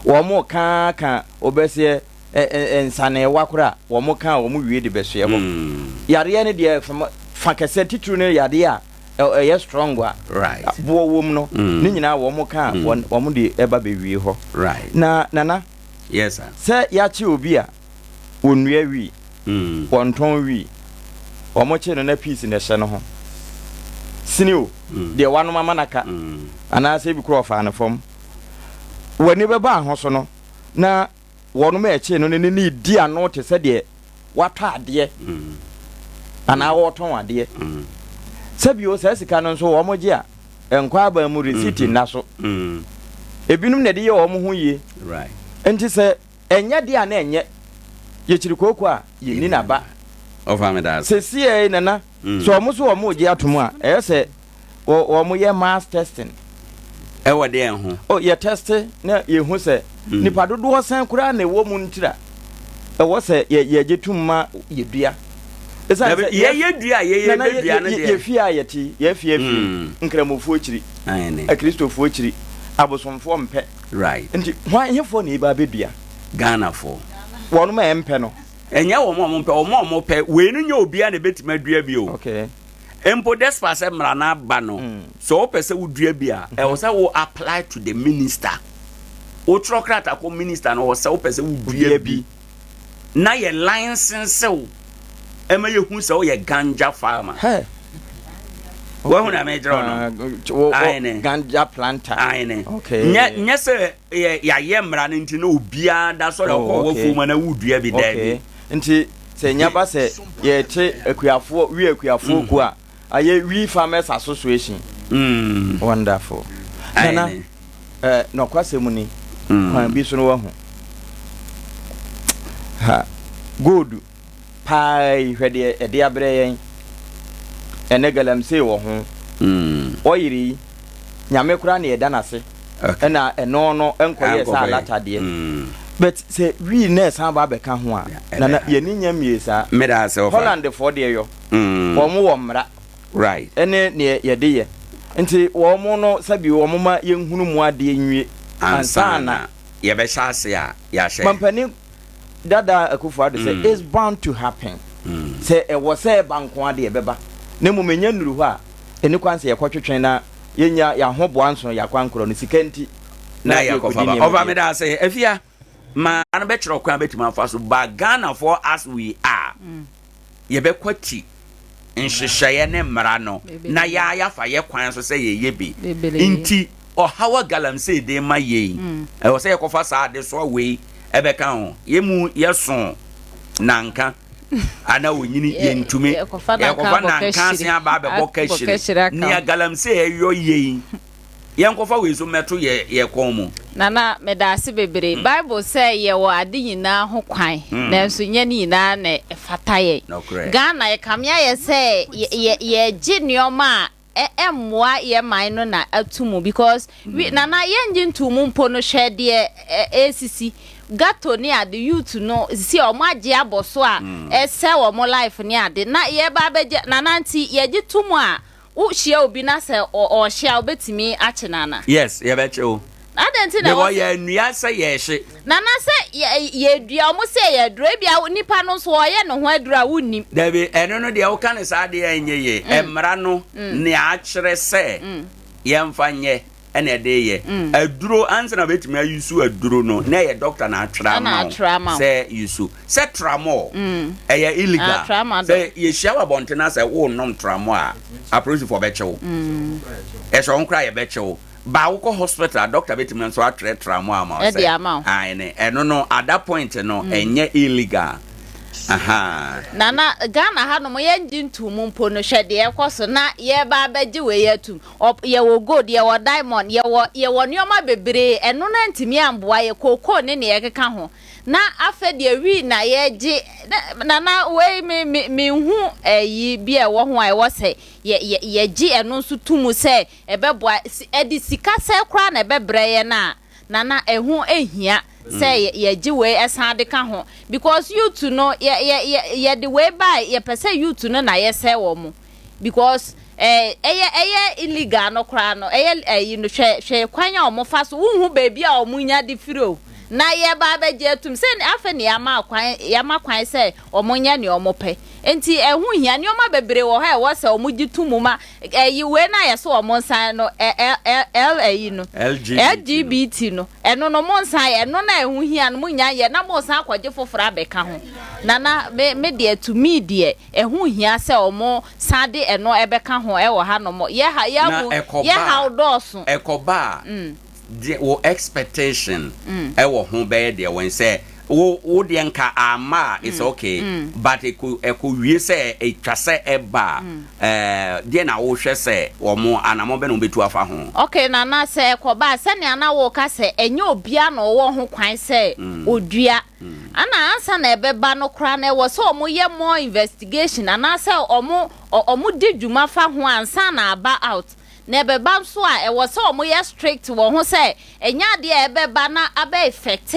Wɔn reka ka wɔbɛseɛ nsaneewa koraa wɔn ka a wɔn wie de bɛsoɛ hɔ. Yareɛ no deɛ fa kɛseɛ titiriw no yadeɛ a ɛyɛ strong a boɔ wom no mm. ne nyinaa wɔn ka mm. wɔn wɔn de ɛba bɛwie hɔ na nana yes, sir. sɛ yɛakye obi a wɔnnua wii mm. wɔntɔn wii wɔn kye no na piece na ɛhyɛ no ho sini o mm. deɛ wanom ama naka mm. anaasɛ ebi kura ɔfaa no fam w'ani bɛba aho so no na wɔnom a ɛkyee no no ne no redi ano te sɛ deɛ watɔ adeɛ anaa wɔretɔn adeɛ. Sɛbio saa sika no nso wɔn gye a ɛnkɔ aban mu receipt nna so. Ebinom na ɛde yɛ wɔn ho yie. Nti sɛ ɛnyɛ deɛ a na ɛnyɛ. Yɛkyiri kooko a yɛnni n'aba. Sesiei Nana, sɛ wɔn nso wɔn regye atom a, ɛyɛ sɛ wɔ wɔn yɛ mass testing. Ɛwɔ deɛn ho? Oh, yɛ teste na yɛhu sɛ mm. nipa dodoɔ sɛn koraa na ɛwɔ mu ntira ɛwɔ sɛ yɛ yɛgye tum ma yɛdua. Ɛsiane sɛ yɛyɛ dua a yɛyɛ bɛdua no deɛ. Yɛfie a yɛte yɛafie afie mm. nkramofoɔ kyiri akristofoɔ kyiri abosomfoɔ mpɛ. Right. Nti hwan hefoɔ na ɛba abɛdua? Ghanafoɔ. Wɔnom a ɛmpɛ no. Ɛnyɛ wɔn a wɔmpɛ, wɔn a wɔpɛ. Wei no nyɛ obiara na ɛbɛtumi adua bi o. Okay. Mpo despite sɛ mmara no aba no, sɛ wopɛ sɛ wodua bi a, ɛwɔ sɛ wo apply to the minister. Wotwerɛ krataa kɔ minister no hɔ sɛ wopɛ sɛ wodua bi na yɛ license wo ɛma yɛhu sɛ woyɛ ganja farmer. Wahu na mekyerɛ no? Aene. Ganja planter. Aene. Nyɛ nyɛ sɛ yɛayɛ mmara no nti na obiara da sɔre ɔkɔ oh, wɔ fom na wodua bi daabi. Nti. Sɛ nya ba sɛ yɛte akuafoɔ, wi akuafoɔ kuo a, ayɛ Wi Farmers Association. Wonderful. Nana, eh, nɔkwasɛm ni, kwan bi so no wahu. Ha, gold paa yi, hwɛ deɛ ɛde abrɛ yɛn. Ɛnɛ galamsey wɔ ho. Ɔyere yi, Nyame koraa na yɛda no ase. Ɛna ɛno no nkɔyɛɛ sɛ alata deɛ. But sɛ wii na ɛsan ba abɛka ho a, Nana, yɛni nya mmie saa. Holland foɔ deɛ yɔ. Wɔn wɔ mmara. Right. Ɛne neɛ yɛde yɛ. Nti wɔn no sɛbi wɔn ma yɛnhunu mu adeɛ nwie ansa na. Yɛbɛhyɛ ase a yɛahyɛ. Mampanin dada Akufo Addo sɛ it's bound to happen. Sɛ ɛwɔ sɛ ɛba nko ara deɛ ɛbɛba. Na mmom ɛnya nnuru hɔ a, ɛni kwan sɛ yɛkɔtwetwe na yɛnya yɛn ahoboa nso yɛn akwankorɔ no sika nti na yɛkɔdi nneɛma bi. Ɔfa meda ase Afia ma no bɛkyerɛ ɔkwan a bɛtumi afa so ba Ghanafoɔ as we are yɛbɛkwati nhyehyɛeɛ ne mmara no na yɛa yɛafa yɛ kwan so sɛ yɛyɛ bi nti ɔhaw a galamsey de ma yei ɛwɔ sɛ yɛkɔfa saa adesoa wei ɛbɛka ho yɛ mu yɛso nanka ana onyini yɛntumi yɛkɔfa nanka ase aba abɛbɔ kahyire nea galamsey ɛyɔ yei Yɛnkɔfa wei nso mmɛto yɛ yɛ kɔn mu. Nana, medaase bebree. Bible sɛ yɛwɔ ade nyinaa ho kwan, nanso nyɛ ne nyinaa na ɛfata yɛn. Nokorɛ. Ghana, ɛkame ayɛ sɛ yɛ yɛgye nneɛma a ɛmmoa yɛn man no na ato mu because we, Nana, yɛngye ntoo mu mpo no, hwɛ deɛ ɛresisi. Gato ne ade, youth no, sisi a wɔn agye abɔ so a ɛsɛe wɔn life ne ade. Na yɛreba abɛgye, Nana, nti yɛgye to mu a, Wo hyia obi na sɛ ɔɔhye a wobɛtumi akye no ana? Yes, yɛbɛkye wo. Na adɛn nti na ɛwɔ Because sɛ. yɛannua sɛ yɛrehye. Nana sɛ yɛ yɛdua, wɔn sɛ ɛyɛ aduro, ebia nipa no nso ɔɔyɛ ne ho aduro a wonnim. Dabi, ɛno no deɛ woka no saa deɛ a ɛnyɛ yie. Mmara no nea akyerɛ sɛ yɛmfa nyɛ. ɛna ɛde yɛ mm. aduro ansa na bɛtumi ayusu aduro no na ɛyɛ doctor na atwerɛ ama wo sɛ yusu sɛ tramol mm. ɛyɛ illegal ah, sɛ yɛhyia wɔ abɔnten na sɛ wonom tramol a apolisifoɔ bɛkye wo mm. ɛsɛ wɔn koraa yɛbɛkye wo ba wokɔ hospital a doctor bɛtumi nso atwerɛ tramol ama wo sɛ aene ɛno no at that point no ɛnyɛ illegal. Aha. Nana Ghana ha nom yɛngye ntom mpo no hwɛ deɛ ɛkɔ so na yɛba abɛgye wei atum. Ɔp yɛwɔ gold, yɛwɔ diamond, yɛwɔ yɛwɔ nneɛma bebree, ɛno no antumi amboa yɛ, cocoa ne nea ɛkeka ho. Na afɛ deɛ wii na yɛgye, na Nana wei me me menhu ɛyi bi a ɛwɔ ho a ɛwɔ sɛ yɛ yɛ yɛgye ɛno nso to mu sɛ ɛbɛboa, si ɛde sika sɛɛ koraa na ɛbɛbrɛ yɛn a, Nana ɛho hia sɛ yɛgye wei san de ka ho because youth no yɛ yɛ yɛ yɛde wei bae yɛpɛ sɛ youth no na yɛsɛe wɔn because ɛɛ ɛyɛ ɛyɛ illegal no koraa no ɛyɛ ɛyi no hwɛ hwɛ kwan a wɔn fa so wonhu baabi a wɔn nya de firi o na yɛba abɛgye atum sɛ afei na yɛama kwan yɛama kwan sɛ wɔn nyɛ nea wɔn pɛ nti ɛho hia nneɛma bebree wɔ hɔ a ɛwɔ sɛ wɔn gye to mu ma Ɛyi wei no a yɛse wɔn nsan no ɛ ɛ ɛ L ɛyi no LGBT no ɛno no mo nsan yɛ ɛno na ɛho hia no mo nya yɛ na mo san akɔgye foforɔ abɛka ho nana me me deɛ to me deɛ ɛho hia sɛ wɔn san de ɛno ɛbɛka ho ɛwɔ ha nom yɛ ha yɛ mu yɛ haw dɔɔso. Ɛkɔba a deɛ wo expectation ɛwɔ ho bɛyɛ deɛ wɔn sɛ wo wo deɛ nka ama a it's okay but ɛkɔ ɛkɔ wie sɛ ɛtwa sɛ ɛba a ɛɛ deɛ na wohwɛ sɛ wɔn anamɔ bɛ na wɔn bɛtu afa ho. Okay Nana sɛ ɛkɔba a sɛnea na woka sɛ ɛnyɛ obiara na ɔwɔ ho kwan sɛ ɔdua ɛna ansa na ɛbɛba no koraa no ɛwɔ sɛ wɔn yɛ more investigation anaasɛ wɔn wɔn di dwuma fa ho ansa na aba out Na ɛbɛba nso a, ɛwɔ sɛ wɔyɛ strict wɔ ho sɛ ɛnyɛ adeɛ a ɛbɛba na abɛ effect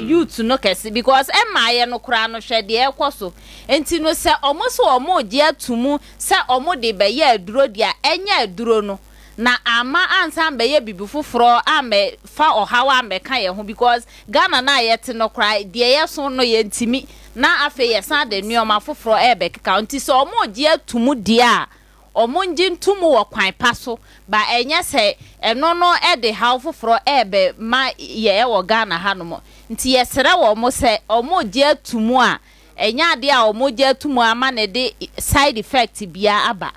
youth no kɛse because ɛmmaeɛ no koraa no hwɛ deɛ ɛrekɔ so. Nti no sɛ wɔn se wɔn regye ato mu sɛ wɔn de bɛyɛ aduro deɛ a, ɛnyɛ aduro no na amma ansan ammɛyɛ biribi foforɔ ammɛfa ɔhaw ammɛka yɛn ho because Ghana no a yɛte no koraa deɛ yɛso no yɛntumi na afei yɛsan de nnoɔma foforɔ ɛrebɛkeka ho. Nti sɛ wɔn regye ato mu deɛ a, Ɔmo ngye nto mu wɔ kwan pa so ba ɛnyɛ sɛ ɛno no de haw foforɔ ɛɛbɛ ma yɛ ɛwɔ Ghana ha nom. Nti yɛ srɛ wɔn sɛ ɔmo gye ato mu a ɛnyɛ adeɛ a ɔmo gye ato mu ama no de side effect biaa aba.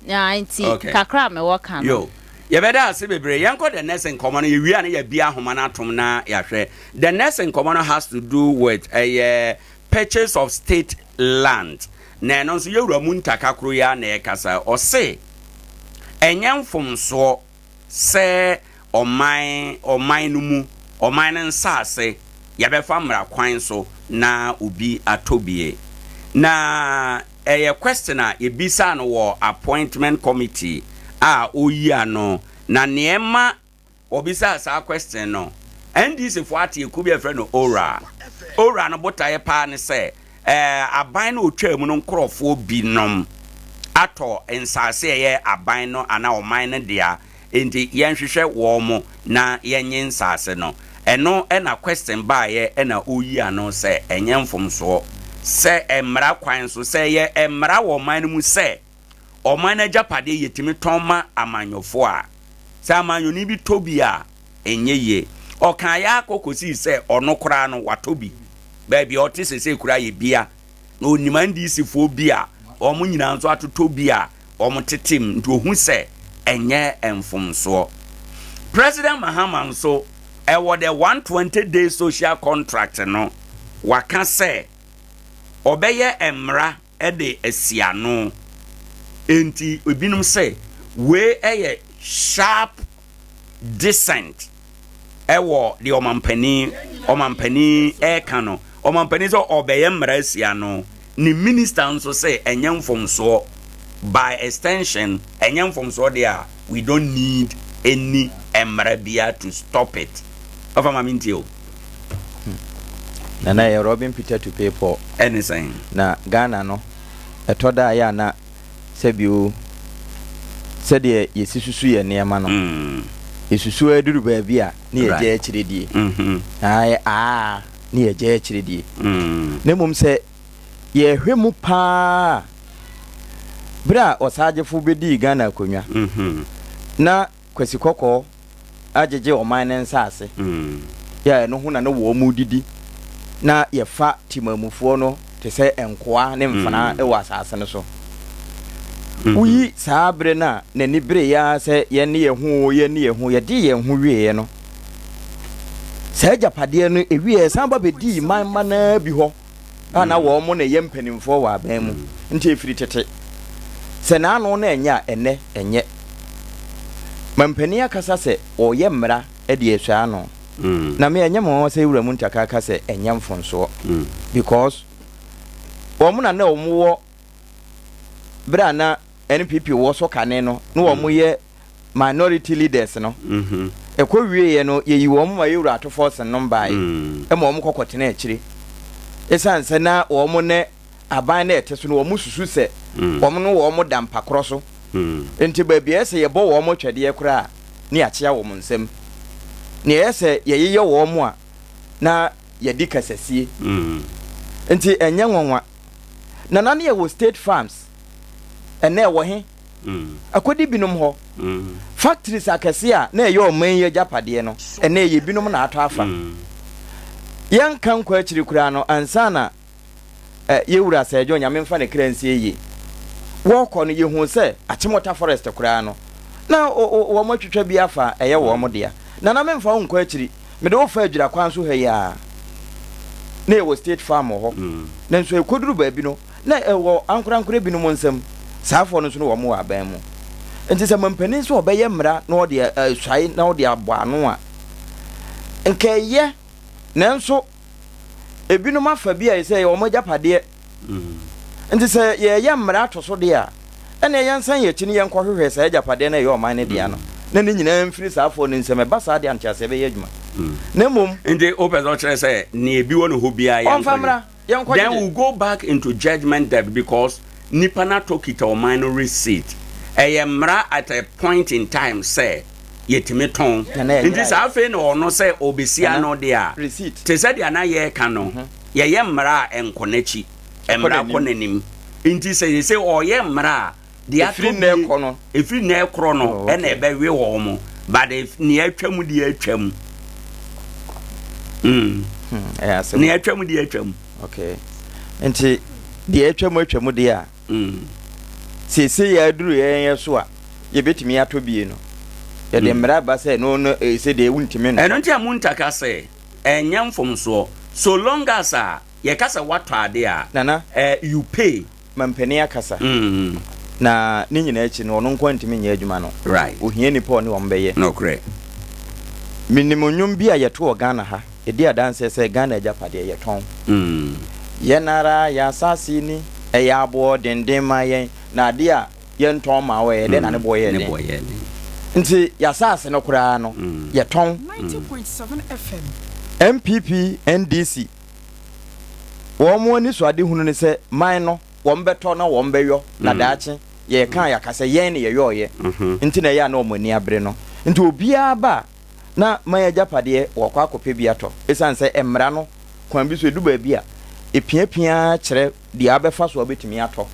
Aah nti Okay. kakra a me wɔ ka no. Yo. Yɛbɛda ase bebree. Yɛnkɔ the next nkɔmmɔ no. Yɛwie a na yɛabue ahoma no atom na yɛahwɛ. The next nkɔmmɔ no has to do with ɛyɛ. Purchase of State Land, na ɛno nso yɛwura Muntaka koro yi ara na ɛrekasa. Ɔse ɛnyɛ mfomsoɔ sɛ ɔman ɔman no mu ɔman no nsaase yɛbɛfa mmara kwan so na obi atɔ bie. Na ɛyɛ question a yɛbisaa no wɔ appointment committee a ɔyi ano na nea ɛma Wɔbisaa saa question no. NDC foɔ ate ekuo bi a yɛfrɛ no ORA. ORA no botaeɛ paa ne sɛ ɛɛ aban no ɔtwaa mu no nkorɔfoɔ binom atɔ nsaase a ɛyɛ aban no anaa ɔman no dea nti yɛnhwehwɛ wɔn na yɛnye nsaase no. Ɛno na question baeɛ na ɔyi ano sɛ ɛnyɛ mfomsoɔ sɛ mmara kwan so sɛ ɛyɛ mmara wɔ ɔman no mu sɛ ɔman no agyapadeɛ yɛtumi tɔn ma amanyɔfoɔ a, sɛ amanyɔni bi tɔ bi a, ɛnyɛ yie. Ɔkaeɛ ara kɔ kɔsii sɛ ɔno koraa no watɔ bi. Baabi a ɔte sesei koraa yɛ bia. Na ɔnim NDC foɔ bi a wɔn nyinaa nso atotɔ bi a wɔtete mu. Nti ɔhu sɛ ɛnyɛ mfomsoɔ. President Mahama nso ɛwɔ the 120 day social contract no, waka sɛ ɔbɛyɛ mmara de asi ano. Enti ebinom sɛ wei yɛ sharp dissent wɔ deɛ ɔmampanin ɔmampanin reka no. Ɔmampanin sɛ ɔbɛyɛ mmara asi ano. Ne minister nso sɛ ɛnyɛ mfomsoɔ. By extension, ɛnyɛ mfomsoɔ deɛ a, we don't need any mmara biara to stop it. Ɔfa ma mentie o. Nana ɛyɛ robbing Peter to pay Paul. Ɛne sɛn? Na Ghana no ɛtɔ da a yɛ a na sɛbi o sɛdeɛ yɛsi susu yɛn nneɛma no yɛsusu ara duru baabi a ne yɛgyae akyire die. Ae aa ne yɛgyae akyire die. Na mmom sɛ yɛhwɛ mu paa a berɛ a Ɔsaagyefo bɛdii Ghana akonnwa na Kwasi Kɔkɔɔ agyegye ɔman no nsaase yɛ a ɛno ho na na wɔn didi na yɛfa Temamufoɔ no te sɛ nkoa ne mfenaa wɔ asaase no so. Woyi saa bere no a n'ani bereeɛ ara sɛ yɛne yɛn ho oo, yɛne yɛn ho, yɛdee yɛn ho wieeɛ no, saa agyapadeɛ no ɛwieɛ ɛsan ba bɛdii man mma no ara bi hɔ. a na wɔn na ɛyɛ mpanimfoɔ wɔ aban mu nti ɛfiri tete. Sɛ n'ano na ɛnyɛ a, ɛnnɛ ɛnyɛ. Mampanin akasa sɛ ɔreyɛ mmara de asua ano. Na me ɛnyɛ me nwanwa sɛ Wura Muntaka ka sɛ ɛnyɛ mfonsoɔ because wɔn na na wɔn wɔ berɛ a na NPP wɔ so kane no na wɔn yɛ minority leaders no ɛkɔ wieɛ no yɛyi wɔn ma yɛwura Ato Forson nom baeɛ ma wɔn kɔ kɔtena akyire ɛsiane sɛ na wɔn ne aban no ɛte so no wɔn susu sɛ wɔn no wɔn da mpa korɔ so nti baabi ɛyɛ sɛ yɛbɔ wɔn twɛdeɛ koraa ne yɛakyea wɔn nsam nea ɛyɛ sɛ yɛyeyɛ wɔn a na yɛdi kasasie nti ɛnyɛ nwanwa na na ne yɛwɔ state farms ɛnɛ ɛwɔ he akɔdi binom hɔ. Factories akɛse a na ɛyɛ ɔman yi agyapadeɛ no, ɛnnɛ ɛyɛ binom na atɔ afa. Yɛnka nkɔ akyiri koraa no, ansa na yɛn wura Sir John, Nyame mfa ne kra nsie yie, wɔrekɔ no, yɛhuu sɛ Achimota Forest koraa no, na wɔatwitwa bi afa a ɛyɛ wɔn dea. Nana memfa wo nkɔ akyiri, mede wo fa Adwira kwan so ha yi ara, na yɛwɔ State Farm wɔ hɔ. Nanso ɛkɔduru baabi no, na ɛwɔ ankorankorɛ binom nsam, saa afoɔ no nso na wɔn wɔ aban mu. Nti sɛ mampanin sɛ ɔbɛyɛ mmara na ɔde asuae na ɔde abɔ ano a, nka ɛyɛ, nanso ebinom afa bi a ɛsɛ ɛyɛ wɔn agyapadeɛ. Nti sɛ yɛreyɛ mmara ato so deɛ a, ɛnneɛ yɛnsan yɛn akyi na yɛnkɔhwehwɛ saa agyapadeɛ no a ɛyɛ ɔman no dea no, na ne nyinaa mfiri saa afoɔ no nsam. Ɛba saa deɛ a, nteaseɛ bɛyɛ adwuma. Na mmom. Nti wopɛ sɛ ɔkyerɛ sɛ nea ebi wɔ ne hɔ biara yɛnkɔgye? Ɔmfa mmra. Yɛnkɔ Then gyegye. we go back into judgement debt because nipa no atɔ kita ɔman no receipt. Ɛyɛ mmara at a point in time sɛ yɛtumi tɔn. Nana Nti ɛnyɛ sɛ ayɛ. afei na ɔno sɛ ɔbɛsi Nana ano deɛ a, receipt. te sɛ deɛ na yɛreka no, yɛyɛ mmara a ɛnkɔ n'akyi, Ɛkɔ mmara kɔ n'anim. n'anim. Nti sɛ yɛsɛ ɔyɛ mmara a, deɛ Ɛfiri atɔ nnɛ bie, rekɔ no. ɛfiri nnɛ rekorɔ no Oh, ɛna okay. ɛbɛwe wɔn mo, but if nea atwam deɛ atwam. Mm. Hmm, ɛyɛ asɛm. Nea atwam deɛ atwam. Okay. Nti deɛ atwam atwam deɛ a, mm. seesei yɛ aduru yɛn yɛ so a, yɛbɛtumi atɔ bie no. Yɛde mm. mmara ba sɛ no no eh, sɛ deɛ wontumi no. Ɛno nti a Muntaka sɛ ɛnyɛ mfomsoɔ so long as a. Yɛka sɛ woatɔ ade a, Nana. eh, you pay. Mampanin akasa. Na ne nyinaa akyi no, ɔno nko ara ntumi nyɛ adwuma no. Right. Ohia nnipa a ɔne wɔn bɛyɛ. Nokorɛ. Menim nnwom bi a yɛto wɔ Ghana ha, ɛdi adanseɛ sɛ Ghana agyapadeɛ, yɛtɔn. Yɛn ara yɛn asase ni, ɛyɛ aboɔ denden ma yɛn, na adeɛ a yɛntɔn ma wo ɛyɛ dɛn na ne boɔ yɛ Ne den? boɔ yɛ den. Nti yɛn asase no koraa no, yɛtɔn. NPP, NDC, wɔn anisoadehunu ne sɛ man no wɔn bɛtɔ na wɔn bɛyɔ na daakye yɛka a yɛaka sɛ yɛn na yɛyɔɔyɛ nti na ɛyɛ a na wɔn ani abere no. Nti obiara ba a na man agyapadeɛ wɔkɔ akɔpɛ bi atɔ ɛsiane sɛ mmara no kwan bi so ɛdu baabi a ɛpiapia ara kyerɛ deɛ abɛfa so a wobɛtumi atɔ.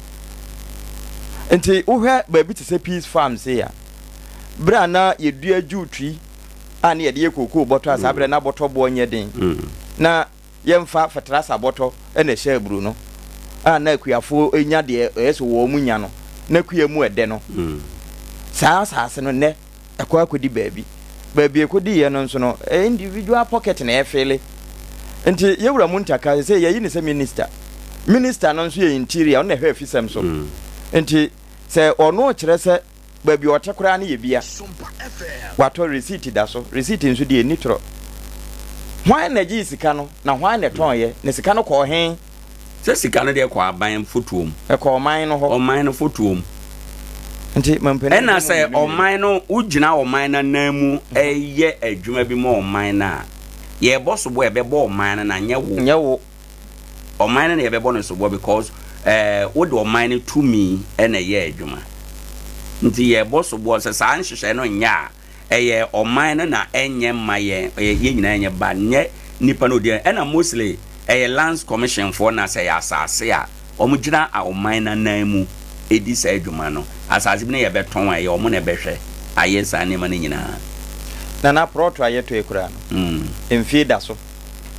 Nti wohwɛ baabi te sɛ Peace Farm sei a, berɛ a na yɛdua jewtri a na yɛde yɛ kookoo bɔtɔ a saa berɛ na bɔtɔ boɔ nyɛ den na yɛmfa fɛtrasa bɔtɔ na ɛhyɛ aburo no a na akuafoɔ nya deɛ ɛyɛ sɛ wɔn nya no na kua mu ɛdɛ no saa asase no nnɛ ɛkɔ akɔdi baabi baabi ɛkɔdiiɛ no nso no individual pocket na ɛfeele nti yɛwura mu ntaka sɛ yɛyi ne sɛ minister minister no nso yɛ interior ɔno na ɛhwɛ afisɛm so nti sɛ ɔno kyerɛ sɛ Baabi a ɔte koraa no yɛ bia. Watɔ receipt da so. Receipt nso deɛ ɛnni torɔ. Hwan na gyee sika no na hwan na ɛtɔnyɛ? Na sika no kɔɔ he? Sɛ sika no deɛ kɔ aban fotoɔ mu. Ɛkɔ ɔman no hɔ. Ɔman no fotoɔ mu. Nti mampanin Ɛna sɛ ɔman no, wogyina ɔman no anan mu yɛ adwuma bi ma ɔman no a, yɛrebɔ soboɔ a, ɛbɛbɔ ɔman no na nyɛ wo. Nyɛ wo. Ɔman no na yɛbɛbɔ no soboɔ because eh, wode ɔman no tumi na ɛyɛ adwuma. Nti yɛbɔ soboɔ sɛ saa nhyehyɛe no nyɛ a, ɛyɛ ɔman no na ɛnyɛ mma yɛn, ɛyɛ yɛn nyinaa ɛnyɛ ba, nyɛ nipa no odi. Ɛna mostly ɛyɛ lands commission foɔ na sɛ ɛyɛ asase a, wɔn gyina ɔman no anan mu ɛdi saa adwuma no. Asase bi na yɛbɛtɔn a, ɛyɛ wɔn na ɛbɛhwɛ ayɛ saa nneɛma no nyinaa. Nana, prɔto a yɛtɔe koraa no, mfie da so.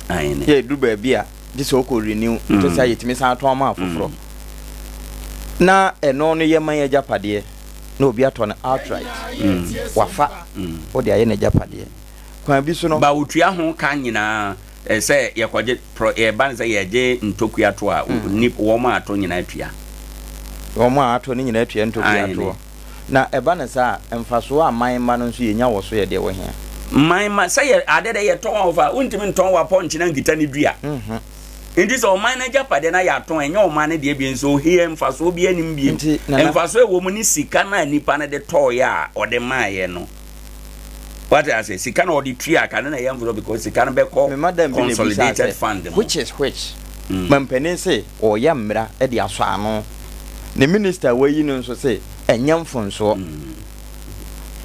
Yɛ ɛduru baabi a gye sɛ wokɔ renew nti sɛ yɛtumi san tɔn ma afoforɔ na ɛno no yɛ man agyapadeɛ na obi atɔ no outright wafa wode ayɛ n'agyapadeɛ kwan bi so no. Ba wotua ho ka nyinaa sɛ yɛkɔgye yɛba no sɛ yɛgye ntokua to a wɔn a atɔ nyinaa tua. Wɔn a atɔ no nyinaa tua ntokua toɔ. Na ɛba no saa a, mfasoɔ a man mma no nso yɛnya wɔ so yɛ deɛ wɔhia. Man mma, sɛ yɛ adeɛ dɛ yɛtɔn a wɔfa, wontumi ntɔn w'apɔnkye na nkita ne dua. Nti sɛ ɔman no agyapadeɛ na yɛatɔn, ɛnyɛ ɔman no deɛ bio nso ohia mfasoɔ biara nnim bio. Nti, Nana. Mfasoɔ a ɛwɔ mu ne sika no a nipa no de tɔeɛ a ɔde maeɛ no. Wate aseɛ? Sika no a ɔde tuaa ka no na ɛyɛ mfasoɔ because sika no bɛkɔ Me madam bi na ebisaa consolidated sɛ, fund mu. Which is which? Mampanin se ɔreyɛ mmara de asɔ ano. Ne minister a wayi no nso se ɛnyɛ mfonsoɔ.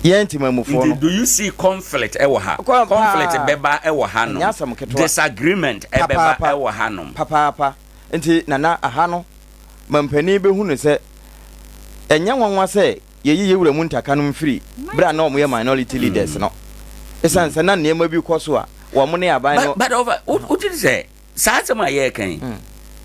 Yɛn temamufoɔ no. Nti do you see conflict ɛwɔ ha? Kɔ Conflict paa. bɛba ɛwɔ ha Ɛnyɛ nom. asɛm ketewa. Disagreement ɛbɛba Papaapa. ɛwɔ ha nom. Papaapa. Nti Nana, aha no, mampanin bɛhunu sɛ ɛnyɛ nwanwa sɛ yɛyi yɛn wura mu ntaka nom firi berɛ a na wɔyɛ minority leaders no. Ɛsiane sɛ na nneɛma bi kɔ so a wɔn ne aban no. But, but ɔfa, wogye di sɛ Saa asɛm a yɛreka yi,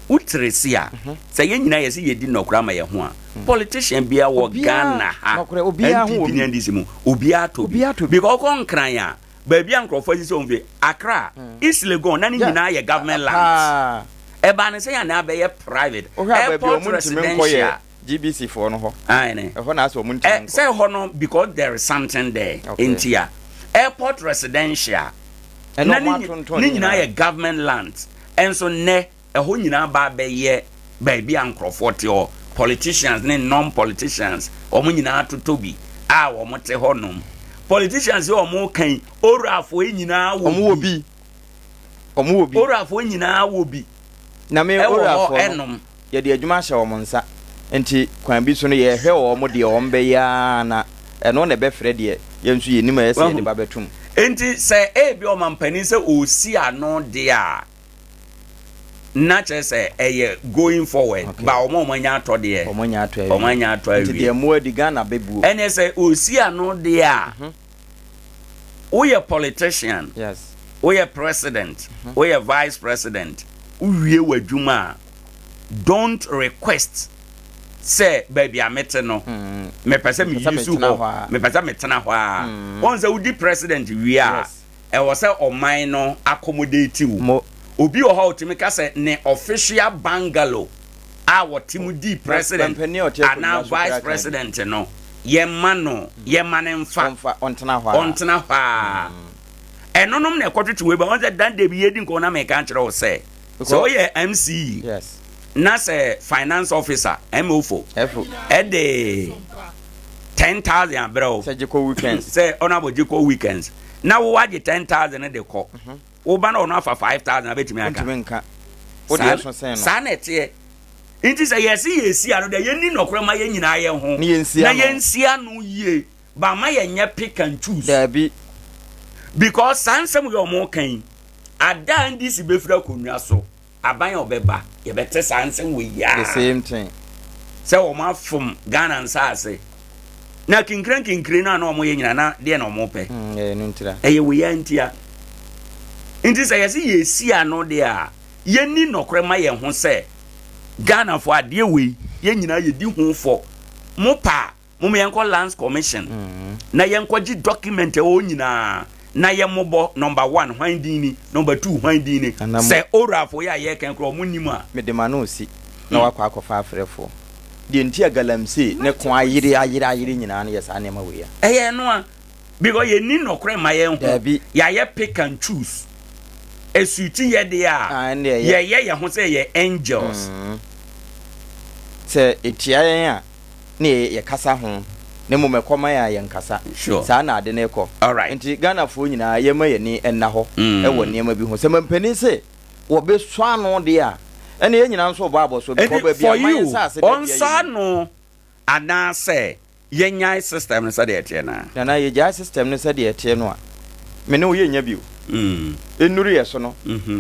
wo tiri se a, sɛ yɛn nyinaa yɛse yɛdi nɔkorɛ ama yɛn ho a, politician biara wɔ Ghana ha, NPP ne NDC mu, obiara tɔ bi. Because wokɔ Nkran a, baabi a nkurɔfoɔ asisi wɔn fie, Accra, East Legon, na ne nyinaa yɛ government lands. Ɛbaa no sɛn a na abɛyɛ private? Airport residential. GBC foɔ no hɔ. Aane. Ɛhɔ na asɛ wɔn ntumi nkɔ. Sɛ ɛhɔ no because there is something there. Okay. Nti a airport residential. Ɛna Na wɔn ne nyi- atontɔn ne ne nyinaa nyinaa. yɛ government lands. Ɛnso nnɛ ɛhɔ nyinaa ba abɛyɛ baabi a nkurɔfoɔ te hɔ. Politicians ne non-politicians wɔn nyinaa atotɔ bi a wɔn te hɔ nom. Politicians yi a wɔn ka yi, owurafoɔ yi nyinaa wɔ Wɔn wɔ bi. Wɔn wɔ bi. Owurafoɔ nyinaa wɔ bi. Na me Ɛwɔ hɔ owurafoɔ no, ɛnom. yɛde adwuma ahyɛ wɔn nsa, nti kwan bi so no yɛrehwɛ wɔn deɛ wɔn bɛyɛ ara na ɛno na ɛbɛfrɛ deɛ yɛn nso yɛnim a ɛyɛ sɛ yɛde Wahu? ba bɛtom. Enti sɛ ebia ɔmampanin sɛ ɔresi ano deɛ a, na kyerɛ sɛ ɛyɛ going forward, Okay. ba wɔn a wɔanya atɔ deɛ, Wɔn anya atɔ awie. wɔn anya atɔ Nti awie. deɛ mmoa di Ghana bɛbuo. Ɛneɛ sɛ ɔresi ano deɛ a, woyɛ politician, Yes. woyɛ president, woyɛ vice president, wowie w'adwuma a, don't request sɛ baabi a mete no mepɛ sɛ meyi su hɔ, mepɛ sɛ metena hɔ a. Wɔn sɛ wodi president wie a, ɛwɔ sɛ ɔman no accommodate wo. Obi wɔ hɔ a ɔtumi ka sɛ ne official bungalow a wɔte mu di president anaa vice president no, yɛmma no, yɛmma no mfa. Ɔntena hɔ ara. Ɔntena hɔ ara. Ɛnonom na ɛkɔtwetwe wei ba. Wɔn sɛ dan da bi yɛdi nkɔmmɔ na meka kyerɛ wo sɛ, sɛ woyɛ MC na sɛ finance officer, MOFO, ɛde 10,000 abrɛ wo. Sɛ gye kɔ weekends. Sɛ ɔno abɔ gye kɔ weekends. Na wo wagye 10,000 de kɔ. Wo ba na ɔno afa 5,000 abɛtumi aka. Wontumi nka. Wo deɛ so sɛn no. Saa na ɛteɛ. Nti sɛ yɛse yɛsi ano deɛ yɛnni nɔkorɛ ma yɛn nyinaa yɛn ho. Na yɛnsi ano. Na yɛnsi ano yie. Ba ma yɛnyɛ pick and choose. Daabi. Because saa nsɛm yɛ ɔmo ka yi, ada a NDC bɛfiri akonnwa so, aban a ɔbɛba, yɛbɛte saa nsɛm wɔ yi ara. The same thing. Sɛ wɔn afom Ghana nsaase. Na kinkire nkinkire no a na wɔn yɛ nyinaa na deɛ na wɔn pɛ. Mm, ɛyɛ no ntira. Ɛyɛ wei ara ntia. Nti sɛ yɛse yɛsi ano deɛ a, yɛnni nɔkorɛ ma yɛn ho sɛ Ghanafoɔ adeɛ wei yɛn nyinaa yɛdi ho fɔ. Mo pa a, Mom yɛnkɔ lands commission na yɛnkɔgye document ɛwɔ hɔ nyinaa na yɛmmobɔ number one hwan din ni, number two hwan din ni. Sɛ Orafo yi a yɛreka koraa wɔn nnim a. Mede m'ano resi na wakɔ akɔfa afrɛfoɔ. Deɛ nti a galamsey ne ko ayere ayere ayere nyinaa no yɛ saa nneɛma wei a. Ɛyɛ ɛno a. Because yɛnni nɔkorɛ mma yɛn ho. Daabi. Yɛayɛ pick and choose. Ɛsuiti yɛ deɛ a, Ah, ɛnde ɛyɛ. yɛyɛ yɛn ho sɛ yɛyɛ angels. Sɛ ɛtia yɛn a. ne yɛkasa ho na mmom ɛkɔ ma yɛn a yɛnkasa. Saa na ade no rekɔ. Nti Ghanafoɔ nyinaa yɛmma yɛn ani nna hɔ wɔ nneɛma bi ho. Sɛ mampanin se wɔbɛsɔ ano deɛ a, ɛnneɛ yɛn nyinaa nso rebɔ abɔsoɔ because Nti baabi for a man you, nsaase da biara ɔnsɔ yɛnim. ano anaasɛ yɛnyae system no sɛdeɛ ɛteɛ no a? Nana, yɛgyae system no sɛdeɛ ɛteɛ no a, me ne wo yɛnnya bio. Ɛnnuru yɛn so no,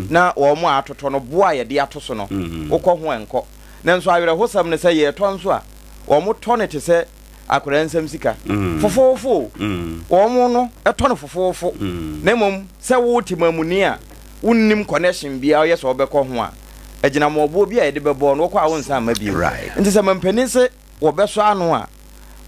na wɔn a atotɔ no, boɔ a yɛde ato so no, wokɔ ho a ɛnkɔ. Nanso awerɛhosɛm ne sɛ yɛretɔ nso a, wɔtɔ no te sɛ akwadaa nsam sika. Fofoofo o, wɔn no tɔ no fofoofo. Na mmom sɛ wo temamuni a wonnim connection biara woyɛ sɛ wobɛkɔ ho a, agyinamoɔboɔ bi a yɛde bɛbɔ no, wokɔ a wonsan mma bio. Nti sɛ mampanin se wɔbɛsɔ ano a,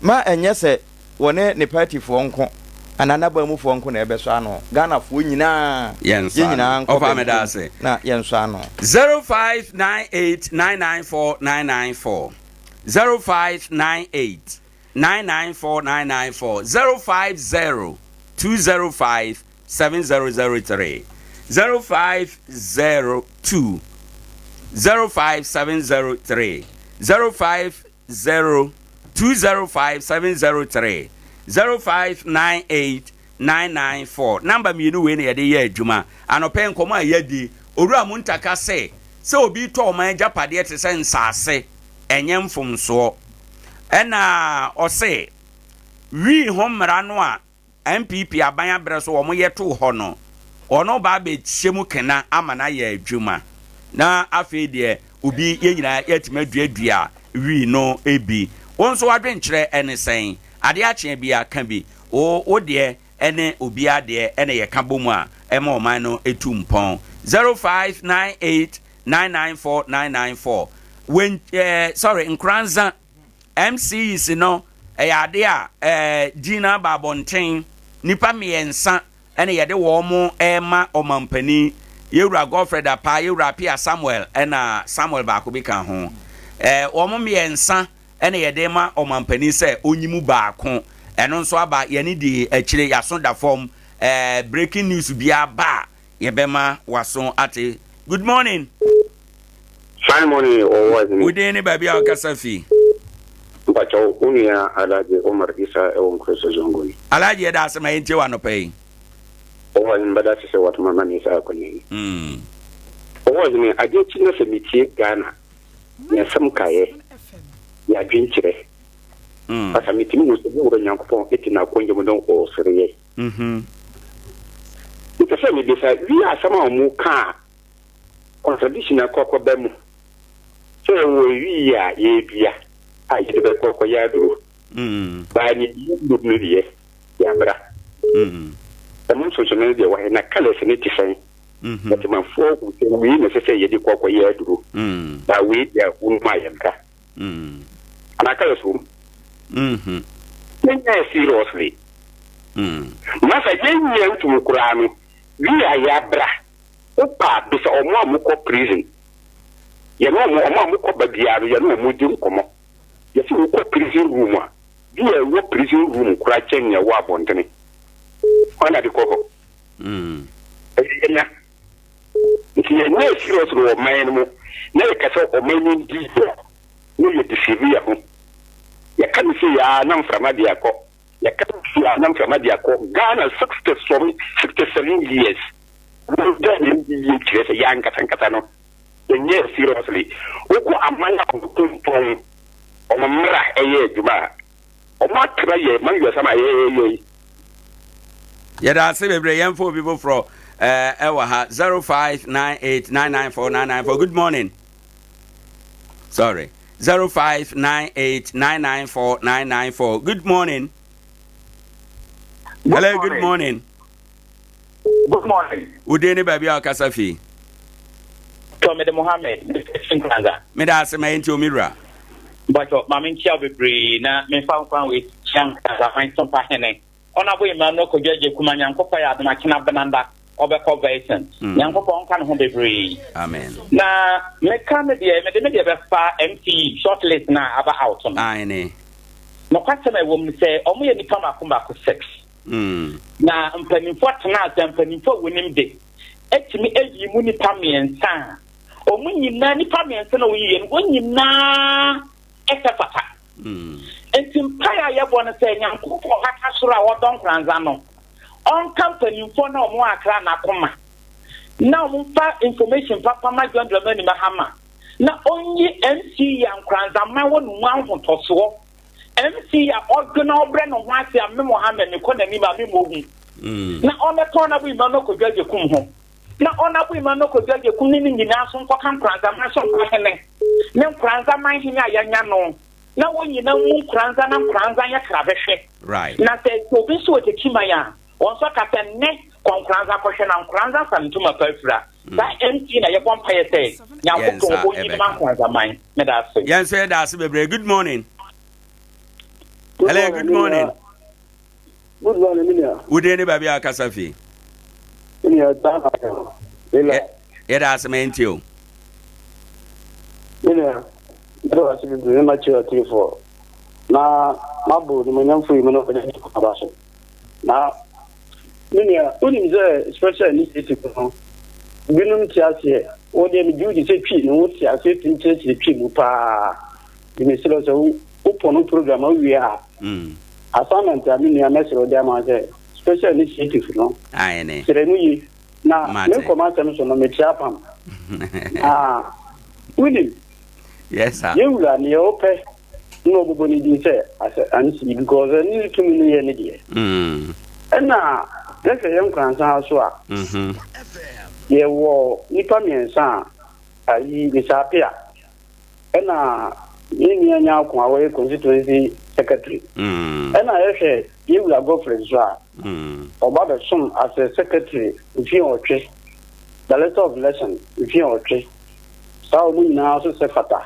ma ɛnyɛ sɛ wɔne ne partyfoɔ nko anaa n'abanmufoɔ nko na ɛbɛsɔ ano. Ghanafoɔ nyinaa, yɛn nyinaa nkɔ benkum na yɛnsɔ ano. 0598 994 994 0598 994 994 050 205 7003 0502 05703 05 0 2 0 5 7 0 3 0 5 9 8 9 9 4 Number mmienu wei na yɛde yɛ adwuma. Anɔpa yi nkɔmmɔ a yɛadi, Owura Muntaka se sɛ obi retɔ ɔman agyapadeɛ te sɛ nsaase, ɛnyɛ mfomsoɔ. Ɛna ɔse wii ho mmara no a NPP aban abrɛ so wɔn yɛ too hɔ no, ɔno ba abɛhyɛ mu kena ama no ayɛ adwuma. Na afei deɛ obi yɛn nyinaa yɛatumi aduadua wii no bi. Wo nso w'adwenkyerɛ ne sɛn? Adeɛ akye bia ka bi. Wo wo deɛ ne obiara deɛ na yɛka bɔ mu a ɛma ɔman no tu mpɔn. 0598 994 994 Wen eh, sorry, Nkoranza. MCs no ɛyɛ adeɛ a ɛɛ din no aba abɔnten. Nnipa mmiɛnsa ɛna yɛde wɔn ɛrema ɔmampanin. Yɛwura Godfred Apaa, Yɛwura Appiah Samuel ɛna Samuel baako bi ka ho. Ɛɛ wɔn mmiɛnsa ɛna yɛde ma ɔmampanin sɛ ɔnyi mu baako. Ɛno nso aba yɛne di akyire, yɛaso da fam. Ɛɛ breaking news biara ba a yɛbɛma waso ate. Good morning. Fine morning ɔwɔ ahene. Wo din ne baabi a wokasa fi? Mpakyɛw, wo nua Alhaji Umar Isa ɛwɔ Nkuroso Zongo ni. Alhaji yɛda ase ma yɛntie wo anɔpa yi. Ɔwɔ ahene mɛda ase sɛ watoma ma me saa akwanya yi. Ɔwɔ ahene, adeɛ kyi na sɛ metie Ghana yɛn nsɛm kaeɛ, yɛn adwenkyerɛ, asa metumi hu sɛ me wura Nyankopɔn te n'akonwa mu na ɔresere yɛn. Mepɛ sɛ mebisa, wie asɛm a wɔka a contradiction akɔ akɔba mu sɛ wɔ wii a yɛredua a yɛde bɛkɔ akɔyɛ aduro baa ne yɛnnum no deɛ yɛabra. Ɛmo nsonsono no deɛ wɔ he na colours no te sɛn? Na temafoɔ hu sɛ wei na ɛsɛ sɛ yɛde kɔ akɔyɛ aduro baa wei deɛ wonom a yɛmbra. Anaa colours wɔ mu? Yɛnyɛɛ seriously. Masa yɛnnya ntom koraa no wii a yɛabra. Wopɛ a bisa ɔmo a ɔmo kɔ prison. Yɛne ɔmo, ɔmo a ɔmo kɔ ba biara no yɛne ɔmo di nkɔmɔ. Yɛse wokɔ prison room a, bi a ɛwɔ prison room koraa kyɛn nea ɛwɔ abɔntene. Hwan na de kɔ hɔ? Ɛyɛ yɛn a. Nti yɛnyɛɛ serious wɔ ɔman no mu na yɛka sɛ ɔman no ndi yie a, na yɛ deceive yɛn ho. Yɛka no sei aa na mframa de akɔ. Yɛka no sei aa na mframa de akɔ. Ghana 60 some, 67 years. Wɔn Ghana ndi yie kyerɛ sɛ yɛn ankasa ankasa no yɛnyɛɛ seriously. Wokɔ aman a wɔn tontɔn wɔn mmara yɛ adwuma a, wɔn atra yɛn man wiasam a yɛyɛ yi. Yɛda ase bebree yɛmfa obi foforɔ ɛwɔ ha 0598994994 good morning sorry 0598994994 good morning hello good morning Good morning. Wo din ne baabi a ɔkasa fi? Tɔ mede Mohammed, mefiri Nkoranza. Meda ase ma yɛnti omi wura. Mpakyɛ ma menkyia wo bebree na memfa nkwan wei kyia Nkoranza man Sompa hene. Ɔnabo Emmanuel Kwadwo Agyekum a Nyankopɔn yɛ adom akyena benanda ɔbɛkɔ Vaison. Nyankopɔn nka ne ho bebree. Amen. Na meka me deɛ mede me deɛ bɛfa MCE short list na aba out no. Aane. Nokwasɛm a ɛwɔ mu ne sɛ wɔyɛ nnipa mmaako mmaako six. Na mpanimfoɔ tenaa ase, mpanimfoɔ a wɔnim de, atumi ayi mu nnipa mmiɛnsa a wɔn nyinaa, nnipa mmiɛnsa na wɔyiiɛ no, wɔn nyinaa ɛsɛ fata. Nti mpaeɛ a yɛbɔ no sɛ Nyankopɔn ɔhata soro a ɔdɔ nkoranza no, ɔnka mpanimfoɔ na wɔn akra n'akoma, na wɔmfa information papa ma John Dramani Mahama, na ɔnyi MC yɛ nkoranzaman wɔ ne mu ahotɔsoɔ. MC a ɔdwo na ɔbrɛ ne ho ase a me Mohammed mekɔ n'anim a memmɔ hu. Na ɔmmɛka Ɔnabo Emmanuel Kwadwo Agyekum ho. Na Ɔnabo Emmanuel Kwadwo Agyekum ne ne nyinaa nso nkɔka Nkoranzaman so mpahene ne Nkoranzaman hene a yɛanya no na wɔn nyinaa mmu Nkoranza na Nkoranza nyɛ krabɛhwɛ. Right. Na sɛ obi nso wɔ Techiman a, wɔn nso aka sɛ nnɛ kɔ Nkoranza kɔhwɛ na Nkoranza afa ne ntoma pa afira. Saa MC na yɛbɔ mpaeɛ sɛ Nyankopɔn ɔnyi no ma Nkoranzaman. Meda ase. Yɛn nso yɛda ase bebree. Good morning. Hello, good morning. Good morning, minia. Wo din ne baabi a kasa fi? Minia, saa na aka. Ela. Yɛda ase ma yɛntie o. Minia, meda ase bebree ne makyerɛ atiefoɔ. Na mabɔ onimonyamfo yi mu no ɔnyɛ aba so. Na me nua, wonim sɛ special initiative no, binom te aseɛ. Wo deɛ megye wo di sɛ Twi no wote aseɛ tumi kyerɛkyerɛ Twi mu paa. Nti mesrɛ wo sɛ wopɔn wo program a wowie a, assignment a me nua mɛsrɛ wo de ama wo sɛ special initiative no, kyerɛ mu yie. Na me nkɔmɔ asɛm so no, mekyerɛ apam. Na wonim, Yes, sir. Yɛn wura, nea ɔpɛ na ɔbobɔ ne din sɛ asɛ ansi because ɛne ne tumi no yɛ ne deɛ. Ɛna yɛhwɛ yɛn nkoransa ha so a, mm-hmm. yɛwɔ nipa mmiɛnsa a ayi Mr. Apia ɛna yɛn nua Nyarko a wɔyɛ constituency secretary. Mm. Ɛna yɛhwɛ yɛn wura Godfrey nso a, mm. ɔba bɛsom as a secretary mfie ɔtwe, director of election mfie ɔtwe. Saa wɔn nyinaa nso sɛ fata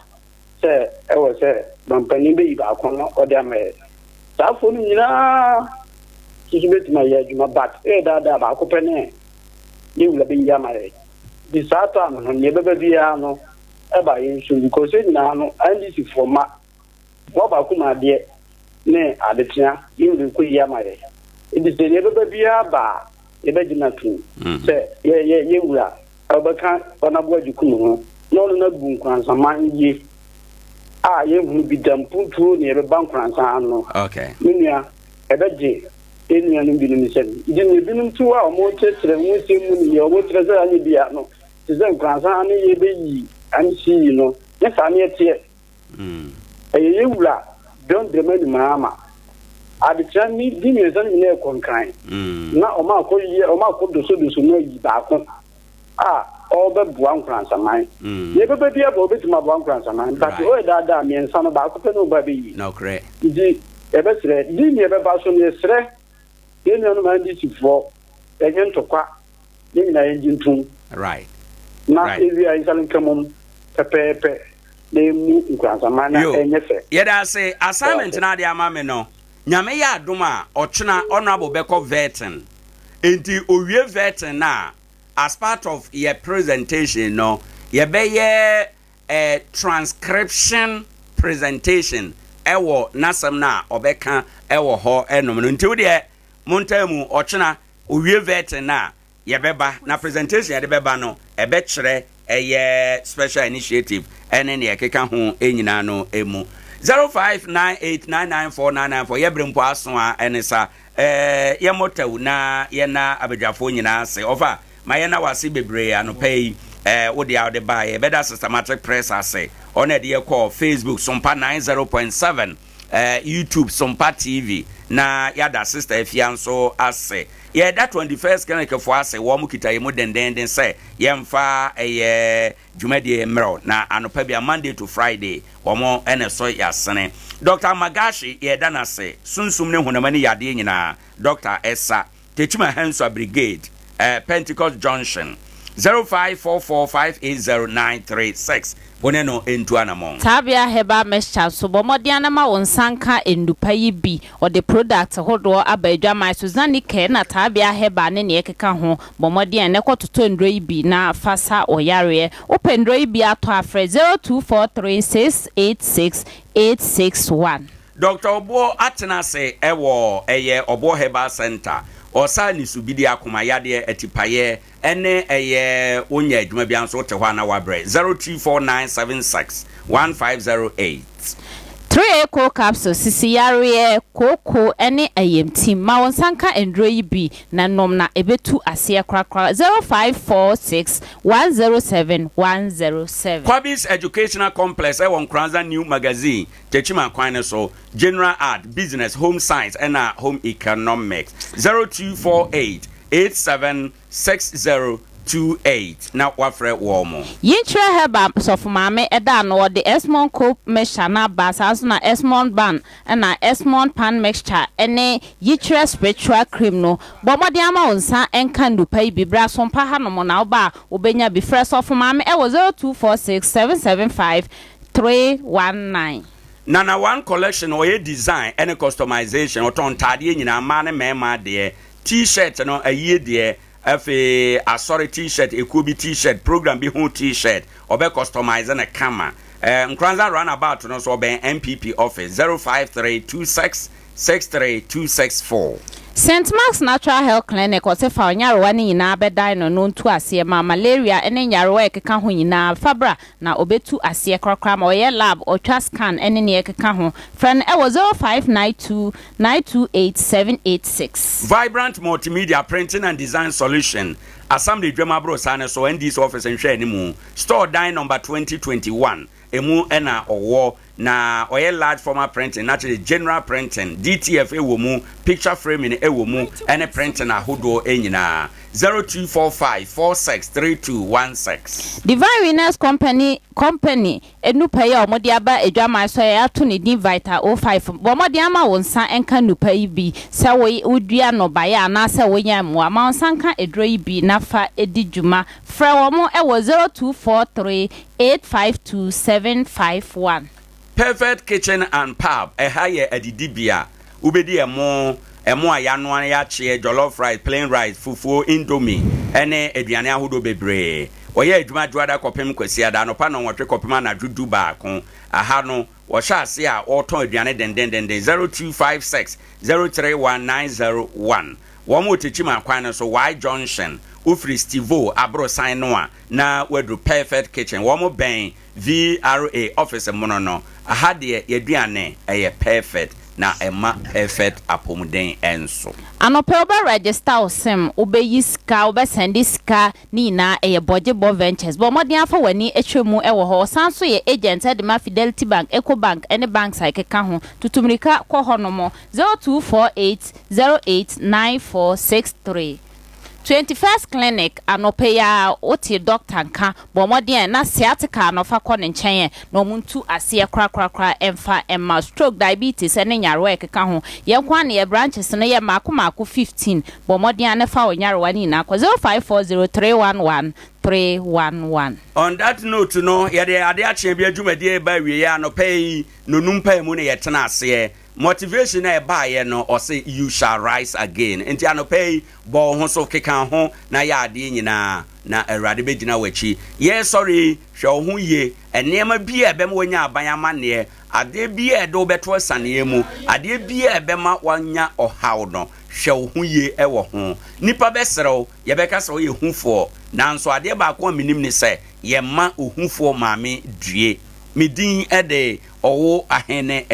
sɛ ɛwɔ sɛ mampanin bɛyi baako na ɔde ama yɛ. Saa afoɔ no nyinaa nso bɛtumi ayɛ adwuma but ɛyɛ daadaa baako pɛ ne ne wura bɛyi ama yɛ. Nti saa time no nea ɛbɛba biara no ɛba yɛn nso because yɛn nyinaa no NDC foɔ mma boa baako mu adeɛ ne adekyea ne wura kɔ yi ama yɛ. Nti sɛ nea ɛbɛba biara ba a yɛbɛgyina atom sɛ yɛ yɛ yɛ wura a ɔbɛka Ɔnabo Agyekum ho na ɔno no abu Nkoransaman yie a yɛnhunu bi da mpuntuo ne yɛbɛba Nkoransan ano. Okay. Me nua, ɛbɛgye yɛn nuanom binom nsam. Nti nea ebinom te hɔ a wɔrekyerɛkyerɛ ho nsɛm mu ne nea wɔkyerɛ sɛ anyɛ biara no, te sɛ Nkoransan ano yɛbɛyi MC yi no, nyɛ saa ne ɛteɛ. Ɛyɛ yɛn wura John Dramani Mahama. Adekyea ne di mmiɛnsa no nyinaa ɛkɔ nkran. Na wɔn akɔ yɛ wɔn akɔ dosodoso mu ayi baako a ɔrebɛboa nkoransaman. Nea ɛbɛba bi aba ɔbɛtumi aboa nkoransaman. But ɔyɛ daadaa mmiɛnsa no baako pɛ na ɔba bɛyi. Nti yɛbɛsrɛ di nea ɛbɛba so no yɛsrɛ yɛn nuanom NDC foɔ ɛnyɛ ntɔkwa. Yɛn nyinaa yɛngye ntom. Right. Na Right. ewie a yɛnsane nka mmom pɛpɛɛpɛ na yɛmmu nkoransaman na Yo. ɛnyɛ fɛ. Yɛda ase. Assignment no ade ama me no, Nyame yɛ adom a, ɔkyena Honourable bɛkɔ vetting. Enti owie vetting no a, as part of yɛ presentation no, yɛbɛyɛ eh, transcription presentation ɛwɔ n'asɛm no a ɔbɛka ɛwɔ hɔ ɛnom no. Nti wo deɛ montaa mu, ɔkyena owie vetting no a, yɛbɛba na presentation yɛde bɛba no ɛbɛkyerɛ ɛyɛ special initiative ɛne nea ɛkeka ho nyinaa no mu. 0598994994 yɛbrɛ mpo aso a ɛne sa ɛɛ yɛmmɔ tɛw na yɛna abadwafoɔ nyinaa ase. Ɔfa ma yɛna wase bebree anɔpa yi ɛɛ wo deɛ a wode baeɛ. Yɛbɛda Systematic Press ase, ɔno ɛde yɛkɔɔ Facebook Sompa 90.7, eh, YouTube Sompa TV, na yɛada Sister Afia nso ase. Yɛda 21st Clinic foɔ ase, wɔn kita yɛn mu dendenden sɛ yɛmfa ɛyɛ dwumadie mmerɛw, na anɔpa bia Monday to Friday wɔn ɛna ɛsɔ yɛasene. Dr. Magashi, yɛda no ase, sunsum ne honam ani yadeɛ nyinaa, Dr. Ɛsa, Techiman Hansua Brigade, eh, Pentecost Junction, 0544580936. Wo ne no ntu anamɔn. Tabea Herbal Mixture nso, bɔ mmɔden ara ma wo nsa nka nnupa yi bi. Ɔde product hodoɔ aba adwaman so, Zanicare na Tabea Herbal ne nea ɛkeka ho. Bɔ mmɔden ɛnnɛ kɔtotɔ nnuro yi bi na fa sa wo yareɛ. Wopɛ nnuro yi bi atɔ a, frɛ 0243 686 861. Doctor Ɔboɔ atena ase wɔ ɛyɛ Ɔboɔ Herbal Centre. Ɔsa nisubidi, akoma yadeɛ, atipaeɛ ɛne ɛyɛ wonyɛ adwuma biara nso wote hɔ a na wabrɛ. 0249761508. Three A Cold Capsule, sisi yareɛ, kooko ne ayamtim. Ma wo nsa nka nnuro yi bi na nom na ɛbɛtu aseɛ korakora. 0546 107 107. Kwabis Educational Complex ɛwɔ Nkoranza New Magazine, Techiman kwan no so, General Art, Business, Home Science ɛna Home Economics, 0248 87 6028 na wafrɛ wɔn. Yinkyerɛ Herbal Sɔfo Maame ɛda ano ɔde Esmond Cope Mixture no aba saa nso na Esmond Ban ɛna Esmond Pan Mixture ɛne Yikyerɛ Spiritual Cream no. Bɔ mmɔden ama wo nsa nka nnupa yi bi bra Sompa hanom na woba a wobɛnya bi. Frɛ Sɔfo Maame ɛwɔ 0246 775 319. Nana One Collection ɔyɛ design ɛne customization, ɔtɔn ntaadeɛ nyinaa mmaa ne mmarima deɛ, T-shirt no ayie deɛ, afei asɔre T-shirt, ekuo bi T-shirt, program bi ho T-shirt, ɔbɛ customize no kama. Eh, Nkoranza Runabout no nso ɔbɛn NPP office, 05326 63264. Saint Mark's Natural Health Clinic ɔse fa wo nyarewa no nyinaa bɛdan no na ɔntu aseɛ ma malaria ne nyarewa a ɛkeka ho nyinaa fa bra na ɔbɛtu aseɛ korakora ma ɔyɛ lab, ɔtwa scan ne neɛ ɛkeka ho. Frɛ no ɛwɔ 0592 928786. Vibrant Multimedia Printing and Design Solution, Assembly Dwam Aborosan no so, NDC Office nhwɛanimu, Store dan number 2021, emu na ɔwɔ, na ɔyɛ large format printing, na kyerɛ general printing, DTF wɔ mu, picture framing wɔ mu, ne printing ahodoɔ nyinaa. 0245 463216. Divine Winners Company Company Nnupa yi a wɔde aba adwaman so a yɛato ne din Vital O five, bɔ mmɔden ama wo nsa nka nnupa yi bi. Sɛ wo wodua nnɔbaeɛ anaasɛ woyɛn mmoa, ma wo nsa nka aduro yi bi na fa di dwuma. Frɛ wɔn wɔ 0243 852 751. Perfect Kitchen and Pub, Ɛha yɛ adidibea. Wobɛdi ɛmo, ɛmo a yɛanoa na yɛakyeɛ, jollof rice, plain rice, fufuo, indomie, ne aduane ahodoɔ bebree. Wɔyɛ adwuma Dwoada kɔpem Kwasiada anɔpa nnɔnwɔtwe kɔpem anadwo du baako. Aha no, wɔhyɛ ase a wɔtɔn aduane dendendenden. 0256 031 901. Wɔn wɔ Techiman kwan no so, Y Junction. Wofiri Stevo aborosan no a, na woaduru Perfect Kitchen. Wɔn bɛn VRA office mono no. Aha deɛ y'aduane ɛyɛ perfect na ɛma perfect apomuden nso. Anɔpa yi wobɛ register wo sim, wobɛyi sika, wobɛ sɛnde sika, ne nyinaa ɛyɛ Bɔgyebɔ Ventures. Bɔ mmɔden afa w'ani hwɛ mu wɔ hɔ. Ɔsan nso yɛ agent de ma Fidelity Bank, Eco Bank ne banks a ɛkeka ho. Tutu mmirika kɔ hɔnom, 0248 08 9463. 21st Clinic, Anɔpa yi ara wotee dɔkta nka, bɔ mmɔden ɛ na sciatica no fa kɔ ne nkyɛn ɛ na wɔn ntu aseɛ korakorakora mfa mma wo. Stroke, diabetes ne nyarewa a ɛkeka ho. Yɛn nko ara na yɛn branches no yɛ mmaako mmaako 15. Bɔ mmɔden ara na fa wo nyarewa no nyinaa kɔ 0540 311 311. On that note no, yɛde ade akyeɛ bi adwumadie reba awieɛ anɔpa yi, nnɔnum mpaemu na yɛtena aseɛ. Motivation a ɛbaeɛ no, ɔse you shall rise again. Nti anɔpa yi, bɔ wo ho so, keka wo ho na yɛ adeɛ nyinaa, na Awurade bɛgyina w'akyi. Yɛresɔre yi, hwɛ wo ho yie. Nneɛma bi a ɛbɛma woanya aban amanneɛ, adeɛ bi a ɛde wo bɛto asianeɛ mu, adeɛ bi a ɛbɛma woanya ɔhaw no, hwɛ wo ho yie wɔ ho. Nnipa bɛsere wo, yɛbɛka sɛ woyɛ hufoɔ, nanso adeɛ baako a menim ne sɛ, yɛmma ohufoɔ maame due. Me din de Ɔwo Ahene.